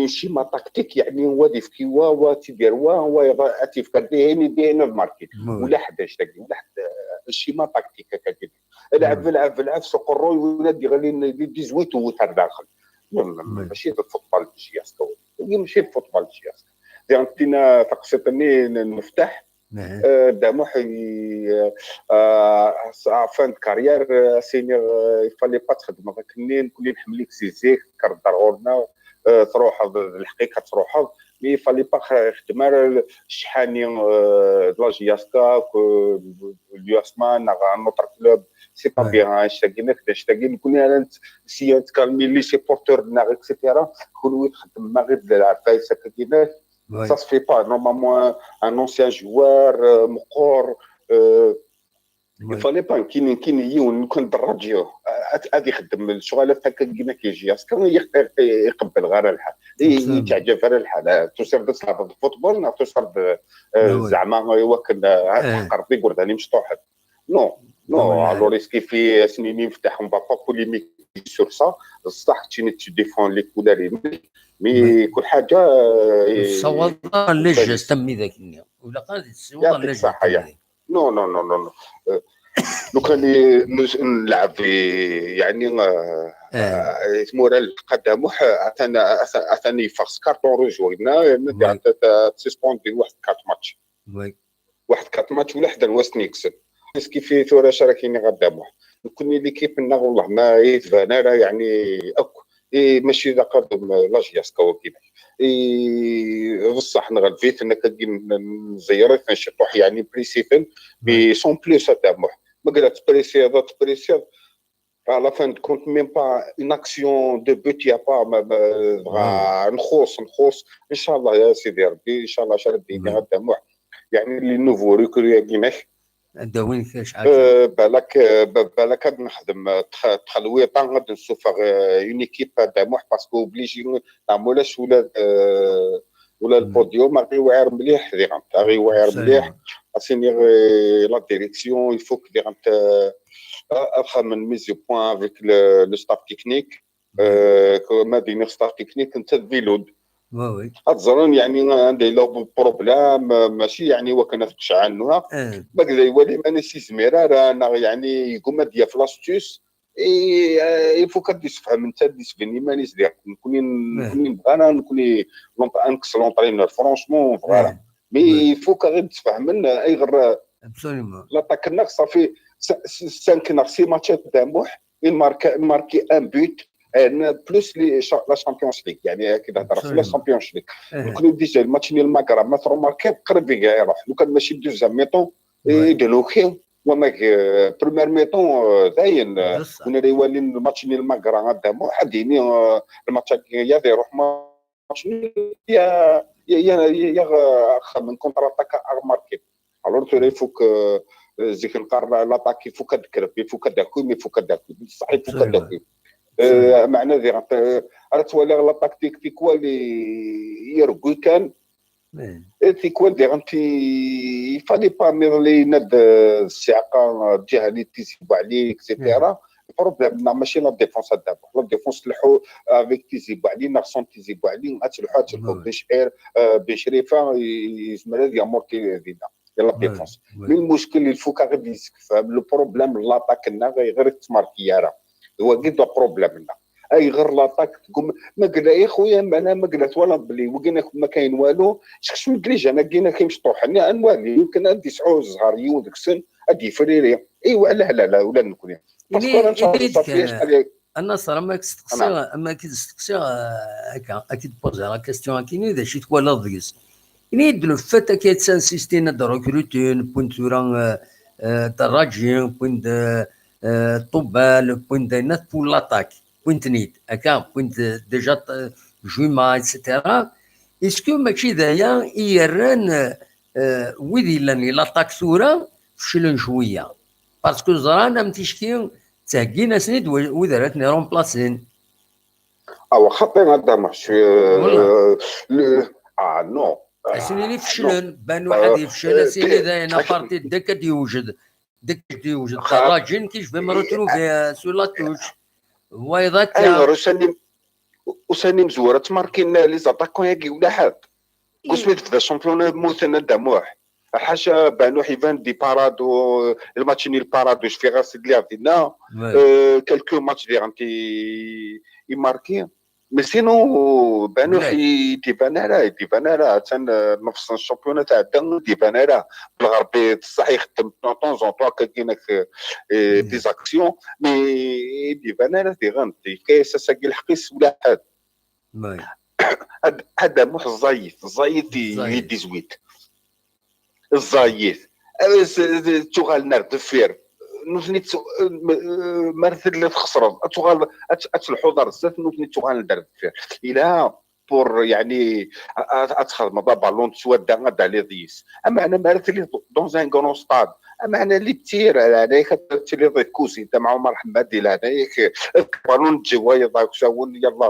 شي ما تاكتيك يعني هو دي في كيوا هو تيدير هو هو اتي في كاردي هيني دي هنا الماركي. ولا حدا يشتكي ولا حدا شي ما تاكتيك هكا كيدير. العب العب العب سوق الروي ولا دي غالي دي ديزويت وتر داخل. ماشي الفوتبال تشياس. هي ماشي الفوتبال تشياس. دي عندنا تقسيط المفتاح. آه، دامو حي آه، فان كارير سيني. يفالي با تخدم هذاك النين كل نحمليك سيزيك كردار غورنا. آه، تروح الحقيقه تروح. مي فالي با خدمه الشحاني. آه، لا جياسكا اليوسمان نوتر كلوب. سي با بيان اشتاقينا كدا اشتاقين كل انا سي تكالمي لي سيبورتور دنا اكسيتيرا. كل وين خدم ما غير العفايس هكا كينا. Ça se fait pas. Normalement, un, un ancien joueur, euh, meqqer, euh, il fallait pas كاين كاين يون كان دراجيو. Ad ixeddem lecɣal akka كيما كيجي. Est-ce que يقبل غير الحال؟ يتعجب غير الحال. Tusiḍ-d ad تلعب football، neɣ tusiḍ-d زعما يوكل تحقر ضيق ورداني مشطوحة. Non, non, alors est-ce que في سنين يفتح، on va pas polémiquer sur ça. الصح كاين تديفون لي كولار، mais كل حاجه. الصوالة لي جيست مي ذاك النيا ولا قال الصوالة لي جيست. Non, non, non, non, non. لو كان نلعب في، يعني، اسمو راه القداموح اثنا اثنا يفرس كارطون روج وينا، تسيسبوندي واحد كارت ماتش. واحد كارت ماتش ولا حدا الوسط نيكسن. كيف في ثوره شراكيني غدا موح نكوني ليكيب لنا، والله ما يتبان راه، يعني، اك إيه، ماشي ذا قدم لاجياس كواكب. إيه، بصح نغلبيت انك تجي نزيرك نشطوح، يعني، بريسيفن، mais sans plus هذا موح ما قالت بريسيض، بريسيض. À la fin de compte, même pas une action de but, y a pas. بغا نخوص نخوص. ان شاء الله يا سيدي ربي، ان شاء الله شرد ديني غدا موح. يعني les nouveaux recrues كيماش داوين كاش حاجه. بالك، بالك غاد نخدم تخلويطه، غاد نسوفغ اون ايكيب هذا موح، باسكو اوبليجي نعمل ولا ولا البوديوم غي واعر مليح ديغنت، غي واعر مليح. اسيني لا ديريكسيون يفوك ديغنت. اخا من ميزي بوان افيك لو ستاف تكنيك. ما ديني ستاف تكنيك انت فيلود. وي تظرون، يعني، عندي لو بروبلام، ماشي، يعني، وكان تقشع عنها. ما قدر يولي ماني سي زميرة، راه انا، يعني، يقوم هادية في لاستيس. اي، يفوك هاد يسفهم انت، هاد يسفهم ايمانيس ديالك. نكوني نكوني بغانا نكوني نكس لونترينور، فرونشمون، فوالا. مي يفوك غير تفهمن اي غير ابسوليومون. لاطاك الناقصه في سانك ناقصي ماتشات تاع موح، ماركي ان بوت. بلوس لي لا شامبيونز ليغ، يعني، كي تهضر في لا شامبيونز ليغ. نكوني ديجا الماتش ديال الماكرا ما تروماركي قريب يروح، لو كان ماشي بدوزيام ميطون يدلوكي. وما بروميير ميطون داين. كنا ريوالين الماتش ديال الماكرا غدا موح ديني. الماتش يا يروح ماتش يا يا يا اخا من كونتر اتاك ارماركي. الور تو يفوك زيك نقار لاتاك يفوك هاد الكرب، يفوك هاد الكوي، يفوك هاد الكوي، بصح يفوك هاد الكوي. معنى ذي راه توالي لا تاكتيك تيكوالي يرقوي كان. تيكوال دي غنتي فالي با ميرلي ند السعقه الجهه اللي تيزيبوا عليه، اكسيتيرا. البروبليم نا ماشي لا ديفونس هذا، لا ديفونس تلحو افيك تيزيبوا عليه، ناغ سون تيزيبوا عليه، غتلحو غتلحو بن شعير، بن شريفه يزمر هذه امورتي دينا. يلا ديفونس. مي المشكل الفوكا غير يسك فهم لو بروبليم لاطاك لنا غير تماركي راه هو كي دو بروبليم لنا. اي غير لاطاك تقوم ما قال يا خويا، ما انا ما قلت ولا بلي وقينا ما كاين والو. شخص من كليج انا كينا كيمشطوح انا انوالي يمكن عندي سعو الزهر يو داك السن ادي فريري. ايوا لا لا لا ولا نكون باسكو انا ان شاء الله صافي شحال. النصر اما كتستقسي اما كتستقسي هكا اكيد بوزي لا كيستيون كيني اذا شي تكوالض ديس. يعني لو فات كيتسانسيستي ند ريكروتين بوين ثورا دراجي بوين طوبال بوين داينات بوين لاطاك بوين تنيد هكا بوين ديجا جوما ايتسيتيرا. اسكو ماشي دايا يران ويد يلان لاطاك ثورا فشلن شويه؟ باسكو زران ام تيشكي تهكينا سنيد وذراتني رومبلاسين. اوا خطينا هذا ماتش. اه نو. اسيني اللي فشلن بان واحد يفشل اسيني داينا بارتي ديك كد يوجد ديك كد يوجد راجل كيش بما روتروفي سو لا توش. وايضا ايوا روساني وساني مزوره تماركين لي زاتاكون ياكي ولا حد. كوسميت في الشامبيون موتنا دموح. حاشا بانو حيفان دي بارادو، الماتش ني البارادو في غاس اللي عطينا. كالكو ماتش دي غنتي يماركي. مي سينو بانو حي دي بانارا دي بانارا تان نفس الشامبيون تاع الدم دي بانارا. بالغربي بصح يخدم طونزون طوا كاينك دي زاكسيون. مي دي بانارا دي غنتي كاين ساكي الحقيس ولا حد. هذا مح الزايد الزايد دي ديزويت. الزايد تغال نار دفير. نوثني مرثل اللي تخسر تغال. الحضر الزاف نوثني تغال نار دفير. الى pour, yeɛni, a- a- ad txedmeḍ aballon d swadda ad d-taliḍ yis. Ameɛna mi ara tiliḍ dans un grand stade, ameɛna les tirs, yeɛni ad tiliḍ di tkuzint am Ɛumar Ḥemmadi, leɛnaya-k, aballon n tǧiwayeḍ aksawen, yalla,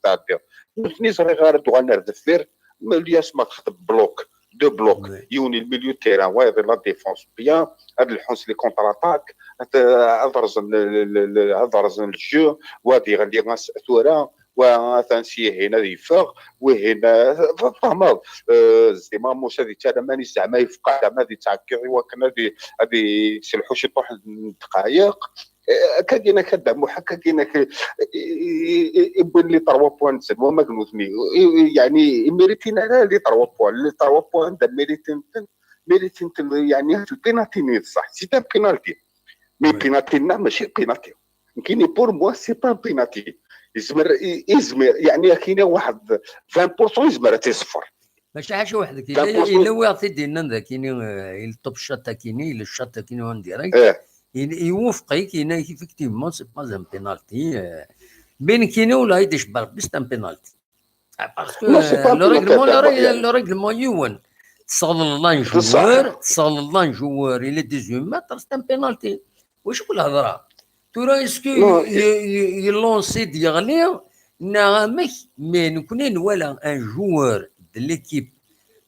tɛeddiḍ. Nutni ẓriɣ ara d-uɣalen ar deffir, Lyasma texdem bloc, deux blocs, yiwen i milieu de terrain, wayeḍ i la défense bien, ad lḥun s les contre-attaques, ad, ad rẓen le, le, le, ad rẓen le jeu, wa ad iɣelli as tura, wa atan s yihin ad yeffeɣ, wihin, eh, tfehmeḍ, eh, Zdi Mamouche ad yettarra iman-is zeɛma yefqeɛ, zeɛma ad yettɛekkiḍ i wakken ad i-, ad yesselḥu ciṭuḥ n ddqayeq. Eh, akkagi-nak a Dda Muḥ, akkagi-nak i, i, i, i wwin les trois points-nsen, wamag nutni. I, i, yeɛni, i méritin ara les trois points, les trois points da méritin-ten, méritin-ten, yeɛni, penalty-nni d ṣṣeḥ, c'est un penalty. Mais penalty-nna mačči penalty. Nekkini, pour moi, c'est pas un penalty. Yezmer, i-, yezmer, yeɛni, akini waḥed vingt pour cent yezmer ad tt-iṣeffer. Mačči ḥaca weḥd-k, yella, yella wi ɣ-t-id-yennan d akini, eh, il top shot akini, il shot akini en direct. Eh. Il, iwufeq-ik, yenna-k effectivement, c'est pas un penalty. Eh. Mais nekkini, ula i d-icebba Rebbi, c'est un penalty. Ah, parce que, non, c'est pas un penalty, le règlement, le règlement yiwen. Tesseɣleḍ un joueur, tesseɣleḍ un joueur, il est dix-huit mètres, c'est un penalty. Wacu lhedra? Tura, est-ce que yellansi-d yeɣli neɣ amek? Mais nekkni nwala un joueur de l'équipe,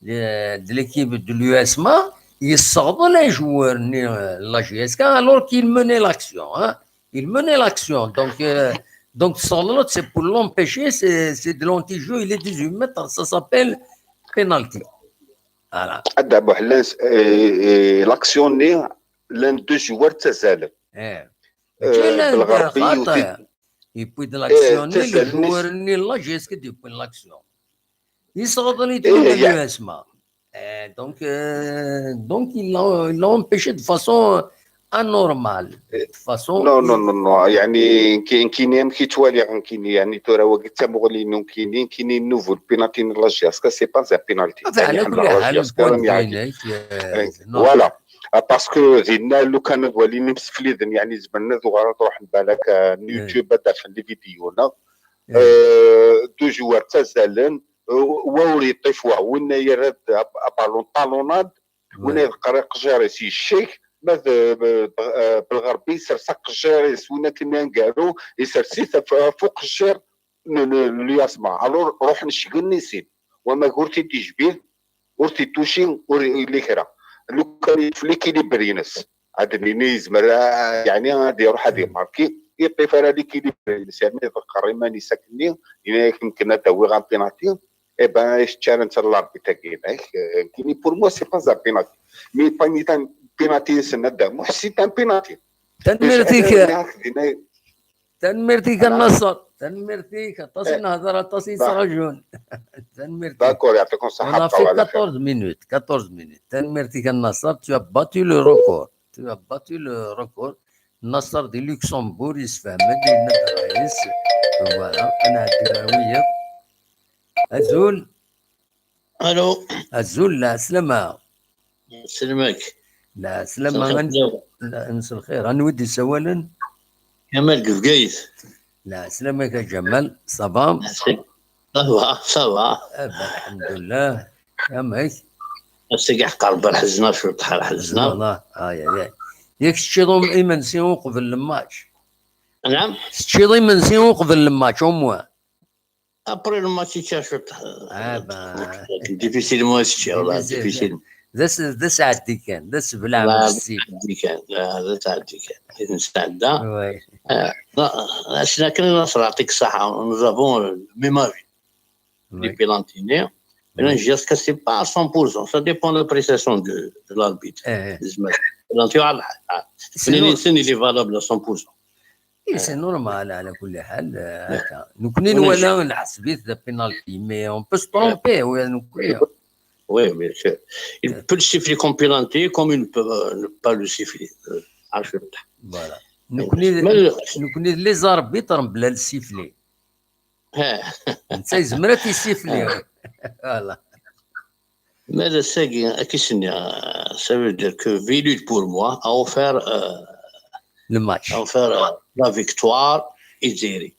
de, de l'équipe de l'U S M A yesseɣḍel un joueur-nni, euh, la J S K, alors qu'il menait l'action, hein. Il menait l'action. Donc, euh, donc, c'est pour l'empêcher, c'est, c'est de l'anti-jeu, il est dix-huit mètres, ça s'appelle penalty. Voilà. A Dda Muḥ, euh, euh, l'action-nni, llan deux joueurs ttazalen. Eh. Euh, Belɣerbi yuti-d. Yewwi-d l'action-nni, le joueur-nni n la J S K i d-yewwin l'action. Yesɣeḍ-it l'U S M A. Eh, donc, euh, donc il l'a, il l'a empêché de façon anormale. De façon... Non, non, non, non. Yeɛni, nekkini amek i ttwaliɣ nekkini, yeɛni, tura wagi d tamuɣli-inu nekkini, nekkini nouveau, le penalty n la J S K, c'est pas un penalty. Yeɛni, ḥemmleɣ la J S K, yeɛni, euh, voilà. Ah, parce que dinna, lukan ad walin imsefliden, yeɛni, zemren ad uɣalen ad ruḥen balak, euh, YouTube, ad d-rfen les vidéos, neɣ, euh, deux joueurs ttazalen, euh, wa ur yeṭṭif wa, winna yerra-d ab-, aballon talonnade, winna yeḍqer iqejjar-is yecceg, ma d, b-, b-, euh, Belɣerbi yessers aqejjar-is, winna akken aneggaru, yessers-it ɣef, ɣef uqejjar n, n, n l'U S M A. Alors, ruḥen ccgen i sin. Wamag ur t-id-yejbid, ur t-ituci, ur yelli kra. Lukan yeṭṭef l'équilibre-ines, ad d-nini yezmer, a-, yeɛni ad iruḥ ad imarki, yeṭṭif ara l'équilibre-ines, yerna iḍeqqer iman-is akkenni, yenna-yak yemken ad d-awiɣ un penalty, eh ben, iceččaren-tt l'arbitre-agi, eh, nekkini, pour moi, c'est pas un penalty. Mais penalty, penalty-nsen a Dda Muḥ, c'est un penalty. Tanemmirt-ik. Tanemmirt-ik a Nasser. Tanemmirt-ik, aṭas i nehder, aṭas i yettraǧun. Tanemmirt-ik. D'accord, يعطيكم الصحة. On a fait quatorze minutes, quatorze minutes. Tanemmirt-ik a Nasser, tu as battu le record. Tu as battu le record. Nasser di Luxembourg, yessefhem-d, yenna-d ṛṛay-is. Voilà, ad nɛeddi ɣer wiyaḍ. Azul. الو. Azul, lɛeslama. Sselmek. Lɛeslama. Mselxir. Anwa i d-isawalen? Kamal deg Bgayet. Lɛeslama-k a Jamal, ça va? Ça va, ça va. Lḥemdullah. Amek? Ass-agi ḥeqqa Rebbi ar ḥezneɣ cwiṭ, ar ḥezneɣ. Wallah, ay, ay, ay. Yak teččiḍ um-, imensi uqbel lmatch? Naɛam? Teččiḍ imensi uqbel lmatch, au moins? Après le match, yečča cwiṭ. Ah, ben. Difficilement, yečča, والله, difficile. D as-, d aseɛdi kan, d asebleɛ n zzit. D aseɛdi kan, ah, d aseɛdi kan. I nesɛedda. Ah, ass-a kan, Nasser, yeɛṭik ṣṣeḥḥa, nous avons, euh, le même avis. Di penalty-nni. Là, je dis que c'est pas à cent pour cent, ça dépend de l'appréciation de, de l'arbitre. Penalty, ah, ah. Sinon, il est valable à cent pour cent. Eh, c'est normal, ɛla kulli ḥal, eh, akka. Nekkni nwala, nḥseb-it d penalty, mais on peut se tromper, oui, nekkni. Oui, bien sûr. Il peut le siffler comme penalty, comme il ne peut, euh, ne pas le siffler. Euh, voilà. Nekkni, nekkni d les arbitres mebla le sifflet. Netta yezmer ad t-yessifli. Voilà. Mais le sagi, ça veut dire que Vilut, pour moi, a offert, euh, le match, a offert, euh, la victoire à Dzairi.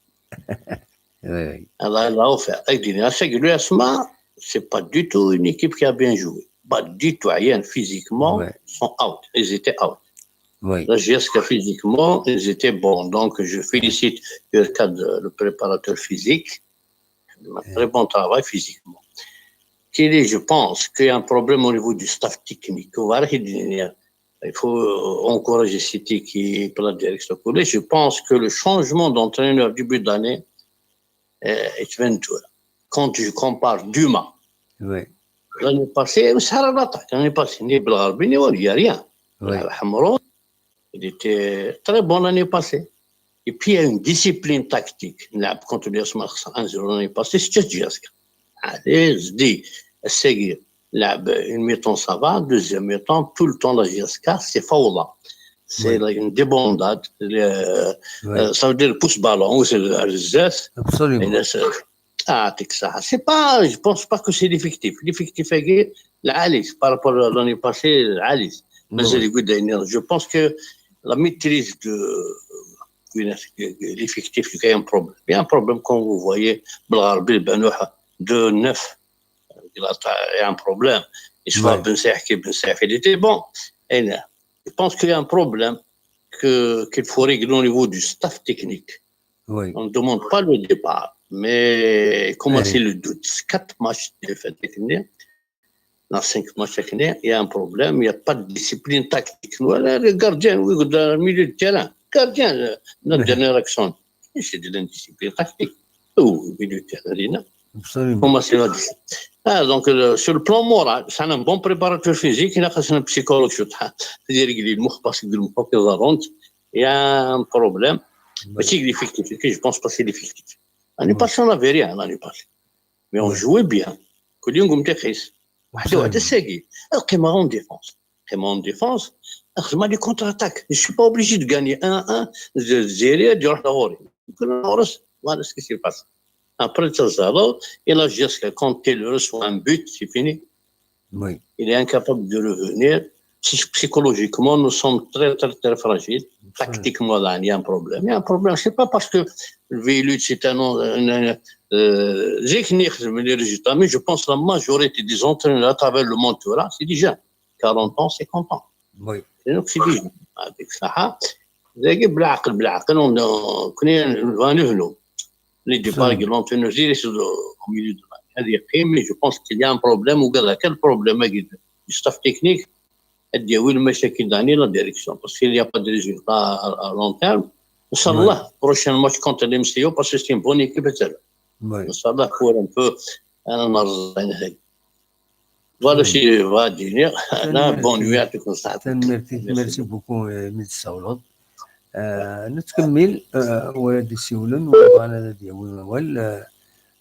Oui, oui. Alors, là, on fait avec des, c'est que l'U S M A, c'est pas du tout une équipe qui a bien joué. Pas du tout, rien, physiquement, ouais, ils sont out. Ils étaient out. Oui. La J S K, physiquement, ils étaient bons. Donc, je félicite le cadre, le préparateur physique. Un très bon travail physiquement. Qu'il est, je pense qu'il y a un problème au niveau du staff technique. Il faut encourager cette équipe, la direction. Je pense que le changement d'entraîneur début d'année, euh, est Ventura. Quand je compare Duma, oui, l'année passée, c'est à l'attaque. L'année passée, ni Belgharbi, ni Wali, il n'y a rien. Oui. Hamroun, il était très bon l'année passée. Et puis, il y a une discipline tactique. نلعب contre l'U S M A un zéro l'année passée, c'est juste J S K. Allez, je dis, c'est une mi-temps, ça va, deuxième mi-temps, tout le temps, la J S K, c'est fawda. C'est, oui, une débandade. Le, ouais, euh, ça veut dire pousse ballon, c'est le zeste. Absolument. Et là, c'est, ah, c'est que ça. C'est pas, je pense pas que c'est l'effectif. L'effectif est العالي, par rapport à l'année passée, العالي. Mais oui, c'est le goût. Je pense que la maîtrise de, de l'effectif, il y a un problème. Il y a un problème quand vous voyez Belgharbi, Banouha, deux neuf. Il y a un problème. Et soit, ouais, Ben Saïh, qui Ben Saïh, il était bon. Et là, je pense qu'il y a un problème que, qu'il faut régler au niveau du staff technique. Oui. On ne demande pas le départ, mais commencer, oui, le doute. Quatre matchs de défaite, dans cinq matchs, il y a un problème, il n'y a pas de discipline tactique. Voilà, le gardien, oui, dans le milieu de terrain. Gardien, euh, notre, oui, dernière action. Et c'est de l'indiscipline tactique. Au milieu de terrain, là. Absolument. Comment c'est la discipline ? Ah, donc, euh, sur le plan moral, c'est un bon préparateur physique, il a un psychologue, je veux dire, il y a un problème. Oui. Mais c'est l'effectif, je pense pas que c'est l'effectif. L'année passée, on n'avait rien, l'année passée. Mais on, oui, jouait bien. كل يوم قمت يقيس. واحد، واحد الساقي. القيمة en défense. القيمة en défense. خدمة les contre-attaques. Je suis pas obligé de gagner un un, de zéro, de يروح لغوري. Voilà ce qui s'est passé. Après, ça, ça va. Et la J S K, quand il reçoit un but, c'est fini. Oui. Il est incapable de revenir. Psy-, psychologiquement, nous sommes très, très, très fragiles. Tactiquement, là, il y a un problème. Il y a un problème. C'est pas parce que Velu, c'est un, un, un, euh, زيك نخدم les résultats, mais je pense que la majorité des entraîneurs à travers le monde, tu vois, c'est des jeunes. Quarante ans, cinquante ans. Oui. Et donc, c'est des jeunes. Avec ça, hein. زي بالعقل، بالعقل، on, on, كنا نبغى نبنوا. Les départs, absolument, l'entraîneur, il est au milieu de la. هذه يقين, mais je pense qu'il y a un problème, وكذا كان problème avec le staff technique, اللي يدير المشاكل داني la direction, parce qu'il n'y a pas de résultat à, à long terme. إن شاء الله, oui, prochain match contre l'M C O, parce que c'est une bonne équipe, et cetera. Oui. إن شاء الله, pour un peu, أنا نرجع هنا. Voilà, c'est, voilà, ديني. أنا, bonne nuit, يعطيكم الصحة. Merci beaucoup, euh, Midi Saoulot. آه، نتكمل، آه، وهذا السيولن وبغانا هذا ديال الأول، آه،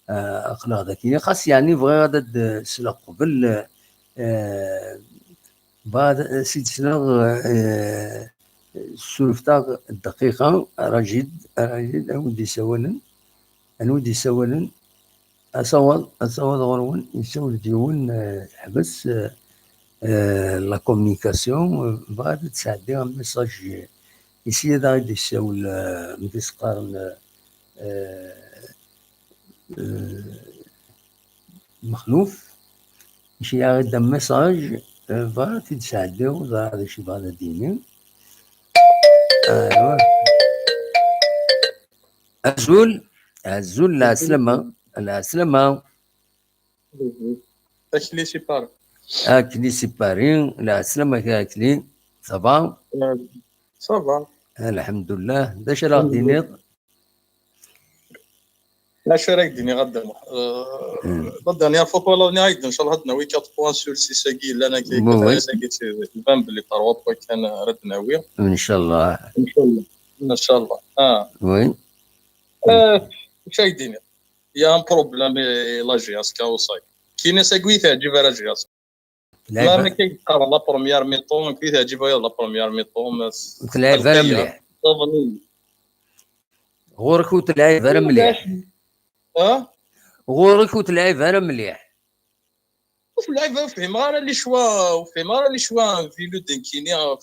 آه، أخلاق ذكية. خاص يعني بغير هذا د-، سلا قبل، آه، بعد سيد سلا، آه، سلفتا الدقيقة، راجد، راجد، أودي سوالن، أنودي سوالن، أصوات، أصوات غرون، يسول ديون، آه، حبس، آه، آه، la communication، آه، بغات تساعدي un message. Ici, هذا غادي يساول، آه، مدير سقارن، آه، آه، مخلوف. ماشي غير un message، آه، بغات تساعدي، ولا هذا شي بغا ديني. أيوا. أزول، أزول، العسلامة، العسلامة. أكلي سيباري. أكلي سيباري، العسلامة أكلي. Ça va؟ Ça va. الحمد لله. د acu ara ɣ-d-tiniḍ؟ D acu ara k-d-iniɣ a Dda Muḥ-, euh, la dernière fois, la dernière, إن شاء الله, هاد ناوي quatre points sur six-agi, llan akka, oui, oui, sagi, tban belli trois points kan ara d-nawi. إن شاء الله. إن شاء الله. إن شاء الله. Ah. Oui. Euh, acu ara k-d-iniɣ? Il y a un problème, eh, la J S K aussi. Kini sagi teɛǧib ara J S K. Ma, ma كيقرا la première mi-temps, كي تعجبها la première mi-temps, ma تلعب غير مليح. غورك وتلعب غير مليح. ها؟ غورك وتلعب غير مليح. شوف، اللعيبه ما فهم غير les choix، وفهم غير les choix في لو دينكيني. آه،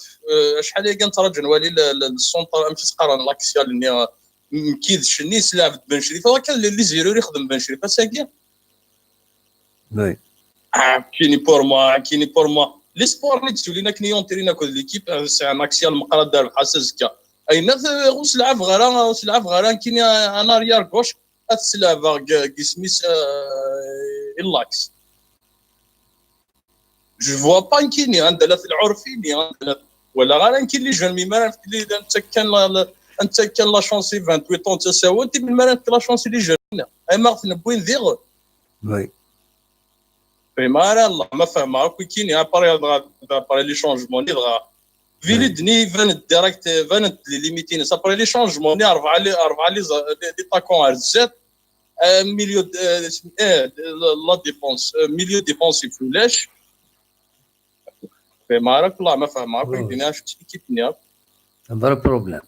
شحال هي كنتراجع نوالي ل-، ل-، للسونتر، امشي تقارن لاكسيال اللي Mki d Cenni, yesleɛb-d Ben Crif. Akka les erreurs i yexdem Ben Crif ass-agi. Oui. Ah, kini pour moi, kini pour moi. Les sports-nni d-sulin akken i yuntirin akked l'équipe, c'est un axial meqqar ad d-rbeḥ ass azekka. Ayen ur s-leɛɛbeɣ ara, ur s-leɛɛbeɣ ara kini un arrière gauche, ad t-sleɛbeɣ deg isem-is i l'axe. Je vois pas nekkini anda la telɛurfini, anda la walaɣ ara nekkini les jeunes, mi ara nefk-, netta kan la, la, netta kan la chance i vingt-huit ans d tasawent, mi ara nefk la chance i les jeunes, ay ma ɣ-ten-wwin diɣen. Oui. Fehmeɣ ara, Allah, ma fehmeɣ akk nekkini, après, après les changements-nni dɣa. Vili d-nni iban-d direct, iban-d les limites-ines. Après les changements-nni, rebɛa les, rebɛa les, les attaquants ar zdat, un milieu de, eh, la, la défense, un milieu défensif ulac. Fehmeɣ ara, Allah, ma fehmeɣ akk, Oui. Dina, acu-tt l'équipe-nni akk. Un vrai problème.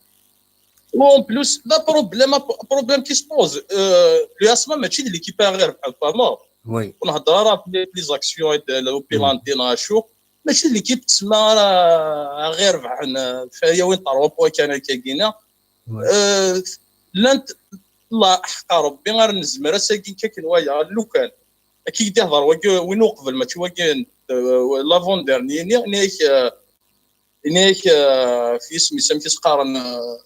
En plus, d problème, problème qui se pose. Euh, l'U S M A mačči d l'équipe ara ɣ-irebḥen, fehmeḍ? Oui. Ur nhedder ara ɣef les actions et de, au penalty neɣ acu. Mačči d l'équipe tsemma ara ɣ-irebḥen, euh, f-, yawin trois points kan akka-gina. Oui. Euh, llant, Allah, ḥeqqa Rebbi, ara nezmer ass-agi akken waya, lukan. Akka i d-ihḍer wagi, win uqbel, mačči wagi, euh, l'avant-dernier, ini, ini-ak, euh, ini-ak, euh, f yisem-is, amek i s-qqaren, euh,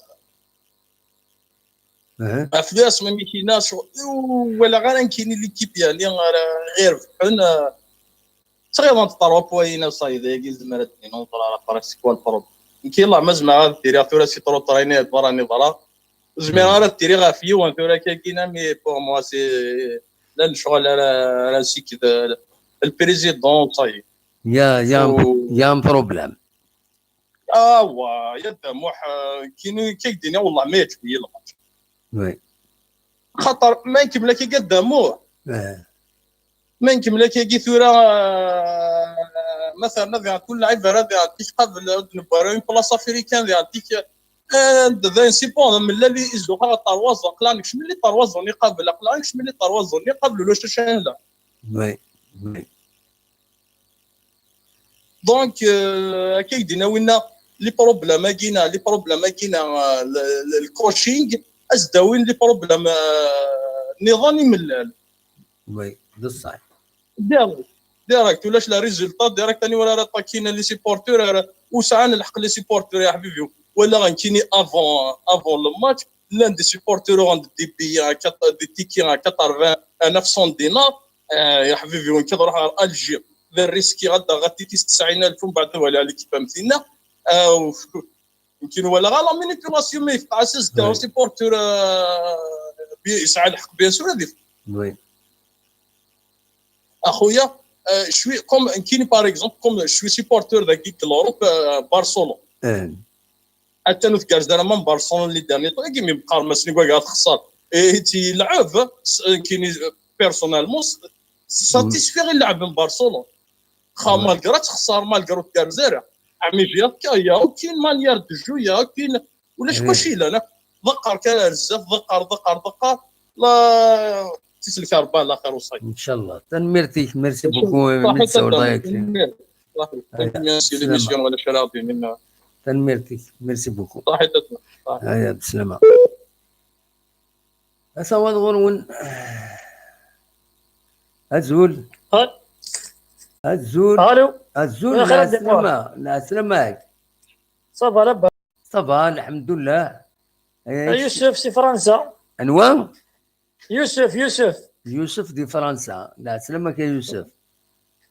Aha. Ɣef l'U S M A mi k-yenna, ur walaɣ ara nekkini l'équipe, yeɛni, ara ɣ-irebḥen, euh, tɣiḍent trois points-ina, ça y est, dayagi, nezmer ad d-nini, ur neẓri ara, après, c'est quoi le problème. Nekk, yella ma zemreɣ ad d-iriɣ tura si trop traîner, d berra neḍra. Ur zmireɣ ara ad d-iriɣ ɣef yiwen tura, kagina, mais pour moi, c'est, la lecɣal ara, ara nsikked, euh, le président, ça y est. Il y a, il y a un, Oh. Il y a un problème. Ah, wa, ya Dda Muḥ, euh, kini, kagdini, wallah, ma yeɛǧeb-iyi le match. Oui. Xaṭer, ma nkemmel akka, a Dda Muḥ, Eh, ma nkemmel akka tura, euh, مثلا, ad iɛṭi kul lɛib ara ad iɛṭi qabel, ad nebɣu une place africaine, ad iɛṭi, euh, d ayen sipon, mella li izdux ɣer trois ans, aql-aɣ nekcem li trois ans iqabel, aql-aɣ nekcem li trois ans iqabel, ulac acu ara nla. oui. Oui. Donc, euh, akka i d-yenna winna, les problèmes-agi-na, les problèmes-agi-na, euh, le, le, le coaching, ad s-d-awin les problèmes, euh, niḍen imellal. Oui, d ṣṣeḥ. Direct, direct, ulac le résultat, direct, aniwer ara attaquin les supporters, ara, ur sɛan lḥeqq les supporters, ya ḥbibi. Walaɣ nekkini avant, avant le match, llan des supporters uɣen-d des billets à quatre-, des tickets à quatre-vingts, à neuf cents dinars, euh, ya ḥbibi, nekk ad ruḥeɣ ɣer Alger, d risque, ad d-aɣeɣ atiki s tesɛin alef, umbeɛd ad waliɣ l'équipe am tinna. Euh, nekkini walaɣ la manipulation, ma yefqeɛ-as azekka, Oui. Un supporter, euh, bi-, yesɛa lḥeqq, bien sûr, ad yef-, Oui. Axuya, euh, je suis comme, nekkini, par exemple, comme je suis supporter dagi de l'Europe, euh, Barcelone. Eh, Atan ur tgerrez ara ma n Barcelone les derniers temps, agi mi meqqar ma snig wagi ad texṣer. Et ti lɛeb, s-, nekkini, euh, personnellement, s-, satisfiɣ i lɛeb n Barcelone. Xa, Ouais. Malgré texṣer, malgré ur tgerrez ara. Ɛmi, il y a aucune manière de jouer, il y a aucune, ulac Ouais. wacu yellan akk. Ḍeqqer kan ar zdat, ḍeqqer, ḍeqqer, ḍeqqer. La, tisellek Rebbi, ala xir uṣayeb. Inchallah. Tanemmirt-ik, merci Inchallah. Beaucoup, Ṣaḥit mi tsawleḍ a aya. Tanemmirt. Ṣaḥit. Aya, Tanemmirt si slama. L'émission, wala craḍ minna. Tanemmirt-ik, merci beaucoup. Ṣaḥit a Tanemmirt. Ṣaḥit. Aya, bslama. Asawaḍ ɣur-wen. Azul. Hal- Azul. Allô. Azul. Ya xir, Lɛeslama. Lɛeslama-k. Ça va, labas. Ça va, lḥemdullah. Eh, Yusef si Fransa. Anwa? Yusef, Yusef. Yusef di Fransa. Lɛeslama-k a Yusef.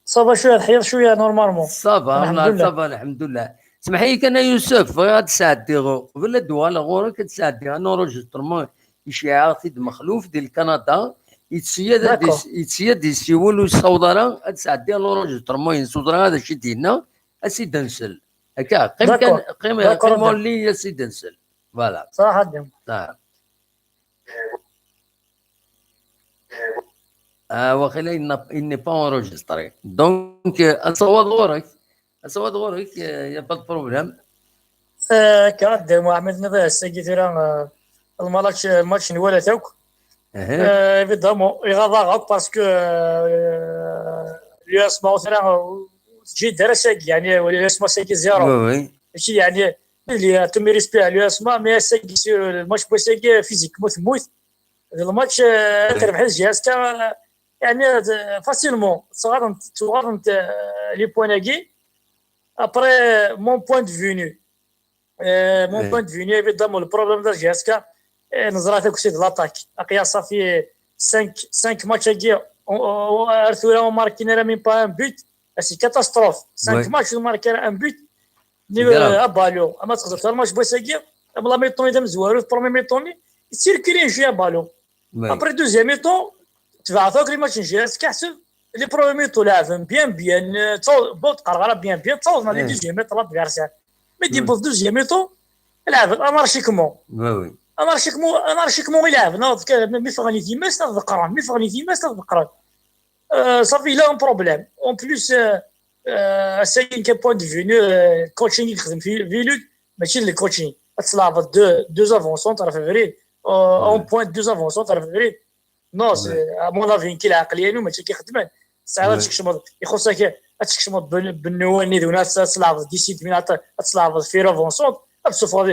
Ça va, cwiya, teḥyiḍ cwiya, normalement. Ça va, Lḥemdullah. Ça va, lḥemdullah. Semmeḥ-iyi kan a Yusef, bɣiɣ ad d-sɛeddiɣ, qbel ad d-uɣaleɣ ɣur-k, ad d-sɛeddiɣ un enregistrement, iceyyeɛ-aɣ-t-id Mexluf di Lkanada, yetti-yi-d ad D'accord. is-, yetti-yi-d ad yessiwel, ur yessaweḍ ara ad d-sɛeddiɣ l'enregistrement-ines, ur ẓriɣ ara d acu i d-yenna, ad s-id-nsel. Akka, qqim kan, D'accord. qqim, D'accord, qqim en d'accord. Ligne, ad s-id-nsel. Voilà. صراحة ديما. Ah. Ah, waqila, il n'a, il n'est pas enregistré. Donc, euh, asawaḍ ɣur-k. Asawaḍ ɣur-k, euh, y a pas de problème. Euh, كان ديما عملنا بها الساقي ثورة، آه، الماتش، الماتش نوالا تاوك. Uh-huh. Euh, évidemment, il va avoir parce que, euh, l'U S M A ثورة، آه، تجي درسة، يعني، l'U S M A ساقي زيرو. Oui, oui. ماشي، يعني، il y a tout mes respects à l'U S M A, mais ass-agi, sur le match n wass-agi, physiquement temmut. D lmatch, euh, terbeḥ J S K, euh, يعني, euh, facilement, ttɣaḍent, ttɣaḍent, euh, les points-agi. Après, mon point de vue, euh, mon point de vue, évidemment, le problème de J S K, euh, neẓra-t akk, c'est de l'attaque. Aql-aɣ ça fait cinq, cinq matchs-agi, on, on, ar tura ur marquin ara même pas un but. C'est catastrophe. Cinq matchs, ur marquin ara un but. Ni, euh, à ballon. Ama txedmeḍ le match n wass-agi, ama la mi-temps d amezwaru, premier mi-temps-nni, circuler un jeu à ballon. Après, deuxième mi-temps, tebɛet akk les matchs n J S K, ḥseb, les premiers mi-temps leɛben bien, bien, euh, ttaw-, bon, qqareɣ ara bien, bien, ttawḍen les deuxième mi-temps l'adversaire. Mais di deuxième mi-temps, leɛben anarchiquement. Anarchiquement, anarchiquement i leɛben, mi ffɣen i timas, ad ḍeqqren, mi ffɣen i timas, ad ḍeqqren. Euh, ça fait là un problème. En plus, euh, euh, c'est un point de vue, euh, coaching i yexdem Fi-, Vilud, mačči le coaching. Ad tleɛbeḍ deux, deux avant-centres ɣef ubrid, euh, un point deux avant-centres ɣef ubrid. Non, c'est, à mon avis, nekk lɛeqliya-inu mačči akka i xeddmen. Tesɛiḍ ad tkecmeḍ, ixuṣ-ak ad tkecmeḍ Ben-, Benouani d win ad, ad tleɛbeḍ Dissidmine, ad, ad tleɛbeḍ Fir avant-centre, ad tsuffɣeḍ,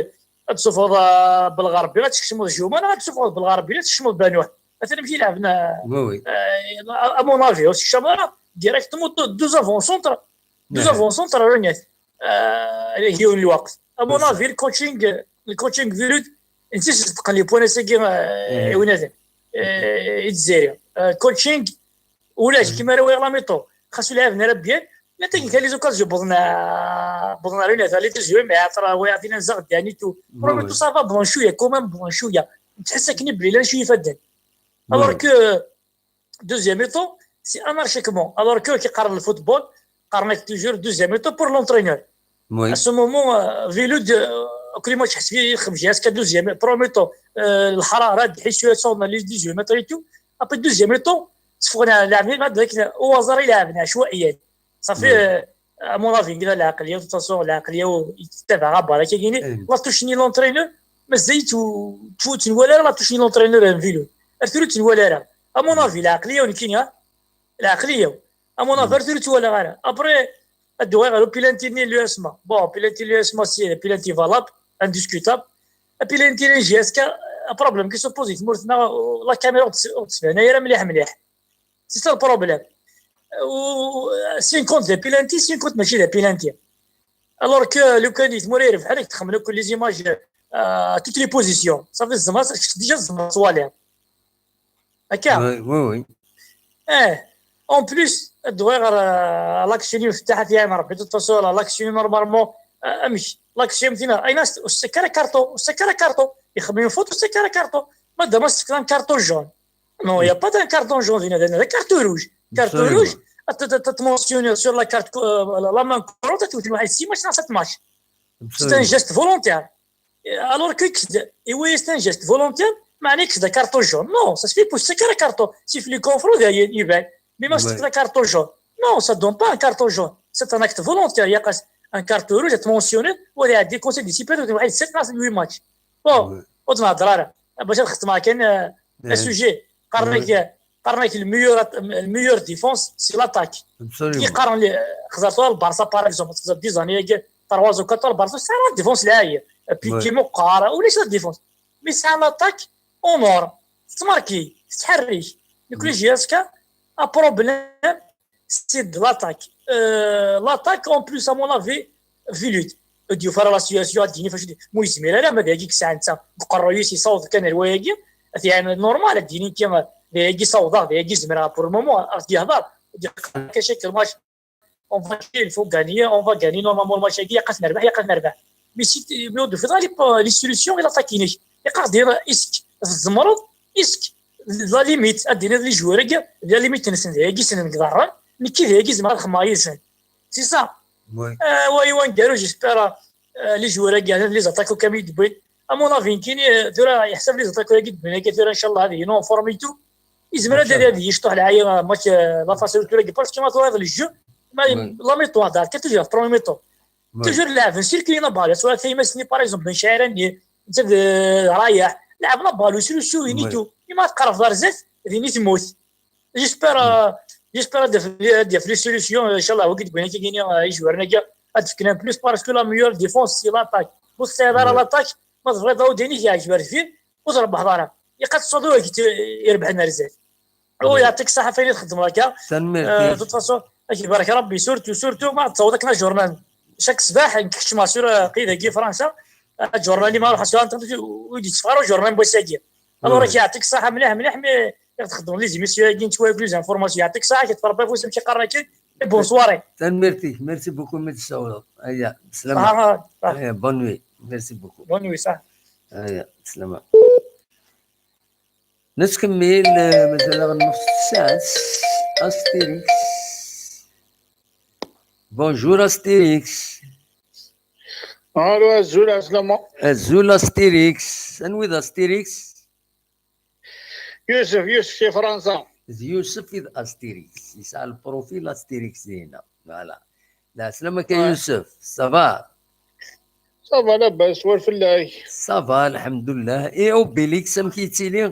ad tsuffɣeḍ, euh, Belɣerbi, ad tkecmeḍ Juma, neɣ ad tsuffɣeḍ Belɣerbi, ad tkecmeḍ Benouh. Atan amek i leɛben, euh, euh, à, à mon avis, ur ttekcameḍ ara directement deux, deux avant-centres, deux avant-centres, euh, yiwen lweqt. À mon avis, le coaching, le coaching Vilud, netta i s-iṣeddqen les points-agi, euh, i winat, euh, i Zzayri. Euh, coaching, ulac, kima ara wayeɣ la mi-temps. Xas ur lɛiben ara bien, llant akken kan les occasions wwḍen, euh, wwḍen ar winat, les deuxième, mais atra wayeɣ din anzaɣ Dani tout. Premier mi-temps, ça va, bḍan cwiya, quand même, bḍan cwiya. Tḥess akken belli llan cwiya ifadden. Alors que, deuxième mi-temps, c'est anarchiquement. Alors que, ki qqaren le football, qqaren-ak toujours deuxième mi-temps pour l'entraîneur. À ce moment, euh, Vilud, euh, كل match ḥseb ixdem jusqu'à deuxième, premier mi-temps, euh, lḥarara, d-, ḥisu yaṣawḍen les deuxième mi-temps et tout. Après deuxième mi-temps, teffɣen leɛben, ma d-, au hasard i leɛben, عشوائيا. Ça fait, euh, à mon avis, كذا العقلية، de toute façon, العقلية و-، يتبع غابة، لكن يعني، la touche ni l'entraîneur, مازال تو-، تو-، تنوال لا touche ni l'entraîneur Vilud. Ar tura تنوال لا. À mon avis, العقلية ونكيني، ها؟ العقلية. À mon avis, ar tura تنوال لا. Après, ad dduɣ ɣer penalty-nni l'U S M A. Bon, penalty l'U S M A, c'est penalty valable, indiscutable. Penalty n J S K, problème qui se pose, tmurt-nneɣ, la caméra ur tt-, ur tt-tban ara mliḥ mliḥ. C'est ça le problème. و cinquante d penalty, cinquante mačči d penalty. Alors que لو كان تمورا يربح عليك تخمن كل les images, euh, à toutes les positions. صافي الزمر، déjà الزمر صوالح. هكا؟ Oui, oui, oui. ايه. En plus, الدويغر، آه، l'action اللي مفتاحة فيها عين ربي، توتصور l'action normalement، آه، امشي. L'action فينا، اين است-، السكرة كارطو، السكرة كارطو. يخمم فوت السكرة كارطو. ما دام استخدم carton jaune. Non, il y a pas d'un carton jaune هنا، هذا carton rouge. Carton rouge، تمونسيوني sur la carte, euh, la main courante، تقول واحد six matchs ناقص sept matchs. C'est un geste volontaire. Alors que كسد، إيوا c'est un geste volontaire، معني كسد carton jaune. Non, ça se fait pour السكرة carton. C'est في les confronts, يبان. Mais ما استخدم carton jaune. Non, ça donne pas un carton jaune. C'est un acte volontaire. Il y a un carton rouge, تمونسيوني، وهذا يعدي conseil disciplinaire، واحد sept ناقص huit matchs. Bon, ur تنهضر راه. باش نختم كان، آه، un sujet. قرنك، قرنك le meilleur, le meilleur défense, c'est l'attaque. كي قرن لي، خزرت البارسا، par exemple، خزرت des années، trois ou quatre البارسا، c'est la défense لاهي. Piqué مقارة، ولا c'est la défense. Mais c'est l'attaque en or. تماركي، تحرك. Donc, le J S K a problème c'est de l'attaque. Euh, l'attaque, en plus, à mon avis, Vilud. Ad yufa la situation, ad d-yini fac, mu yezmir ara, ma d ayagi yesɛa netta, deg uqerruy-is yessaweḍ kan ar wayagi, ad t-yeɛni normal, ad d-yini kan, d ayagi ssawḍeɣ, d ayagi zemreɣ, pour le moment, ad d-yehḍer, ad d-yeqqar kan chaque match, on va gagner, il faut gagner, on va gagner, normalement, le match-agi, ilaq ad t-nerbeḥ, ilaq ad t-nerbeḥ. Mais si, mais ur d-tufiḍ ara les, les solutions i l'attaque-inek. Ilaq ad d-tiniḍ, est-ce que tzemreḍ, est-ce que la limite, ad d-tiniḍ les joueurs-agi, la limite-nsen d ayagi ssnen deg iḍarren, nekki d ayagi zemreɣ ad xedmeɣ yid-sen. C'est ça. Euh, ouais, ouais, Garo, j'espère, euh, les joueurs-agi, les attaquants comme ils disent. À mon avis, nekkini, euh, tura, yeḥsab les attaquants-agi, tura, inchallah, ad yili en forme et tout. Yezmer ad, ad yecṭuḥ lɛali, euh, match, euh, la phase retour-agi, parce que ma turiḍ le jeu, ma, la mi-temps, dar, كي تجي في premier mi-temps. Toujours leɛben, circuler la balle, soit tayemmat-nni, par exemple, Ben Chaïra-nni, netta d, euh, Rayaḥ, leɛben la balle, ur srusuyen et tout. Imi tqerrbeḍ ar zdat, din i temmut. J'espère, euh, j'espère ad d-yaf, ad d-yaf les solutions, inchallah, wagi d-wwin akagini, euh, i joueurs-agi, ad d-fken un plus, parce que la meilleure défense, c'est l'attaque. ur tesɛiḍ ara l'attaque, ma tebɣiḍ awden-ik yeɛjeb ar deffir, ur trebbḥeḍ ara. Iqad ṣṣuḍ ur ak-irebḥen ar zdat. Ur yeɛṭik ṣṣaḥa ɣef wayen i txeddmeḍ akka. Tanemmirt. De toute façon, ad k-ibarek Rebbi, surtout, surtout ma tessaweḍ akken ajournal. Chaque ṣṣbeḥ nekk keččmeɣ sur, euh, qid-agi Fransa, ajournal-im aruḥ sur internet ur d-yetteffeɣ ara ujournal n wass-agi. Alors ad k-yeɛṭik ṣṣaḥa mliḥ mliḥ mi i txeddmeḍ les émissions-agi n ttwayuk, les informations, yeɛṭik ṣṣaḥa, ad k-yeṭṭef Rebbi afus amek i qqaren akken, et bonsoir. Tanemmirt-ik, merci beaucoup mi d-tessawleḍ. Aya, bslama. Aya, bonne nuit, merci beaucoup. Bonne nuit, ṣaḥ. Aya, bslama. Nettkemmil, eh, mazal-aɣ nnefs tsaɛet. Astérix. Bonjour Astérix. Allô, azul, ɛeslama. Azul Astérix. Anwi d Astérix? Yusef, Yusef si Fransa. D Yusef i d Astérix. Yesɛa lprofil Astérix dinna. Voilà. Lɛeslama-k a Yusef. Ça va? Ça va, labas, war fell-ak. Ça va, lḥemdullah. Et Obélix, amek yettili?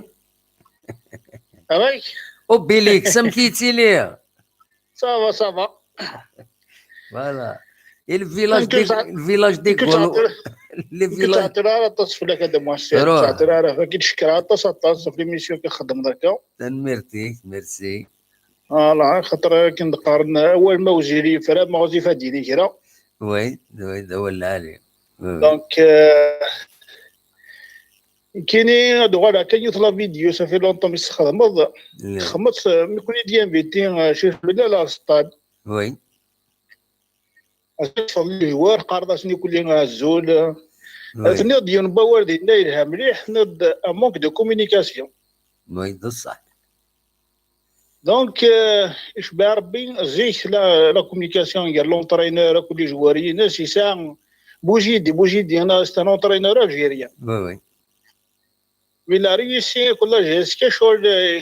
Amek? Obélix, amek yettili? Ça va, ça va. Voilà. Et le village des, le village des Golo. Le village. Ur ttɛeṭṭil ara aṭas fell-ak, a Dda Muḥsin. Ur ttɛeṭṭil ara, ad k-id-cekkreɣ aṭas, aṭas ɣef l'émission i txeddmeḍ akka. Tanemmirt-ik, merci. Voilà, xaṭer akken d-qqaren, awal ma wezzil yefra, ma ɣezzif ad d-yini kra. Oui, oui, d awal lɛali. Oui, oui. Donc, euh, nekkini ad uɣaleɣ kan yiwet la vidéo, ça fait longtemps mi s-txedmeḍ. Txedmeḍ, euh, mi kuni d-inviti, euh, Chérif Bellal ar Sṭad. Oui. Azul, ffɣen les joueurs, qqareḍ-asen i kulli azul. Oui. Tenniḍ-d yiwen n wawal dinna yelha mliḥ, tenniḍ-d un manque de communication. Oui, d ṣṣeḥ. Donc, euh, icebbeɛ Rebbi, zik la, la communication gar l'entraîneur akked les joueurs-ines, yesɛa Boujidi, Boujidi, c'est un entraîneur algérien. Oui, oui. Mais il a réussi, ccɣel, euh,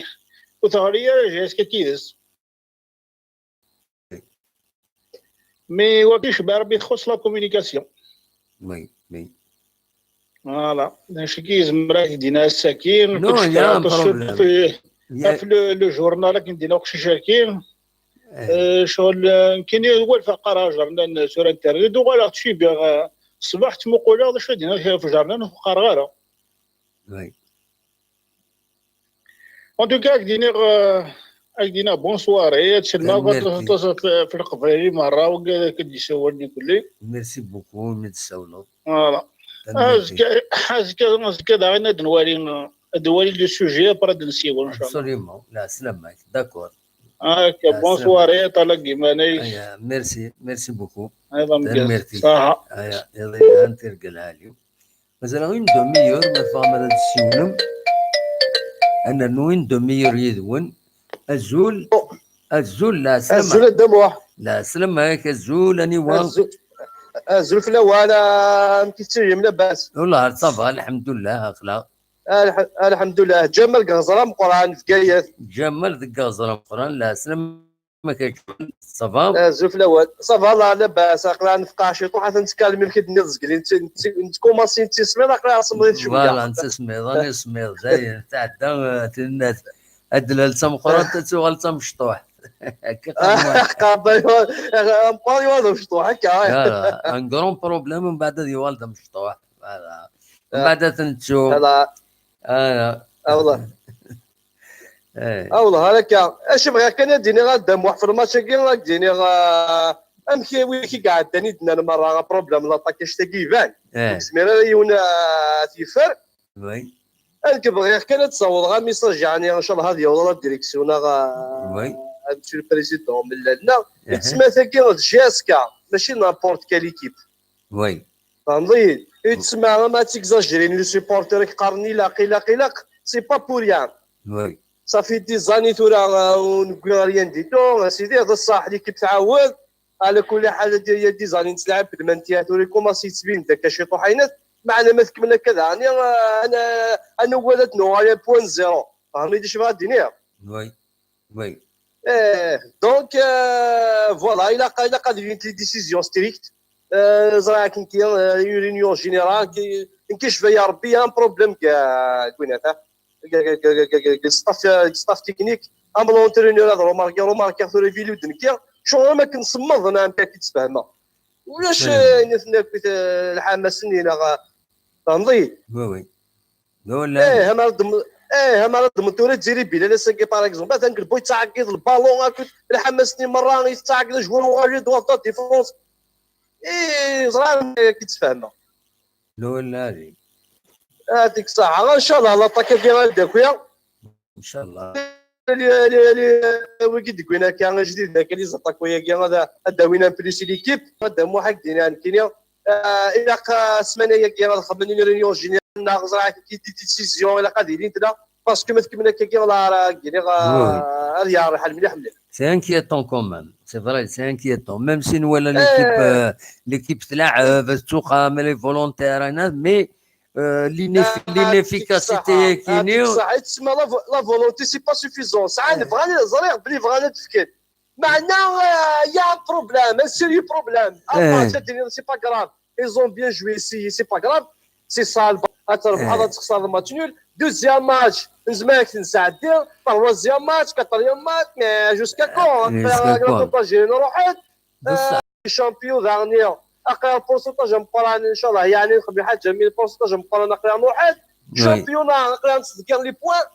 ur teɣli ara J S K d yid-s. Mais wagi icebbeɛ Rebbi, txuṣṣ la communication. Oui, oui. Voilà. D acu i yezmer ad k-d-yini ass-agi? Non, il y a un problème. Ɣef le, le journal akken d-yenna uqcic-agi. Eh, ccɣel, eh, nekkini uɣaleɣ qqareɣ ajernan sur internet, uɣaleɣ ttcibiɣ, eh, ṣṣbeḥ ttmuquleɣ d acu i d-yenna kra ɣef ujernan, ur qqareɣ ara. Oui. En tout cas, ad k-d-iniɣ, euh, ad k-d-iniɣ bonsoir, et ad selmeɣ aṭas ɣef, ɣef Leqbayel merra, wigad akka d-yessawalen i kulli. Merci beaucoup, mi d-tessawleḍ. Voilà. Azekka, azekka, azekka daɣen ad nwali, ad nwali le sujet, après ad nessiwel, inchallah. Absolument. Lɛeslama-k, d'accord. Akka, bonsoir, et ṭṭal deg iman-ik. Aya, merci, merci beaucoup. Tanemmirt-ik. Ṣaḥa. Aya, iḍ yelhan, tirga lɛali. Mazal-aɣ une demi-heure, ma tebɣam ad d-tessiwlem. Ad nernu une demi-heure yid-wen. Azul. Azul, lɛeslama. Azul a Dda Muḥ. Lɛeslama-k, azul, aniwa? Azul, azul fell-awen, amek i tettilim, labas? Wellah, ça va, lḥemdullah, aql-aɣ. Alḥ-, alḥemdullah. Ǧamal deg Iɣẓer ameqqran, Bgayet. Ǧamal deg Iɣẓer ameqqran, lɛeslama. Ma kečč, ça va? Azul fell-awen. Ça va, Allah, labas, aql-aɣ nefqeɛ ciṭuḥ, atan ttkalmi lkid-nni d zgelli, nettkumaṣi nettismiḍ, aql-aɣ semmeḍ cwiya. Voilà, nettismiḍ, ad nismiḍ, dayen, tɛedda, eh, tenna-t, ad d-lal d tameqqrant, ad tuɣal d tamecṭuḥt. Akka qqaren. Ameqqran yuɣal d amecṭuḥ, akka. Voilà, un grand problème, mbeɛd ad yuɣal d amecṭuḥ. Voilà. Mbeɛd ad t-nettu. Voilà. Voilà. Ah, wallah. Eh. Ah, wallah, ar akka. Acu bɣiɣ kan ad d-iniɣ a Dda Muḥ ɣef lmatch-agi, ad d-iniɣ, ah, amek i wid i iɛeddan i d-nnan merra, problème n l'attaque, annect-agi iban. Eh. Ur yezmir ara yiwen, ah, ad t-yeffer. Oui. Nekk bɣiɣ kan ad d-ssawḍeɣ amessage, yeɛni, ncallah ad yaweḍ la direction neɣ, ah, à monsieur le président, mlal-nneɣ. Eh. Ttmataki d J S K, mačči n'importe quelle équipe. Oui. Tfehmeḍ-iyi? I tsemma ma ttexagéren les supporters, ak qqaren ilaq, ilaq, ilaq, c'est pas pour rien. Oui. Ça fait des années tura, euh, ur newwi rien du tout, a sidi, d ṣṣeḥ, l'équipe tɛawed. Ɛla kulli ḥal, il y a des années nettlɛab d Mantia, tura ikumaṣi yettbin-d akka ciṭuḥ aynet, meɛna ma tkemmel akka daɣen, euh, ad n-, ad nuɣal ad nuɣal à point zéro. Tfehmeḍ-iyi d acu bɣiɣ ad d-iniɣ? Oui. Oui. Eh, donc, euh, voilà, ilaq, ilaq ad ilint les décisions strictes. Euh, ẓriɣ akken ki, euh, une réunion générale, ki, akken icba Rebbi, il y a un problème deg, deg winata, deg, deg staff, deg staff technique. Am l'entraîneur ad remarqué, remarqué tura vidéo d nekki. Ccɣel am akken semmeḍ, neɣ amek akka i d-sfehmeɣ. Ulac ayen i tenna akkit lḥamas-nni neɣ tenḍi. Oui, oui. Eh, ha mi ara d-, eh, ha mi ara d-ḍmen tura Tiziri Bilal ass-agi, par exemple, atan deg lbu yettɛeggiḍ lbalon akkit lḥamas-nni merra, yettɛeggiḍ ajwar uɣali d wafda défense. Eh, ẓran ki ttfahmeɣ. Lwala. Yɛṭik ṣṣeḥḥa. Ncallah l'attaque-agi ad d-taki. Ncallah. Wigi d-wwin akka ajdid, akka les attaquants-agi ad, ad d-awin un plus i l'équipe. Ad d-amuḥ ak-d-iniɣ nekkini. Eh, ilaq, eh, ssmana-agi ad xedmen une réunion générale neɣ ẓriɣ ki des décisions ilaq ad ilint da. Parce que ma tkemmel akka-agi, la, la, ad yeɛreq lḥal mliḥ mliḥ. C'est inquiétant quand même. C'est vrai, c'est inquiétant. Même si nwala l'équipe, euh, l'équipe tlaɛeb, tettuqam, elle est volontaire, hein, mais, euh, l'ineff-, l'inefficacité-agi-nni. Yɛṭik ṣṣeḥḥa. Yɛṭik ṣṣeḥḥa. Yettsemma la vo-, la volonté, c'est pas suffisant. Sɛan, bɣan, ẓriɣ belli bɣan ad d-fken. Meɛna, euh, il y a un problème, un sérieux problème. À part ça, c'est pas grave. Ils ont bien joué ici, c'est pas grave. C'est ça, ad trebḥeḍ, ad texṣer, match nul. Deuxième match, nezmer ad t-nesɛeddi. Troisième match, quatrième match, mais jusqu'à quand, hein? Jusqu'à quand? Nruḥ-d. Champion daɣen, aql-aɣ pourcentage ameqqran, ncallah, yeɛni nxeddem ḥaǧa, mais pourcentage ameqqran aql-aɣ nruḥ-d. Championnat, aql-aɣ nettḍeggiṛ les points.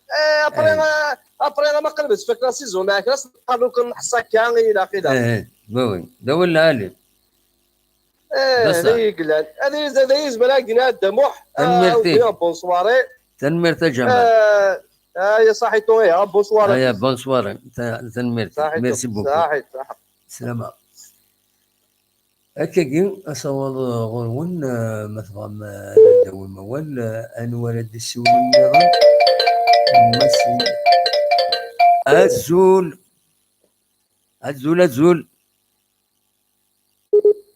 Eh, après, eh, après, ma qrib ad tfak la saison, ma kras, nqarru kan nḥess akka, ilaq, ilaq. Eh, oui, oui. D awal lɛali. Eh, d ass-a. Ad iyi-, ad iyi-, ad iyi-yezmer ad d-yenna Dda Muḥ. Tanemmirt-ik. Ah, bonne soirée. Tanemmirt a Ǧamal. Eh, ah, ya saḥitu, ya, bonne soirée. Ah, ya, bonne soirée. Ta-, tanemmirt-ik. Saḥitu. Merci beaucoup. Saḥit, saḥit. Slama. Akkagi, asawaḍ ɣur-wen, eh, ma tebɣam, eh, ad d-tawim awal, eh, anwa ara d-isiwlen nniḍen? Masin. Azul. Azul, azul.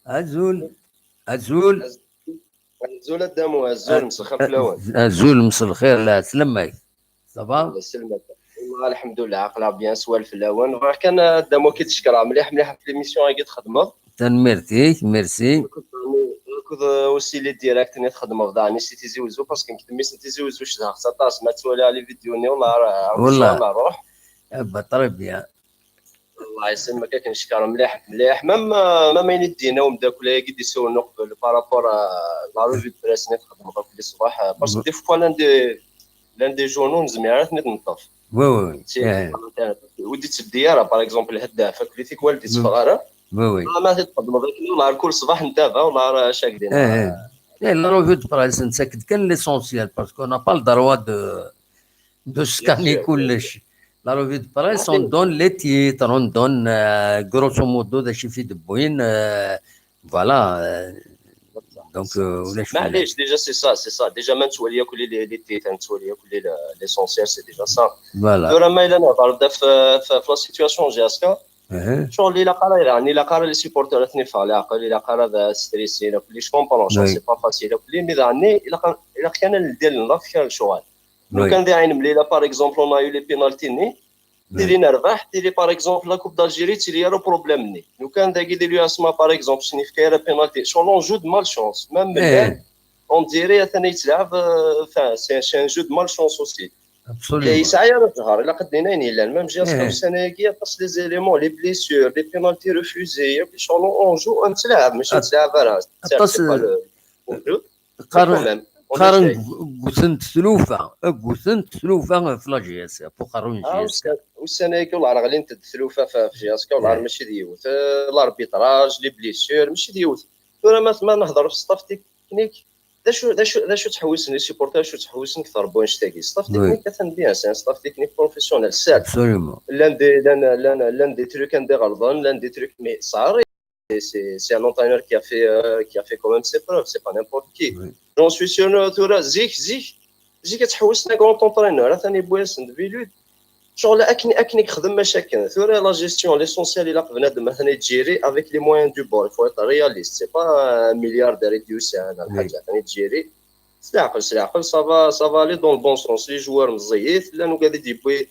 Azul. Azul. Azul a Dda Muḥ, azul, mselxir fell-awen. Azul, mselxir, la, slamma-k. Ça va? Yesselmek. Wallah, lḥemdullah, aql-aɣ bien, swal fell-awen. Bɣiɣ kan, a Dda Muḥ, ad k-id-cekkreɣ mliḥ mliḥ ɣef l'émission-agi txedmeḍ. Tanemmirt-ik, merci. Akked, akked, euh, aussi les directs-nni txedmeḍ daɣen si Tizi Wezzu, parce que nekk d mmi-s n Tizi Wezzu, cedhaɣ-tt aṭas. Ma ttwaliɣ les vidéos-nni, wallah, ar-, ar-, wallah. Ncallah nruḥ. Ah, bah, très bien. Allah yesselmek, ad k-neckeṛ mliḥ mliḥ. Même, euh, même ayen i d-yenna umeddakel-agi d-isawlen uqbel par rapport à la revue de presse-nni txedmeḍ akk di ṣṣbeḥ, euh, parce que des fois llan des, llan des journaux nezmir ara ten-id-neṭṭef. Oui, oui, oui. Ur d-yetteddi ara, par exemple, lheddaf akk di tikwal ur d-yetteffeɣ ara. Oui, oui. Ma t-id-txedmeḍ akken, wala ar kul ṣṣbeḥ ntaba, wala ar acu ak-d-iniɣ. Eh, la revue de presse, nettak-d kan l'essentiel, parce qu'on n'a pas le droit de, de scanner kullec. La revue de presse, on donne les titres, on donne, euh, grosso modo d acu i fi d-wwin, euh, voilà, euh, donc, euh, ulac. Maɛlic, déjà, c'est ça, c'est ça. Déjà, ma nettwali akk les, les titres, nettwali akk les, l'essentiel, c'est déjà ça. Voilà. Tura ma yella nehḍer-d ɣef, ɣef, ɣef la situation J S K, ccɣel ilaq ara, yeɛni, ilaq ara les supporters ad ten-iffeɣ leɛqel, ilaq ara ad stressin akk, je comprends, c'est pas facile akk, mais yeɛni, ilaq, ilaq kan ad ldin laf kra n ccɣel. Lukan d ayen mlila, par exemple, on a eu les pénalties-nni, tili nerbeḥ, tili, par exemple, la Coupe d'Algérie, tili ara problème-nni. Lukan dagi di l'U S M A, par exemple, ur s-nefka ara penalty. Sur l'enjeu de malchance, même là, on dirait atan yettlaɛeb, euh, enfin, c'est, c'est un jeu de malchance aussi. Absolument. Yesɛa ara zzher, ilaq ad d-nini ayen yellan. Même J S K ussan-agi, aṭas les éléments, les blessures, les pénalties refusées, sur l'enjeu, ur nettlaɛeb, mačči ur nettlaɛeb ara. Aṭas, c'est pas le, le jeu. Qqaren, qqaren gguten-d tlufa, gguten-d tlufa ɣef la J S K, ɣef uqerruy n J S K. Ussan-agi, ur ɣlint-d tlufa ɣef J S K, ur mačči d yiwet. Eh, l'arbitrage, les blessures, mačči d yiwet. Tura ma, ma nehḍer ɣef staff technique, d acu, d acu, d acu ttḥewwisen les supporters, d acu ttḥewwisen deg terbu annect-agi? Staff technique atan bien, c'est un staff technique professionnel, certes. Absolument. Llan des, llan, llan, llan des trucs anda ɣelḍen, llan des trucs, mais ça arrive. C'est, c'est, c'est un entraîneur qui a fait, euh, qui a fait quand même ses preuves, c'est pas n'importe qui. Oui. J'en suis sûr, euh, tura, zik, zik, zik ad tḥewwes un grand entraîneur, atan yewwi-asen-d Bilut. Ccɣel akken, akken i yexdem maca akken. Tura la gestion, l'essentiel, ilaq bnadem atan yettgérer avec les moyens du bord. Il faut être réaliste. C'est pas un milliardaire i d-yusan, lḥaǧa, atan yettgérer. S leɛqel, s leɛqel, ça va, ça va aller dans le bon sens. Les joueurs meẓẓiyit, llan ugad i d-yewwi.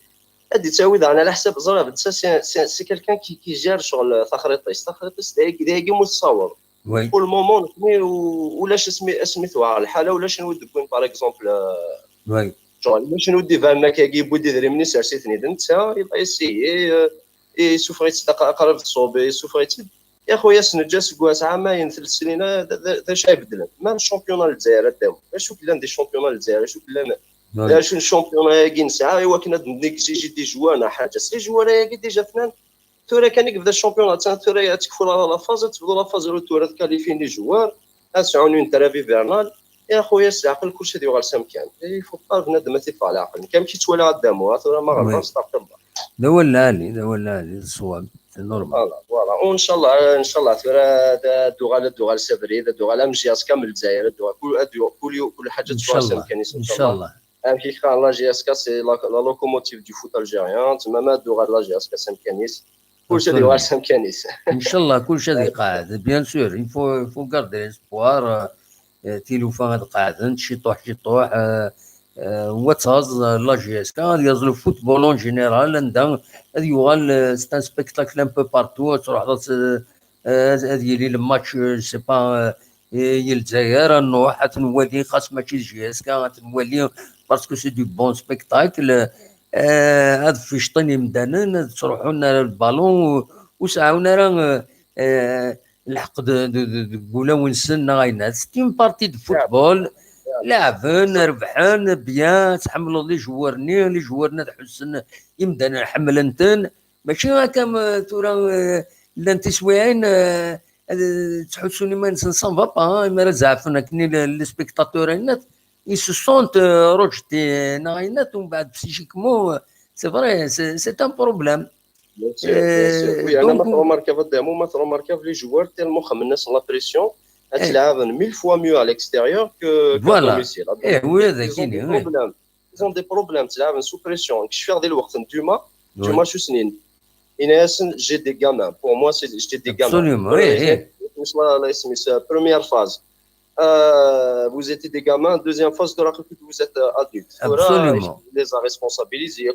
Ad d-yettawi daɣen ɛla ḥsab, ẓriɣ, d netta, c'est, c'est, c'est quelqu'un qui, qui gère ccɣel taxriṭ-is. Taxriṭ-is d ayagi, d ayagi mu tessaweḍ. Oui. Pour le moment, nekni u-, ulac asmi, asmi tewɛer lḥala, ulac anwa i d-wwin, par exemple, euh, ccɣel, ulac anwa i d-ibanen akkagi, yewwi-d idrimen-is, issers-iten-id netta, il a essayé, euh, isuffeɣ-itt-id aq-, aqrab d ṣṣubi, isuffeɣ-itt-id. Ya xuya, s neǧǧa seg wass ɛamayen, tlet snin, d d acu ay ibeddlen? Ma n championnat n Lezzayer ad d-awi, acu yellan di championnat n Lezzayer, acu yellan, d acu n championnat-agi nesɛa i wakken ad negziji des joueurs neɣ ḥaǧa? S les joueurs-agi déjà tnan, tura kan i yebda championnat, tura ad tekfu la phase, ad tebdu la phase retour, ad qualifien les joueurs, ad sɛun une trêve hivernale. Ya xuya, s leɛqel kullec ad yuɣal s amkan. Il faut pas bnadem ad t-iffeɣ leɛqel. Nekk amek i ttwaliɣ addamu, tura ma ɣelḍeɣ, s taqebba. D awal lɛali, d awal lɛali, d ṣṣwab, c'est normal. Voilà, voilà. Ncallah, ncallah tura ad d-uɣal, ad d-uɣal s abrid, ad d-uɣal am J S K am Lezzayer, ad d-uɣal kul, ad d-uɣal kul, kul ḥaǧa ad tuɣal s amkan-is, ncallah. Amek i qqaren, la J S K c'est la, la locomotive du foot algérien, tma ma ad d-uɣal la J S K s amkan-is, kullec ad yuɣal s amkan-is. Ncallah kullec ad iqeɛɛed, bien sûr, il faut, il faut garder l'espoir. Tilufa ad qeɛdent ciṭuḥ ciṭuḥ, wa tɣaẓ la J S K, ad yaẓ le football en général, anda ad yuɣal, c'est un spectacle un peu partout, ad truḥeḍ ad yili le match, je sais pas, i Lezzayer, ad nruḥ ad t-nwali, xas mačči d J S K ad t-nwali, parce que c'est du bon spectacle. Ad ficcṭen imdanen, ad ttruḥun ar le ballon, ur seɛɛun ara lḥeqq deg wulawen-nsen neɣ ayen. C'est une partie de football. Leɛben, rebḥen, bien, tḥemmleḍ les joueurs-nni, les joueurs-nni ad ḥussen imdanen ḥemmlen-ten. Mačči akka am tura, llan tiswiɛin ad ttḥussun iman-nsen ça ne va pas, imi ara zeɛfen akken les spectateurs, ayen, ils se sentent rejetés neɣ ayen, umbeɛd psychiquement, c'est vrai, c'est un problème. Bien sûr, bien sûr. Oui, ma tremarkeḍ, ma tremarkeḍ les joueurs tellement xemmen-asen la pression, ad ttlaɛben mille fois mieux à l'extérieur que, que comme ici. Ils ont des problèmes. Ils ont des problèmes, ttlaɛben sous pression. Nekk cfiɣ di lweqt n Duma, Duma acu s-nnan? Yenna-yasen, j'ai des gamins. Pour moi, c'est, j'ai des gamins. Première phase. Vous étiez des gamins, deuxième phase, tura vous êtes adultes. Tura, il les a responsabilisés.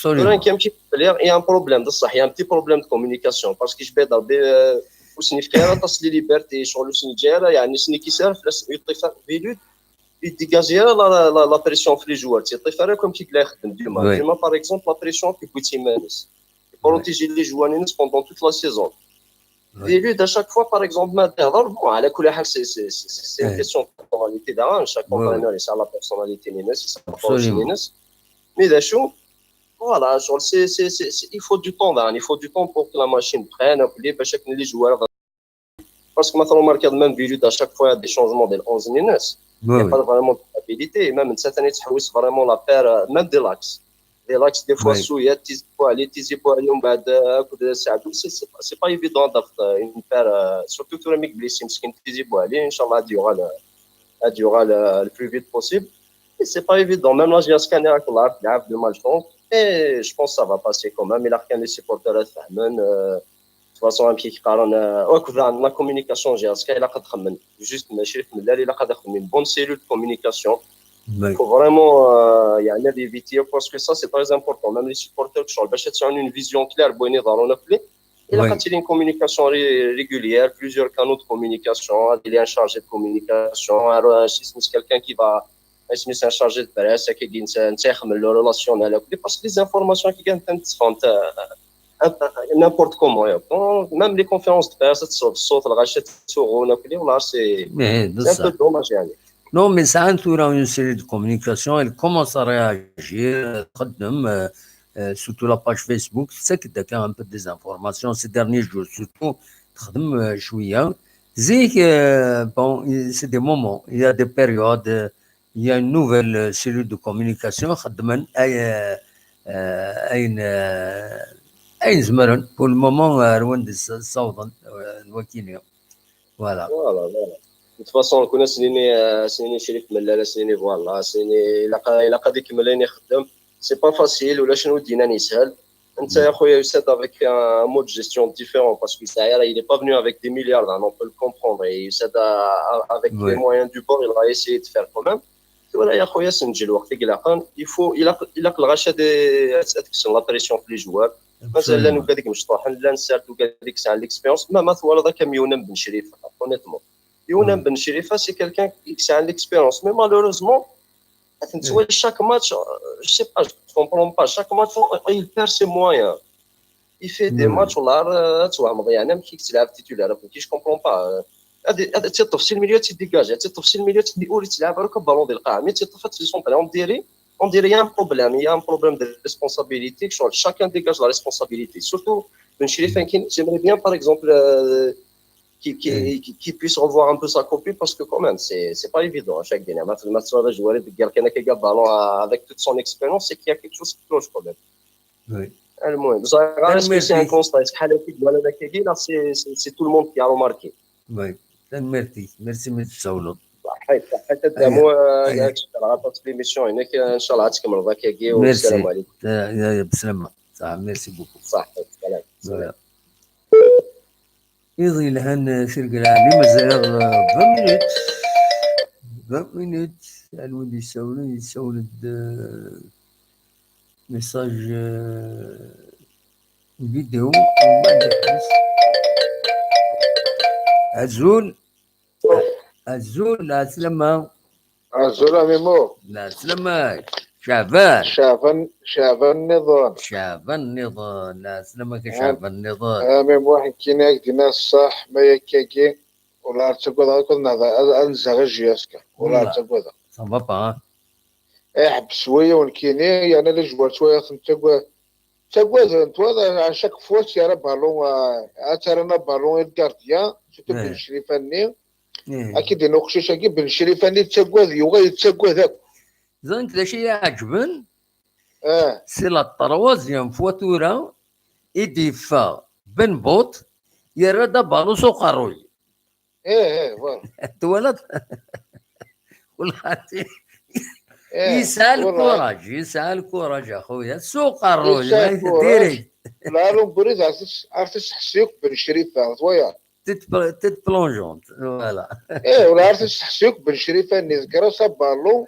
Tura, il y a un problème, il y a un petit problème de communication, parce que je vais dans des, ur sen-yefki ara aṭas n les libertés, ur sen-yeǧǧa ara, yeɛni, ur sen-yekkis ara fell-as, yeṭṭef Velud, ur yedégagi ara la, la, la pression f les joueurs, yeṭṭef ara comme kif yella ixeddem Duma. Duma, par exemple, la pression i yewwi s iman-is. Protéger les joueurs-nnes pendant toute la saison. Velud, à chaque fois, par exemple, ma d-ihḍer, bon, ɛla kulli ḥal, c'est, c'est, c'est, c'est une question de personnalité, daɣen, chaque entraîneur yesɛa la personnalité-nnes, yesɛa la force-nnes. Mais d acu, voilà, genre, c'est, c'est, c'est, c'est, il faut du temps, daɣen, il faut du temps pour que la machine prenne, bac akken les joueurs, parce que ma tremarkeḍ, même Velud, à chaque fois, il y a des changements dans l'onze-nnes. Il n'y a pas vraiment de stabilité. Même cette année, tu as vraiment la paire, euh, même de l'axe. Des lacs, des fois, Souya, Tizi Bouali, Tizi Bouali, umbeɛd, euh, akked Saadou, c'est, c'est pas, c'est pas évident d'avoir, euh, une paire, euh, surtout tura mi yebla meskin Tizi Bouali, inchallah, ad yuɣal, euh, ad yuɣal, euh, le plus vite possible. Et c'est pas évident. Même la J S K, elle a de malchance. Et je pense que ça va passer quand même. Ilaq kan les supporters ad fehmen, euh, de toute façon, amek i k-qqaren, euh, akked la communication, J S K, ilaq ad xemmen. Juste, mačči f Mellal, ilaq ad xemmen une bonne cellule de communication. Faut vraiment, euh, yeɛni, ad éviter, parce que ça, c'est très important. Même les supporters, ur bac ad sɛun une vision claire n wayen iḍerrun akk-nni, ilaq ad tili une communication ré-, régulière, plusieurs canaux de communication, ad yili un chargé de communication, un, euh, quelqu'un qui va, isem-is, un chargé de presse, akkagi, netta, netta ixemmem le relationnel akk-nni, parce que les informations qui gagnent, euh, un, un, n'importe comment, hein. Bon, même les conférences de presse, ad tesɛuḍ ṣṣut, lɣaci ad ttsuɣun akk-nni, والله c'est, c'est un peu dommage, yeɛni. Non, mais sɛan tura une cellule de communication, elle commence à réagir, txeddem, euh, euh, surtout la page Facebook, tettak-d akka un peu des informations ces derniers jours, surtout, txeddem, euh, cwiya. Zik, euh, bon, c'est des moments, il y a des périodes, euh, il y a une nouvelle, euh, cellule de communication, xeddmen ay, euh, euh, ayen, euh, ayen zemren. Pour le moment, euh, ar wanda s-, ssawḍen, euh, wakini. Voilà. Voilà, voilà. De toute façon, kuna s-nini, euh, s-nini Crif Mellal, s-nini, voilà, s-nini, ilaq, ilaq ad ikemmel ayen ixeddem. C'est pas facile, ulac win d-yennan yeshel. Netta, a xuya, yusa-d avec un mode de gestion différent, parce que Saïra, il est pas venu avec des milliards, hein, on peut le comprendre. Et yusa-d, euh, avec les moyens du bord, il a essayé de faire quand même. Tura, a xuya, s-neǧǧ lweqt i ilaqen, il faut, ilaq, ilaq lɣaci ad, ad, ad kksen la pression f les joueurs. Mazal llan ugad i imecṭuḥen, llan certes ugad i yesɛan l'expérience, ma, ma twalaḍ akka am Younam Ben Cherifa, honnêtement. Younam Ben Cherifa, c'est quelqu'un qui a l'expérience, mais malheureusement, chaque match, euh, je sais pas, je comprends pas. Chaque match, il perd ses moyens. Il fait des matchs, والله غير، آه، توهمض، يعني، ما كيك تلعب titulaire، ما كيش، comprends pas. آه، هذه، هذه تيطف سي الميليو، تيديكاجي، تيطف سي الميليو، تيدي أولي تلعب، راك بالون دي القاع، مي تيطف في سونتر، on dirait, on dirait, il y a un problème, il y a un problème de responsabilité, que chacun dégage la responsabilité. Surtout, Ben Chérif, hein, qui, j'aimerais bien, par exemple, euh, qui, qui, qui, qui puisse revoir un peu sa copie, parce que quand même, c'est, c'est pas évident. Chaque game, match, match, le joueur de guerre, qui a un ballon, euh, avec toute son expérience, c'est qu'il y a quelque chose qui cloche quand même. Oui. المهم، زعما غير، est-ce que c'est un constat؟ Est-ce que حال هكا ولا لا كاين؟ Là, c'est, c'est, c'est tout le monde qui a remarqué. Oui. Merci, merci, merci. صحيت، صحيت الدمو. ياك شكرا على l'émission هناك، ان شاء الله تكمل ذاك ياكي. والسلام عليكم. بسلامة. صح، merci beaucoup. صحيت، سلام. Iḍ yelhan, tirga lɛali, mazal-aɣ vingt minutes. Vingt minutes. Anwa i d-yessawlen? Yessawel-d, euh, message, euh, vidéo. Azul. Azul, lɛeslama. Azul a Mimo. Lɛeslama. Caɛban. Caɛban, Caɛban nniḍen. Caɛban nniḍen. Lɛeslama-k a Caɛban nniḍen. A Mimo, ḥekkini-ak-d inna ṣṣeḥ, ma yakkagi, ur la ttagadeɣ akk ad nehder, ad, ad nzerreǧ J S K. Ur la ttagadeɣ. Ça va pas, hein? Iḥbes waya nekkini, yerna les joueurs ttwaliɣ-ten ttagad-, ttagaden, ttwaliɣ à chaque fois yerra ballon, euh, ad terren ballon i le gardien, surtout Ben Crifa-nni. Akken d-yenna uqcic-agi, Ben Crifa-nni yettagad, yuɣal yettagad akk. Ẓran-t d acu i yi-iɛeǧben? C'est la troisième fois tura i d-yeffeɣ Ben Bot, yerra-d abalun s uqerruy. Twalaḍ? Yesɛa lkuraj, yesɛa lkuraj a xuya, s uqerruy, direct. La, l'embrise, ar tesseḥsi akk Ben Crifa, twalaḍ? Tête plongeante, voilà. Ih, wala ar tesseḥsi akk Ben Crifa-nni, deg ras abalun,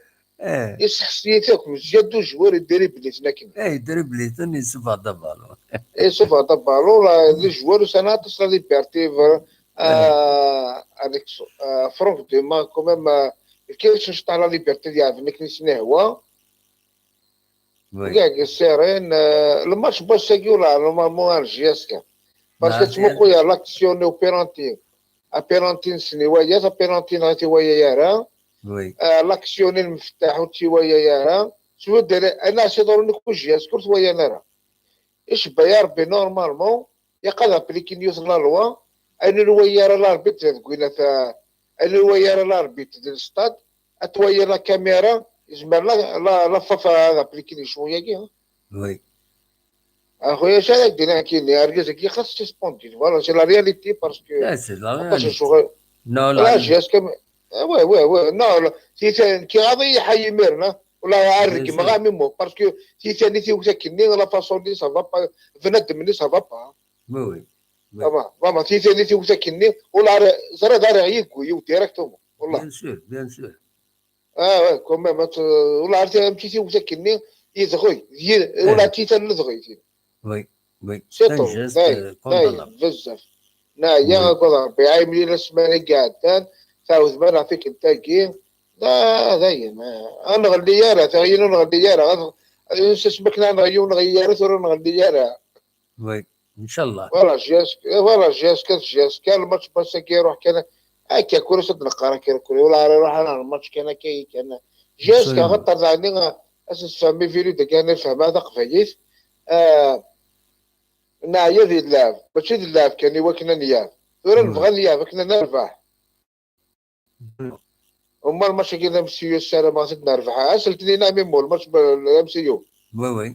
yesseḥsi-it akk, mezya d ujwar idribli-ten akken. Idribli-ten, yessufeɣ-d abalun. Yessufeɣ-d abalun, les joueurs sɛan aṭas la liberté, Franck Duma, quand même, lkic n la liberté ad yeɛben akken i sen-ihwa. Gag serré, euh, le match n wass-agi, ula normalement ar J S K. Parce que ttmuqul l'action-nni u penalty. Apenalty-nsen iwala-t, apenalty-nneɣ ur t-iwala ara. L'action-nni n Meftaḥ ur tt-iwala ara. Sudere, ana asiḍru-nni ku J S K ur t-walan ara. Icebba ya Rebbi normalement, ilaq ad applikin yiwet la loi, ayen ur iwala ara l'arbitre deg win ata, ayen ur iwala ara l'arbitre di le stade, ad twala la caméra, yezmer la, la, la FAF ad applikin lecɣal-agi, hein. Oui. Axuya, acu ara k-d-iniɣ nekkini, argaz-agi xas suspendu, voilà, c'est la réalité, parce que aṭas n lecɣal. Non, la J S K, eh, ouais, ouais, ouais, non, la, si c'est, nekk iɣaḍ-iyi lḥal imiren, hein. Wala ar regmeɣ a Mimo, parce que titani tiwt akkenni, la façon-nni, ça va pas, bnadem-nni, ça va pas. Oui, oui. Vraiment, vraiment, titani tiwt akkenni, wala ar, ẓriɣ d ar iɣ yeggu yiwt directement, wallah. Bien sûr, bien sûr. Ah ouais, quand même, wala ar amek i tiwt akkenni, yedɣi, wala titan n ledɣi. Oui, oui. C'est un geste condamnable. Bezzaf. Neɛya, agad Rebbi, ɛaymen-iyi la semaine i iɛeddan, tɛawdem-aneɣ tikkelt-agi. Da, dayen, ah, ur nɣelli ara, tiɣyin ur nɣelli ara. Ad, ad nessusem akken ad nɣelli, ur nɣelli ara, tura ur nɣelli ara. Oui, inchallah. Voilà, J S K, voilà, J S K, J S K, lmatch n wass-agi iruḥ kan akka, kul ass ad d-neqqar akka, kul, wala ara iruḥ ara lmatch kan akka, kan. J S K, xaṭer daɣen, ad s-nessefhem i Vilu dagi, ad nefhem taqbaylit. Ah, neɛya di llɛeb, mačči d llɛeb kan i wakken ad nyaɛeb. Tura nebɣa ad nyaɛeb akken ad nerbeḥ. Umar mačči d amsiyu, ssarameɣ ad nerbeḥ. Ass n letnin a Mimo, lmatch n amsiyu. Oui, oui.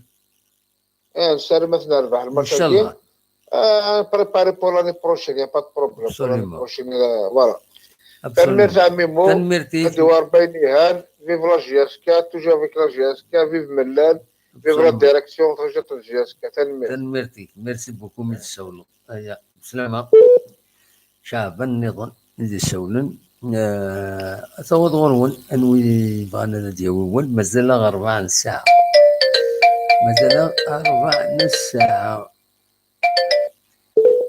Eh, nessaram ad nerbeḥ lmatch-agi. Inchallah. Ah, préparer pour l'année prochaine, y a pas de problème. Pour l'année prochaine, euh, voilà. Tanemmirt a Mimo. Tanemmirt-ik. Ad iwar bayen ihan. Vive la J S K, toujours avec la J S K, vive Mellal. Vive la direction, taǧǧat n J S K. Tanemmirt. Tanemmirt-ik. Merci beaucoup mi d-tsawleḍ. Aya, bslama. Caɛban nniḍen i d-isawlen. Eh, tawaḍ ɣur-wen, anwi yebɣan ad d-yawi awal, mazal-aɣ rebɛa n ssaɛa. Mazal-aɣ rebɛa n ssaɛa.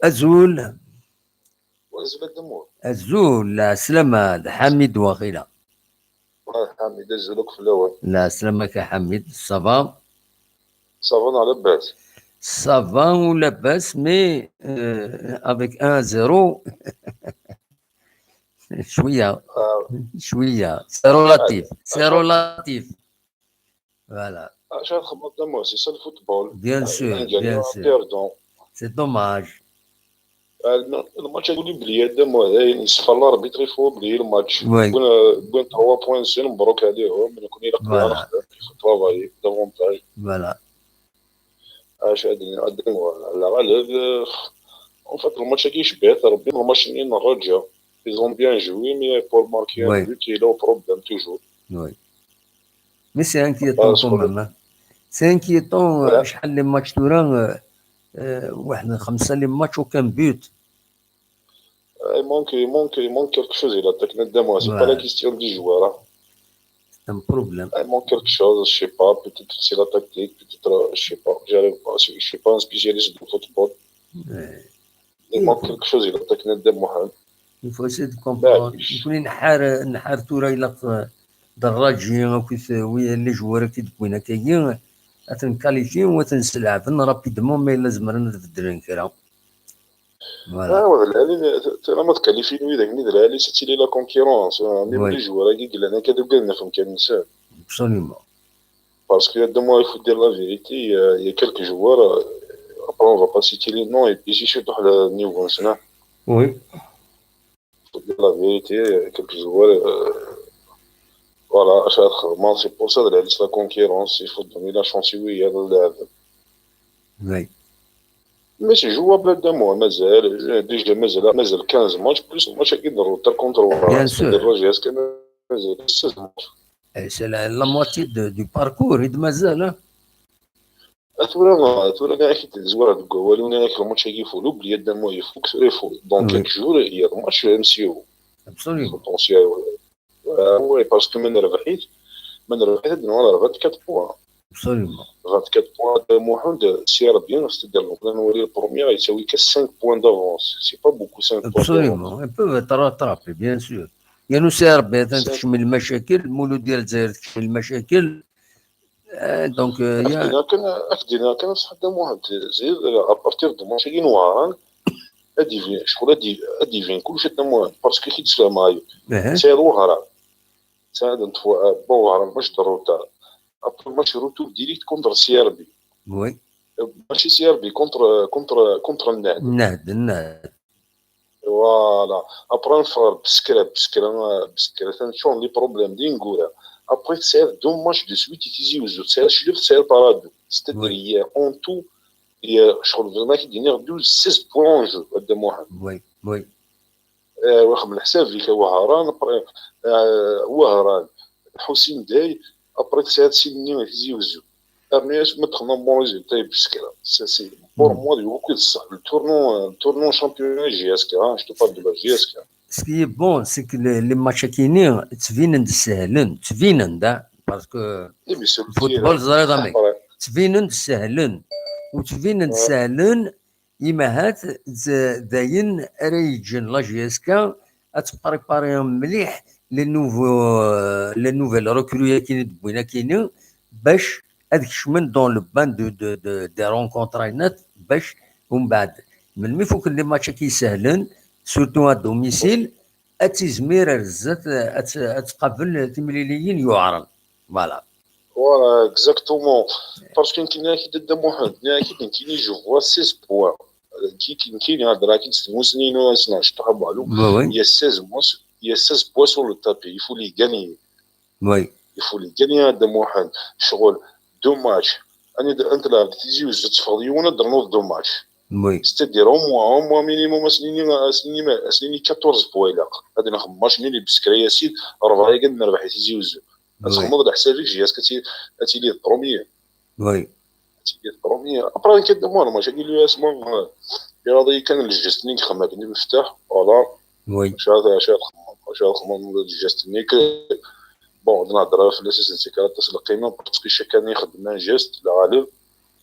Azul. Azul a Dda Mut. Azul, lɛeslama, d Ḥamid waqila. Ah, Ḥamid, azul akk fell-awen. Lɛeslama-k a Ḥamid, ça va? Ça va, neɣ labas? Ça va, ou la baisse, mais euh, avec un zéro, شوية شوية, c'est relatif, c'est relatif. Voilà. اش غتخبط دابا؟ C'est ça le football. Bien sûr, bien sûr. C'est dommage. الماتش يقول لي بلي هذا ما هذا يصفر l'arbitre يفو بلي الماتش. Oui. بوين trois points c'est مبروك عليهم. نكون الا قدرنا Voilà. نخدم travailler davantage. Voilà. اش هاد هاد على غالب. En fait الماتش كيشبه ربي من الماتش اللي نرجع. Ils ont bien joué, mais pour marquer un Oui. but il y a problème toujours. Oui. Mais c'est inquiétant Parce quand que- même, hein. C'est inquiétant. Voilà. شحال les matchs ثورا, euh, واحد خمسة les matchs, aucun but. Il manque, il manque, il manque quelque chose. Il attaque net de moi. C'est pas Voilà. La question du joueur, hein. C'est un problème. Il manque quelque chose, je sais pas. Peut-être c'est la tactique, peut-être, euh, je sais pas. J'arrive pas. Je, je suis pas un spécialiste de football. Ouais. Il manque quelque chose. Il attaque net de moi. Il faut essayer de comprendre. نكون نحار نحار ثورا إلا في دراجي أو كي وي les joueurs كي دبوينا كاين, أتنكاليفي وتنسلعبن rapidement, ما إلا زمرنا نبدلن كرا. Voilà. اه والله العالي ترى ما تكلفين ويدك نيد العالي ستي لي la concurrence. ميم Oui. Les joueurs كي قلنا كادو قلنا فهم كان نسان. Absolument. Parce que de moi il faut dire la vérité. Il y a quelques joueurs, euh, après on va pas citer les noms, et puis surtout le niveau, hein. Oui. Faut dire la vérité, quelques joueurs, euh, voilà, c'est pour ça de la concurrence, il faut donner la chance, oui, il y a de la... Oui. Mais c'est jouable de moi, مازال, déjà مازال, مازال quinze matchs, plus match qui de retard contre Bien sûr. La J S K, مازال seize matchs. Et c'est la, la moitié de, du parcours, il مازال, hein. ثورا ثورا كاع كي تزوار هاد الكوالي ونا كاع الماتش كي يفولو بلي دان مو يفوك يفو. Donc Oui. Quelques jours il y a le match M C O. Absolument. Potentiel. Oui, parce que من ربحيت, من ربحيت هاد النهار vingt-quatre points. Absolument. Vingt-quatre points de Mohamed, c'est bien, c'est-à-dire donc là on est le premier, il y a cinq points d'avance. C'est pas beaucoup, cinq points d'avance. Absolument. Ils peuvent être rattrapés, bien sûr. يا نو سي ربي تكشم المشاكل, مولودية الجزائر تكشم المشاكل. آه, donc, euh, il y a كان كان صح دام واحد زيد à partir de match كاين وهران. ادي فين شغل ادي ادي فين كلشي دام واحد parce que كي تسلم هاي أها. سير وهران. ساعد نطفو با وهران مش ضروري. Après match retour direct contre C R B. Oui. ماشي C R B, contre contre contre النهد. النهد, النهد. Voilà. Après نفرر بسكرة بسكرة بسكرة تنشون les problèmes دي نقولها. Après تسعر deux matchs de suite تيزي وزو, تسعر شلوف, تسعر بارادو. C'est-à-dire Oui. il y a en tout, il y a شغل vraiment كي دينيغ douze, seize points en jeu هذا محمد. Oui, oui. آه, واخد من الحساب فيك وهران, après, آه, وهران, حسين داي, après تسعر سيني تيزي وزو. Après ما دخلنا bon résultat بسكرة. C'est, c'est, pour moi, il y a beaucoup de ça. Le tournant, le tournant championnat J S K, hein, je te parle de la J S K. Ce qui est bon, c'est que les, les matchs كاينين تبينن سهلن, تبينن دا, parce que Eh, mais c'est le الفوتبول زريضة مي Après, تبينن سهلن وتبينن سهلن. يماهات ز- داين راه يجن la J S K اتبريباري مليح les nouveaux, les nouvelles recrues كاينين دبوينا كاينين باش هاد كشمن dans le bain de, de, de, des rencontres باش ومن بعد من مي فوق les matchs كيسهلن, surtout à domicile, اتزمير الزت اتقابل تمليليين يعرن. Voilà. Voilà, exactement. Parce que كاين كي ضد محمد, كاين كي كاين je vois seize points. كي كاين كاين هاد راه كي تستمو سنين وسنا شطح بالو. Oui, oui. Il y a seize mois, il y a seize points sur le tapis. Il faut les gagner. Oui. Il faut les gagner هاد محمد. شغل deux matchs. انا د- انت لعبت تيزي وزت فاضي وانا درنوض deux matchs. Oui. C'est-à-dire au moins, au moins minimum اسنيني اسنيني اسنيني quatorze points لاق. هذا نخدم ماتش نيني بسكري يا سيد, ربعه كان نربح تيزي وزو. Oui. تخمض على حسابك جي اس كتي اتي لي بروميير. Oui. اتي لي بروميير. ابري كي دمار ماتش كي لو اسمو. يا راضي كان الجست نيك خمك ني مفتاح. Voilà. Oui. شاد شاد خمك شاد خمك الجست نيك. Bon نهضر في الاساس انت كتصل القيمه parce que chaque année خدمنا جيست الغالب.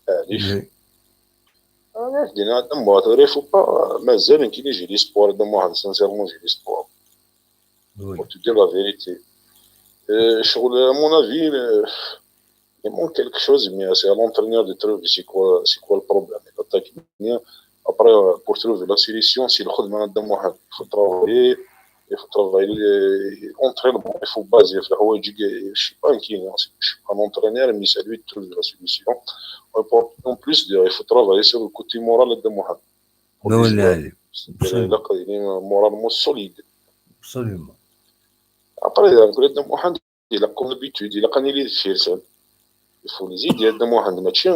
معليش. Oui. انا دينا دمار ريفو با مازال كاين يجي لي سبور دمار سانسيرمون جي لي سبور. Oui. Pour te dire la vérité. Euh, شغل à mon avis, euh, Il manque quelque chose, mais c'est à l'entraîneur de trouver c'est quoi, c'est quoi le problème. L'attaque, après, pour trouver la solution, c'est le coup de main de Mohamed. Il faut travailler, il faut travailler l'entraînement, il faut baser, il faut, je sais pas, je suis pas un entraîneur, mais c'est lui de trouver la solution. En plus, il faut travailler sur le côté moral de Mohamed. Moralement solide. Absolument. Après, il y a un de Mohamed. Il a comme l'habitude, il a quand il est fier, ça. Il faut les aider, de Mohamed. ماشي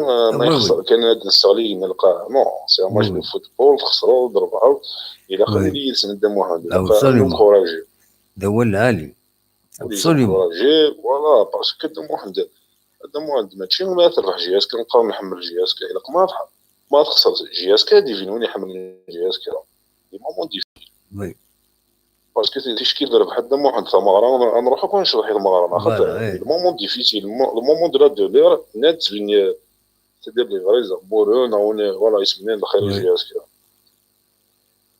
كان هذا الصغير يلقى. Non, c'est un match de football, خسروا ضربوا. Il a quand il est, c'est de Mohamed. Il a encouragé. هذا هو العالي. Absolument. Voilà, parce que de Mohamed, de Mohamed ماشي ما تربح جي اس كي، نقدر نحمل جي اس كي. ما تخسر جي اس كي، ديفين وين يحمل جي اس كي. دي مومون ديفين. Oui. Parce que c'est ce qui doit être de Mohamed. ثمارة، أنا نروح أكون شرحي ثمارة. خاطر le moment difficile, le moment de la douleur, net, c'est des vrais amoureux, on est, voilà, ils sont dans le خير. Oui.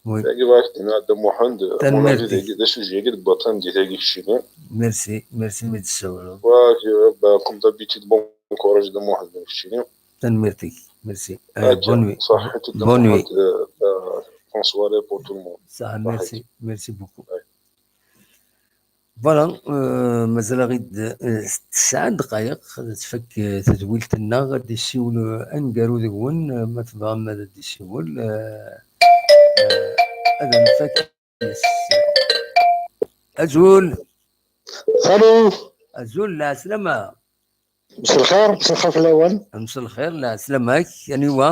Oui. Tagi bɣiɣ ad d-iniɣ a Dda Muḥend, Tanemmirt-ik. D asujet-agi d baṭan di tagi keččini. Merci, merci mi d-tessawleḍ. Comme d'habitude, bon courage a Dda Muḥend keččini. Tanemmirt-ik, merci. Bonne nuit. Ṣaḥit a Dda Muḥend. Bonne soirée pour tout le monde. Merci, merci beaucoup. Voilà, mazal-aɣ-id tesɛa ddqayeq ad tfak tedwilt-nneɣ, ad d-issiwel aneggaru deg-wen, ma tebɣam ad d-issiwel, ad nfak. Azul. Allô. Azul, lɛeslama. مساء الخير، مساء الخير في الأول. مساء الخير، lɛeslama-k. Aniwa?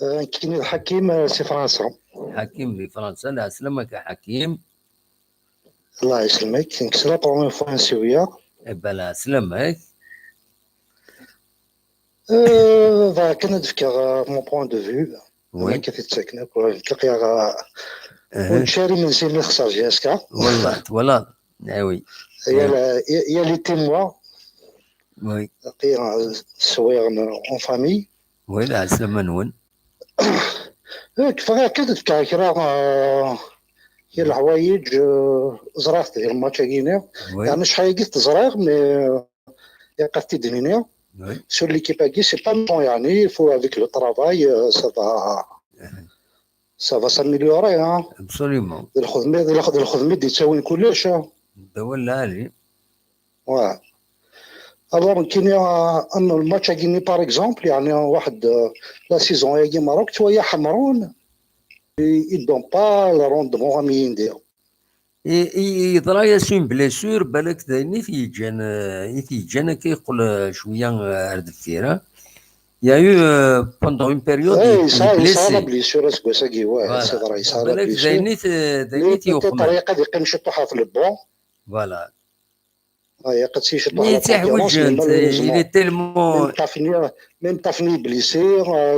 Nekkini d Ḥakim si Fransa. Ḥakim di Fransa, lɛeslama-k a Ḥakim. الله يسلمك. C'est la première fois نسيويا. Eh ben, lɛeslama-k. Bɣiɣ kan ad d-fkeɣ mon point de vue. Amek i t-id-ttaken akk, nttlaqa ur nettcari imensi mi nexser J S K. Wallah, twalaḍ. Ah oui. Il y a les témoins. Oui. Sswiɣ en famille. Oui, lɛeslama-nwen. Bɣiɣ kan ad d-fkeɣ kra, kra leḥwayeǧ ẓriɣ-t di lmatch-agi-nni. Yeɛni acḥal-agi t-ẓriɣ, mais ilaq ad t-id-nini. Sur l'équipe-agi, c'est pas méchant, yeɛni, il faut avec le travail, ça va, ça va s'améliorer, hein. Absolument. D lxedma, d lxedma i d-yettawin kullec. D awal lɛali. Ouais. Alors, nekkini, am lmatch-agi-nni, par exemple, yeɛni, waḥed, la saison-agi Maroc, ttwaya ḥemrun, il donne pas le rendement am yindi. Yeḍra-yas une blessure, balak d ayen i t-yeǧǧan, i t-yeǧǧan akka yeqqel cwiya ar deffir. Il y a eu, pendant une période, une blessure. Yesɛa la blessure aseggas-agi, ouais, c'est vrai, yesɛa la blessure. D ayen i t-yuqmen. Peut-être ad yeqqim ciṭuḥ ɣef le banc. Voilà. Ilaq ad t-yeḥwiǧ, il est tellement. Même Tafni blessé,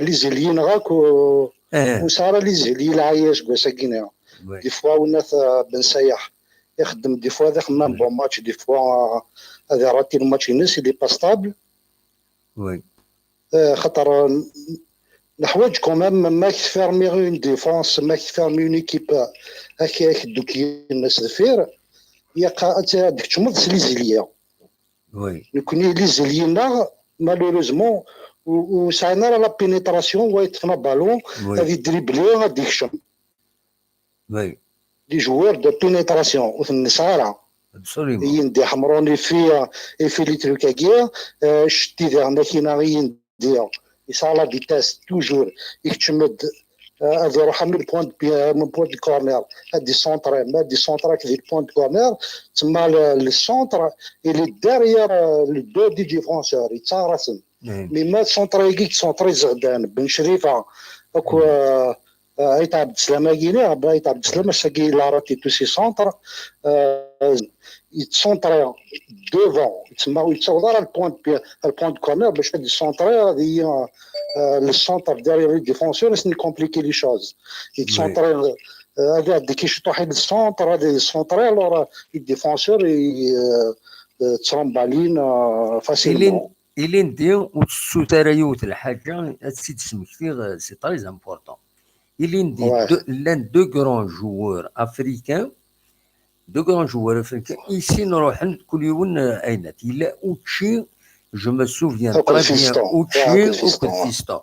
les ailiers akk, ur nesɛi ara les ailiers lɛali aseggas-agi. Des fois, winat Ben Sayaḥ ixeddem des fois d axemmem bon match, des fois ad irati le match-ines, il est pas stable. Oui. Xaṭer neḥwaǧ quand même, ma k-tfermiḍ une défense, ma k-tfermiḍ une équipe, ak, ak ddukklen s deffir, ilaq ad tkecmeḍ s les ailiers. Oui. Nekkni les ailiers-nneɣ, malheureusement, ur sɛin ara la pénétration, wa yeṭṭef aballon, ad idribli, ad d-ikcem. Oui. Les joueurs de pénétration, ur ten-nesɛi ara. Absolument. Yindi Ḥemrun, il fait, il fait les trucs-agi, Cettider, Nakina, Yindi, yesɛa la vitesse, toujours, ikcem-d, ad iruḥ am le point de pied, am le point de corner, ad d-icentre, ma ad d-icentre akked le point de corner, tsemma le centre, il est derrière le dos du défenseur, yettaɣ-asen. Mais ma centre-agi, centre izeɣdan, Ben Crifa, akk, Ayt Ɛebdeslam-agi, Ayt Ɛebdeslam, ass-agi, il a raté tous ses centres, yettcentre devant, yettaweḍ ara le point de pied, le point de corner, bac ad yecentre, ad yi, le centre derrière le défenseur, ad sen-compliquer les choses. Yettcentre, ad iɛeddi kan ciṭuḥ i le centre, ad yecentre, alors le défenseur, il, ttrembalin facilement. Ilindi ur tettut ara yiwet lḥaǧa, ad tt-id-smektiɣ, c'est très important. Ilindi llan deux grands joueurs africains, deux grands joueurs africains, ici nruḥen kul yiwen aynat. Yella učči Je me souviens très bien. Ucci akked Fiston.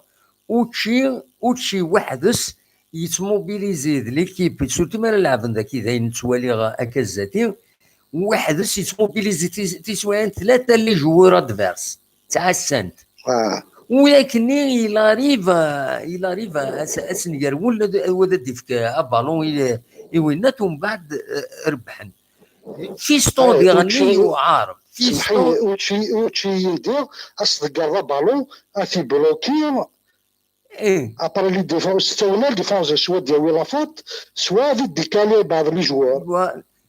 Ucci, Ucci weḥd-s yettmobilizi d l'équipe, surtout mi ara lɛeben daki, d ayen ttwaliɣ akka zdat-i. Weḥd-s yettmobilizi tis-, tiswiɛin tlata les joueurs adverses, ttɛassan-t. U yak-nni il arrive, il arrive a s-, a sen-yerwel ad, ad d-ifk abalun i, i winnat, umbeɛd, eh, rebḥen. Fiston diɣen yewɛer. Fiston. Ucci yindi, a s-tḍegger abalun, a t-ibloki. Après les défenses, soit la défense, soit d-yawi la faute, soit ad d-ikali bɛḍ les joueurs.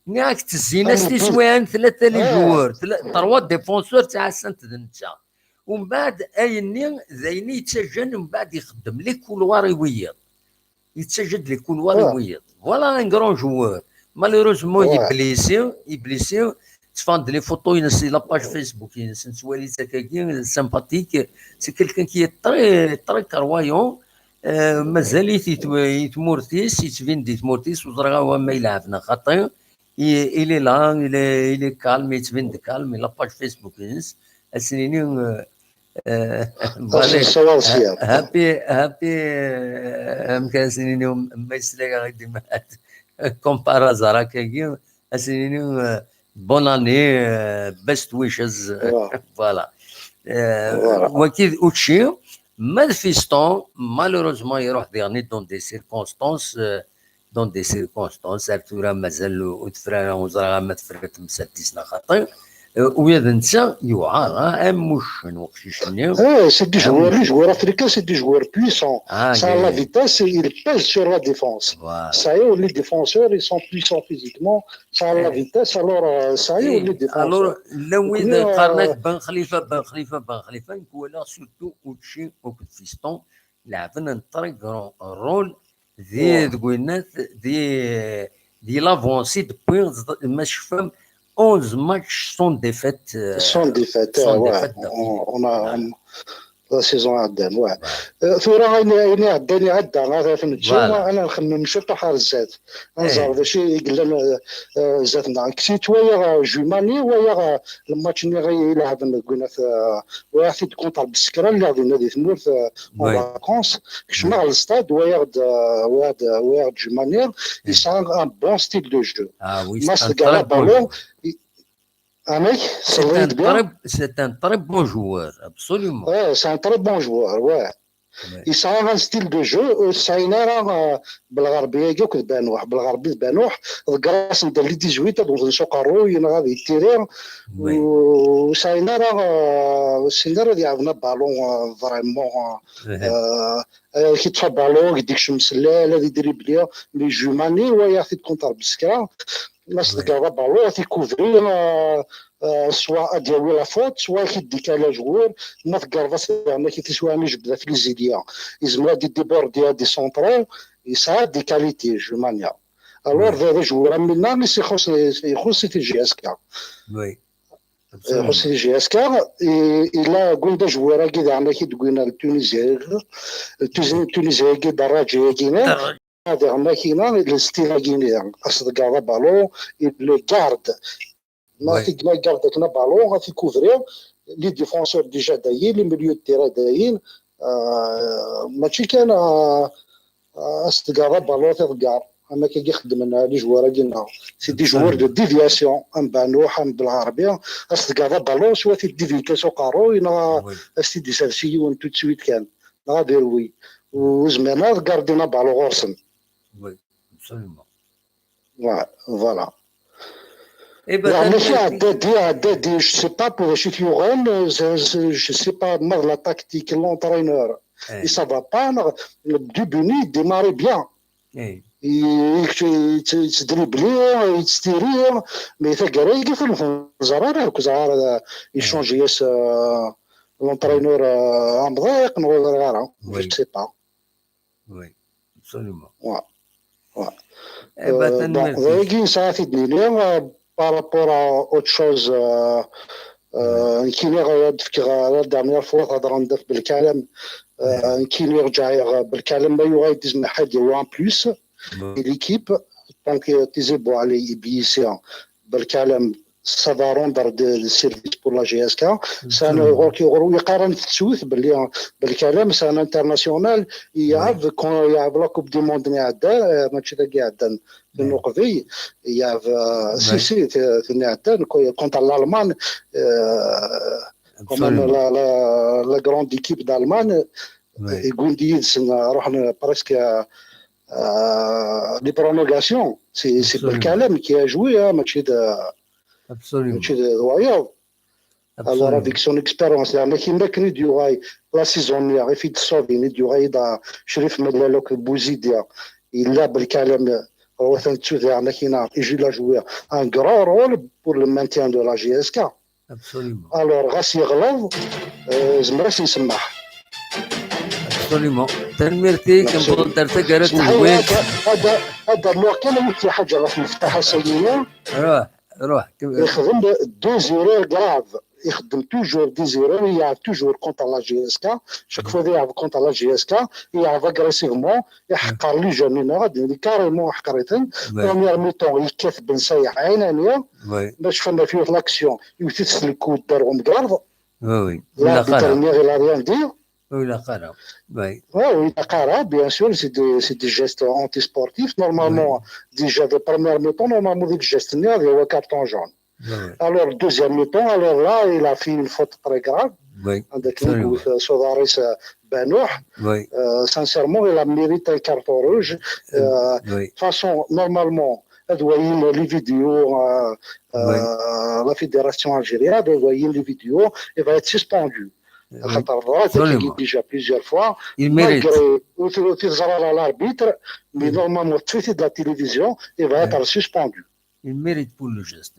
Nniɣ-ak ttezzin-as tiswiɛin tlata les joueurs, trois défenseurs ttɛassan-t d netta. Umbeɛd ayenni d ayen i yettaǧǧan umbeɛd ixeddem les couloirs i wiyiḍ. Yettaǧǧa-d les couloirs i wiyiḍ. Voilà un grand joueur. Malheureusement, il est blessé, il est blessé. Tteffɣen-d les photos-ines si la page Facebook-ines, nettwali-tt akkagi, sympathique. C'est quelqu'un qui est très, très croyant. Euh, mazal-it i tm-, i tmurt-is, yettbin-d i tmurt-is, ur ẓriɣ ara ma yelɛeb neɣ xaṭi. Il, il est là, il est, il est calme, yettbin-d calme, la page Facebook-ines. Ad s-nini, euh, euh, happy, happy, euh, amek ad s-nini, ma yesla-yaɣ-id imat, comme par hasard akkagi, ad s-nini, euh, bonne année, euh, best wishes, voilà. Euh, waki d Ucci, ma d Fiston, malheureusement, iruḥ diɣen dans des circonstances, euh, dans des circonstances, ar tura mazal ur tefra, ur ẓriɣ ma tefra temsalt-is neɣ xaṭi. Euh, ula d netta yewɛer, ah, am uccen uqcic-nni. Eh, c'est des joueurs, les joueurs africains, c'est des joueurs puissants. Ça a la vitesse et il pèse sur la défense. Voilà. Ça y est, les défenseurs, ils sont puissants physiquement. Ça a la vitesse, alors, euh, ça y est, les défenseurs. Alors, llan wid qqaren-ak Ben Khalifa, Ben Khalifa, Ben Khalifa, nekk walaɣ surtout Ucci akked Fiston, lɛeben un très grand rôle di, deg winnat, di, di l'avancée depuis, ma tcefam, onze matchs sans défaite, euh, sans défaite, on, on a, on, la saison iɛeddan, ouais. Euh, tura ayen, ayen iɛeddan iɛedda, ad t-nettu, ad nxemmem ciṭuḥ ar zdat. Ad nẓer d acu i yellan, euh, euh, zdat-neɣ. Kkes-it wayeɣ, euh, Jumani, wayeɣ, euh, le match-nni i lɛeben deg winnat, euh, wayeɣ-t-id contre Beskra, lliɣ dinna di tmurt, euh, en vacances. Kecmeɣ le stade, wayeɣ-d, euh, wayeɣ-d, wayeɣ-d Jumani, yesɛa un bon style de jeu. Ma s-tga la ballon, amek? C'est un très, c'est un très bon joueur, absolument. Ouais, c'est un très bon joueur, ouais. Yesɛa un style de jeu, ur sɛin ara, euh, Belɣerbi-agi akked Banuḥ. Belɣerbi d Banuḥ, ḍegger-asen-d les dix-huit, ad wten s uqerruy, neɣ ad ittiri. Ur sɛin ara, euh, ur sɛin ara ad iɛawen abalun, euh, vraiment, euh, euh, ad ak-iṭṭef abalun, ad k-d-ikcem s llal, ad idribli. Mais Jumani, wayeɣ-t-id contre Beskra, ma s-tḍegger abalun, ad t-ikuvri, euh, euh, soit ad d-yawi la faute, soit ad k-id-ikal ajwur, ma teggareḍ-as daɣen ad k-tiswiɛin ijebbed ɣef les ailiers. Yezmer ad d-idéborde, ad d-isentri, yesɛa des qualités, Jumani. Alors, d, d ajwur am winna i s-ixuṣṣ, ixuṣṣ i T J S K. Oui. Ixuṣṣ i T J S K, i, ila gunda ajwur-agi daɣen ad k-id-gwin ar Tunisie, Tunisie-agi, Darraja-agi-nni. Diɣen akina, le style-agi-nni, a s-tḍegger abalun, il le garde. Ma t-, ma garde akken abalun, a t-ikuvri, les défenseurs déjà dayen, les milieux de terrain dayen, euh, mačči kan, euh, a s-tḍegger abalun, a t-iḍegger. Am akka i xeddmen, euh, les joueurs-agi-nneɣ. C'est des joueurs de déviation, am Banuḥ, am Belɣerbi, a s-tḍegger abalun, soit t-id-dévier s uqerruy, neɣ a s-t-id-isers i yiwen tout de suite kan. Neɣ ad irwi. Ur zmiren ara ad gardin abalun ɣur-sen. Oui, absolument. Ouais, voilà. Eh ben, neɣ mačči Ɛeddadi, Ɛeddadi, je sais pas pour acu t-yuɣen, je, je, je sais pas ma d la tactique n l'entraîneur. I ça va pas, neɣ Dubuni, il démarre bien. I, i, yettdribli, yettiri, mais taggara-agi ur neẓri ara, ur ẓriɣ ara, euh, icanji-as, euh, l'entraîneur, euh, amḍiq, neɣ ur ẓriɣ ara, je sais pas. Oui, absolument. Ouais. Ouais. Eh ben, euh, bon, tanemmirt-ik. D ayagi nesɛa t-id-nini, euh, par rapport à autre chose, euh, euh, nekkini ad d-fkeɣ, euh, la dernière fois, hedren-d ɣef Belkalem, euh, nekkini rǧaɣ, euh, Belkalem ma yuɣal-d izmer ad yawi un plus i l'équipe, donc, euh, Tizi Bouali, Iblissi, Belkalem, Ça va rendre de, de service pour la G S K. C'est un, ɣur-k, ɣur-, yeqqaren tettut belli, belli Kalem, c'est un international. Yeɛɛeb, quand yeɛɛeb la Coupe du Monde n iɛeddan, euh, mačči dagi iɛeddan, n uqbel, yeɛɛeb, euh, si, si, t-, t-, n iɛeddan, contre l'Allemagne, euh, quand même la, la, la grande équipe d'Allemagne, i wwin-d yid-sen, ruḥen presque, euh, les prolongations. C'est, c'est Belkalem qui a joué, hein, mačči d, mačči d, d wayeḍ. Alors, avec son expérience, yeɛni akken i d-yuɣal la saison-nni, i fi d-ṣṣabin, i d-yuɣal da Crif Mellal akked Bouzidia, yella Belkalem, atan d tuda, yeɛni akken il a joué un grand rôle pour le maintien de la G S K. Absolument. Alors, ɣas yeɣleḍ, euh, zemreɣ ad s-nsemmeḥ. Absolument. Tanemmirt-ik, newweḍ-d ar taggara n tedwilt. Ad, ad, ad rnuɣ kan yiwet n lḥaǧa ɣef Meftaḥ Asayini. Ruḥ, ruḥ. Yexdem des erreurs graves. Ixeddem toujours des erreurs, yeɛɛeb toujours contre la G S K. Chaque fois yeɛɛeb contre la G S K, yeɛɛeb agressivement, iḥeqqer les jeunes, carrément iḥeqqer-iten. Première mi-temps, yekkat Ben Sayeḥ ɛinani. Ma tcefam ɣef yiwet l'action, yewwet-it s lkud ar umgarḍ. L'arbitre-nni, il a rien dit. Ur ilaq ara. Oui, ur ilaq ara, bien sûr, c'est des, c'est des gestes antisportifs. Normalement, déjà, de première mi-temps, normalement, deg geste-nni, ad yawi carton jaune. Alors, deuxième mi-temps, alors là, il a fait une faute très grave. Avec une goutte, euh, s uḍar-is, euh, Banouh. Euh, sincèrement, il a mérité un carton rouge. Euh, de toute façon, normalement, ad wayin les vidéos, euh, euh, la fédération algérienne, ad wayin les vidéos, il va être suspendu. Xaṭer ḍrat déjà plusieurs fois, malgré ur t-, ur t-iẓra ara l'arbitre, mais normalement, teṭṭef-it-id la télévision, il va être suspendu. Il mérite pour le geste.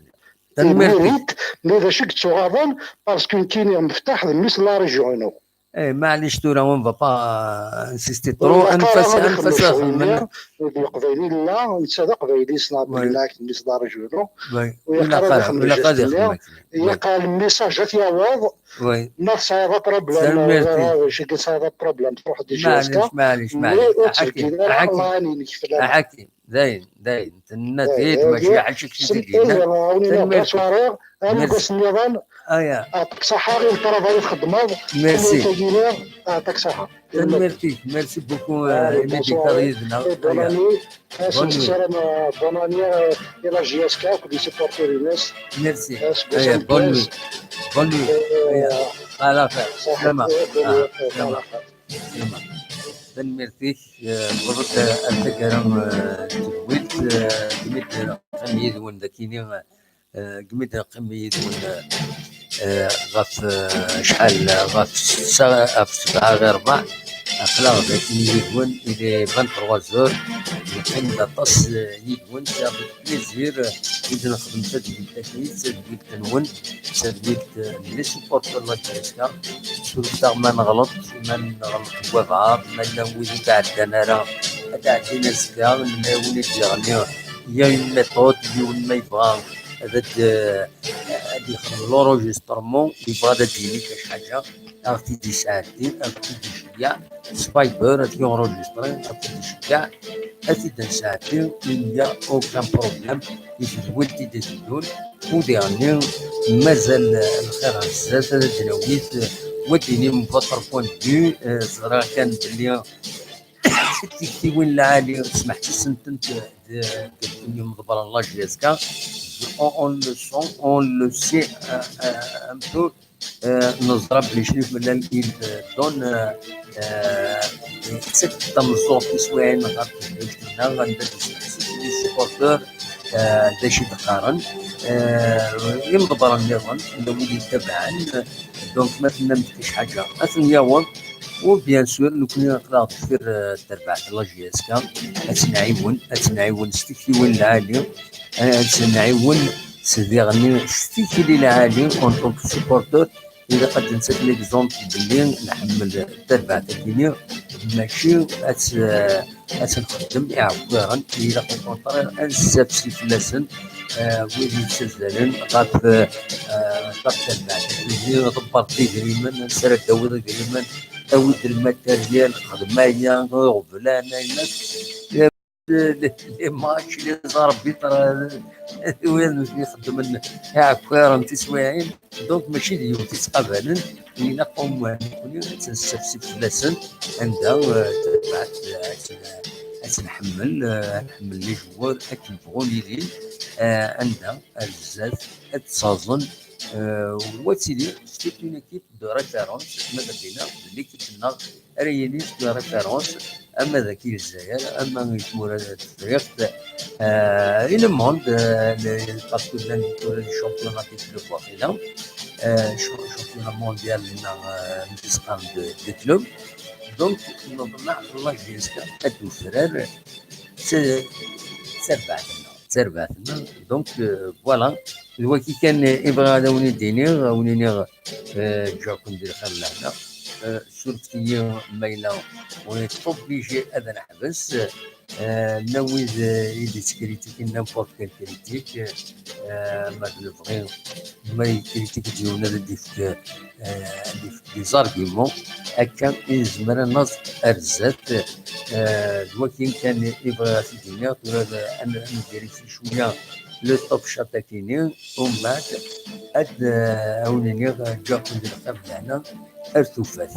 Il mérite, mais d acu i yettɣaḍen, parce que nekkini Meftaḥ d mmi-s n la région-inu. Eh, maɛlic tura, on va pas insister trop. Anef-as, anef-as ad xedmen. D Leqbayel i nella, netta d Aqbayli, ssneɣ belli d mmi-s n la région-inu. Ur ilaq ara ad ixdem le geste-nni. Ilaq le message ad t-yaweḍ. Ma tesɛiḍ problème, euh, je sais que tesɛiḍ problème, truḥ-d i J S K, mais ur ttbeggin ara ṛṛay-inek fell-aneɣ. Dayen, dayen, tenna-t-id, mačči ḥaca kečč i d-yenna. Tanemmirt. Armi d ass nniḍen, aɛṭik ṣaḥa i le travail i txeddmeḍ. Merci. Aɛṭik ṣaḥa. Tanemmirt-ik, merci beaucoup, euh, imi d-tekkiḍ yid-neɣ. Bonne nuit. Bonne nuit. Bonne année, euh, i la J S K akked les supporters-ines. Merci. Bonne nuit. Bonne nuit. À la fin. Salam. Salam. Tanemmirt-ik, eh, newweḍ-d ar taggara, eh, n tedwilt, eh, deg mi d-neqqim yid-wen dagi-ni, eh, deg mi d-neqqim yid-wen, eh, ɣef, eh, acḥal, ɣef ssa, ɣef sebɛa ɣir ṛebɛa, aql-aɣ dagi yid-wen, il est vingt-trois heures, neqqim-d aṭas, eh, yid-wen, c'est avec plaisir, eh, i d-nexdem tadwilt-agi, tadwilt-nwen, tadwilt, eh, n les supporters n la J S K. Surfet-aɣ ma neɣleḍ, ma neɣleḍ deg wabɛaḍ, ma llan wid ur d-ɛeddan ara, ad d-ɛeddin azekka, ma yella win i d-yeɣli, il y a une méthode, yiwen ma yebɣa ad, ad, eh, ad yexdem l'enregistrement, yebɣa ad d-yini kra ḥaǧa, ad ɣ-t-id-yesɛeddi, ad ɣ-t-id-iceyyeɛ s Viber, ad t-yenregistré, ad ɣ-t-id-iceyyeɛ, ad t-id-nesɛeddi, il n'y a aucun problème, i tedwilt i d-iteddun, u diɣenni mazal lxir ɣer zdat, ad d-nawi-t, wa d-inim votre point de vue, eh, ẓriɣ kan belli tiktiwin lɛali smeḥsisent-tent d, d, d imḍebbren n la J S K, on, on le sent, on le sait, eh, eh, un peu, eh, neẓra belli Crif Mellal il donne, eh, eh, yekkes-d tameẓẓuɣt tiswiɛin ɣer tedwilt-nneɣ, anda d-yesseqsi les supporters, eh, d acu i d-qqaren, eh, imḍebbren nniḍen, llan wid yettabaɛen, donc ma tennam-d kra ḥaǧa, ad ten-yaweḍ, u bien sûr, nekkni aql-aɣ deffir, eh, terbaɛt n la J S K, ad tt-nɛiwen, ad tt-nɛiwen s tiktiwin lɛali, eh, ad tt-nɛiwen s diɣenni s tikli lɛali, en tant que supporter, ilaq ad d-ntak l'exemple belli nḥemmel tarbaɛt-agi-ni, mačči ad tt-, ad tt-nxeddem iɛewwiren, ilaq au contraire ad nessafsi fell-asen, eh, wid yettazzalen ɣef, eh, ɣef terbaɛt-agi-ni, ḍebbret idrimen, ansi ara d-tawiḍ idrimen, awi-d lmateryal, xdem aya, iɣeblan, ayen akk. les matchs, les arbitres, euh, wid i ixeddmen iɛekkiren tiswiɛin. Donc, mačči d yiwet i ttqabalen, ilaq nekni ad nessefsi fell-asen, anda, euh, tebɛet, euh, ad tt-, ad tt-nḥemmel, euh, ad nḥemmel les joueurs akken bɣun ilin, euh, anda ar zdat ad tt-saẓen, euh, u ad tili c'est une équipe de référence, ma d akken-a, d l'équipe-nneɣ ara yilin de référence, ama d akki Lezzayer, ama i tmura n Tefriqt, euh, et le monde, euh, le, parce que llan tura les championnats des clubs waqila, euh, cha-, championnat mondial neɣ, euh, mi s-qqaren de, de club. Donc, neḍmeɛ la J S K ad d-tufrar s, s terbaɛt-nneɣ, d tarbaɛt-nneɣ. Donc, euh, voilà, d wagi kan i bɣiɣ ad awen-id-iniɣ, ad awen-iniɣ, euh, ǧǧiɣ-ken di lxir d lehna. Euh, surfet-iyi ma yella on est obligé ad neḥbes. Euh, llan wid, euh, i d-yettkritikun n'importe quelle critique, euh, ma d lebɣi, ma yekritik-d yiwen ad d-yefk, euh, ad d-yefk des arguments, akka i nezmer ad naẓ ar zdat. Euh, d wakin kan i bɣiɣ ad t-id-iniɣ, tura ad, ad, ad nvérifie cwiya le top shot akini, umbeɛd ad, euh, awen-iniɣ, euh, ǧǧiɣ-ken di lxir d lehna, ar tufat.